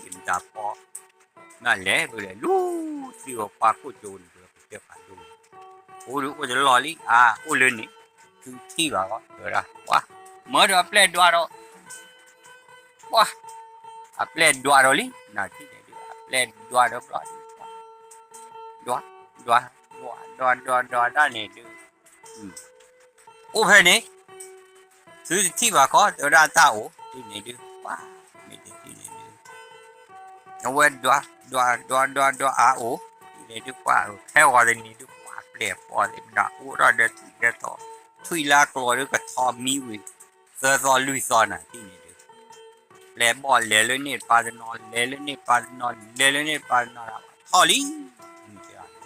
မ့ၢ်လဲၤဖဲလဲၣ် လူၤသံဝဲပှၤခိၣ်ကၠိ နကလီၤကစၢၢ်ဖးဒိၣ် အိၣ်ဒုးအိၣ်တလီၢ်လံ အအိၣ်လၢန့ၣ် သုထံၣ်ဘၣ်ဂီၢ် တဲဝဲဒၣ် ပှၤ မၢဒီးအပျဲၢ်ဒွးဒီး ပှၤ အပျဲၢ်ဒွးဒီးလံ နထံၣ်န့ၣ်ဒုး အပျဲၢ်ဒွးဒီးဘျီဒုး ဒွး ဒွး ဒွး ဒွး ဒွး ဒွးတၢ်န့ၣ်ဒုး အိၣ်ဖဲန့ၣ် သုတထံၣ်ဘၣ်ခီ တဲဝဲဒၣ်တၢ်အိၣ် ထံၣ်န့ၣ်ဒုး ပှၤ မ့ၢ်တထံၣ်န့ၣ်ဒုး အဝဲဒွး ဒွး ဒွး ဒွး ဒွး အအိၣ် ထံၣ်န့ၣ်ဒုး ပှၤ ခဲဂီၤတနံၤဒုး ပှၤပျဲၢ်ပီၢ်သ့ၣ်မနုၤ အိၣ်ထီၣ်ဒီးထွံၣ်ဒီးထီ ထွံၣ်လၢကျိၤဒုး ကထီမံဝံၤ သၢသီလွံၢ်သီနၤ ထံၣ်န့ၣ်ဒုး လဲၤဘီၣ်လဲၤလၢန့ၣ်ပာ်တနီၤ လဲၤလၢန့ၣ်ပာ်တနီၤ လဲၤလၢန့ၣ်ပာ်တနီၤ ထီၣ်လံ ဒီးတၢ်အီၣ်တၢ်အီ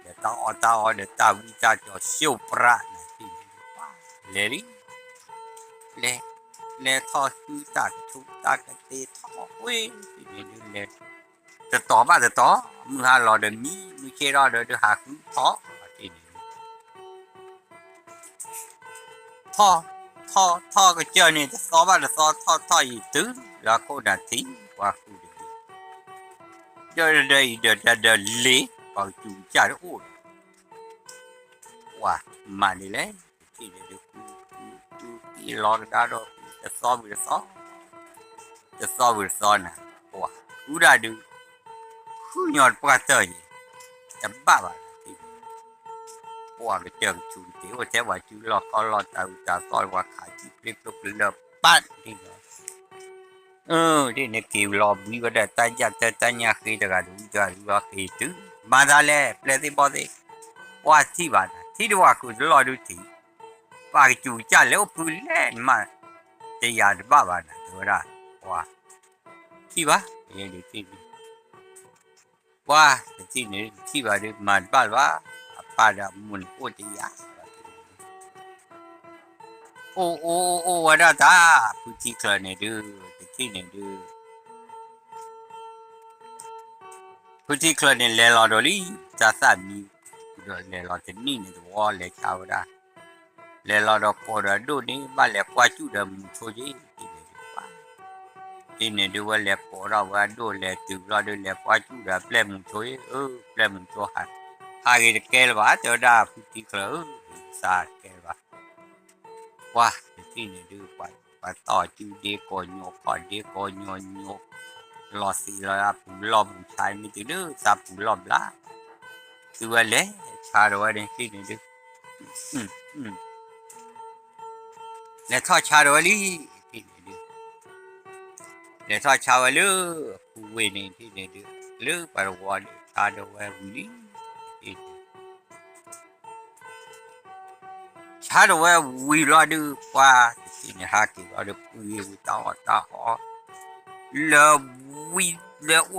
ဒီးတၢ်ဝံတၢ်ကၠီၤ ရှုပ်ပြနၤ ထံၣ်န့ၣ်ဒုး လဲၤလံ လဲၤ လဲၤထီၣ်ဃုတၢ်ကထူတၢ်ကတ့ထီၣ်ဝ့ၢ် ထံၣ်န့ၣ်ဒုးလဲၤ တတီၤဘၣ်တတီၤ မုၢ်ဟါလီၤဒီးမံ မုၢ်ဆ့ၣ်ထီၣ်ဒီးဒုးဟးဃုထီၣ် ထံၣ်န့ၣ်ဒုး ထီၣ် ထီၣ် ထီၣ်ကစၢၢ်န့ၣ် တသီဘၣ်တသီ ထီၣ်ထီၣ်ယံၤတုၤ လၢခိၣ်နၢ်ထံ ပှၤဃုာ်တဂ့ၤ ဒီးဒီးအံၤဒီးတၢ်ဒီးလ့ၤ ပှၤကစူၤကစၢ်တအိၣ်ဒီး ပှၤမၤဒ်လဲၣ် တထံၣ်န့ၣ်ဒုး ဃုဃုဃုဃုလီၤကဒါဒီး တသီဝံၤတသီ တသီဝံၤတသီနၤ ပှၤဃုဒၣ်ဒုး ဃုညီတပှၢ်တၢၢ်ယံၤ တဘၣ်ဘၣ်နၤ ထံၣ်န့ၣ် ပှၤကစၢၢ်ကဆူးကတ့ၢ် အိၣ်ထဲပှၤစုလီၢ်ခီလီၢ်တၢ်အုးတၢ်သီ ပှၤခးစုပျ့ပျိပလၢၢ်ပၢ်ဒ်သိး ဒ်န့ၣ်က့ၤလီၤဘှံးဝဲဒၣ်တၢ်ယၢ်တၢ်တၢ်ညၣ်ဃ့တဂၤတဝံတဂၤတဝံအီၤဃ့တုၤ မၤသးလဲၣ် ပျဲၢ်သ့ၣ်ဘီၣ်သ့ၣ် ပှၤထံၣ်ဘၣ်နၤ ထံၣ်တဝၤဃုာ်တလီၢ်ဒုးထံၣ် ပှၤကစူၤကစၢ်လဲၤအိၣ်ဖုလဲၣ်နမး တယၤတဘၣ်ဘၣ်နၤ တဲဝဲဒၣ် ပှၤ ထံၣ်ဘၣ် ယဲဒုးထံၣ် ပှၤတထံၣ်န့ၣ် တထံၣ်ဘၣ်ဒုး မၤတဘၣ်လၢၤဘၣ် အပၢ်ဒီးအမိၢ်န့ၣ်အိၣ်တယၤ အိၣ်အိၣ်အိၣ်အိၣ်ဝဲဒၣ်တၢ် ဖုထံချၢးန့ၣ်ဒုး တထံၣ်န့ၣ်ဒုး ဖုထံချၢးန့ၣ် လဲၤလီၤဒီးလံ တၢ်သၣ်မံ ဒီးလဲၤလီၤတနံၣ်န့ၣ်တဝီ လဲၤဆါဝဲဒၣ် လဲၤလီၤဒီးကိးဒီးအဒိၣ်န့ၣ် ဘၣ်လဲၤကွၢ်စူၣ်ဒီးမူဆိယ့ၣ် ဒ်န့ၣ်ဒုး ဒ်န့ၣ်ဒုးဝဲလဲၤကိးထီၣ်ဝဲအဒိၣ် လဲၤတုၤဘျီဒုး လဲၤကွၢ်စူၣ်ဒီးပျဲၢ်မူဆိယ့ၣ် အၢ ပျဲၢ်မူဆိဟး ဟးဂ့ၤတကဲလၢၤဘၣ် တဲဝဲဒၣ်ဖုထံချၢးဧၢ သးတကဲလၢၤဘၣ် ပှၤတထံၣ်န့ၣ်ဒုး ပှၤတီၢ်စုဒ့ကိးညိ ခီၣ်ဒ့ကိးညိ ညိ လီၤသံလီၤ ပူၤလီၢ်ပူၤဆါ မ့ၢ်တုၤလၢသးပူၤလီၢ်ဘျါ သုဝဲလဲၤဆါဒီးဝဲန့ၣ် ထံၣ်န့ၣ်ဒုး လဲၤထီၣ်ဆါဒီးဝဲလံ ထံၣ်န့ၣ်ဒုး လဲၤထီၣ်ဆါဝဲလၢ အပူၤဝ့ၢ်န့ၣ် ထံၣ်န့ၣ်ဒုး လၢပှၤတဝီန့ၣ် ဆါဒီးဝဲဝံၤလံ ထံၣ်န့ၣ် ဆါဒီးဝဲဝံၤဘျီဒုး ပှၤတထံၣ်န့ၣ် ဟးက့ၤဘျီဒုး ပှ့ၤဝံၤတၢ်အီၣ်တၢ်အီ လၢဝံၤလၢအိၣ်တူၢ်လီၤဒုး ပှၤ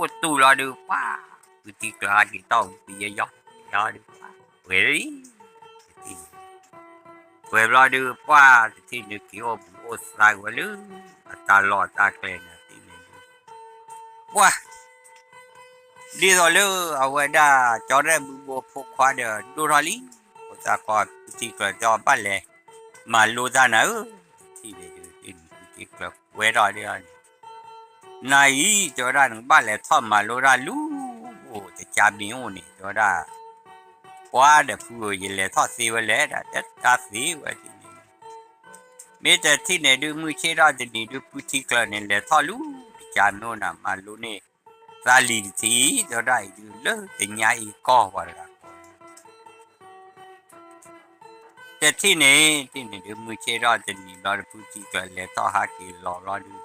ဖုထံချၢးဟးက့ၤတီၢ်ဝံၤ ပယီၤယီၤဒုး ပှဲၤလံ တထံၣ်န့ၣ် ပှဲၤဘျီဒုး ပှၤတထံၣ်န့ၣ် က့ၤအိၣ်ဘှံးအိၣ်သါက့ၤဝဲလၢ အတၢ်လီၢ်အတၢ်ကျဲန့ၣ် ထံၣ်န့ၣ်ဒုး ပှၤ ဒ်သိးလၢအဝဲဒၣ် ကၠီရဲၣ်ဘုဘိအဖိခွါဒီးဒိၣ်ထီၣ်လံ, ဖိသၣ်ခွါဖုထံကျၢၤတဲအီၤဘၣ်လဲၤမၤလိတၢ်နၤဧၢ, တထံၣ်န့ၣ်ဒုး ဖုထံကျၢၤကွဲထီၣ်ဒ်န့ၣ်, နၤအံၤ တဲဝဲဒၣ် နကဘၣ်လဲၤထီၣ်မၤလိတၢ်လူၤ, အိၣ်တကါမ့ၢ်အိၣ်န့ၣ် တဲဝဲဒၣ်, ပှၤဒီးဖုဧၢ ယလဲၤထီၣ်သ့ဝဲလဲၣ် တၢ်သ့ဝဲဒ်န့ၣ် မ့ၢ်တထံၣ်န့ၣ်ဒုး မုၢ်ဆ့ၣ်ထီၣ်တနံၤဒုး ဖုထံကျၢၤန့ၣ် လဲၤထီၣ်လူၤတကါမ့ၢ်အိၣ်နၤ မၤလိန့ၢ် သးလံၤတထံၣ် တဲဝဲဒၣ်အံၤဒုး လၢတညါအံၤကီၢ်ပှၤတဂၤကိး တထံၣ်န့ၣ် တထံၣ်န့ၣ်ဒုး မုၢ်ဆ့ၣ်ထီၣ်တနံၤဘျီဒုး ဖုထံကျၢၤလဲၤထီၣ်ဟးက့ၤလီၤဘျီဒုး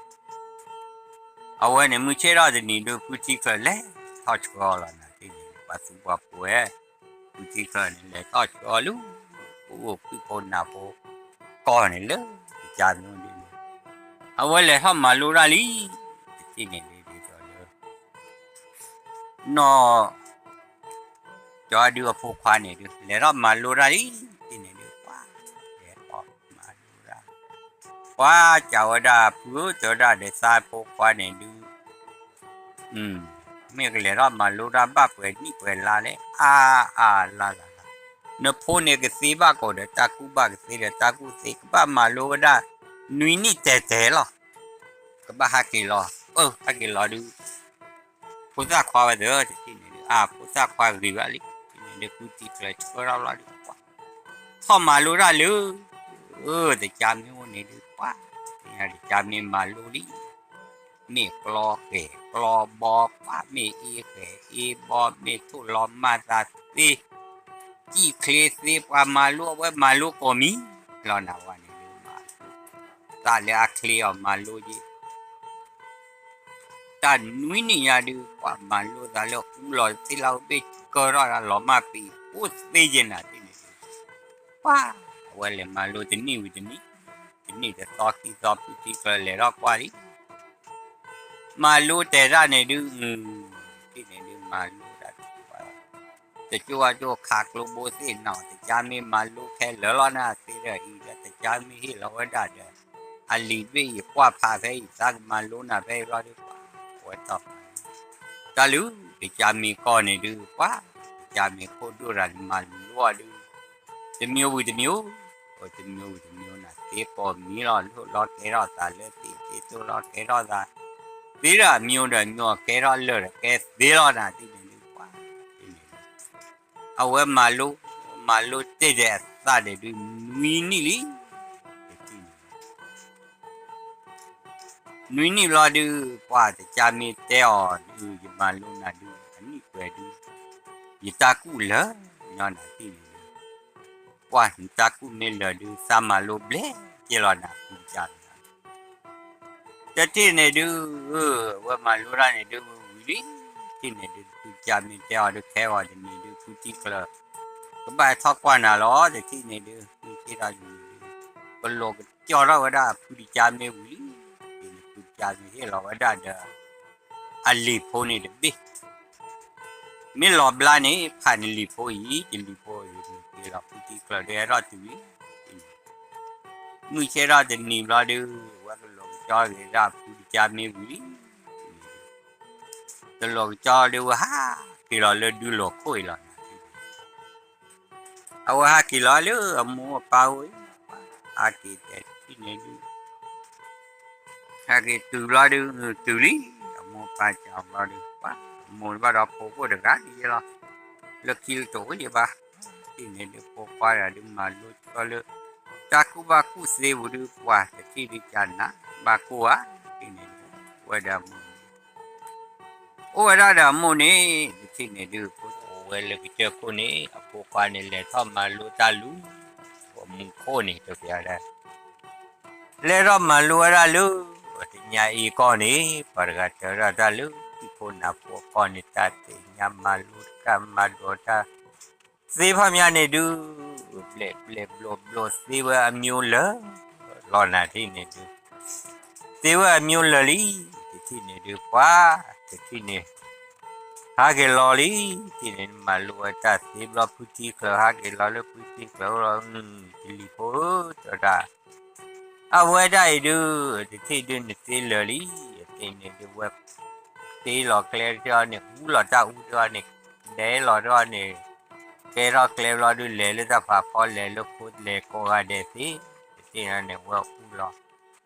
အဝဲန့ၣ် မုၢ်ဆ့ၣ်ထီၣ်တနံၤဒုး ဖုထံကျၢၤလဲၤထီၣ်ဆှၢအီၤလီၤနၤ တထံၣ်န့ၣ် ပှၤသူပှၤဖိဝဲ ဖုထံကျၢၤန့ၣ် လဲၤထီၣ်ဆှၢအီၤလၢ ပူၤအိၣ်ဖုၣ်ဖိနၢ်ဖိကီၢ်န့ၣ်လၢ တကါမ့ၢ်အိၣ်ဒ်န့ၣ် အဝဲလဲၤထီၣ်မၤလိတၢ်လံ, တထံၣ်န့ၣ်ဒုး ဒ်သိးလၢ နီၢ် ကၠီဒုးအဖိခွါန့ၣ်ဒုး လဲၤထီၣ်မၤလိတၢ်လံ, တထံၣ်န့ၣ်ဒုး ပှၤ လဲၤထီၣ်မၤလိတၢ် ပှၤစံးဝဲဒၣ် ဖုဧၢ တဲဝဲဒၣ်ဒီးသးဖိခွါန့ၣ်ဒုး မ့ၢ်ကလဲၤထီၣ်မၤလိတၢ်ဘၣ်ပှဲၤနံၣ်ပှဲၤလါလဲၣ်, အါအါလါလါလါ, နဖိန့ၣ်ကသ့ဘၣ်ကီးဒီး တၢ်ကူၣ်ဘၣ်ကသ့ဒီး တၢ်ကူၣ်သ့ ကဘၣ်မၤလိဝဲဒၣ် နွံနံၣ်တဲာ်တဲာ်လီၤ. ကဘၣ်ဟးက့ၤလီၤ, အၢ ဟဲက့ၤလီၤဒုး ဖိသၣ်ခွါဝဲသ့ၣ်တထံၣ်န့ၣ်ဒုး အါ ဖိသၣ်ခွါဂ့ၤဘၣ်လံ, တထံၣ်န့ၣ်ဒုးကူထံကျၢၤဆှၢထီၣ်လီၤဒုး ပှၤ ထီၣ်မၤလိတၢ်လၢ အၢ တကၢ်မ့ၢ်အိၣ်န့ၣ်ဒုး ပှၤ တကၢ်မ့ၢ်မၤလိလံ မ့ၢ်ကျီဃဲၤကျီဘီ ပှၤမ့ၢ်အ့ဃဲၤအ့ဘီ မ့ၢ်ထိၣ်လီၤမၢ်သးသ့ စံၣ်ချ့သ့ ပှၤမၤလိအဝဲမၤလိကိးမံၤလီၤနၤဝဲန့ၣ်ဒုး သးလၢအချ့အီၤမၤလိယ့ၣ် တၢ်နွံနံၣ်ညါဒုး ပှၤမၤလိသးလၢအူလီၤသ့လၢအဘ့ၣ်ကၢထီၣ်ဒၣ်လီၤမၢ်ပံၤ အိၣ်သ့ယဲၢ်နၤတထံၣ်န့ၣ်ဒုး ပှၤ အဝဲလဲၤမၤလိတနံၣ်ဝံၤတနံၣ်, တနံၣ်တသီခံသီ ဖုထံကျၢၤလဲၤထီၣ်ကွၢ်လံ မၤလိတဲာ်တၢ်န့ၣ်ဒုး တထံၣ်န့ၣ်ဒုး မၤလိတၢ်တကၠိဝဲ တကၠိဝဲကၠိခးကျိဘိသ့ၣ်နီၤ တကၢ်မ့ၢ်မၤလိခဲလၢာ်လီၤနၤသ့ဒီးအံၤဒီး တကၢ်မ့ၢ်ဟ့ၣ်လီၤဝဲဒၣ်ဒီး အလံာ်တဘ့ၣ်အံၤကွၢ်ဖးဖဲအံၤ သးကမၤလိနၤဖဲအံၤဘျီဒုး ပှၤ အဝဲတီၢ် တၢ်လုၢ် တကၢ်မ့ၢ်ကီၢ်န့ၣ်ဒုး ပှၤ တကၢ်မ့ၢ်ခိၣ်ဒိၣ်တဂၤန့ၣ်မၤလိအီၤဒုး တမျိုးဝံၤတမျိုး, တမျိုးဝံၤတမျိုးနၤ သ့ကိးမံၤလီၤ လိၣ်လီၤကဲထီၣ်သးလၢသ့ သ့သိၣ်လီၤကဲထီၣ်သး, သ့ဒီးအမျိုးဒီးအမျိုးကဲထီၣ်လၢာ်ဒီးကဲသ့လီၤနၤ တထံၣ်န့ၣ်ဒုး ပှၤ တထံၣ်န့ၣ်ဒုး အဝဲမၤလိ, မၤလိတဲာ်ဒီးအသးန့ၣ်ဒုး နွံနံၣ်လံ, တထံၣ်န့ၣ် နွံနံၣ်ဘျီဒုး ပှၤတကၢ်မ့ၢ်တဲအီၤဒုး ယမၤလိနၤဒုး အနံၣ်ပှဲၤဒုး ယတၢ်ကူၣ်လၢာ်ညီနၤတထံၣ်န့ၣ်ဒုး ပှၤနတၢ်ကူၣ်မ့ၢ်လၢာ်ဒုး သးမၤလိဘျဲၣ်က့လီၤနၤ ဖုတကၢ်မ့ၢ် တထံၣ်န့ၣ်ဒုး အဝဲမၤလိတၢ်န့ၣ်ဒုးဝံၤလံ, တထံၣ်န့ၣ်ဒုး ဖုတကၢ်မ့ၢ်တဲအီၤဒုး ခဲဂီၤတနံၤဒုး ဖုထံကျၢၤ ကဘၣ်ဟဲထီၣ်ကွၢ်နၤလီၤ တထံၣ်န့ၣ်ဒုး မုၢ်ဆ့ၣ်ထီၣ်တနံၤဒုး ကလိာ်ကကၠီထီၣ်ဝဲဒၣ် ဖုတကၢ်မ့ၢ်ဝံၤလံ, တထံၣ်န့ၣ် ဖုတကၢ်မ့ၢ်ဟ့ၣ်လီၤဝဲဒၣ်ဒီး အလံာ်ဖိန့ၣ်တဘ့ၣ် မ့ၢ်လီၤဘျါန့ၣ် ဖးနလံာ်ဖိအံၤ ယလံာ်ဖိအံၤ မ့ၢ်က့ၤလီၤ ဖုထံကျၢၤဒုးဟဲထီၣ်တုၤလံ, မုၢ်ဆ့ၣ်ထီၣ်တနံၤဘျီဒုး ဝဲကလိာ်ကကၠီဂ့ၤဒၣ် ဖုတကၢ်မ့ၢ်ဝံၤလံ, ကလိာ်ကကၠီဒုးဝဲဟးက့ၤလီၤလၢဒုးလိာ်ခိၣ်အံၤလီၤနၤ အဝဲဟးက့ၤလီၤလၢအမိၢ်အပၢ်အိၣ်အံၤ, ဟးက့ၤတုၤဘျီဒုး တုၤလံ, အမိၢ်အပၢ်စံးဘျီဒုး ပှၤ အမိၢ်တဘၣ်ဒီးဖိခိၣ်တဂၤဒ်ယဲလီၤ, လၢခံတအိၣ်ယဲဘၣ်, တထံၣ်န့ၣ်ဒုး ဖိခွါတဂၤဒုးမၤလိကီလၢ တၢ်ကူၣ်ဘၣ်ကူၣ်သ့ပူၤဒုး ပှၤတထံၣ်ဒုးကနၣ် ဘၣ်ကိၢ်ဧါ, တထံၣ်န့ၣ်ဒုး ဝဲဒီးအမိၢ် အိၣ်ဝဲဒၣ်ဒီးအမိၢ်န့ၣ် တထံၣ်န့ၣ်ဒုး ဖိအိၣ်ဝဲလၢကစၢၢ်ခိၣ်န့ၣ် အဖိခွါန့ၣ် လဲၤထီၣ်မၤလိတၢ်လူၤ အမူခိၣ်န့ၣ် တပျးဒၣ် လဲၤထီၣ်မၤလိဝဲဒၣ်လၢ တညါအံၤကီၢ်န့ၣ် ပှၤတဂၤတဲဝဲဒၣ်တၢ်လၢ ဟံၣ်ဖိနၢ်ဖိအကီၢ်န့ၣ် တၢ်သ့ၣ်ညါမၤလိတၢ်မၤဒိးတၢ် သ့ဖီမးန့ၣ်ဒုး ဘျဲၣ်ဘျဲၣ်ဘျိဘျိသ့ဝဲအမျိုးလၢာ် လီၤနၤတထံၣ်န့ၣ်ဒုး သ့ဝဲအမျိုးလၢာ်လံ တထံၣ်န့ၣ်ဒုး ပှၤ တထံၣ်န့ၣ် ဟးက့ၤလီၤလံ တထံၣ်န့ၣ် မၤလိဝဲတၢ်သ့ဘျီ ဖုထံကျၢၤဟးက့ၤလီၤလၢဖုထံကျၢၤအိၣ်လီၤ ယလံာ်ဖိဧၢ တဲဝဲဒၣ် အဝဲဒၣ်အံၤဒုး တထံၣ်ဒုးနသ့လၢာ်လံ တထံၣ်န့ၣ်ဒုးဝဲ သ့လီၤကျဲတထံၣ်အီၤန့ၣ် အူလီၤတၢ်အူတထံၣ်အီၤန့ၣ် ဒဲလီၤတထံၣ်အီၤန့ၣ် ကဲထီၣ်ကျဲဘျီဒုး လဲၤလၢတၢ်ဖးဖီ လဲၤလၢခိလဲၤကိးဂၤဒဲးသ့ တထံၣ်န့ၣ်ဝဲအူလီၤ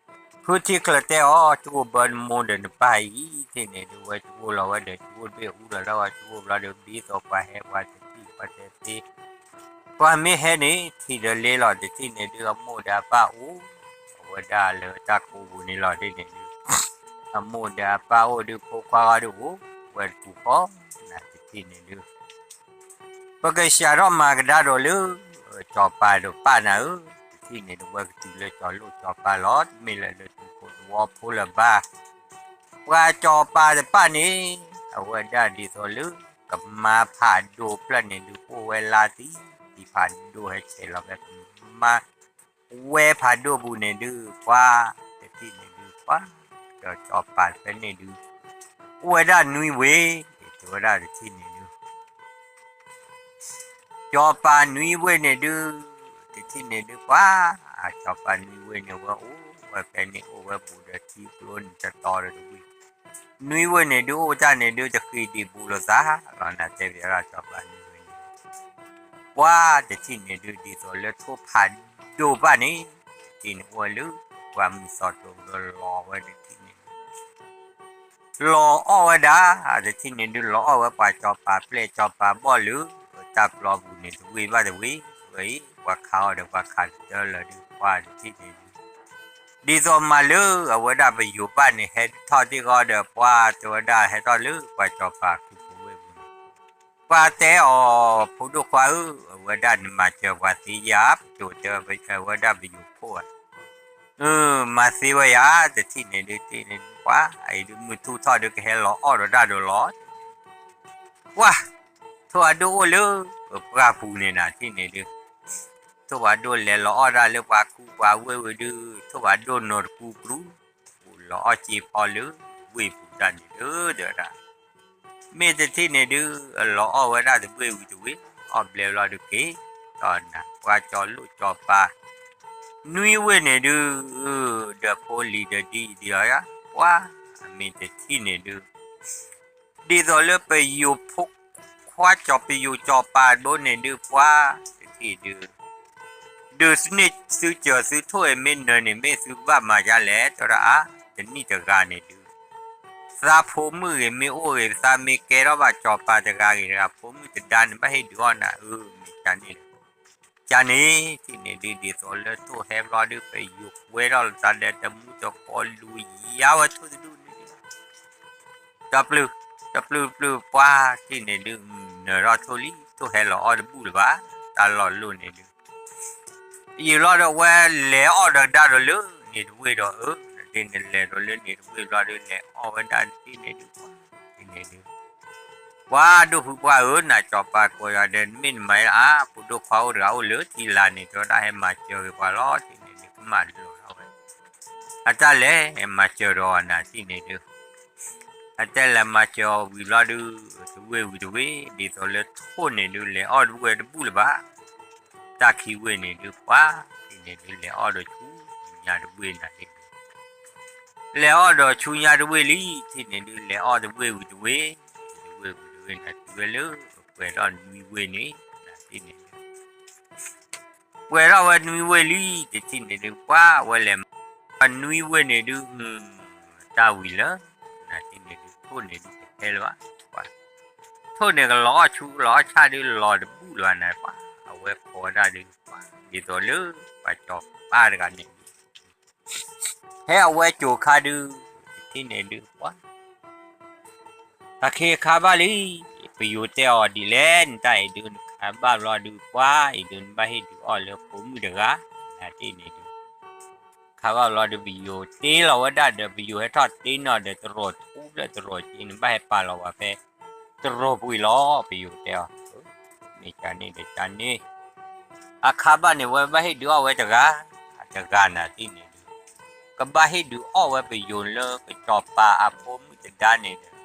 ဖုထံကျၢၤတဲအီၤ တအိၣ်ဘၣ်နမိၢ်ဒီးနပၢ်အံၤ တထံၣ်န့ၣ်ဒုး ဝဲတအိၣ်လီၤဝဲဒီး တအိၣ်တဘ့ၣ်အူလီၤလၢဝဲတအိၣ်ဘျီဒုး ဒ်သိးပှၤဟဲပှၤတထံၣ်ပှၤတဲသ့ ပှၤမ့ၢ်ဟဲန့ၣ် ထံၣ်ဒီးလ့လီၤ တထံၣ်န့ၣ်ဒုး အမိၢ်ဒီးအပၢ်အိၣ် အဝဲဒၣ်လၢတၢ်ကိးပူၤန့ၣ်လီၤ တထံၣ်န့ၣ်ဒုး အမိၢ်ဒီးအပၢ်အိၣ်ဒုး ဖိခွါဂီၢ်ဒုးအိၣ် ဝဲတပူၤဃီ နတထံၣ်န့ၣ်ဒုး ပကစးထီၣ်မၤကဒါဒီးလၢ စီၤပၤဒီးပၢ်နၤဧၢ, တထံၣ်န့ၣ်ဒုး ဝဲကတုၤလၢစီၤလိၣ်စီၤပၤလီၤ တမ့ၢ်လၢလၢထူဖိတဝီဖိလၢၤဘၣ်. ပှၤစီၤပၤတဖၣ်န့ၣ် အဝဲဒၣ်ဒ်သိးလၢ ကမါဖးဒိၣ်ဖျၢၣ်န့ၣ်ဒုး အိၣ်ဝဲလါသံ သံဖးဒိၣ်ဟဲဆဲးလီၤဝဲ ကမါဝဲဖးဒိၣ်ပူၤန့ၣ်ဒုး ပှၤ တထံၣ်န့ၣ်ဒုး ပှၤ ဒီးစီၤပၤဖဲန့ၣ်ဒုး အိၣ်ဝဲဒၣ်နွံဝ့ၢ် တဲဝဲဒၣ်တထံၣ်န့ၣ်ဒုး စီၤပၤနွံဝ့ၢ်န့ၣ်ဒုး တထံၣ်န့ၣ်ဒုး ပှၤ စီၤပၤနွံဝ့ၢ်န့ၣ် ဝဲအိၣ်ဝဲဖဲန့ၣ် အိၣ်ဝဲဘူးဒီးထံကျိန့ၣ်တတီၤဒီးတဝံၤ နွံဝ့ၢ်န့ၣ်ဒုးအိၣ်တၢ်န့ၣ်ဒုး တဃ့ဒံးဘူးလိာ်သးလီၤ နတဲဘၣ်ရၣ်ကၠီၤပၤနွံဝ့ၢ်န့ၣ် ပှၤတထံၣ်န့ၣ်ဒုး ဒ်သိးလၢထိၣ်ဖးဒိၣ်ဘၣ်န့ၣ် တထံၣ်န့ၣ်အိၣ်ဝဲလၢ ပှၤမုၢ်သီတိၤဒီးလီၤဝဲတထံၣ်န့ၣ် လီၤအီၣ်ဝဲဒၣ် တထံၣ်န့ၣ်ဒုး လီၤအီၣ်ဝဲပှၤကၠီၤပၤပျဲၢ်ကၠီၤပၤဘီၣ်လၢ တၢ်ပျီပူၤန့ၣ် တဝ့ၢ်ဘၣ်တဝ့ၢ်ဝဲအံၤ ပှၤခးအီၤဒီးပှၤခးကတၢၢ်လၢာ်ဒုး ပှၤတထံၣ်န့ၣ်ဒုး ဒ်သိးမးလၢအဝဲဒၣ်ပယိၤဘၣ်န့ၣ် ဟဲထီၣ်တ့ၢ်ဃီဒီး ပှၤတဲဝဲဒၣ်ဟဲထီၣ်လၢပှၤကၠီၤပၤခူပူၤဝ့ၢ်ပူၤန့ၣ် ပှၤတဲအီၤ ဖိဒိၣ်ခွါဧၢ, အဝဲဒၣ်နမၤစၢၤပှၤသ့ယၤ ပတိၤတဲ အဝဲဒၣ်ပယိၤခိၣ်ဧါ, မၤသ့ဝဲယၤ တထံၣ်န့ၣ်ဒုး တထံၣ်န့ၣ်ဒုး ပှၤအံၤဒုး မုၢ်ထူၣ်ထီၣ်ဒုး ကဟဲလီၤအီၣ်ဒီးတၢ်ဒီးလီၤ ပှၤ ထိၣ်ဖးဒိၣ်အိၣ်လၢပှၢ်ပူၤန့ၣ်နၤ တထံၣ်န့ၣ်ဒုး ထိၣ်ဖးဒိၣ်လဲၤလီၤအီၣ်တၢ်လၢပှၤခူပှၤဝ့ၢ်ဝံၤဒုး ထိၣ်ဖးဒိၣ်နီၤတပူၤပူၤ လီၤအီၣ်စ့ဖီလၢဝ့ၢ်ပူၤတၢ်န့ၣ်ဒုး တဲဝဲဒၣ် မ့ၢ်တထံၣ်န့ၣ်ဒုး လီၤအီၣ်ဝဲဒၣ်တဝ့ၢ်ဝံၤတဝ့ၢ် အီၣ်ဘျဲဘျီဒုးက့ၤ ဒီးနၤ ပှၤကၠီၤလိၣ်ကၠီၤပၤ နွံဝ့ၢ်န့ၣ်ဒုး ဒီးဖိလံၤဒီးဒ်အံၤဒ်အီၤယါ ပှၤ မ့ၢ်တထံၣ်န့ၣ်ဒုး ဒ်သိးလၢပယိၤဖိခွါကၠီၤ ပယိၤကၠီၤပၤဒိၣ်န့ၣ်ဒုး ပှၤ တထံၣ်ဒုး ဒုးသုန့ၢ်သုစၢၤသုထိၣ်အံၤမ့ၢ်နၢၤန့ၣ် မ့ၢ်သုကဘၣ်မၤဒ်လဲၣ် တဲဝဲဒၣ်အါ တနံၣ်တဂၤန့ၣ်ဒုး သးဖိမုၣ်ဂ့ၤမ့ၢ်အိၣ်ဂ့ၤ သးမ့ၢ်ကဲထီၣ်ဘၣ်ကၠီၤပၤတဂၤဂ့ၤတဂၤ ဖိမုၣ်တဒါန့ၣ် ဘၣ်ဟ့ၣ်ဒုးအီၣ်နၤ အၢ မ့ၢ်ကန့ၣ် ကန့ၣ် တထံၣ်န့ၣ်ဒုး ဒ်သိးလၢထိၣ်ဟဲဘျီဒုး ပယိၤကွဲထီၣ်လၢသးဒီးတမူတကိးလူၤယါဝဲထိၣ်တဒူၣ်န့ၣ် တပျုၢ် တပျုၢ်ပျုၢ်ပှၤ တထံၣ်န့ၣ်ဒုး နၢၤထီၣ်ထိၣ်လံ ထိၣ်ဟဲလီၤအီၣ်တဘူၣ်လၢၤဘၣ် တၢ်လီၢ်လိၣ်န့ၣ်ဒုး ယံာ်ဘျီဒီးဝဲလဲၤအီၣ်ဒီးကဒါဒီးလၢန့ၣ်တဝ့ၢ်ဒီး အၢ တထံၣ်န့ၣ်လဲၤဒီးလၢန့ၣ်တဝ့ၢ်ဘျီဒုး လဲၤအီၣ်ဝဲဒၣ်တထံၣ်န့ၣ်ဒုး တထံၣ်န့ၣ်ဒုး ပှၤဒိၣ်ဖုပှၢ်ဧၢ နၤကၠီၤပၤကိးယၤဒီး မ့ၢ်နမၤအါ ဖိဒိၣ်ခွါအိၣ်တဂၤအိၣ်လၢထံလာ်န့ၣ် တဲဝဲဒၣ်ဟဲမၤစၢၤဂ့ၤပှၤလီၤ တထံၣ်န့ၣ်ဒုး ကမၣ်လိာ်ထီၣ်ဝဲ အတၢ်လဲၤမၤစၢၤဒီးအီၤနၤ တထံၣ်န့ၣ်ဒုး အတဲလဲၤမၤစၢၤအီၤဝံၤဘျီဒုး တဝ့ၢ်ဝံၤတဝ့ၢ် ဒ်သိးလၢထိၣ်န့ၣ်ဒုး လဲၤအီၣ်တဝ့ၢ်တဘူၣ်လၢၤဘၣ် တၢ်ခံဝ့ၢ်န့ၣ်ဒုး ပှၤ တထံၣ်န့ၣ်ဒုး လဲၤအီၣ်ဒီးဆူညါတဝ့ၢ်နၤ တထံၣ်န့ၣ် လဲၤအီၣ်ဒီးဆူညါတဝ့ၢ်လံ တထံၣ်န့ၣ်ဒုး လဲၤအီၣ်တဝ့ၢ်ဝံၤတဝ့ၢ် တဝ့ၢ်ဝံၤတဝ့ၢ်နၤ တုၤဝဲလၢ ပှဲၤထီၣ်နွံဝ့ၢ်န့ၣ် တထံၣ်န့ၣ်ဒုး ပှဲၤထီၣ်ဝဲနွံဝ့ၢ်လံ တထံၣ်န့ၣ်ဒုး ပှၤဝဲလဲၤမၤ နွံဝ့ၢ်န့ၣ်ဒုး တၢ်ဝံၤလၢ နၤ တထံၣ်န့ၣ်ဒုး ထိၣ်န့ၣ်ဒုးတဟဲလၢၤဘၣ် ပှၤ ထိၣ်န့ၣ်ကလီၤအီၣ်ဆူလီၤအီၣ်ဆၣ်ဒုး လီၤတဘူၣ်လၢၤဘၣ်နၤ ပှၤ အဝဲကိးဝဲဒၣ်ဒုး ပှၤ ဒ်သိးလၢ ပှၤကၠီၤပၤတဂၤန့ၣ်ဒုး ဟဲအဝဲကိၤခါဒုး တထံၣ်န့ၣ်ဒုး ပှၤ တၢ်ခ့ခါဘၣ်လံ ပယိၤတဲအီၤဒ်လဲၣ် နတၢ်အံၤဒုး နခါဘၣ်ဘျီဒုး ပှၤအံၤဒုး နဘၣ်ဟ့ၣ်ဒုးအီၣ်လၢဖိမုၣ်တဂၤ နၤတထံၣ်န့ၣ်ဒုး ခါဘၣ်ဘျီဒုး ပယိၤတ့လီၤဝဲဒၣ်ဒီး ပယိၤဟဲထီၣ်တ့နီၣ်ဒီး တရီးထူလၢတရီးက့ နဘၣ်ဟဲပာ်လီၤဝဲဖဲ တရီးပှ့ၤလီၤ ပယိၤတဲအီၤ မ့ၢ်ကန့ၣ်ဒီးကန့ၣ် အခါဘၣ်န့ၣ် ဝဲဘၣ်ဟ့ၣ်ဒုးအီၣ်ဝဲတဂၤ တဂၤနၤတထံၣ်န့ၣ်ဒုး ကဘၣ်ဟ့ၣ်ဒုးအီၣ်ဝဲပယိၤလၢကစီၤပၤအဖိမုၣ်တဒါန့ၣ်ဒီး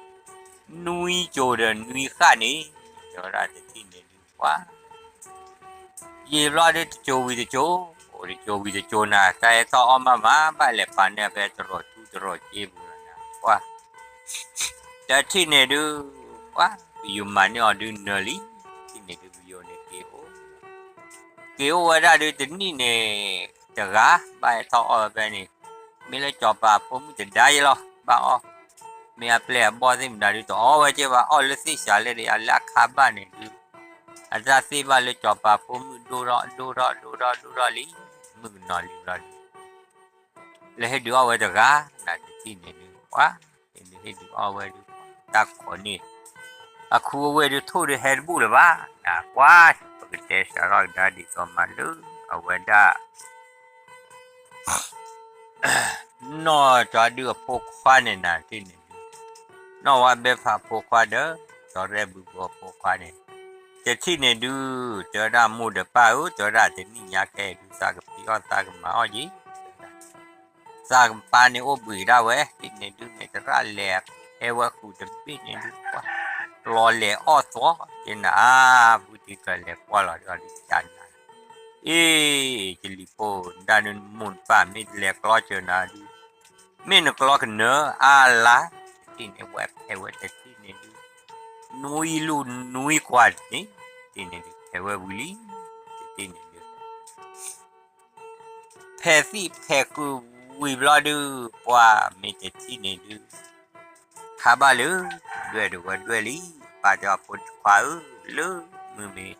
နွံကၠိၤဒီးနွံဃၣ်န့ၣ် တဲဝဲဒၣ်တထံၣ်န့ၣ်ဒုး ပှၤ ယံာ်ဘျီဒုးတကၠိၤဝံၤတကၠိၤ, အိၣ်တကၠိၤဝံၤတကၠိၤနၤ တၢ်ဟဲထီၣ်အီၣ်မးမး ဘၣ်လဲၤပာ်န့ၢ်ဖဲတရီးထူတရီးက့ပူၤလီၤနၤ ပှၤ တထံၣ်န့ၣ်ဒုး ပှၤ ပယိၤမၤန့ၢ်အီၤဒုးနၢၤလံ, တထံၣ်န့ၣ်ဒုးပယိၤန့ၣ်က့ၤအိၣ်, က့ၤအိၣ်ဝဲဒၣ်ဒုးတနံၣ်န့ၣ် တဂၤ ဘၣ်ဟဲထီၣ်အီၣ်ဝဲဖဲန့ၣ်, မ့ၢ်လၢစီၤပၤဖိမုၣ်တဒါယဲလီၤ ဘၣ်အီၣ်, မ့ၢ်အပျဲၢ်အဘီၣ်သ့ၣ်မတၤဒုးတအီၣ်ဝဲက့ၤဘၣ် အီၣ်လၢသ့ၣ်စးလဲၣ်ဒီး အလၢအခါဘၣ်န့ၣ်ဒုး အတၢ်သ့ၣ်ဘၣ်လၢစီၤပၤဖိမုၣ်ဒိၣ်ထီၣ်ဒိၣ်ထီၣ်ဒိၣ်ထီၣ်ဒိၣ်ထီၣ်လံ, မုၣ်ကနီၤလံဘျီဒုး လဲၤဟ့ၣ်ဒုးအီၣ်ဝဲတဂၤ, နတထံၣ်န့ၣ်ဒုး ပှၤ ဟ့ၣ်ဒုးဟ့ၣ်ဒုးအီၣ်ဝဲဒုး တၢ်ခိးန့ၢ် အခူအဝ့ၢ်ဒုးထိၣ်ဒုးဟဲတဘူၣ်လၢၤဘၣ်, နကွၢ် ပကတဲစးထီၣ်ကဒါဒ်သိးမးလၢ အဝဲဒၣ် နီၢ်ကၠီဒုးအဖိခွါန့ၣ် နတထံၣ်န့ၣ်ဒုး, နီၢ်ဝါဘဲဖးအဖိခွါဒီး ကၠီရဲၣ်ဘုဘိအဖိခွါန့ၣ်, တထံၣ်န့ၣ်ဒုး တဲဝဲဒၣ်မိၢ်ဒီးပၢ်ဧၢ တဲဝဲဒၣ်တနံၣ်ညါကဲအံၤဒုး သးကဖံးအီၣ်သးကမၤအီၣ်က့ၤ သးကပၤန့ၣ်အိၣ်ဘှံးဒၣ်ဝဲ တထံၣ်န့ၣ်ဒုး န့ၣ်တရၣ်လဲၤဟဲဝဲဃုာ်တဘ့ၣ်န့ၣ်ဒုး ပှၤ ကျီလဲၤအီၣ်သီ က့နၤအါ ဘုတံကျီလဲၤကွၢ်လီၤဒီးဒုးကနၤ အ့ ကလံၤဖိ နဒၣ်ဒုးနမိၢ်နပၢ်မ့ၢ်တလဲၤကျီစၢၤနၤဒုး မ့ၢ်နကျီကနၢအါလါ တထံၣ်န့ၣ်ဝဲဖဲးဝဲတထံၣ်န့ၣ်ဒုး နွံလူၢ်နွံကွၢ်န့ၣ် တထံၣ်န့ၣ်ဒုး ဖဲးဝဲဝံၤလံ တထံၣ်န့ၣ်ဒုး ဖဲးသံၣ်ဖဲးဃုာ်ဝံၤဘျီဒုး ပှၤမ့ၢ်တထံၣ်န့ၣ်ဒုး ခါဘၣ်လၢ ဒွဲၣ်ဒိးဝဲဒွဲၣ်လံ ပၢ်တဲအီၤဖိခွါဧၢ လၢမုၢ်မ့ၢ်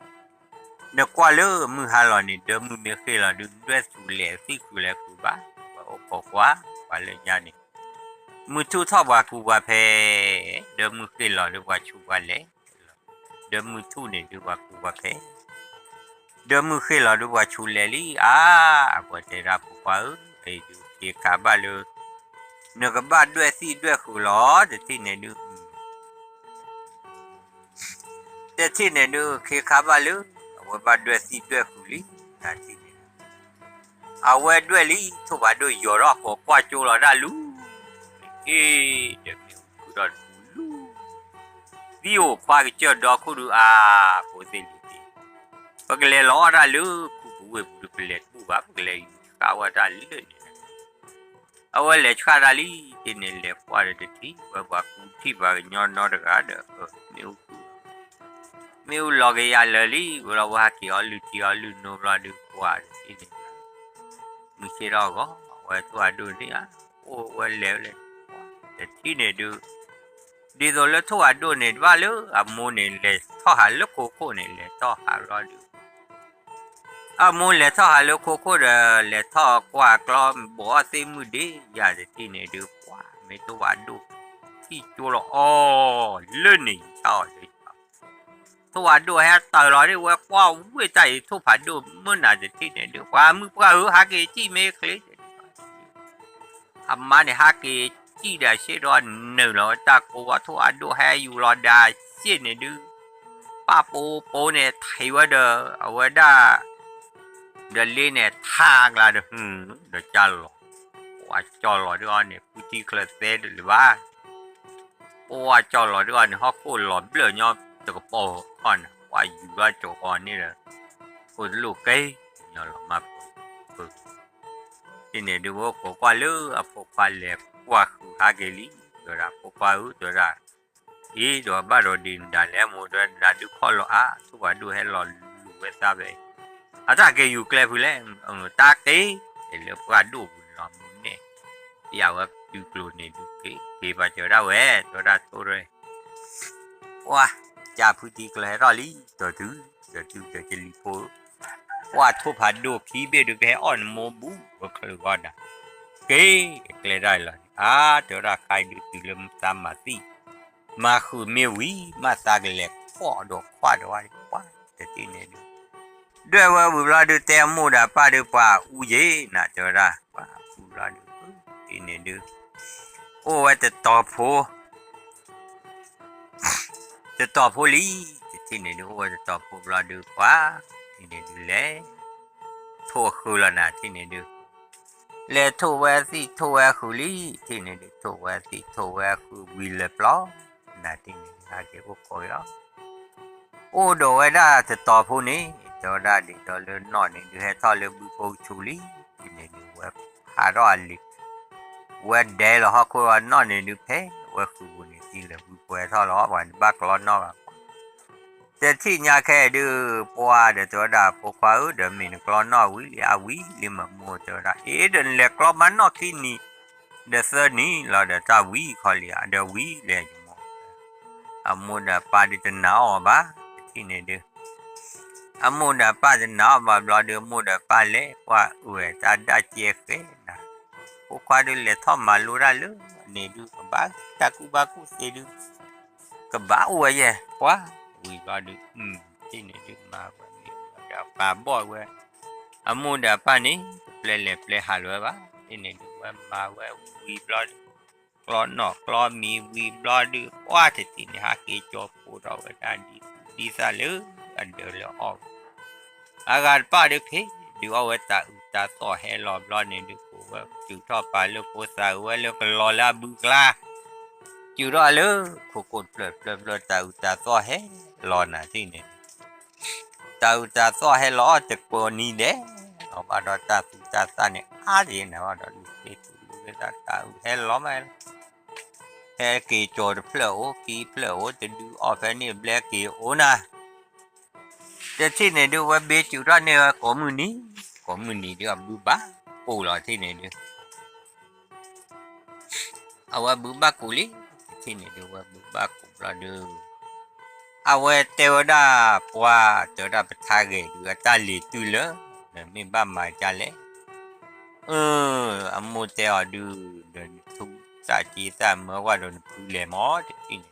နကွၢ်လၢမုၢ်ဟါလီၤန့ၣ် ဒီးမုၢ်မ့ၢ်ဃ့ၢ်လီၤဒုး ဒွဲၣ်သူလဲၤသံၣ်ဃုာ်လဲၤဃုာ်ဘၣ် ပှၤအိၣ်ခိးကွၢ် ပှၤလၢညါန့ၣ် မုၢ်ထူၣ်ထီၣ်ပှၤကူပှၤဖဲး ဒီးမုၢ်ဃ့ၢ်လီၤဒုးပှၤဆူးပှၤလဲၤ ဒီးမုၢ်ထူၣ်န့ၣ်ဒုးပှၤကူပှၤဖဲး ဒီးမုၢ်ဃ့ၢ်လီၤဒုးပှၤဆူးလဲၤလံ အါ အဝဲတဲဒၣ်ဖိခွါဧၢ အံၤဒုးက့ၤခါဘၣ်လၢ နကဘၣ်ဒွဲၣ်သံၣ်ဒွဲၣ်ဃုာ်လီၤ တထံၣ်န့ၣ်ဒုး တထံၣ်န့ၣ်ဒုး ခ့ခါဘၣ်လၢ အဝဲဘၣ်ဒွဲၣ်သံၣ်ဒွဲၣ်ဃုာ်လံ နထံၣ်န့ၣ်ဒုး အဝဲဒွဲၣ်လံ ထိၣ်ဖးဒိၣ်ယီၤထီၣ်ကိးကွၢ်ကၠိလီၤဒၣ်လူၤ အ့ ဒီးမ့ၣ်အူဃုာ်ထီၣ်တပူၤလူၤ သံအိၣ်ခွါကစၢၢ်ဒီခိၣ်ဒုးအါ ဖိသ့ၣ်လံၤသ့ၣ် ပကလဲၤလီၤအီၣ်တၢ်လၢခူပူၤဝ့ၢ်ပူၤဒုး ပလဲၤတဘူၣ်ဘၣ် ပကလဲၤယူၤဆှၣ်ဝဲတၢ်လၢန့ၣ် အဝဲလဲၤဆှၣ်တၢ်လံ တထံၣ်န့ၣ် လဲၤကွၢ်ဒီးတထံၣ် ဝဲပှၤကူထံၣ်ပှၤကညီနီတဂၤဒီး မ့ၣ်အူဃုာ် မ့ၣ်အူလီၤကယၤလၢာ်လံ ဝဲလီၤဝဲဟးက့ၤအီၤလုၢ်ထံအီၤလုၢ်နိဘျီဒုး ပှၤတထံၣ်န့ၣ် မုၢ်ဆ့ၣ်ထီၣ်အဂီၢ် အဝဲထိၣ်ဖးဒိၣ်န့ၣ်ဧါ အိၣ်ဝဲလဲၤဝဲလဲၣ် တထံၣ်န့ၣ်ဒုး ဒ်သိးလၢထိၣ်ဖးဒိၣ်န့ၣ် တဘၣ်လၢအမိၢ်န့ၣ် လဲၤထီၣ်ဟးလၢခိခိၣ်န့ၣ် လဲၤထီၣ်ဟးဘျီဒုး အမိၢ်လဲၤထီၣ်ဟးလၢခိခိၣ်ဒီး လဲၤထီၣ်ကွၢ်ကျီ ဘိးအီၣ်သ့ၣ်မုၢ်ဒ့ယၤတထံၣ်န့ၣ်ဒုး ပှၤမ့ၢ်ထိၣ်ဖးဒိၣ် ထံၣ်ကၠိလီၤအီၤ လၢန့ၣ်ယဆၣ်အီၤလၢ ထိၣ်ဖးဒိၣ်ဟဲတၢၢ်လီၤဒ်ဝဲကွၢ်ဝ့ၢ်တၢ်အံၤ ထိၣ်ဖးဒိၣ်မုၢ်နၤတထံၣ်န့ၣ်ဒုး ပှၤမုၣ်ပှၢ်ဧၢ ဟးက့ၤစံၣ်မ့ၢ်ချ့ အမါန့ၣ် ဟးက့ၤစံၣ်ဒီးနုာ်လီၤဝဲတၢ်ကိးဝဲ ထိၣ်ဖးဒိၣ်ဟဲယူၤလီၤဒၣ်စ့ၢ်န့ၣ်ဒုး ပၢ်ပိာ်ပိာ်န့ၣ် ထံးဝဲဒီး အဝဲဒၣ် ဒီးလ့န့ၣ် ထါကျါဒီး ဒီးကၢ်လီၤ ပှၤကၠီလီၤဒ်အီၤန့ၣ် ဖုထံကျၢၤသဲတလၢၤဘၣ် ပှၤကၠီလီၤဒ်အီၤန့ၣ် ဟီၣ်ခိၣ်လီၤဘျၢၣ်ညီတကပီၤခီန့ၣ် ပှၤယူၤထီၣ်ကၠီဃီန့ၣ်ဒီး အိၣ်တလိၣ်ကဲ ညီလီၤမၢ်ပၢၢ် တထံၣ်န့ၣ်ဒုး ဝဲအိၣ်ခိးကွၢ်လၢအဖိခွါလဲၤကွၢ်ဃုာ်ဟးက့ၤလံ တဲဝဲဒၣ် ဖိခွါဧၢ တဲဝဲဒၣ် အံၤ ဒီးဘၣ်ဒီးဒ်နဒၣ်လဲၣ် မိၢ်တဲဝဲ နဒုးခီၣ်လီၤအါ ထိၣ်ဖးဒိၣ်ဟဲလီၤလူၤဝဲသးဖဲအံၤ အတၢ်က့ၤယူၤကျဲဖုလဲၣ် တၢ်က့ၤ လၢပှၢ်ဒိၣ်ပူၤန့ၣ်လီၤ မူန့ၣ် ပျဲဝဲတုၤကျိၤန့ၣ်ဒုးက့ၤ က့ၤပှၤတဲဝဲဒၣ်ဝဲ တဲဝဲဒၣ်ထိၣ်ရဲ ပှၤ ကၢ်ဖုထံကျၢၤဟဲထီၣ်လံ ဒီးတုၤ ဒီးတုၤဒီးကလံၤဖိ ပှၤထိၣ်ဖးဒိၣ်ခံဘ့ၣ်ဒုးကဟဲအီၣ်နမိၢ်ဘူး ပချုးဂီၢ်ဒၣ် က့ၤကျဲဒၣ်လီၤန့ၣ် အါ တဲဝဲဒၣ်ခါအံၤဒုးတုၤလၢသးမၤသံၣ် မၤဃုာ်မ့ၢ်ဝံၤ မၤသးကလဲၤခီၣ်ဒီးခွါဒီးဝဲ ပှၤတထံၣ်န့ၣ်ဒုး ဒွဲၣ်ဝဲဝံၤဘျီဒုး တဲအမိၢ်ဒီးပၢ်ဒုး ပှၤအူယ့ၤနၤ တဲဝဲဒၣ် ပှၤအူဘျီဒုး တထံၣ်န့ၣ်ဒုး အိၣ်ဝဲတတီၤဖိ တတီၤဖိလံ တထံၣ်န့ၣ်ဒုး အိၣ်ဝဲတတီၤဖိဘျီဒုး ပှၤ တထံၣ်န့ၣ်ဒုးလဲၤ ထိၣ်အဃုာ်လီၤနၤ တထံၣ်န့ၣ်ဒုး လဲၤထိၣ်ဝဲသံၣ်ထိၣ်ဝဲဃုာ်လံ တထံၣ်န့ၣ်ဒုး ထိၣ်ဝဲသံၣ်ထိၣ်ဝဲဃုာ်ဝံၤလၢပျီ နၤ တထံၣ်န့ၣ်ဒုး ဟဲက့ၤအိၣ်ခိးက့ၤလီၤ အိၣ်ဒီးဝဲဒၣ်တတီၤဖိန့ၣ် တဲဝဲဒၣ်ဒ်သိးလၢနီၢ်န့ၣ်ဒုး ဟဲထီၣ်လၢဘုဖိကဆူးလံ တထံၣ်န့ၣ်ဒုး ဝဲဟးထီၣ်အလံၤ ဝဲဒဲလီၤဟီၣ်ခိၣ်အနီၢ်န့ၣ်ဒုး ဖဲဝဲဃုာ်ပူၤန့ၣ် သံလၢာ်ဘုဖိဟဲထီၣ်လီၤ ပှၤတဘၣ်ကျီနီၢ်ဘၣ် တထံၣ်ညါခဲအံၤဒုး ပှၤဒီးတဲဝဲဒၣ် ဖိခွါဧၢ ဒီးမ့ၢ်နကျီနီၢ်ဝံၤလံ အဝံၤလံမ့ၢ်မိၢ်တဲဝဲဒၣ် အ့ ဒီးနလဲၤကျီမးနီၢ်ခံနံၤ ဒီးသၢနံၤလီၤဒီးတၢ်ဝံၤခီလံဧါ ဒီးဝံၤလဲၣ်ယမိၢ် အမိၢ်ဒီးပၢ်ဒုးတနာ်အီၤဘၣ် တထံၣ်န့ၣ်ဒုး အမိၢ်ဒီးပၢ်တနာ်အီၤဘၣ်ဘျီဒုး အမိၢ်ဒီးပၢ်လဲၤ ပှၤအၢဝဲတၢ်ဒၣ်ကဲဃဲနၤ ဖိခွါဒုးလဲၤထီၣ်မၤလိတၢ်လၢန့ၣ်ဒုး ကဘၣ်တၢ်ကူၣ်ဘၣ်ကူၣ်သ့ဒုး ကဘၣ်အိၣ်ဝဲယဲၢ် ပှၤဝံၤဘျီဒုး တထံၣ်န့ၣ်ဒုး မၤဝဲမ့ၢ်ဝဲဒီးပာ်ဘီၣ်ဝဲ အမိၢ်ဒီးပၢ်န့ၣ် တပျဲလဲၤပျဲဟးလၢၤဝဲဘၣ် တထံၣ်န့ၣ်ဒုး ဝဲမၤဝဲဝံၤဘျီဒုး ကျီနီၢ်ကျီမံၤဝံၤဘျီဒုး ပှၤတထံၣ်န့ၣ် ဟးက့ၤကၠီဖိထီၣ်ဝဲဒၣ်ဒ်သူၣ်ဒ်သးလၢအဒၢးလၢအီၣ်ဝဲ အဂၤတဖၣ်ဒုးဖဲ ဒုးအီၣ်ဝဲတၢ်အုၣ်တၢ်သီၣ်ဟဲလီၤဘျီန့ၣ်ဒုး ကိးဝဲစုးထီၣ်ပာ်လၢဖိသၣ်အုးဝဲလၢကလီၤလၢအဘုကျါ စုးထီၣ်လၢခိခိၣ်တဖျၢၣ်တဖျၢၣ်တဖျၢၣ် တၢ်အုၣ်တၢ်သီၣ်ဟဲလီၤနၤ တထံၣ်န့ၣ်ဒုး တၢ်အုၣ်တၢ်သီၣ်ဟဲလီၤအီၣ်တကိးနံၤဒဲး လီၤဘၣ်ဒီးတၢ်သူၣ်တၢ်သၣ်န့ၣ် အါတက့ၢ်နၤဘၣ်ဒီး လူၤသ့သူၣ်လူၤသ့သး တၢ်အုၣ်ဟဲလီၤမးလီၤ ဟဲက့ၤကၠီၤတဖျၢၣ်အိၣ် ခံဖျၢၣ်အိၣ် တဒုးအီၣ်ဖဲန့ၣ်ဘျဲက့ၤအိၣ်နၤ, တထံၣ်န့ၣ်ဒုး ဝဲဘ့ကၠူးထီၣ်န့ၢ်ဝဲကိးမုၢ်နံၤ, ကိးမုၢ်နံၤဒုး အဘုဘၣ်ကိၣ်လီၤထံၣ်န့ၣ်ဒုး အဝဲဘုဘၣ်ကိၣ်လံ, တထံၣ်န့ၣ်ဒုး ဝဲဘုဘၣ်ကိၣ်ဘျီဒုး အဝဲတဲဝဲဒၣ်ပှၤ တဲဝဲဒၣ်ပထါဂဲၤဒုး အတၢ်လံၤတုၤလၢာ်, နမ့ၢ်ဘၣ်မၤဒ်လဲၣ်, အမိၢ်တဲအီၤဒုး ဒီးနထူသးက့သးမၢကွၢ်ဒီးနဖုလဲၤမး တထံၣ်န့ၣ်,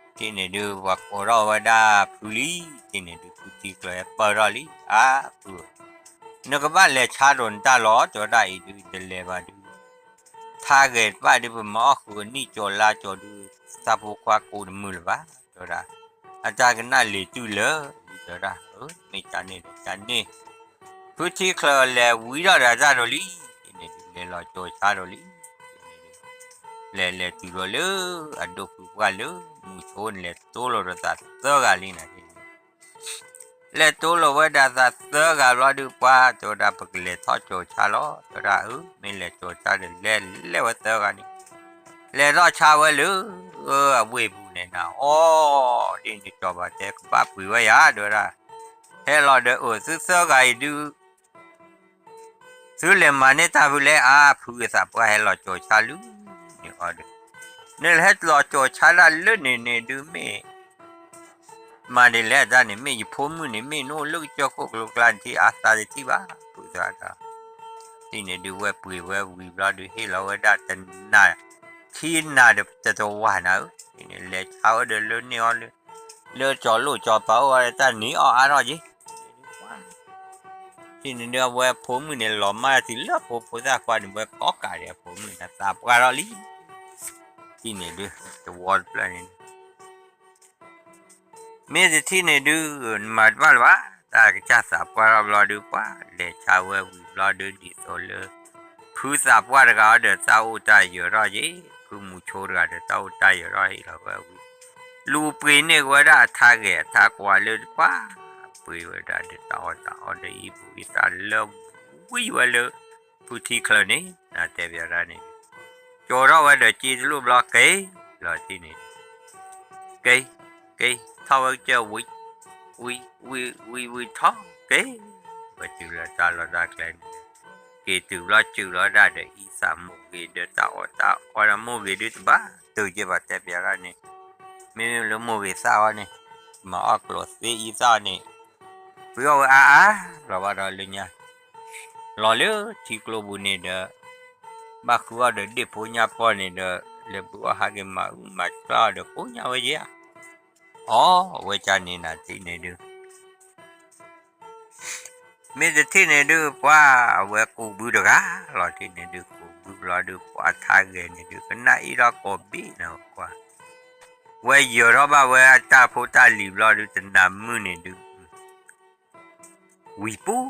တထံၣ်န့ၣ်ဒုး ပှၤကိးထီၣ်ဝဲဒၣ်ဖုလံ, တထံၣ်န့ၣ်ဒုး ဖုထံကျၢၤဟဲပၢၢ်ထီၣ်လံ, အါဖု နကဘၣ်လဲၤဆါဒီးနတၢ်လီၤ တဲဝဲဒၣ်အံၤဒုး တလဲၤဘၣ်ဒုး ထါဂဲၤတဖၣ်ဒုး ပမၤအီၣ်ဃုာ်အနံၣ်ကၠီၤလါကၠီၤဒုး သးဖိခွါကိးတမုာ်လၢၤဘၣ် တဲဝဲဒၣ်, အတၢ်ကနၣ်လံၤတုၤလၢာ် တဲဝဲဒၣ်, မ့ၢ်ကန့ၣ်ဒီးကန့ၣ်, ဖုထံချၢလဲၤဝံၤထီၣ်ဒီးတၢ်ဒီးလံ, တထံၣ်န့ၣ်ဒုး လဲၤလီၤကၠီၤဆါဒီးလံ, တထံၣ်န့ၣ်ဒုး လဲၤလဲၤတုၤဒီးလၢ အဒိၣ်ဖုပှၢ်လၢ မူဆိန့ၣ် လဲၤတိလိာ်ဒီးသးသၢဂၤလံနၤ, လဲၤတိလိာ်ဝဲဒၣ်သးသၢဂၤဘျီဒုး ပှၤတဲဝဲဒၣ် ပကလဲၤထီၣ်ကၠီၤဆါလီၤ တဲဝဲဒၣ်, အၢ မ့ၢ်လဲၤကၠီၤဆါဒီး လဲၤလဲၤဝဲသၢဂၤန့ၣ်, လဲၤထီၣ်ဆါဝဲလၢ အဝ့ၢ်ပူၤန့ၣ်နၤ, အိ ဒ်န့ၣ် ကၠီၤပၤတဲကဘၣ်ပှ့ၤဝဲယၤ တဲဝဲဒၣ်, ဟဲလီၤဒီး အၢ သုသၢဂၤအံၤဒုး သုလဲၤမၤန့ၢ်တၢ်ဖုလဲၣ် အါဖုအသးပှၢ်ဟဲလီၤကၠီၤဆါလံ, န့ၣ်အီၤဒီး နလဲၤဟဲလီၤကၠီၤဆါတၢ်လၢန့ၣ်န့ၣ်ဒုးမ့ၢ် မၤဒ်လဲၣ်တၢ်န့ၣ် မ့ၢ်ယဖိမုၣ်န့ၣ် မ့ၢ်နအိၣ်လၢကစၢၢ်ခိၣ်ကျိၤကျါန့ၣ်ထံၣ် အါသးတထံၣ်ဘၣ် ဖုသးဒီး တထံၣ်န့ၣ်ဒုး ဝဲပှ့ၤဝဲဝံၤဘျီဒုး ဟ့ၣ်လီၤဝဲဒၣ်တနၤ ခံနၤတတဝၤနၤဧၢ, တထံၣ်န့ၣ် လဲၤဆါဝဲဒီးလၢန့ၢ်အီၤလၢ လၢကၠီၤလိၣ်ကၠီၤပၤအိၣ်ဝဲဒီးတၢ်န့ၢ်အီၣ်အါထီၣ်က့ၤ တထံၣ်န့ၣ်ဒုး အဝဲဖိမုၣ်န့ၣ် လီၤမၢ်တုၤလၢဖိဖိသၣ်ခွါန့ၣ် ဝဲကိးကးဒီးအဖိမုၣ်န့ၣ် သးပှၢ်ထီၣ်လံ, တထံၣ်န့ၣ်ဒုး တဝီတဖျၢၣ်န့ၣ် မ့ၢ်တထံၣ်န့ၣ်ဒုး နမၤတဘၣ်လၢၤဘၣ်, တၢ်ကစၢ်သးပှၢ်ထီၣ်ဘျီဒုး ပှၤလဲၤဆါဝဲဝံၤဘျီဒုး ဒ်သိးလၢ ဖုသးပှၢ်တဂၤအီၤဒီးတၢ်အိၣ်တၢ်ယၢၤထီၣ်က့ၤ, ဖုမူဆိတဂၤဒီးတၢ်အိၣ်တၢ်ယၢၤထီၣ်ဟ့ၣ်လီၤဝဲဝံၤ, လူၤပှ့ၤန့ၢ်ဝဲဒၣ်အထါဂဲၤအထါကွၢ်လၢတပှၢ်, ပှ့ၤဝဲဒၣ်ဒီးတၢ်အီၣ်တၢ်အီဒီးအံၤပူၤအံၤသၣ်လၢ ဝံၤဝဲလၢ ဖုထံချၢန့ၣ် နတဲဘၣ်ဒၣ်န့ၣ်, ကၠီၤထီၣ်ဝဲဒီးစ့တလိၣ်ဘျီက့ၤ, လီၤတံၢ်န့ၣ် က့ၤ, က့ၤ, ထီၣ်ဝဲကစၢၢ်ဝံၤ, ဝံၤ, ဝံၤ, ဝံၤ, ဝံၤထီၣ်က့ၤ, ဝဲတုၤလၢတၢ်လီၢ်တၢ်ကျဲန့ၣ်, က့ၤတုၤဘျီစၢၤလီၤဒၣ်ဒီးအံသၣ်မိၢ်ဂ့ၤဒီးတၢ်အီၣ်တၢ်အီဒီးမိၢ်ဂ့ၤဒုးတဘၣ်တုၤက့ၤဘၣ်တဲဘၣ်ဒၣ်န့ၣ်, မ့မ့ၢ်လၢမိၢ်ဂ့ၤသၣ်အီၤန့ၣ်, မၤအီၣ်ကျိၣ်သ့အံသၣ်အီၤန့ၣ်, ပှ့ၤအီၣ်ဝဲအါအါ, လီၤဘၣ်ဒီးလၢညါ လီၤလၢထံကျိပူၤန့ၣ်ဒီး, ဘၣ်ဃုအီၣ်ဒီးဒ့ၣ်ဖိညါပီၢ်န့ၣ်ဒီး, လဲၤဘုးအီၣ်ဟးက့ၤမၤအုၣ်မၤကျါအီၤဒီးကိးညါဝဲယဲၢ်ဧါ, အီ အဝဲကန့ၣ်နၤတထံၣ်န့ၣ်ဒုး မ့ၢ်တထံၣ်န့ၣ်ဒုး ပှၤအဝဲကူးဘုတဂၤလီၤတံၢ်န့ၣ်ဒုး ကူးဘုဘျီဒုး ပှၤထါဂဲၤန့ၣ်ဒုး ကနၣ်အ့ၣ်ထီၣ်ကိးဘ့ၣ်နီၤကွၢ်, ဝဲယၢၤထီၣ်ဘၣ်ဝဲအတၢ်ဖိတၢ်လံၤဘျီဒုး တနၤမုၢ်န့ၣ်ဒုး ဝံၤပူၤ,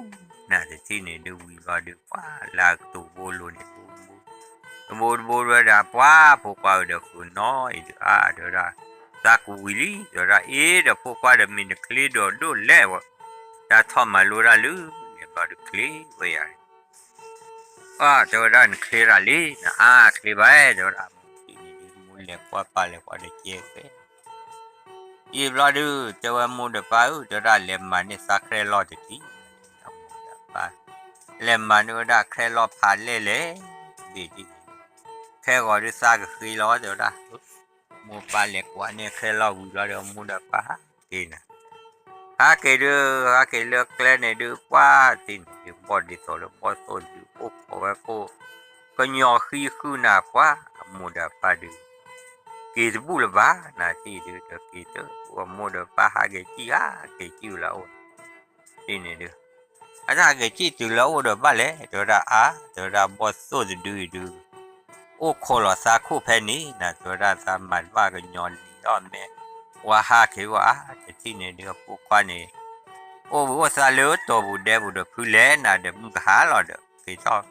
နတထံၣ်န့ၣ်ဒုး ဝံၤဘျီဒုး ပှၤလၢအကတိၤဘိလိၤန့ၣ် ဘိတဘိ, တဘိတဘိဝဲဒၣ် ပှၤဖိခွါဝဲဒီးဃုာ်နီၤအံၤဒုး အါ တဲဝဲဒၣ်, သးကူးဝံၤလံ တဲဝဲဒၣ်, အ့ ဒီးဖိခွါဒီးမ့ၢ်နချ့ဒီးဒိၣ်လဲၣ်ဝဲ, တၢ်ထီၣ်မၤလိတၢ်လၢ လဲၤဘျီဒုးချ့ဝဲယၤန့ၣ် အ တဲဝဲဒၣ်နချ့တၢ်လံ, နအါချ့ဘၣ် တဲဝဲဒၣ်, မ့ၢ်တထံၣ်န့ၣ်ဒုး မိၢ်လဲၤကွၢ်ပၢ်လဲၤကွၢ်ဒီးကဲဃဲ ယံာ်ဘျီဒုး တဲဝဲမိၢ်ဒီးပၢ်ဧၢ တဲဝဲဒၣ် လဲၤမၤန့ၢ်သးခရဲၣ်လီၢ်တထံၣ်, မိၢ်ဒီးပၢ် လဲၤမၤန့ၢ်ဝဲဒၣ်ခရဲၣ်လီၢ်ဖးလဲၢ်လဲၣ်, ဘ့ၣ်ဒ်န့ၣ်, ခဲဂီၤဒုးသးကဃ့လီၤ တဲဝဲဒၣ်, မိၢ်ပၢ်လဲၤကွၢ်န့ၢ်ခရဲၣ်လီၢ်ဝံၤဘျီဒီး မိၢ်ဒီးပၢ်ဟးက့ၤနၤ ဟးက့ၤဒုး ဟးက့ၤလၢကျဲန့ၣ်ဒုး ပှၤတထံၣ်န့ၣ်ဒုး ဘီၣ်ဒ်သိးလၢဘီၣ်သိၣ်ဒုး အိၣ်ခိးဝဲခိၣ် ကညီဃံဃုနၤ ပှၤအမိၢ်ဒီးပၢ်ဒုး က့ၤတဘူၣ်လၢၤဘၣ် နတထံၣ်ဒုး ဒီးက့ၤတဘူၣ် အမိၢ်ဒီးပၢ်ဟးက့ၤကံၣ် ဟးက့ၤကံၣ်လၢအအိၣ် တထံၣ်န့ၣ်ဒုး အတၢ်ဟးက့ၤကံၣ်တုၤလၢအအိၣ်ဒီးဘၣ်လဲၣ် တဲဝဲဒၣ်အါ တဲဝဲဒၣ်ဘီၣ်သိၣ်တဒုအံၤဒုး အိၣ်ခိးလီၤသးခိၣ်ဖဲန့ၣ် နတဲဝဲဒၣ်သးမၤတဘၣ်ကညီလံၤထီၣ်မဲ ပှၤဟးက့ၤဝဲအါ တထံၣ်န့ၣ်ဒုး အဖိခွါန့ၣ် အိၣ်ဘှံးအိၣ်သါလၢတီၢ်ပူၤဒဲပူၤဒီး ဖုလဲၣ်နၤဒီး မုၢ်ကဟါလီၤဒီး က့ၤထီၣ်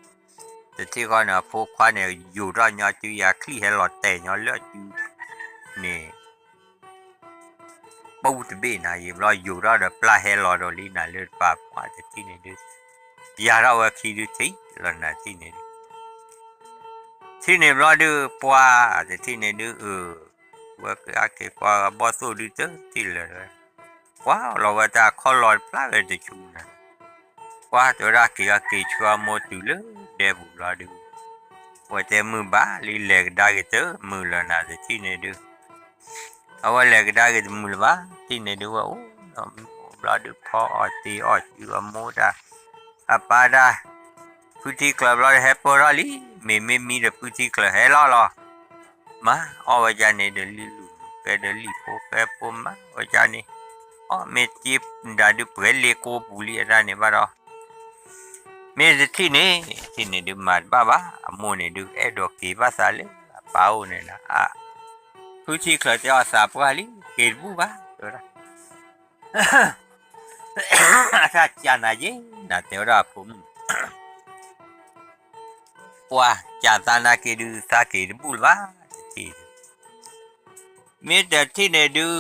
တထံၣ်ဃီန့ၣ် အဖိခွါန့ၣ် ယူာ်ထီၣ်ညီစုယၤချံၣ်ဟဲလီၤတဲာ်ညီလၢအစုန့ၣ် ပူတဘ့ၣ်နၤ ယံာ်ဘျီယူာ်ထီၣ်ဒီးပျၢ်ဟဲလီၤဒီးလံနၤလၢတပၤ ပှၤတထံၣ်န့ၣ်ဒုး ယၤထီၣ်ဝဲခံဒုးထံၣ်လီၤနၤတထံၣ်န့ၣ်ဒုး ထံၣ်န့ၣ်ဘျီဒုး ပှၤတထံၣ်န့ၣ်ဒုး အၢ ဝဲက့ၤဟးက့ၤကွၢ်အဘီၣ်သိၣ်ဒုးတထံၣ်လၢာ်ဝဲ, ကွၢ်လီၤဝဲတၢ်ခီၣ်လီၤတဖျါဝဲတဆူနၤ, ကွၢ်တဲဝဲဒၣ်က့ၤဟးက့ၤဆူအမိၢ်တုၤလၢဒဲပူၤဘျီဒုး, ဝဲတဲမုာ်ဘၣ်လံ လဲၤကဒါက့ၤတမုာ်လၢၤနၤတထံၣ်န့ၣ်ဒုး အဝဲလဲၤကဒါက့ၤတမုာ်လၢၤဘၣ် ထံၣ်န့ၣ်ဒုးဝဲအိၣ်ဒီးမုၢ်အိၣ်ဘျီဒုး ဖီအီၣ်တ့ၤအီၣ်စုအမိၢ်တၢ် အပၢ်တၢ်, ဖုထံချၢဘျီဒုး ဟဲပၢၢ်ထီၣ်လံ, မ့မ့ၢ်မံဒီးဖုထံချၢဟဲလီၤလီၤ, မၤအီၣ်ဝဲဒၣ်န့ၣ်ဒီးလံာ်လူၢ်ကဲဒီးလံာ်ဖိဃဲဖိမၤဝဲဒၣ်န့ၣ်, အီၣ်မ့ၢ်တ့ဒၣ်ဒုးပှဲၤလ့ကိပူၤလံအတၢ်န့ၣ်ဘၣ်ဒီး မ့ၢ်တထံၣ်န့ၣ် ထံၣ်န့ၣ်ဒုးမၤတဘၣ်ဘၣ်, အမိၢ်န့ၣ်ဒုးအဲၣ်ဒိးက့ၤဘၣ်သးလၢအပၢ်အိၣ်န့ၣ်လီၤ, ဖုထံချၢတဲအီၤသးပှၢ်လံ က့ၤတဘူၣ်ဘၣ် တဲဝဲဒၣ်, အတၢ်ကးနၤယ့ၣ် နၤတဲဝဲဒၣ်အဖိမုၣ် ပှၤကးသးနာ်က့ၤဒုး သးက့ၤတဘူၣ်လၢၤဘၣ်တထံၣ်ဒုး, မ့ၢ်တထံၣ်န့ၣ်ဒုး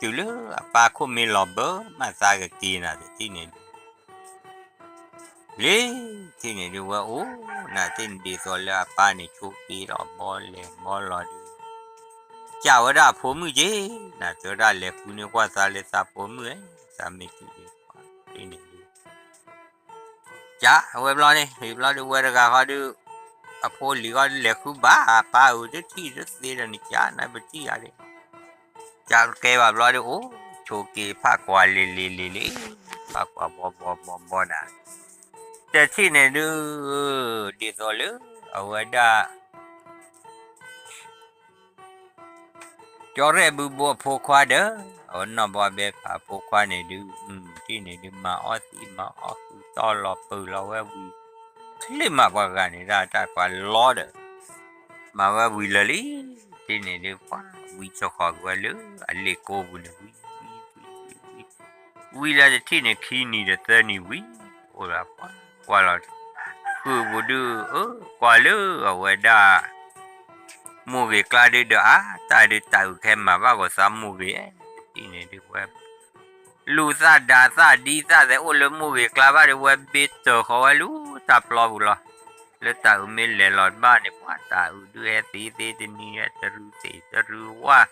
တုၤလၢအပၢ်ခိၣ်မ့ၢ်လီၤဘၢ မၤသးကက့ၤနၤတထံၣ်န့ၣ်ဒုး လံ, ထံၣ်န့ၣ်ဒုးဝဲအိၣ် နၤတထံၣ်န့ၣ်ဒ်သိးလၢအပၢ်န့ၣ်ဆိးက့ဒီးဘီလဲၤဘီလီၤဒုး, ကးဝဲဒၣ်အဖိမုၣ်က့ၤ နၤတဲဝဲဒၣ်လဲၤဃုန့ၢ်ကွၢ်သးလၢသးဖိမုၣ်ဧၢ, သးမ့ၢ်ထံၣ်ဒုး ထံၣ်န့ၣ်ဒုး ကးဝဲဘျီန့ၣ် ဟံၣ်ဘျီဒုးဝဲတဂၤဃီဒုး, အဖိလံၤဃီဒုးလဲၤဃုဘၣ်အပၢ်ဧၢ တထံၣ်တသ့ဒီးန့ၣ် ကးနၤပထံၣ်ဧါဒၣ်, ကးကဲဘၣ်ဘျီဒုး အိၣ်ဆိးက့ဖးကွၢ်လံၤလံၤလံၤလံၤ, ဖးကွၢ်ဘီဘီဘီဘီနၤ, တထံၣ်န့ၣ်ဒုး ဒ်သိးလၢ အဝဲဒၣ် ကၠီရဲၣ်ဘုဘိအဖိခွါဒီး အဝဲနီၢ်ဘီဘဲဖးအဖိခွါန့ၣ်ဒုး, ထံၣ်န့ၣ်ဒုး မၤအီၣ်သံမၤအီၣ်ဃုာ်တီၢ်လီၤပၢၢ်လီၤဝဲဝံၤ, ချ့မးပှၤဂၤန့ၣ်ဒၣ်တၢ်ပှၤလီဒီး, မၤဝဲဝံၤလၢာ်လံ, ထံၣ်န့ၣ်ဒုး ပှၤဝံၤဆိဃီၤက့ၤဝဲလၢအလ့ၣ်ကိပူၤန့ၣ်ဝံၤ, ဝံၤလၢတထံၣ်န့ၣ်ခံနံၤဒီးသၢနံၤဝံၤ, အိၣ်လၢပှၤကွၢ်လီၤ, ဃုာ်ပူၤဒုး အၢ ကွၢ်လၢအဝဲဒၣ် မိၢ်ဂ့ၤကျါဒုးဒီးအါ တၢ်ဒုးတၢ်အုၣ်ကဟဲမၤဘၣ်ကီးသးမိၢ်ဂ့ၤ, တထံၣ်န့ၣ်ဒုးဝဲ လူၤသၣ်ဒါသၣ်ဒ်သၣ်သဲးအိၣ်လၢမိၢ်ဂ့ၤကျါဘၣ်ဒီး ဝဲဘ့တၢၤဃီၤဝဲလၢတၢ်ပျီပူၤလီၤ. လၢတၢ်အုၣ်မ့ၢ်လဲၤလီၤတဘၣ်န့ၣ် ပှၤတၢ်အုၣ်ဒုးဟဲသ့သ့တနံၤဟဲတရူးသ့ၣ်တရူးဝၣ်,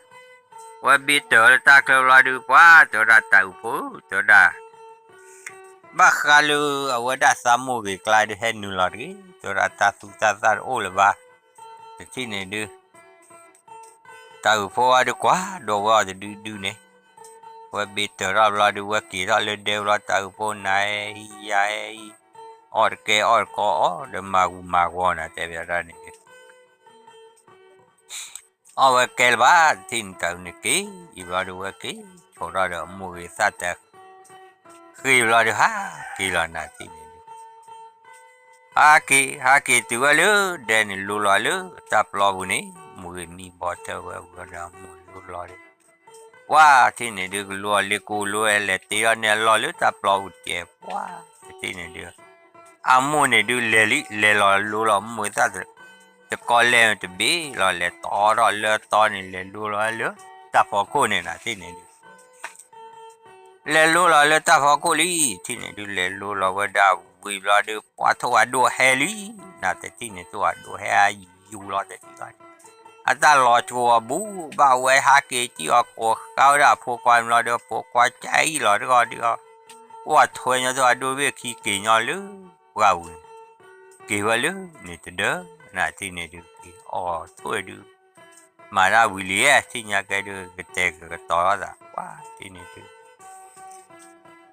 ဝဲဘ့တၢၤလၢတၢ်ချၢဘျီဒုး ပှၤတဲဝဲဒၣ်တၢ်အုၣ်ဖိ တဲဝဲဒၣ် ဘၣ်ဃးလၢအဝဲဒၣ်သးမိၢ်ဂ့ၤကျါဒုးဟဲနုာ်လီၤတဂ့ၤ, တဲဝဲဒၣ်တၢ်သူတၢ်သၣ်တအိၣ်လၢၤဘၣ်, တထံၣ်န့ၣ်ဒုး တၢ်အုၣ်ဖိဝဲဒုးကွၢ်ဒိးဝဲအီၤတဒုဒုန့ၣ်, ဝဲဘ့တၢၤထီၣ်ဘျီဒုး ဝဲက့ၤထီၣ်လၢဒဲဘျီ တၢ်အုၣ်ဖိနၤဟဲဟံးယၤဟဲဟံး, အီၣ်တကဲအီၣ်တကီအီၣ်ဒီးမၤဂူာ်မၤဂီၤနၤ တဲဘၣ်ဒၣ်န့ၣ် အီၣ်ဝဲကဲလၢၤဘၣ် တထံၣ်န့ၣ် တၢ်အုၣ်န့ၣ်က့ၤ, အံၤဘျီဒုးဝဲက့ၤ ဆိးထီၣ်ဒီးမိၢ်ဂ့ၤသၣ်တၢ် ဃ့ဘျီဒုး ဟးက့ၤလီၤနၤတထံၣ်န့ၣ်ဒုး ဟးက့ၤ ဟးက့ၤတုၤဝဲလၢဒဲန့ၣ် လိၤလီၤလၢတၢ်ပျီပူၤန့ၣ် မိၢ်ဂ့ၤမံဘီထၢဝဲဝံၤဒီးမိၢ်လိၤလီၤဒီး ပှၤတထံၣ်န့ၣ်ဒုး ကလိအီၤလ့ကိလိဝဲလဲၤတ့ထီၣ်န့ၢ်အလီၢ်လၢတၢ်ပျီပူၤတကဲး ပှၤတထံၣ်န့ၣ်ဒုး အမိၢ်န့ၣ်ဒုးလဲၤလံ လဲၤလီၤလိၤလီၤမိၢ်ဂ့ၤသၣ် တကီလဲၣ်တဘ့ၣ်လီၤ လဲၤတီထီၣ်လၢတီန့ၣ် လဲၤလိၤလီၤလၢတၢ်ဖီခိၣ်န့ၣ်နၤ တထံၣ်န့ၣ်ဒုး လဲၤလိၤလီၤလၢတၢ်ဖီခိၣ်လံ, တထံၣ်န့ၣ်ဒုး လဲၤလိၤလီၤဝဲဒၣ်ဝံၤဘျီဒုး ပှၤထိၣ်အဒိၣ်ဟဲလံ, နတထံၣ်န့ၣ် ထိၣ်အဒိၣ်ဟဲအယူၤလီၤတထံၣ်ဘၣ်န့ၣ်, အတၢ်လီၤကဝီၤဘူးဘၣ်ဝဲ ဟးက့ၤကံၣ်အီၤကိးဃာ်ဝဲဒၣ်အဖိခွါန့ၣ်လီၤဒီး အဖိခွါကအံၣ်လီၤတဂီၢ်ဒုးအီၤ, ကွၢ်ထွဲညီထိၣ်အဒိၣ်တဘ့ၣ်ခံက့ၤညီလၢပှၢ်ပူၤန့ၣ်, က့ၤဝဲလၢန့ၣ်တဒၢ, နတထံၣ်န့ၣ်ဒုး က့ၤအီၣ်ထိၣ်ဒုး မၤတၢ်ဝံၤလံ ထံၣ်ညါကဲဒုး ကတဲာ်ကတီၤလိာ်သး ပှၤတထံၣ်န့ၣ်ဒုး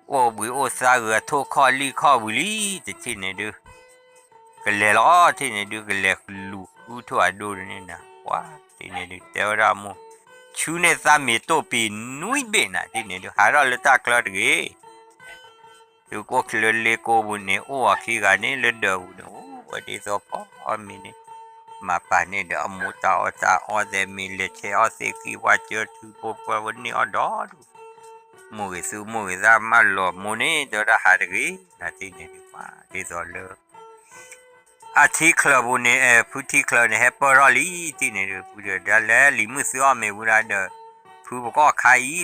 အိၣ်ဘှံးအိၣ်သါဂုၤအထိၣ်ခီၣ်လံၣ်ခီၣ်ဝံၤလံ တထံၣ်န့ၣ်ဒုး ကလဲၤလီၤ ထံၣ်န့ၣ်ဒုး ကလဲၤလူၤဃုထိၣ်အဒိၣ်န့ၣ်နၤ ပှၤတထံၣ်န့ၣ်ဒုး တဲဝဲဒၣ်အမိၢ် ဆူန့ၢ်သးမ့ၤတိၢ်ပံၤနွံဘ့ၣ်နၤ တထံၣ်န့ၣ်ဒုး ဟးထီၣ်လၢတၢ်ချၢတဂ့ၤ သုးကိၣ်ချၢလ့ကိပူၤန့ၣ် အိၣ်အီၤခံဂၤန့ၣ် လၢဒၢးပူၤန့ၣ် အိၣ်ဝဲဒ်သိးဖီအီၣ်မ့ၤန့ၣ် မၤပာ်န့ၢ်ဒီးအမိၢ်တၢ်အီၣ်တၢ်အီသဲးမ့ၤ လဲၤဆဲးအီၣ်သ့ၣ်ဃံဝၣ်ကၢထူဖိပှဲၤဝဲန့ၢ်အီၣ်ဒီးဒူၣ် မိၢ်ဂ့ၤသူမိၢ်ဂ့ၤသၣ်မၢလီၤမိၢ်န့ၣ် တဲဝဲဒၣ်ဟးတဂ့ၤ နၤတထံၣ်န့ၣ်ဒုး ပှၤဒ်သိးလၢ အထံချၢပူၤန့ၣ် ဖုထံချၢန့ၣ် ဟဲပၢၢ်ထီၣ်လံ တထံၣ်န့ၣ်ဒုး ဖုဒီးဒၣ်လဲာ်လံၤမုၢ်သုအီၣ်မ့ၤဝံၤဒၣ်ဒီး ဖုပကအီၣ်ခါ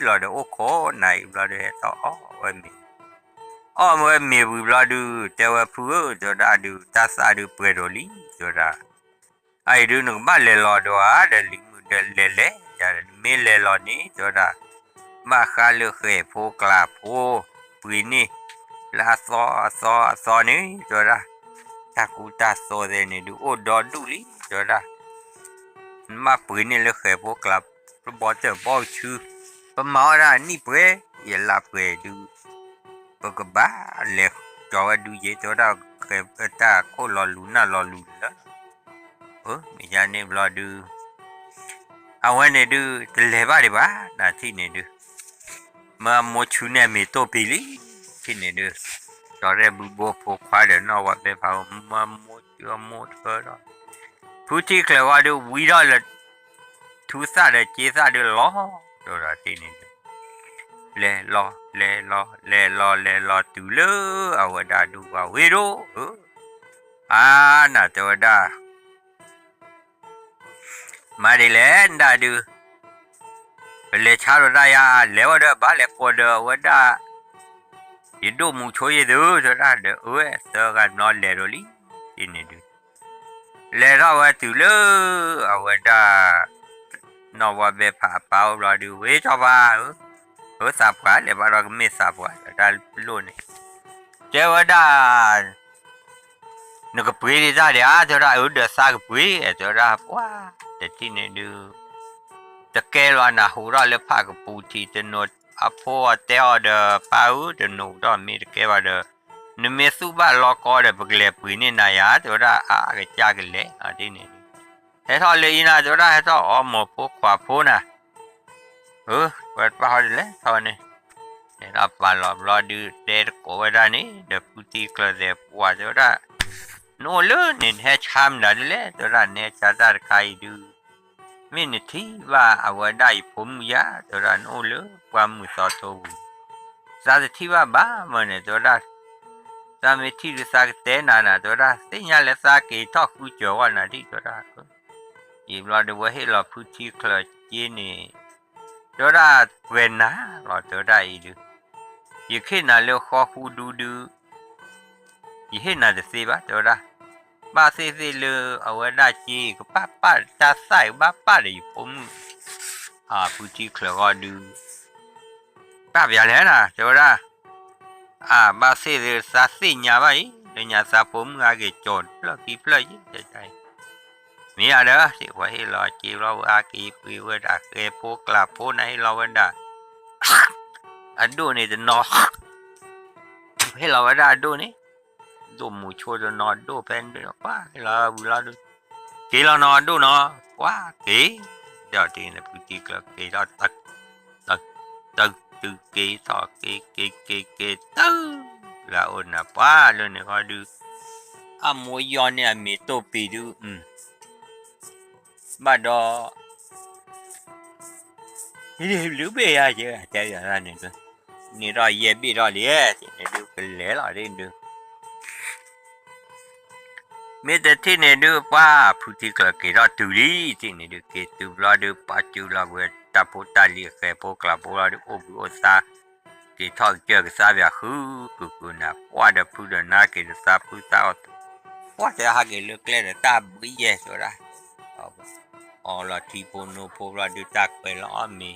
အံၤလီၤဒီး အိၣ်ခိးနၤအံၤဘျီဒီး ဟဲထီၣ်အီၣ်ဝဲမ့ၤ အီၣ်ဝဲမ့ၤဝံၤဘျီဒုး တဲဝဲဖုဧၢ တဲဝဲဒၣ်ဒုး တၢ်သၣ်ဒုးပှဲၤဒိၣ်လံ တဲဝဲဒၣ် အအံၤဒုးနကဘၣ်လဲၤလီၤဒီးဧါ ဒီးလံၤမုၣ်ဒီးလဲၤလဲၤ ယၤဒီးနမ့ၢ်လဲၤလီၤန့ၣ် တဲဝဲဒၣ် ဘၣ်ဃးလၢဃဲၤဖိကျးဖိ ပှ့ၤန့ၢ် လၢအသီအသီအသီန့ၣ် တဲဝဲဒၣ် တၢ်ကူတၢ်သိးသဲးန့ၣ်ဒုးအိၣ်ဒီဒူၣ်လံ တဲဝဲဒၣ် နဘၣ်ပှ့ၤန့ၢ်လၢဃဲၤဖိကျး လၢဘီတၢၢ်ဘီဆူ ပမၤအီၣ်ဒၣ်နံၣ်ပှဲၤ ယလါပှဲၤဒုး ပကဘၣ်လဲၤကၠီၤဝဲဒုးယဲ တဲဝဲဒၣ် တၢ်ခိၣ်လီၤလူၤနၢ်လီၤလူၤလၢ မ့ၢ်ယါန့ၣ်ဘျီဒုး အဝဲန့ၣ်ဒုး တလဲၤဘၣ်ဒံးဘၣ် နထံၣ်န့ၣ်ဒုး မၢအမိၢ်ဆူန့ၣ်အမ့ၢ်တိၢ်ပံၤလံ ထံၣ်န့ၣ်ဒုး ကၠီၤရဲၣ်ဘုဘိဖိခွါဒီးနီၢ်ဝါဘဲဖး မၢအမိၢ်ဆူအမိၢ်တဖၢဒီး ဖုထံချၢးဝဲဒုး ဝံထီၣ်လၢ ထူသၣ်ဒီးစ့သၣ်ဒုးလီၤ ဒီးထံၣ်န့ၣ်ဒုး လဲၤလီၤ လဲၤလီၤ လဲၤလီၤ လဲၤလီၤတုၤလၢအဝဲဒၣ်ဒုးဝၤဝ့ၢ်ဒိၣ်ဧၢ အါနၤတဲဝဲဒၣ် မၤဒ်လဲၣ်ဒၣ်ဒုး ပလဲၤဆါဒီးတၢ်ယၤ လဲၤဝဲဒီးဘၣ်လဲၤကိးဒီးအဝဲဒၣ် ယဒိၣ်မူဆိယဲၢ်သု တဲဝဲဒၣ်ဒီး အဝဲသၢဂၤဘျီလဲၤဒီးလံ ဒ်န့ၣ်ဒုး လဲၤထီၣ်ဝဲတုၤလၢ အဝဲဒၣ် နီၢ်ဝါဘဲဖးအပၢ်အိၣ်ဘျီဒုး ဝ့ၢ်စီၤပၤဧၢ အၢသးပှၢ်လဲၤဘၣ်ဒီးကမ့ၢ်သးပှၢ်ဒီးတၢ်လိၣ်န့ၣ် တဲဝဲဒၣ် နကပှ့ၤဒံးတၢ်ဒံးဧါ တဲဝဲဒၣ် အၢဒီးသးကပှ့ၤ တဲဝဲဒၣ် ပှၤ တထံၣ်န့ၣ်ဒုး တကဲလီၤနၤဟူးထီၣ်လၢဖးကပူၤထံး တနိးအဖိအတဲအီၤဒီး ပၢ်ဧၢ တနိးထီၣ်မ့ၢ်တကဲဘၣ်ဒီး နမ့ၢ်သူၣ်ဘၣ်လီကီဒီး ပကလဲၤပှ့ၤန့ၢ်နၤယၤ တဲဝဲဒၣ် အါကစၢ်ကလဲၤ ဒ်န့ၣ်ဒုး ဟဲထီၣ်လၢအံၤနၤ တဲဝဲဒၣ် ဟဲထီၣ်အီမိာ်ဖိခွါဖိနၤ အၢ ဝဲတပၣ်ဟီဒ်လဲၣ် ထီၣ်ဝဲန့ၣ် လဲၤထီၣ်ပာ်လီၤဘျီဒုး တဲတကိးဝဲဒၣ်န့ၣ် ဒီးဖုထံချၢးသဲးပှၢ်တဲဝဲဒၣ် နအိၣ်လၢန့ၣ် နဟဲဆါမနုၤဒ်လဲၣ် တဲဝဲဒၣ် နဟဲဆါတၢ်တခါအံၤဒုး မ့ၢ်နထံၣ်ဘၣ်အဝဲဒၣ်ယဖိမုၣ်ယါ တဲဝဲဒၣ် နအိၣ်လၢပှၢ်မုၢ်သီထိပူၤ သးတထံၣ်ဘၣ်ဘၣ်မၢန့ၣ် တဲဝဲဒၣ် သးမ့ၢ်ထံၣ်ဒုးသးကတဲနၤနၤ တဲဝဲဒၣ် သ့ၣ်ညါလၢသးက့ၤထီၣ်ဃုစၢၤဝဲနၤဒံး တဲဝဲဒၣ် ယံာ်ဘျီဒုး ဝဲဟ့ၣ်လီၤဖုထံချၢးစ့န့ၣ် တဲဝဲဒၣ် ပှဲၤနၤလီၤ တဲဝဲဒၣ်အံၤဒုး ယခ့ၣ်နၤလၢဃီဃူဒူဒုး ယဟ့ၣ်နၤတသ့ဘၣ် တဲဝဲဒၣ် ဘၣ်သ့ၣ်သ့ၣ်လၢအဝဲဒၣ်စ့ ကဘၣ်ပာ်တၢ်သၣ် ကဘၣ်ပာ်ဒီးယဖိမုၣ် ဖုထံချၢးဂီၢ်ဒုး ပာ်ပယၤလဲၣ်နၤ တဲဝဲဒၣ် အါ ဘၣ်သ့ၣ်သ့ၣ်သးသ့ၣ်ညါဘၣ်အံၤ လၢညါသးဖိမုၣ်အါက့ၤကၠီၤဖျၢၣ်ခံဖျၢၣ်ယံၤ တဲဝဲဒၣ်အံၤ မ့ၢ်ဧါဒီး ဝဲဟ့ၣ်လီၤစ့ဘျီဝဲအါက့ၤပှ့ၤဝဲဒၣ် ဃဲဖိကျးဖိနၤဟ့ၣ်လီၤဝဲဒၣ် အဒိၣ်န့ၣ်တနီၤ ဟ့ၣ်လီၤဝဲဒၣ်အဒိၣ်န့ၣ် ဒိၣ်မူဆိတနီၤဒိၣ်ဖဲန့ၣ် ပှၤဟ့ၣ်လီၤဝံၤလီၤဒုး က့ၤလီၤနီၤဒိၣ်နီၤ ပှၤက့ၤ ဒီးတ့ၢ်န့ၣ် ဖုထံချၢးက့ၤထီၣ် တ တ တုၤက့ၤထီၣ်က့ၤက့ၤက့ၤက့ၤတုၤ လၢအအိၣ်နၤ ပှၤလၢန့ၣ်ဃီဒုး အမိၢ်ယီၤန့ၣ်အမ့ၢ်တိၢ်ပံၤဒုး ဘၣ်ဒီး လုၢ်ဘ့ၣ်ယၤကဲ တဲယၤန့ၣ်ဒုး န့ၣ်ဒီးယဲၢ်ဘ့ၣ်ထီၣ်လံ န့ၣ်ဒုးကလဲၤလီၤဒ်ဒုး မ့ၢ်တထံၣ်န့ၣ်ဒုး ပှၤဖုထံချၢးက့ၤထီၣ်တုၤလံ ထံၣ်န့ၣ်ဒုး က့ၤတုၤဘျီဒုး ပှၤစူးလီၤကွံာ်တၢ်ဖိတၢ်လံၤအဃဲဖိကျးဖိလီၤဒုး အိၣ်ဘှံးအိၣ်သါ က့ၤထီၣ်ကစၢၢ်ကစါပၠးဃုကုာ်ကုာ်နၤ ပှၤဒီးဖုဒီးနါက့ၤဒီးသးဖုသးအီၣ် ပှၤတဲဟးက့ၤလၢကျဲဒီးတၢ်ဘှံးယဲၢ်ဆိဒၣ် အီလီၤထံဖိနိဖိဘျီဒုး တၢ်ခွဲးလီၤအီၣ်မ့ၤ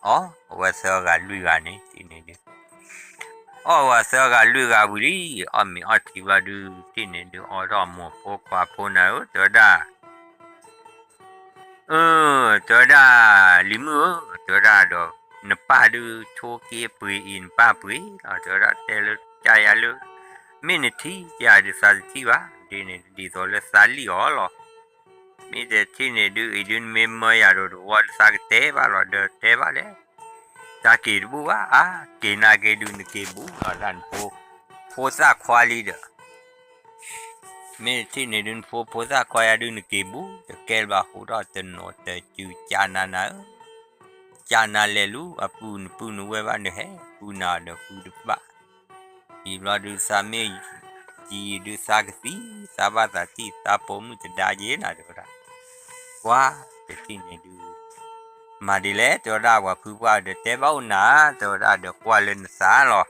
အီၣ်ဝဲသၢဂၤလွံၢ်ဂၤန့ၣ် ထံၣ်န့ၣ်ဒုး အီၣ်ဝဲသၢဂၤလွံၢ်ဂၤဝံၤလံ အီၣ်မ့ၤအီထံဘျီဒုး ထံၣ်န့ၣ်ဒုး အီထီၣ်မိၢ်ဖိခွါဖိနၤဧၢ တဲဝဲဒၣ် အၢ တဲဝဲဒၣ် လံၤမုၣ်ဧၢ တဲဝဲဒၣ်ဒီး နပၢ်ဒုးဆိက့ၤပှ့ၤအံၤ နပၢ်ပှ့ၤလီၤ တဲဝဲဒၣ် တဲလၢကယၤလၢ မ့ၢ်နထံၣ်ယၤဒုးသးတထံၣ်ဘၣ် ဒ်န့ၣ်ဒ်သိးလၢသးလံၣ်အီၤလီၤ မ့ၢ်တထံၣ်န့ၣ်ဒုး အံၤဒုးနမ့ၢ်မၢယၤဒီးတဝီဒုးသးကတဲဘၣ်လီၤ ဒီးတဲဘၣ်လဲၣ် တၢ်က့ၤတဘူၣ်ဘၣ် အါ က့ၤနာ်က့ၤဒုးနက့ၤဘူၣ်လီၤ ဒၣ်နဖိ ဖိသၣ်ခွါလံဒီး မ့ၢ်တထံၣ်န့ၣ်ဒုး နဖိဖိသၣ်ခွါယၤဒုးနက့ၤဘူၣ် တကဲလၢၤဘၣ်ဃိထီၣ်တနီၤတစုကၢ်နၤနၤဧၢ ကၢ်နၤလဲၤလူၤ အပုၢ်နပုၢ်နဝဲၢ်ဘၣ်နဟဲ ပုၢ်နၤဒီးပုၢ်တဘၣ် အံၤဘျီဒုးသးမ့ၢ် ယံၤဒုးသးကသံ သးဘၣ်သးထံၣ်သးပိာ်မုၣ်တဒါယ့ၤနၤ တဲဝဲဒၣ် ကွၢ်တထံၣ်န့ၣ်ဒုး မၤဒ်လဲၣ် တဲဝဲဒၣ် ပှၤဖုပှၢ်ဒီးတဲဘၣ်အိၣ်နၤ တဲဝဲဒၣ်ဒီးကွၢ်လၢနသးလီၤ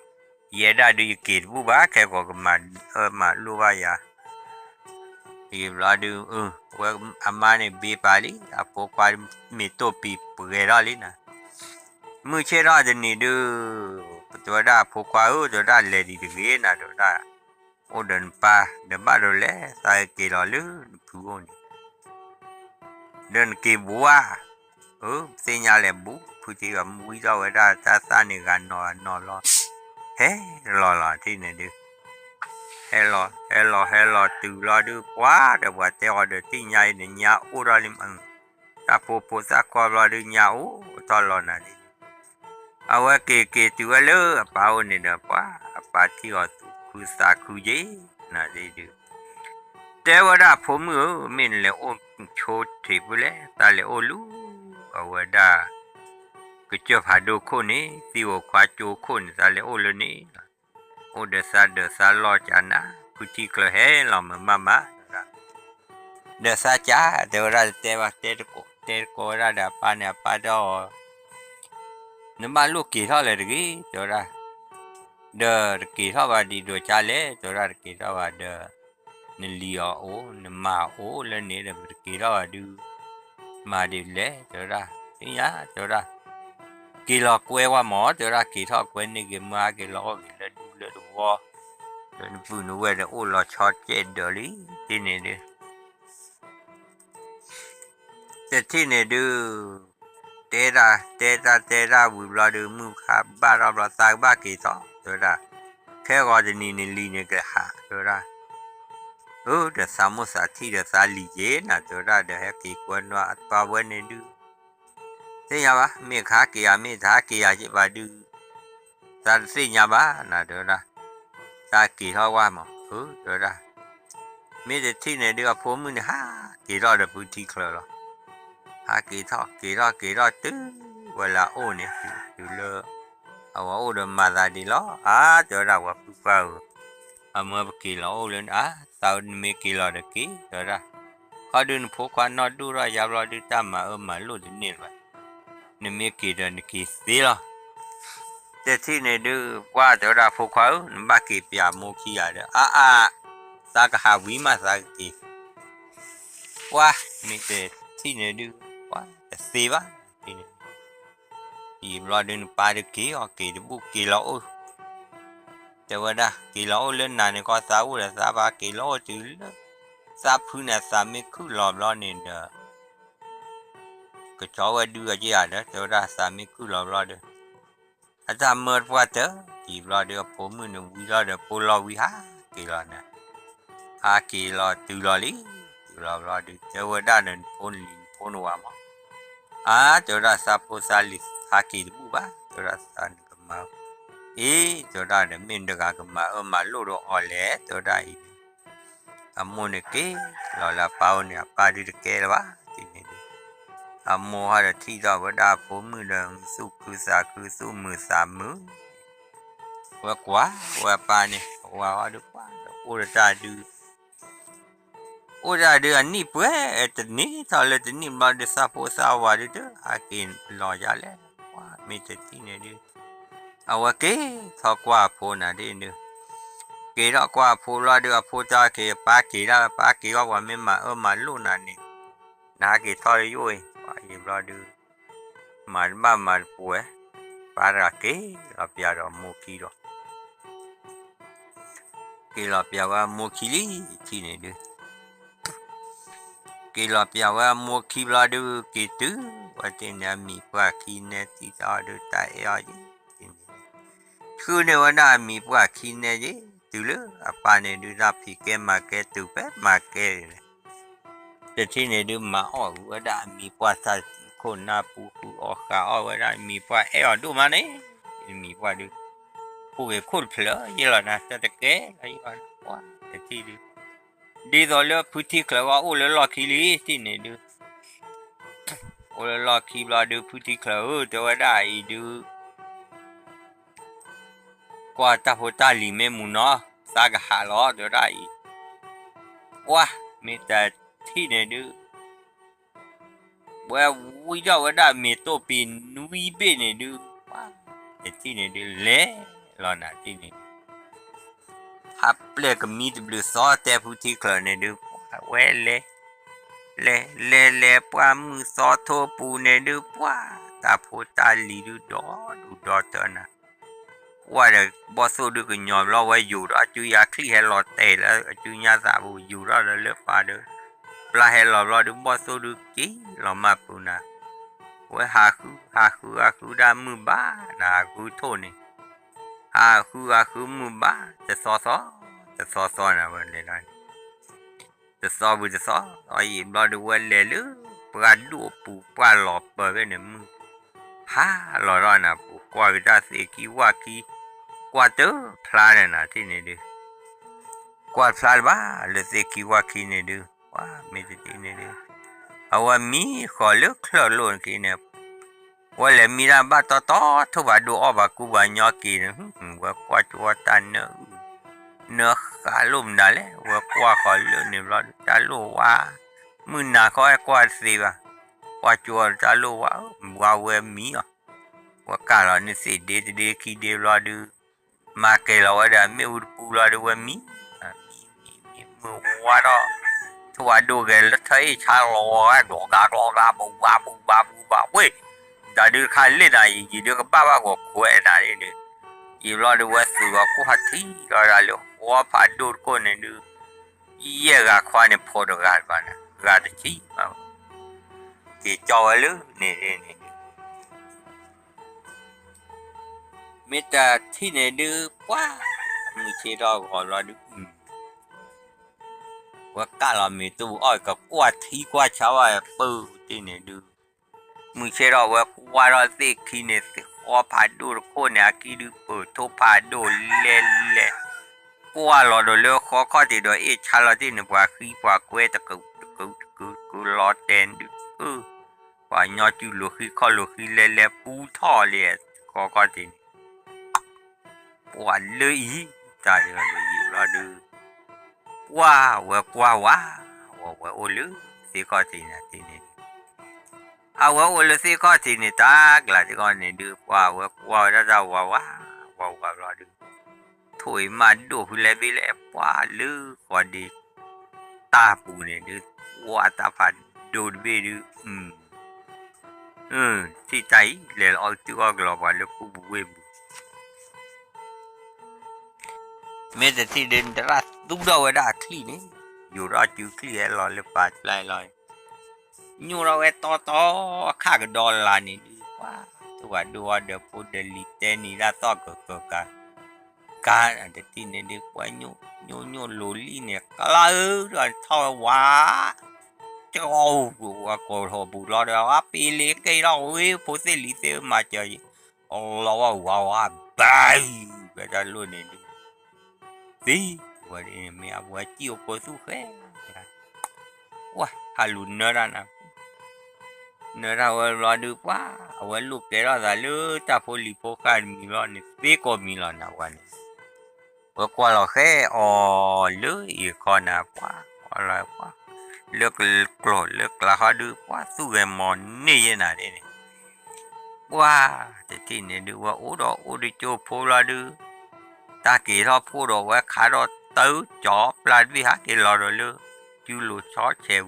ယဲဒၣ်ဒုးယက့ၤတဘူၣ်ဘၣ် ခဲကိာ်ကမၤအၢမၤလိၣ်ဘၣ်ယၤ ယံာ်ဘျီဒုး ဝဲအမါန့ၣ်ဘ့ပာ်လံ အဖိခွါမ့ၢ်တိၢ်ပံၤပှဲၤထီၣ်လံနၤ, မုၢ်ဆ့ၣ်ထီၣ်တနံၤဒုး ပတဲဝဲဒၣ်အဖိခွါဧၢ တဲဝဲဒၣ်လဲၤဒံးတဂ့ၤနၤ တဲဝဲဒၣ်, အိၣ်ဒီးနပၢ် ဒီးဘၣ်ဒီးလဲၤ သးက့ၤလီၤလၢနဖုအိၣ်န့ၣ် ဒီးနက့ၤဘှါ, အၢ သ့ၣ်ညါလဲၤဘူး ဖုထံဂၤ ဝံထီၣ်ဝဲဒၣ်တၢ်သၣ်န့ၣ်ဂၤနီၤဂၤနီၤလီၤ, ဟဲလီၤလီၤထံၣ်န့ၣ်ဒုး, ဟဲလီၤ ဟဲလီၤ ဟဲလီၤတုၤလီၤဒုး ပှၤဒီးပှၤတဲအီၤဒီး သ့ၣ်ညါအံၤန့ၣ် ညါအိၣ်ထီၣ်လံမး, တၢ်ဖိဖိသၣ်ခွါဘျီဒုး ညါအိၣ်ထီၣ်လီၤနၤဒ် အဝဲက့ၤက့ၤတုၤဝဲလၢအပၢ်အိၣ်န့ၣ်ဒီး ပှၤအပၢ်ထံၣ်အီၤသူၣ်ခုသးခုယ့ၣ် နၤဒ်ဒုး, တဲဝဲဒၣ်ဖိမုၣ်ဧၢ မ့ၢ်နလဲၤအိၣ်ဆိတ့ၢ်ဖုလဲၣ် သးလဲၤအိၣ်လူၤ အဝဲဒၣ် ကစၢၢ်ဖးဒိၣ်ခိၣ်န့ၣ် သံအိၣ်ခွါကၠိခိၣ်န့ၣ် သးလဲၤအိၣ်လၢန့ၣ်လီၤ, အိၣ်ဒီးသးဒီးသးလီၢ်ကနၤ ဖုထံချၢဟဲလီၤမုာ်မးမး တဲဝဲဒၣ်, ဒီးသးကး တဲဝဲဒၣ် တဲဘၣ်တဲတကိး တဲတကိးဝဲဒၣ်ဒီးအပၢ်န့ၣ် အပၢ်တဲအီၤ နဘၣ်လိၣ်က့ၤထီၣ်လၢၤတဂ့ၤ တဲဝဲဒၣ်, ဒီးတက့ၤထီၣ်ဘၣ်ဒံးဒိၣ်ကါလဲၣ် တဲဝဲဒၣ် တက့ၤထီၣ်ဘၣ်ဒီး နလံၤအီၤအိၣ် နမါအိၣ်လၢန့ၣ်ဒီး ပတက့ၤထီၣ်ဘၣ်ဒုး မၤဒ်လဲၣ် တဲဝဲဒၣ်, သ့ၣ်ညါ တဲဝဲဒၣ်, က့ၤလီၤကွဲဝဲမး တဲဝဲဒၣ် က့ၤထီၣ်ကွဲန့ၢ်က့ၤမါ က့ၤလီၤအိၣ်က့ၤလၢဒူလၢသဝီ, ဒီးနပုၢ်နဝဲၢ်ဒီးအိၣ်လီၤဆီကဲးဒၢးလံ တထံၣ်န့ၣ်ဒုး တထံၣ်န့ၣ်ဒုး တဲတၢ် တဲတၢ်တဲတၢ်ဝံၤဘျီဒုး မုၢ်ခါဘၣ်ထီၣ်ဘျီ သးကဘၣ်က့ၤထီၣ် တဲဝဲဒၣ်, ခဲဂီၤတနံၤန့ၣ်လံၤန့ၣ်ကဟး တဲဝဲဒၣ်, အၢ ဒီးသးမိၣ်သးထံၣ်ဒီးသးလံၤက့ၤနၤ တဲဝဲဒၣ် ဒီးဟဲက့ၤကွဲနွံပှၤဝဲန့ၣ်ဒုး သ့ၣ်ညါဘၣ် မ့ၢ်ကဟဲက့ၤယၤ မ့ၢ်တဟဲက့ၤယၤက့ၤဘၣ်ဒုး သးတသ့ၣ်ညါဘၣ်နၤ တဲဝဲဒၣ်, သးက့ၤထီၣ်ဝဲမး အၢ တဲဝဲဒၣ်, မ့ၢ်တထံၣ်န့ၣ်ဒုး အဖိမုၣ်န့ၣ် ဟးက့ၤထီၣ်ဒီးဖုထံချၢလီၤ, ဟးက့ၤထီၣ် က့ၤထီၣ် က့ၤထီၣ်တုၤဝဲလၢအအိၣ်န့ၣ် တုၤလၢ အဝဲအိၣ်ဒီးမၤသးဒ်လီၤ အါ တဲဝဲဒၣ် ပှၤဖုပှၢ်ဧၢ, အမၢပက့ၤလီၤအိၣ်လၢ အါ သးနမ့ၢ်က့ၤလီၤဒီးက့ၤ တဲဝဲဒၣ်, ခီဒုးနဖိခွါနီၢ်ဒိၣ်ထီၣ်ယါဘျီဒုး တၢ်မၤအၢမၤလိၣ်တန့ၢ်လၢၤဘၣ်, နမ့ၢ်က့ၤဒီးနက့ၤသ့လီၤ တထံၣ်န့ၣ်ဒုး ပှၢ်တဲဝဲဒၣ် ဖိခွါဧၢ နဘၣ်က့ၤပျးမိၢ်ခံဂၤဒီး အါအါ သးကဟးဝံၤမးသးကက့ၤ, ပှၢ်မ့ၢ်တထံၣ်န့ၣ်ဒုး ပှၢ်တသ့ဘၣ်, အံၤဘျီဒုးနပၢ်ဒုးက့ၤအီၤ က့ၤတဘူၣ်က့ၤလီၤအိၣ်, တဲဝဲဒၣ် က့ၤလီၤအိၣ်လၢနၤန့ၣ်ကီး သးအိၣ်ဒီးသးဘၣ် က့ၤလီၤအိၣ်တုၤလၢ သးဖုန့ၣ် သးမ့ၢ်ခုၣ်လီၤဘျီန့ၣ်ဒီး ကကၠီဝဲဒုးအက့ၢ်ဧါဒီး တဲဝဲဒၣ်သးမ့ၢ်ခုၣ်လီၤဘျီဒီး အတၢ်မၢတပှၢ်တၢၢ် ယံာ်ဘျီဒီး အဖိမုၣ်န့ၣ်ဝံၤလီၤဒီး ပိလီၤဝံၤဟးက့ၤလီၤန့ၣ်, ဟးက့ၤလီၤတုၤလီၤလံ, တုၤလီၤဘျီဒီး တဲဝဲဒၣ်ဒီး နဖိနလံၤနဖိနဝၤမး, အါ တဲဝဲဒၣ် သးဖိသးလံၤဟးက့ၤတဘူၣ်ဘၣ် တဲဝဲဒၣ် သးနကမၤ, အ့ တဲဝဲဒၣ်ဒီး မ့ၢ်နတဂၤကမၤအၢမၤလိၣ်ဒီးအီၤလဲၣ် တဲဝဲဒၣ်အံၤ အမိၢ်န့ၣ်က့ၤလီၤလၢအပၢ်အိၣ်န့ၣ် အပၢ်ဒုးတကဲလၢၤဘၣ် တထံၣ်န့ၣ်ဒုး, အမိၢ်ဟီဒီးထံၣ်ထီၣ်ဝဲဒၣ်အဖိမုၣ်ဒီး သူၣ်ခုသးခုသူၣ်မုာ်သးမုာ်, ဝဲကွၢ်ဝဲအပၢ်န့ၣ် အဝၤဟီဒီးပှၢ်ဒီးအိၣ်ဒီးတၢ်ဒုး, အိၣ်တၢ်ဒုးအနံၣ်ပှဲၤတနံၣ်ထီၣ်လၢတနံၣ်ဘျီဒုး သးဖိသးဝၤဒုးတဟးက့ၤလီၤယါလဲၣ်, ပှၢ်မ့ၢ်တထံၣ်န့ၣ်ဒုး အဝဲက့ၤထီၣ်ကွၢ်အဖိနၤဒ်န့ၣ်ဒုး, က့ၤထီၣ်ကွၢ်အဖိဘျီဒုး အဖိတၢ်က့ၤ ပၢ်က့ၤဒၣ် ပၢ်က့ၤအီၣ်ပှၤမ့ၢ်မၤအၢမၤလိၣ်နၤန့ၣ်, နဟးက့ၤထီၣ်လၢယအိၣ်အံၤ ပှၢ်ယံာ်ဘျီဒုး, မၤတဘၣ်မၤတပှဲၤ, ပၢ်တဂၤက့ၤလီၤပျးဒီးအမိၢ်ခံဒီး က့ၤလီၤပျးဝဲအမိၢ်ခံလံ ထံၣ်န့ၣ်ဒုး, က့ၤလီၤပျးဝဲအမိၢ်ခံဘျီဒုး က့ၤတုၤဝဲတ့ၢ်န့ၣ် အမံၤပှၢ်ခံနဲထံၣ်ထီၣ်ဒုး တၢ်အဲၣ်အီၤယံၤန့ၣ်, ဆှၢန့ၢ်ဝဲဒၣ်အမံၤပှၢ်ခံနဲယံၤ တုၤလၢအပၢ်န့ၣ်ဒုး တၢ်ဖံးကဲမၤကဲတုၤဖဲမၤကဲန့ၣ် တထံၣ်န့ၣ်ဒုး မၤအီၣ်ဝဲဒၣ်အမံၤပှၢ်သးခုခိၣ်နၢ်ပူၤဃုအီၣ်ဃာ်အီၣ်ဝဲဒၣ်အမံၤပှၢ်အဲၣ်အီၤဒိၣ်မးန့ၣ်, အမံၤပှၢ်ဒုး ဖိဂ့ၤခိၣ်တဖျၢၣ်ယဲၢ်လီၤနၤ တၢ်တကဲလီၤယဲၢ်လီၤနၤ ပှၢ်တထံၣ်ဒုး, ဒ်သိးလၢဖုထံချၢကီၢ်အိၣ်လၢလီၢ်ခံလံ တထံၣ်န့ၣ်ဒုး, အိၣ်လၢလီၢ်ခံဘျီဒုး ဖုထံချၢဧၢ တဲဝဲဒၣ်အံၤဒုး ကွၢ်တၢ်ဖိတၢ်လံၤမ့ၢ်မုာ်နီၤ သးကဟးလီၤ တဲဝဲဒၣ်အံၤ, ပှၢ်မ့ၢ်တထံၣ်န့ၣ်ဒုး ဝဲဝံထီၣ်ဝဲဒၣ်မ့ၤတိၢ်ပံၤနွံဘ့ၣ်န့ၣ်ဒုး, တထံၣ်န့ၣ်ဒုး လဲၤလီၤနၤတထံၣ်န့ၣ်ဒုး, ဟးပျဲၢ်ကမံတဘျုးသီတဲဖုထံချၢန့ၣ်ဒုး, ဝဲလဲၤ လဲၤလဲၤလဲၤ ပှၢ်မုၢ်သီထိပူၤန့ၣ်ဒုး ပှၢ်တၢ်ဖိတၢ်လံၤဒုး ဒီဒူၣ်ဒီတၢနၤ, ကွၢ်ဒီးဘီၣ်သိၣ်ဒုးကညီၤဘျီ ဝဲယူၤဒီးအစုညါချံၣ်ဟဲလီၤတဲာ်လၢအစုညါသးပူၤ ယူၤထီၣ်ဒီးလၢပၤဒီး ပျၢ်ဟဲလီၤဘျီဒုး ဘီၣ်သိၣ်ဒုးက့ၤလီၤမၢ်ပူၤနၤ, ဝဲဟးဃု ဟးဃု ဟးဃုဒၣ်မုၢ်ဘၣ်နၤ ဟးဃုထိၣ်န့ၣ် ဟးဃု ဟးဃုမုၢ်ဘၣ် တသီသီ တသီသီနၤ ဝဲလဲၤလီၤ တသီဝံၤတသီ အံၤဘျီဒုးဝဲလဲၤလၢ ပှၢ်ဒိၣ်အပူၤ ပှၢ်လီၤပၢၤဖဲန့ၣ် မုၢ်ဟါလီၤထီၣ်နၤ ပူၤကွၢ်က့ၤတၢ်သ့ၣ်ခံဝၣ်ခံ ကွၢ်တဖျါန့ၣ်နၤ ထံၣ်န့ၣ်ဒုး ကွၢ်ဖျါတဘၣ်လၢသ့ၣ်ခံဝၣ်ခံန့ၣ်ဒုး ပှၢ်မ့ၢ်တထံၣ်န့ၣ်ဒုး အဝဲမံဃီၤလၢချၢၣ်လိၣ်နခံန့ၣ် ဝဲလဲၤမံတၢ်ဘၣ်တီတီ ထိၣ်ဖးဒိၣ်အီၣ်ပှၤကူပှၤညီက့ၤန့ၣ် ဝဲကွၢ်ကၠိတၢ်နၢအုၣ် နၢဃးလိၣ်မနုၤလဲၣ် ဝဲကွၢ်ဃီၤလၢန့ၣ်ဘျီဒုး တၢ်လိၣ်ဝါ မုၢ်နၤခီဟဲကွၢ်တသ့ဘၣ် ကွၢ်ကၠိတၢ်လိၣ်ဝါ ဘှါဝဲမံအီၤ ဝဲကၢ်လီၤန့ၣ်သ့ၣ်ဒ့တဒ့ခံဒ့ဘျီဒုး မၤကဲၤလီၤဝဲဒီးမ့ၣ်အူတပူၤဘျီဒုးဝဲမံ မံ မံ မံ မုၢ်ဝါထီၣ် ထိၣ်ဖးဒိၣ်ဂဲၤလၢထၢအ့ၣ်ဆါလီၤဝဲ ကျီၤကျါကျီၤကျါ ပူၤဘၣ်ပူၤဘၣ်ပူၤဘၣ်ဝ့ၢ် တၢ်ဒုးတခါလ့ၣ်နၤ ယံာ်ယံာ်ဒုးကဘၣ်ဘၣ်ဂီၤခွဲးနၤဒ်န့ၣ် ယံာ်ဘျီဒုးဝဲသုးဂီၤကိၢ်ဟးထံလီၤဒၣ်လၢဃီဖးဒိၣ်တခိၣ်န့ၣ်ဒုး ယဲၢ်ဂၤခွါန့ၣ်ဖိတဂၤတဘၣ်န့ၣ် ဂၤတဆံဘၣ် က့ၤကၠီဝဲလၢန့ၣ်န့ၣ်ဒုး မ့ၢ်တထံၣ်န့ၣ်ဒုး ပှၢ် မုၢ်ဆ့ၣ်ထီၣ်ဂီၤဘျီဒုး ဝဲကၢ်လီၤမ့ၢ်တဘူၣ်အီၣ်ကကွၢ်ထံကွၢ်ဆါဝဲပၢၢ်တ့ၢ်န့ၣ်ဒုး မုၢ်ဆ့ၣ်ထီၣ်ဝဲကွၢ်ထီၣ်သ့ၣ်ခံန့ၣ် ဃီဖးဒိၣ်တခိၣ်န့ၣ် အခံဒုးပၢၢ်ထိၣ်ဖးဒိၣ်လဲၤလဲၤ ကွၢ်လီၤဒီးလၢဃီခီၣ်ထံးဒီးအ့ၣ်ဆါလီၤတ့ၢ်န့ၣ် ပှၤဃံပှၤကွဲတကုာ်တကုာ်တကုာ်တကုာ်လီၤတဲာ်ဒုး ပှၤညီစုလိၤဃံခီၣ်လိၤဃံလဲၤလဲၤပူထီၣ်လံ ဃီခီၣ်ထံးန့ၣ် ပှၤလၢအံၤ တၢ်ဒုးယံာ်ဘျီဒုး ပှၢ်ဝဲကွၢ်ဝါ ဝဲအိၣ်လၢသ့ၣ်ခီၣ်ထံးန့ၣ်တ့ၢ်န့ၣ် အဝဲအိၣ်လၢသ့ၣ်ခီၣ်ထံးန့ၣ် တၢ်ကျးသ့ၣ်ခီၣ်န့ၣ်ဒုး ပှၢ်ဝဲကွၢ်ဝဲဒၣ်တၢ်ဝါဝါ ဝါဝါဘျီဒုး ထိၣ်အံၤမးဒိၣ်ဖုလဲၣ်ဘ့ၣ်လဲၣ် ပှၢ်လၢဃီဒ့ တၢ်ပူၤန့ၣ်ဒုး ဝါတၢ်ဖးဒိၣ်တဘ့ၣ်ဒုး ထံၣ်တၢ်အံၤ လဲၤလီၤအီၣ်ကတုၢ်အီၣ်ကလီၤပှၤလၢခူပူၤဝ့ၢ်ပူၤ မ့ၢ်တထံၣ်ဒုး နတရၣ်သူထီၣ်ဝဲဒၣ်အချံၣ်န့ၣ် ယိၤထီၣ်စုချံၣ်ဟဲလီၤလၢပာ်ကျါလီၤ ညိၣ်ထီၣ်ဝဲတီတီ အခၣ်ကဒီလါန့ၣ်ဒုး ပှၢ် ထိၣ်ဖးဒိၣ်အီၣ်ဒီးဖိဒီးလံၤတဲနံၤဒၣ်သီၣ်ကကကၤ ကၤတထံၣ်န့ၣ်ဒုး ပှၢ်ညိၣ်ညိၣ်လိၤလံန့ၣ် ကျါဧၢ ထီၣ်ဝဲဝါ ကဝါကိးထီၣ်ပူၤလီၤဒီး ဝါပ့ၤလ့က့ၤထီၣ်ဝဲ ဖိသ့ၣ်လံၤသ့ၣ်ဧၢ မၤစၢၤယံၤ လီၤဝဲဝါဝါ ဘၣ် ဖဲတၢ်လိၣ်န့ၣ်ဒုး သံ ဝဲမ့ၢ်အဝဲစံၣ်အိၣ်ဖိသူၣ်ဃဲ ဝါ ဟးလူၤနၢတၢ်နၤ နၢတၢ်ဝဲဘျီဒုး ပှၢ် အဝဲလိၣ်ကဲထီၣ်သးလၢတၢ်ဖိလံၤဖိဃာ်တမံၤဘျီန့ၣ် သ့ကိးမံၤလီၤနၤဝဲန့ၣ် ဝဲကွၢ်လီၤဃဲအီၤလၢအံၤခီနၤ ပှၢ် ကွၢ်လီၤပှၢ် လၢကျိၤလၢကျါဃီဒုး ပှၢ်သူၣ်ဂဲၤမီၤန့ၢ်ယဲနၤဒ်န့ၣ် ပှၢ် တထံၣ်န့ၣ်ဒုး ဝဲအိၣ်ဒီးအိၣ်တကၠိဖိဘျီဒုး တၢ်က့ၤထီၣ်ဖိဒီးဝဲခးဒီးတၢ်ကၠီပျၢ်တဘ့ၣ်ဟးက့ၤလီၤဒီးလၢ စုလိၤဆီဆဲး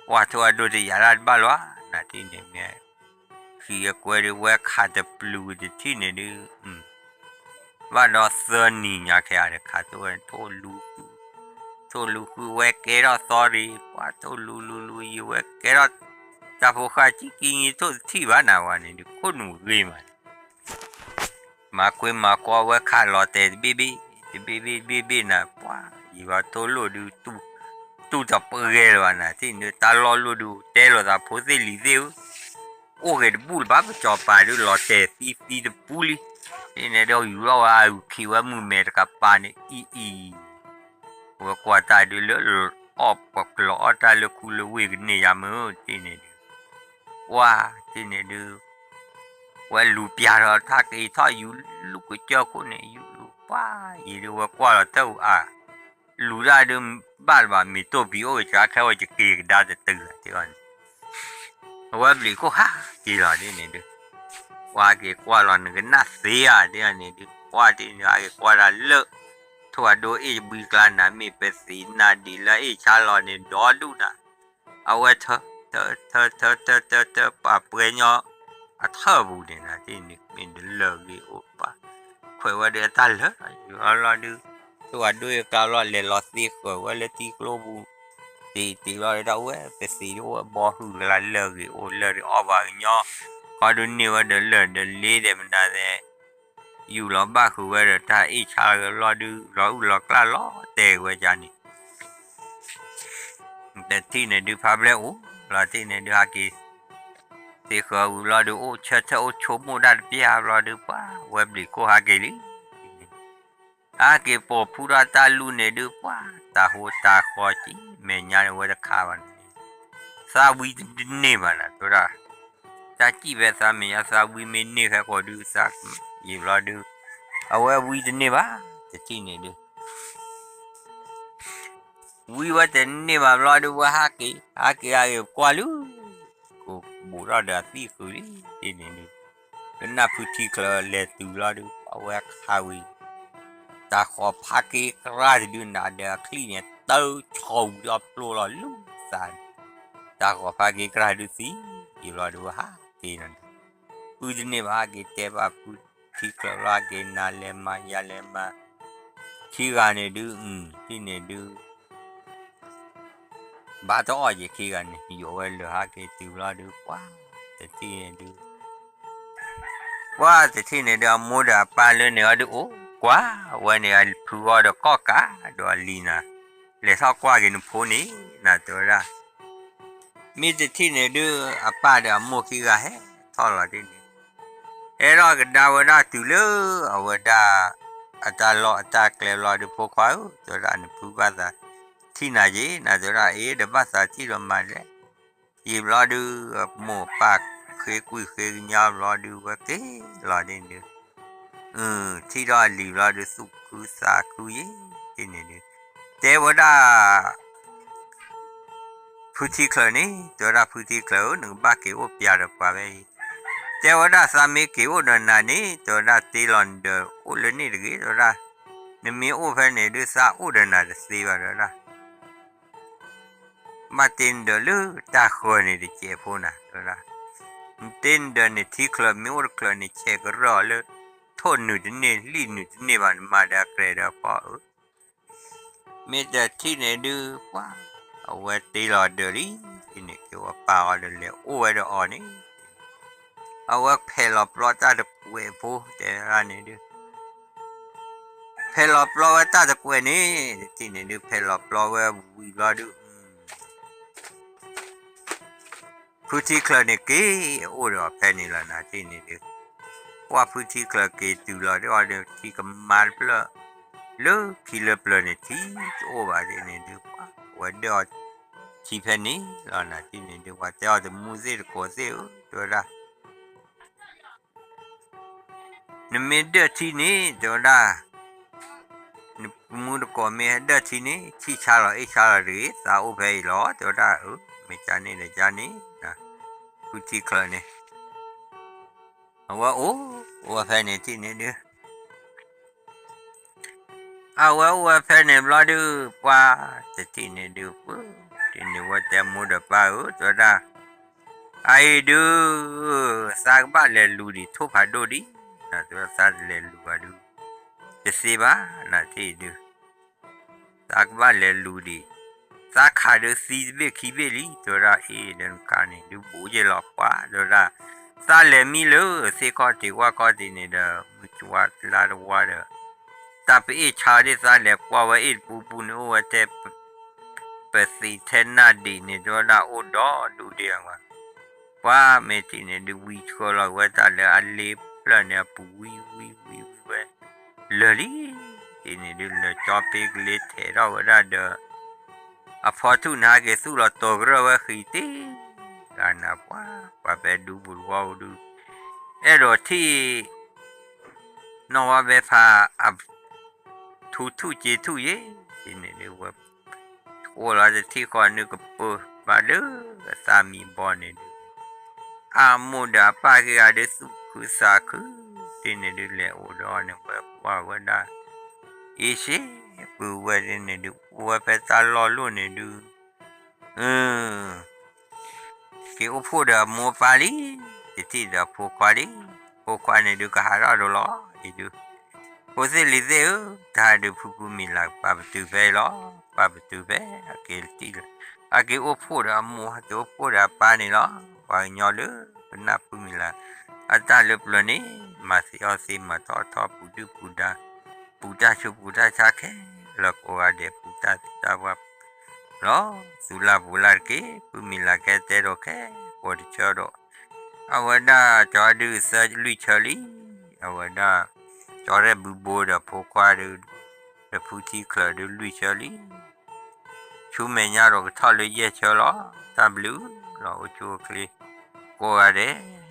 ဝံၤ ပှၢ်ထိၣ်အဒိၣ်တယာ်ဒၣ်တဘၣ်လီၤ နၤထံၣ်န့ၣ်မ့ၢ် ဟံးအကွဲဒုး ဝဲခးတပျုၤတထံၣ်န့ၣ်ဒုး ဘၣ်ဒီးသၢနံၤညါခဲအံၤဒီး ခးထိၣ်ဝဲထိၣ်လူၤဃု ထိၣ်လူၤဃုဝဲကဲထီၣ်သီရံၤ ပှၢ်ထိၣ်လူၤလူၤလူၤယံၤဝဲကဲထီၣ် တၢ်ဖိဃာ်ကံကံညီထိၣ်တထံၣ်ဘၣ်နၤဝဲန့ၣ်ဒုး ခိၣ်နူာ်ဂ့ၤမး မၤကွ့မၤကွီဝဲခးလီၤတဲာ်တဘ့ၣ်ဘ့ၣ် တဘ့ၣ်ဘ့ၣ်တဘ့ၣ်ဘ့ၣ်နၤ ပှၢ်ယံၤဝဲထိၣ်လိၣ်ဒုး တူၢ်တပှဲၤလၢၤဘၣ်နၤ ထံၣ်န့ၣ်တၢ်လီၢ်လိၣ်ဒုး တဲလိာ်သးဖိသ့ၣ်လံၤသ့ၣ်ဧၢ အိၣ်ဂ့ၤတဘူၣ်လၢၤဘၣ် ပစီၤပၤဒုးလီၤတဲာ်သံသံတပူလံ ထံၣ်န့ၣ်ဒီးယူၤထီၣ်ဝဲအုၣ်ခံဝဲမုၢ်မဲာ်တကပၤန့ၣ် အံၤအံၤ ဝဲကွၢ်တၢ်ဒုးလၢ အီၣ်ပကျီၢ်အီၣ်တၢ်လၢခူလၢဝ့ၢ်ကန့ၢ်ယါမုၢ် ထံၣ်န့ၣ်ဒုး ပှၢ် ထံၣ်န့ၣ်ဒုး ဝဲလူၤပျၢ်ထီၣ်တၢ်က့ၤထီၣ်ယူၤလူၤကစၢၢ်ခိၣ်န့ၣ် ယူၤလူၤပှၢ်အံၤဒုး ဝဲကွၢ်လီၤတၢ်အုးအါ လူၤတၢ်ဒုးဘၣ်လၢၤဘၣ် မ့ၢ်တိၢ်ပံၤအိၣ်ကစၢ်ခဲဝဲယက့ၤကဒါတတုၤသ့အီၤန့ၣ် အဝဲဘျံးခိၣ်ဟးက့ၤလီၤဒ်န့ၣ်ဒုး ပှၢ်က့ၤကွၢ်လီၤနကနၣ်သ့ဧါဒ်န့ၣ်ဒုး ပှၢ်ဒ်န့ၣ် အက့ၤကွၢ်ဒၣ်လၢ ထိၣ်အဒိအ့ၣ်ဘှံကျါနၤ မ့ၢ်ပသံးနၤဒံးလၢအ့ၣ်ဆါလီၤန့ၣ် ဒီဒူၣ်နၤ, အဝဲထၢ ထၢ ထၢ ထၢ ထၢ ထၢ ထၢ ပှၤပှဲၤညီ အထၢၣ်ပူၤန့ၣ်နၤ ထံၣ်န့ၣ် မ့ၢ်တလၢာ်ဂ့ၤအိၣ်ပှၤ, ခွဲးဝဲဒီးအတၢ်လၢာ်လီၤဒုး, ထိၣ်အဒိအ့ၣ်ကျါလီၤ လဲၤလီၤသ့ဃၢၤဝဲလၢထံကျိပူၤ, တံၤတံၤလီၤဒီးဝဲ ပသံးဒိၣ်ဝဲဘီဟုၣ်ကလါလၢာ်ဂ့ၤအိၣ်လၢာ်ဒီးအီၣ်ဘၣ်ကညီ, ခီဒုးန့ၢ်ဝဲဒီးလၢာ်ဒီးလ့ဒီးမနုၤသ့ ယူၢ်လီၤဘၣ်ဃုာ်ဝဲဒီးတၢ်အ့ၣ်ဆါလီၤဒုး လီၤအုၣ်လီၤကျၣ်လီၤတဲာ်ဝဲကန့ၣ်, တထံၣ်န့ၣ်ဒုးဖးဘျဲၣ်အိၣ်လီၤ ထံၣ်န့ၣ်ဒုးဟးက့ၤ သ့ဃၢၤဝံၤဘျီဒုးအိၣ်ဆၢထၢၣ်အိၣ်ဆိကမိၣ်တၢ်တပျၢ်ဘျီဒုး ပှၤဝဲဘျံးခိၣ်ဟးက့ၤလံ, ဟးက့ၤပိာ်ဖူထီၣ်တၢ်လူၢ်န့ၣ်ဒုး ပှၤတၢ်ဟိတၢ်ဃီကံ မဲာ်ညါန့ၣ်ဝဲတခါဘၣ်န့ၣ်, သးဝံတန့ၢ်ဘၣ်နၤ တဲဝဲဒၣ်, တၢ်စံၣ်ဖဲသးမဲာ်ညါ သးဝံမ့ၢ်န့ၢ်ခဲကိာ်ဒုး သးယံာ်ဘျီဒုး, အဝဲဝံတန့ၢ်ဘၣ် တထံၣ်န့ၣ်ဒုး ဝံဝဲတန့ၢ်ဘၣ်ဘျီဒုး ဝဲဟးက့ၤ ဟးက့ၤဟးက့ၤကွၢ်လၢ ကိးဘူးထီၣ်ဒီးအသံၣ်ဃုာ်လံ တထံၣ်န့ၣ်ဒုး, ကနၣ်ဖုထံချၢလဲၤတုၤလီၤဒုး အဝဲခးဝံၤ တၢ်ဃီၤဖးက့ၤကြၢ်တဒုနၤဒီးအချံၣ်န့ၣ် တၢ်ဆီဝံၤဒီးပျိလီၤလူၤသး, တၢ်ဃီၤဖးက့ၤကြၢ်ဒုးသံ, ယံာ်ဘျီဒုးဝဲဟးက့ၤလီၤန့ၣ်, ဖုတန့ၢ်ဘၣ်ဟးက့ၤတဲဘၣ်ဖုထံချၢလီၤ ဟးက့ၤနၤလဲၤမၤယၤလဲၤမၤ, ခံဂၤန့ၣ်ဒုး ထံၣ်န့ၣ်ဒုး ဘၣ်တအီၣ်ယခံဂၤန့ၣ် ယိးဝဲလၢာ်ဟးက့ၤတုၤဘျီဒုး ပှၤတထံၣ်န့ၣ်ဒုး ပှၤတထံၣ်န့ၣ်ဒုး အမိၢ်ဒီးအပၢ်လၢန့ၣ်အီၤဒုး အိၣ်ကွၢ်ဝဲန့ၣ် အဖုဂီၢ်ဒီးကီၢ်ကးဒီးအလံၤနၤ, လဲၤထီၣ်ကွၢ်က့ၤနဖိန့ၣ် နၤတဲဝဲဒၣ်, မ့ၢ်တထံၣ်န့ၣ်ဒုး အပၢ်ဒီးအမိၢ်ခံဂၤဟဲထီၣ်လီၤဒ်န့ၣ် ဟဲထီၣ်ကဒါဝဲဒၣ်တုၤလၢ အဝဲဒၣ် အတၢ်လီၢ်အတၢ်ကျဲဘျီဒုး ဖိခွါဧၢ တဲဝဲဒၣ် နဖုဘၣ်သးထံၣ်နၤယ့ၣ် နၤတဲဝဲဒၣ် အ့ ဒီးဘၣ်သးထံၣ်ဒီးမၤလဲၣ်, ယံာ်ဘျီဒုး မိၢ်ပၢ်ဃ့ကွံာ်ဃ့ကညါဘျီဒုး ဝဲက့ၤလီၤဒ်န့ၣ်ဒုး, ထံၣ်ထီၣ်အလံၤဘျီဒုး သူၣ်ခုသးခုယ့ၣ် ဒ်န့ၣ်ဒုး, တဲဝဲဒၣ် ဖုထံချၢန့ၣ် တဲဝဲဒၣ် ဖုထံချၢဧၢ နကဘၣ်က့ၤအိၣ်ပၠးဒီးပှၤဖဲအံၤ, တဲဝဲဒၣ် သးမ့ၢ်က့ၤအိၣ်ဒီးနၤန့ၣ် တဲဝဲဒၣ် တ့လီၤနဒီးအိၣ်လၢန့ၣ်တဂ့ၤ တဲဝဲဒၣ်, နမ့ၢ်အိၣ်ဖဲန့ၣ်ဒုး သးအိၣ်ဒီးနၤတသ့ဘၣ် တဲဝဲဒၣ် ဘၣ်တ့နဒီးလၢတၢ်ဃၢၤန့ၣ်တစဲးဖိနၤ တဲဝဲဒၣ်, နတ့နဒီးနထံချၢမ့ၢ်အိၣ်တချၢန့ၣ် ဆဲးကရၢၢ်အီၤလၢ ထိၣ်နုာ်တန့ၢ် လံၣ်နုာ်တန့ၢ်ဘၣ် နမၤဒီးအကြဲးဒီးအဖီဧၢ မ့ၢ်တထံၣ်န့ၣ်ဒုး ပှၤ အဝဲတ့လီၤဒၢးလံ, ဒ်န့ၣ်က့ၤဝဲပၢ်အီၤဒီးလဲၤအိၣ်ဝဲဒီးအီၤန့ၣ်, အဝဲဖဲးလီၤပျီတၢ်တကွဲးဖိ တဲဝဲဒၣ်န့ၣ်ဒုး, ဖဲးလီၤပျီဝဲတၢ်တကွဲးန့ၣ် တထံၣ်န့ၣ်ဒုး ဖဲးလီၤပျီဝဲဝံၤဘျီဒုး ဖုထံချၢန့ၣ်က့ၤအိၣ်ဒီးအီၤဖဲန့ၣ်လီၤ နၤထံၣ်န့ၣ်ဒုး, ပှၤဖုထံချၢက့ၤတုၤလီၤဒုးအီၤဒီး ထံကမါတဖျၢၣ် လၢခံလၢပျၢၤန့ၣ် ထံတအိၣ်ဘၣ်ဒ်န့ၣ်ဒုး ပှၤဝဲဒၢးအီၤထံဖဲန့ၣ်လီၤ နၤထံၣ်န့ၣ်ဒုး ပှၤတဲအီၤတမူသ့ၣ်တကိးသ့ၣ်ဧၢ တဲဝဲဒၣ် နမ့ၢ်ဒၢးထံန့ၣ် တဲဝဲဒၣ်, နမူတကိးမ့ၢ်ဒၢးထံန့ၣ် ထံၣ်ဆါလီၤအ့ၣ်ဆါလီၤတဂ့ၤ သးအိၣ်ဖဲအံၤလီၤ တဲဝဲဒၣ်, မ့ၢ်ကန့ၣ်ဒီးကန့ၣ်, ဖုထံချၢန့ၣ်, အဝဲအိၣ်, အိၣ်ဝဲဖဲန့ၣ်ထံၣ်န့ၣ်ဒုး အဝဲအိၣ်ဝဲဖဲန့ၣ်ဘျီဒုး ပှၤတထံၣ်န့ၣ်ဒုး ပှၤ ဒ်န့ၣ်ဝဲတဲမိၢ်ဒီးပၢ်ဧၢ တဲဝဲဒၣ်, အအံၤဒုး သးကဘၣ်လဲၤလူၤဒံး ထိၣ်ဖးဒိၣ်ဒံး, နၤတဲဝဲဒၣ်သးတလဲၤလူၤဘၣ်ဒုး တသ့ဘၣ် နၤထံၣ်ဒုး သးကဘၣ်လဲၤလူၤဒံး, သးခးဒုးသံတဘ့ၣ်ခံဘ့ၣ်လံ တဲဝဲဒၣ် အ့ၣ် ဒီးနခးန့ၣ်ဒုးဘူးယဲၢ်လီၤပှၤ တဲဝဲဒၣ်, သးလဲၤမံလၢသ့ၣ်ခီၣ်ထံးဝၣ်ခီၣ်ထံးန့ၣ်ဒီး မုၢ်ဝါလါတဝါဒီး, တၢ်ပအ့ၣ်ဆါဒ်သးလဲၤကွၢ်ဝဲအ့ၣ်တပူၤပူၤန့ၣ် အိၣ်ဝဲထဲ ပသံးထဲနၢ်ဒံးန့ၣ် တဲဝဲဒၣ်အိၣ်ဒီးဒူၣ်ဒ့ၣ်ဝဲ ပှၤမ့ၢ်ထံၣ်န့ၣ်ဒုး ဝံဆှၢလီၤဝဲတၢ်လၢအလ့ဖျၢၣ်န့ၣ်အပူၤဝံဝံဝံဝံဝဲ လၢာ်လံ, ဒ်န့ၣ်ဒုး လၢာ်ကၠီဖ့ကလ့ထဲးထီၣ်ဝဲဒၣ်ဒီး အဖီထူၣ်န့ၣ်ဟဲက့ၤသူၣ်လီၤတီၤကရၢၢ်ဝဲဃံတ့ၢ်, ဂၤနၤပှၤ ပှၤဖဲဒူပူၤတဝီပူၤဒုး အဲၣ်ဒိးထံၣ် နီၢ်ဝါဘဲဖး အ ထူထူၣ်စ့ထူၣ်ယ့ၣ်, ဒ်န့ၣ်ဒုးဝဲ အိၣ်လီၤတထံၣ်ဃီနုာ်ကပၢၢ်ဘၣ်လၢအသးမံဘီန့ၣ်ဒုး, အမိၢ်ဒီးအပၢ်ခံဂၤဒုးသူၣ်ခုသးခု, ဒ်န့ၣ်ဒုးလဲၤအိၣ်ဒီးအီၤန့ၣ် ဝဲကွၢ်ဝဲဒၣ် အ့ၣ်ရှ့ ပုၢ်ဝဲၢ်ဒ်န့ၣ်ဒုး အိၣ်ဝဲဖဲတၢ်လီၢ်လိၣ်န့ၣ်ဒုး အ က့ၤအိၣ်ဖှိၣ်ဒီးအမိၢ်အပၢ်လံ, တထံၣ်ဒီးဖိခွါလံ, ဖိခွါန့ၣ်ဒုးကဟးထီၣ်ဒိလီၤ, အံၤဒုး ဖိသ့ၣ်လံၤသ့ၣ်ဧၢ, တၢ်ဒုးဖုဖုမံၤလၤကပာ်ပတုာ်ဖဲအံၤလီၤ, ပာ်ပတုာ်ဖဲ အက့ၤတထံၣ်လၢၤ, အက့ၤအိၣ်ဖှိၣ်ဒီးအမိၢ် အက့ၤအိၣ်ဖှိၣ်ဒီးအပၢ်န့ၣ်လီၤ, ပှၤကညီလၢကနၣ်ဖုမံၤလၤ အတၢ်လၢပျၢၤန့ၣ် မၤသ့အီၣ်သ့ မၤထီၣ်ထီ ပူၤဒုၣ်ပူၤဒါ ပူၤတၢ်ဆူးပူၤတၢ်ဆါခဲလၢာ်ကိးဂၤဒဲး ပူၤတၢ်သံတၢ်ပှၢ်လီၤ, သူလၢ်ပူၤလၢ်တက့ၢ်, ဖုမံၤလၤကဲတဲဒီးခဲကိးတဆၢဒီး အဝဲဒၣ်ကၠီဒုးသၢလွံၢ်ဆၢလံ, အဝဲဒၣ် ကၠီရဲၣ်ဘုဘိဒီးဖိခွါဒုး ဒီးဖုထံချၢဒုးလွံၢ်ဆၢလံ, ဆူမဲာ်ညါဒီးကထီၣ်လၢယဲၢ်ဆၢလီၤ, တၢ်ဘျုးလီၤ အိၣ်ဆူၣ်အိၣ်ချ့ကိးဂၤဒဲး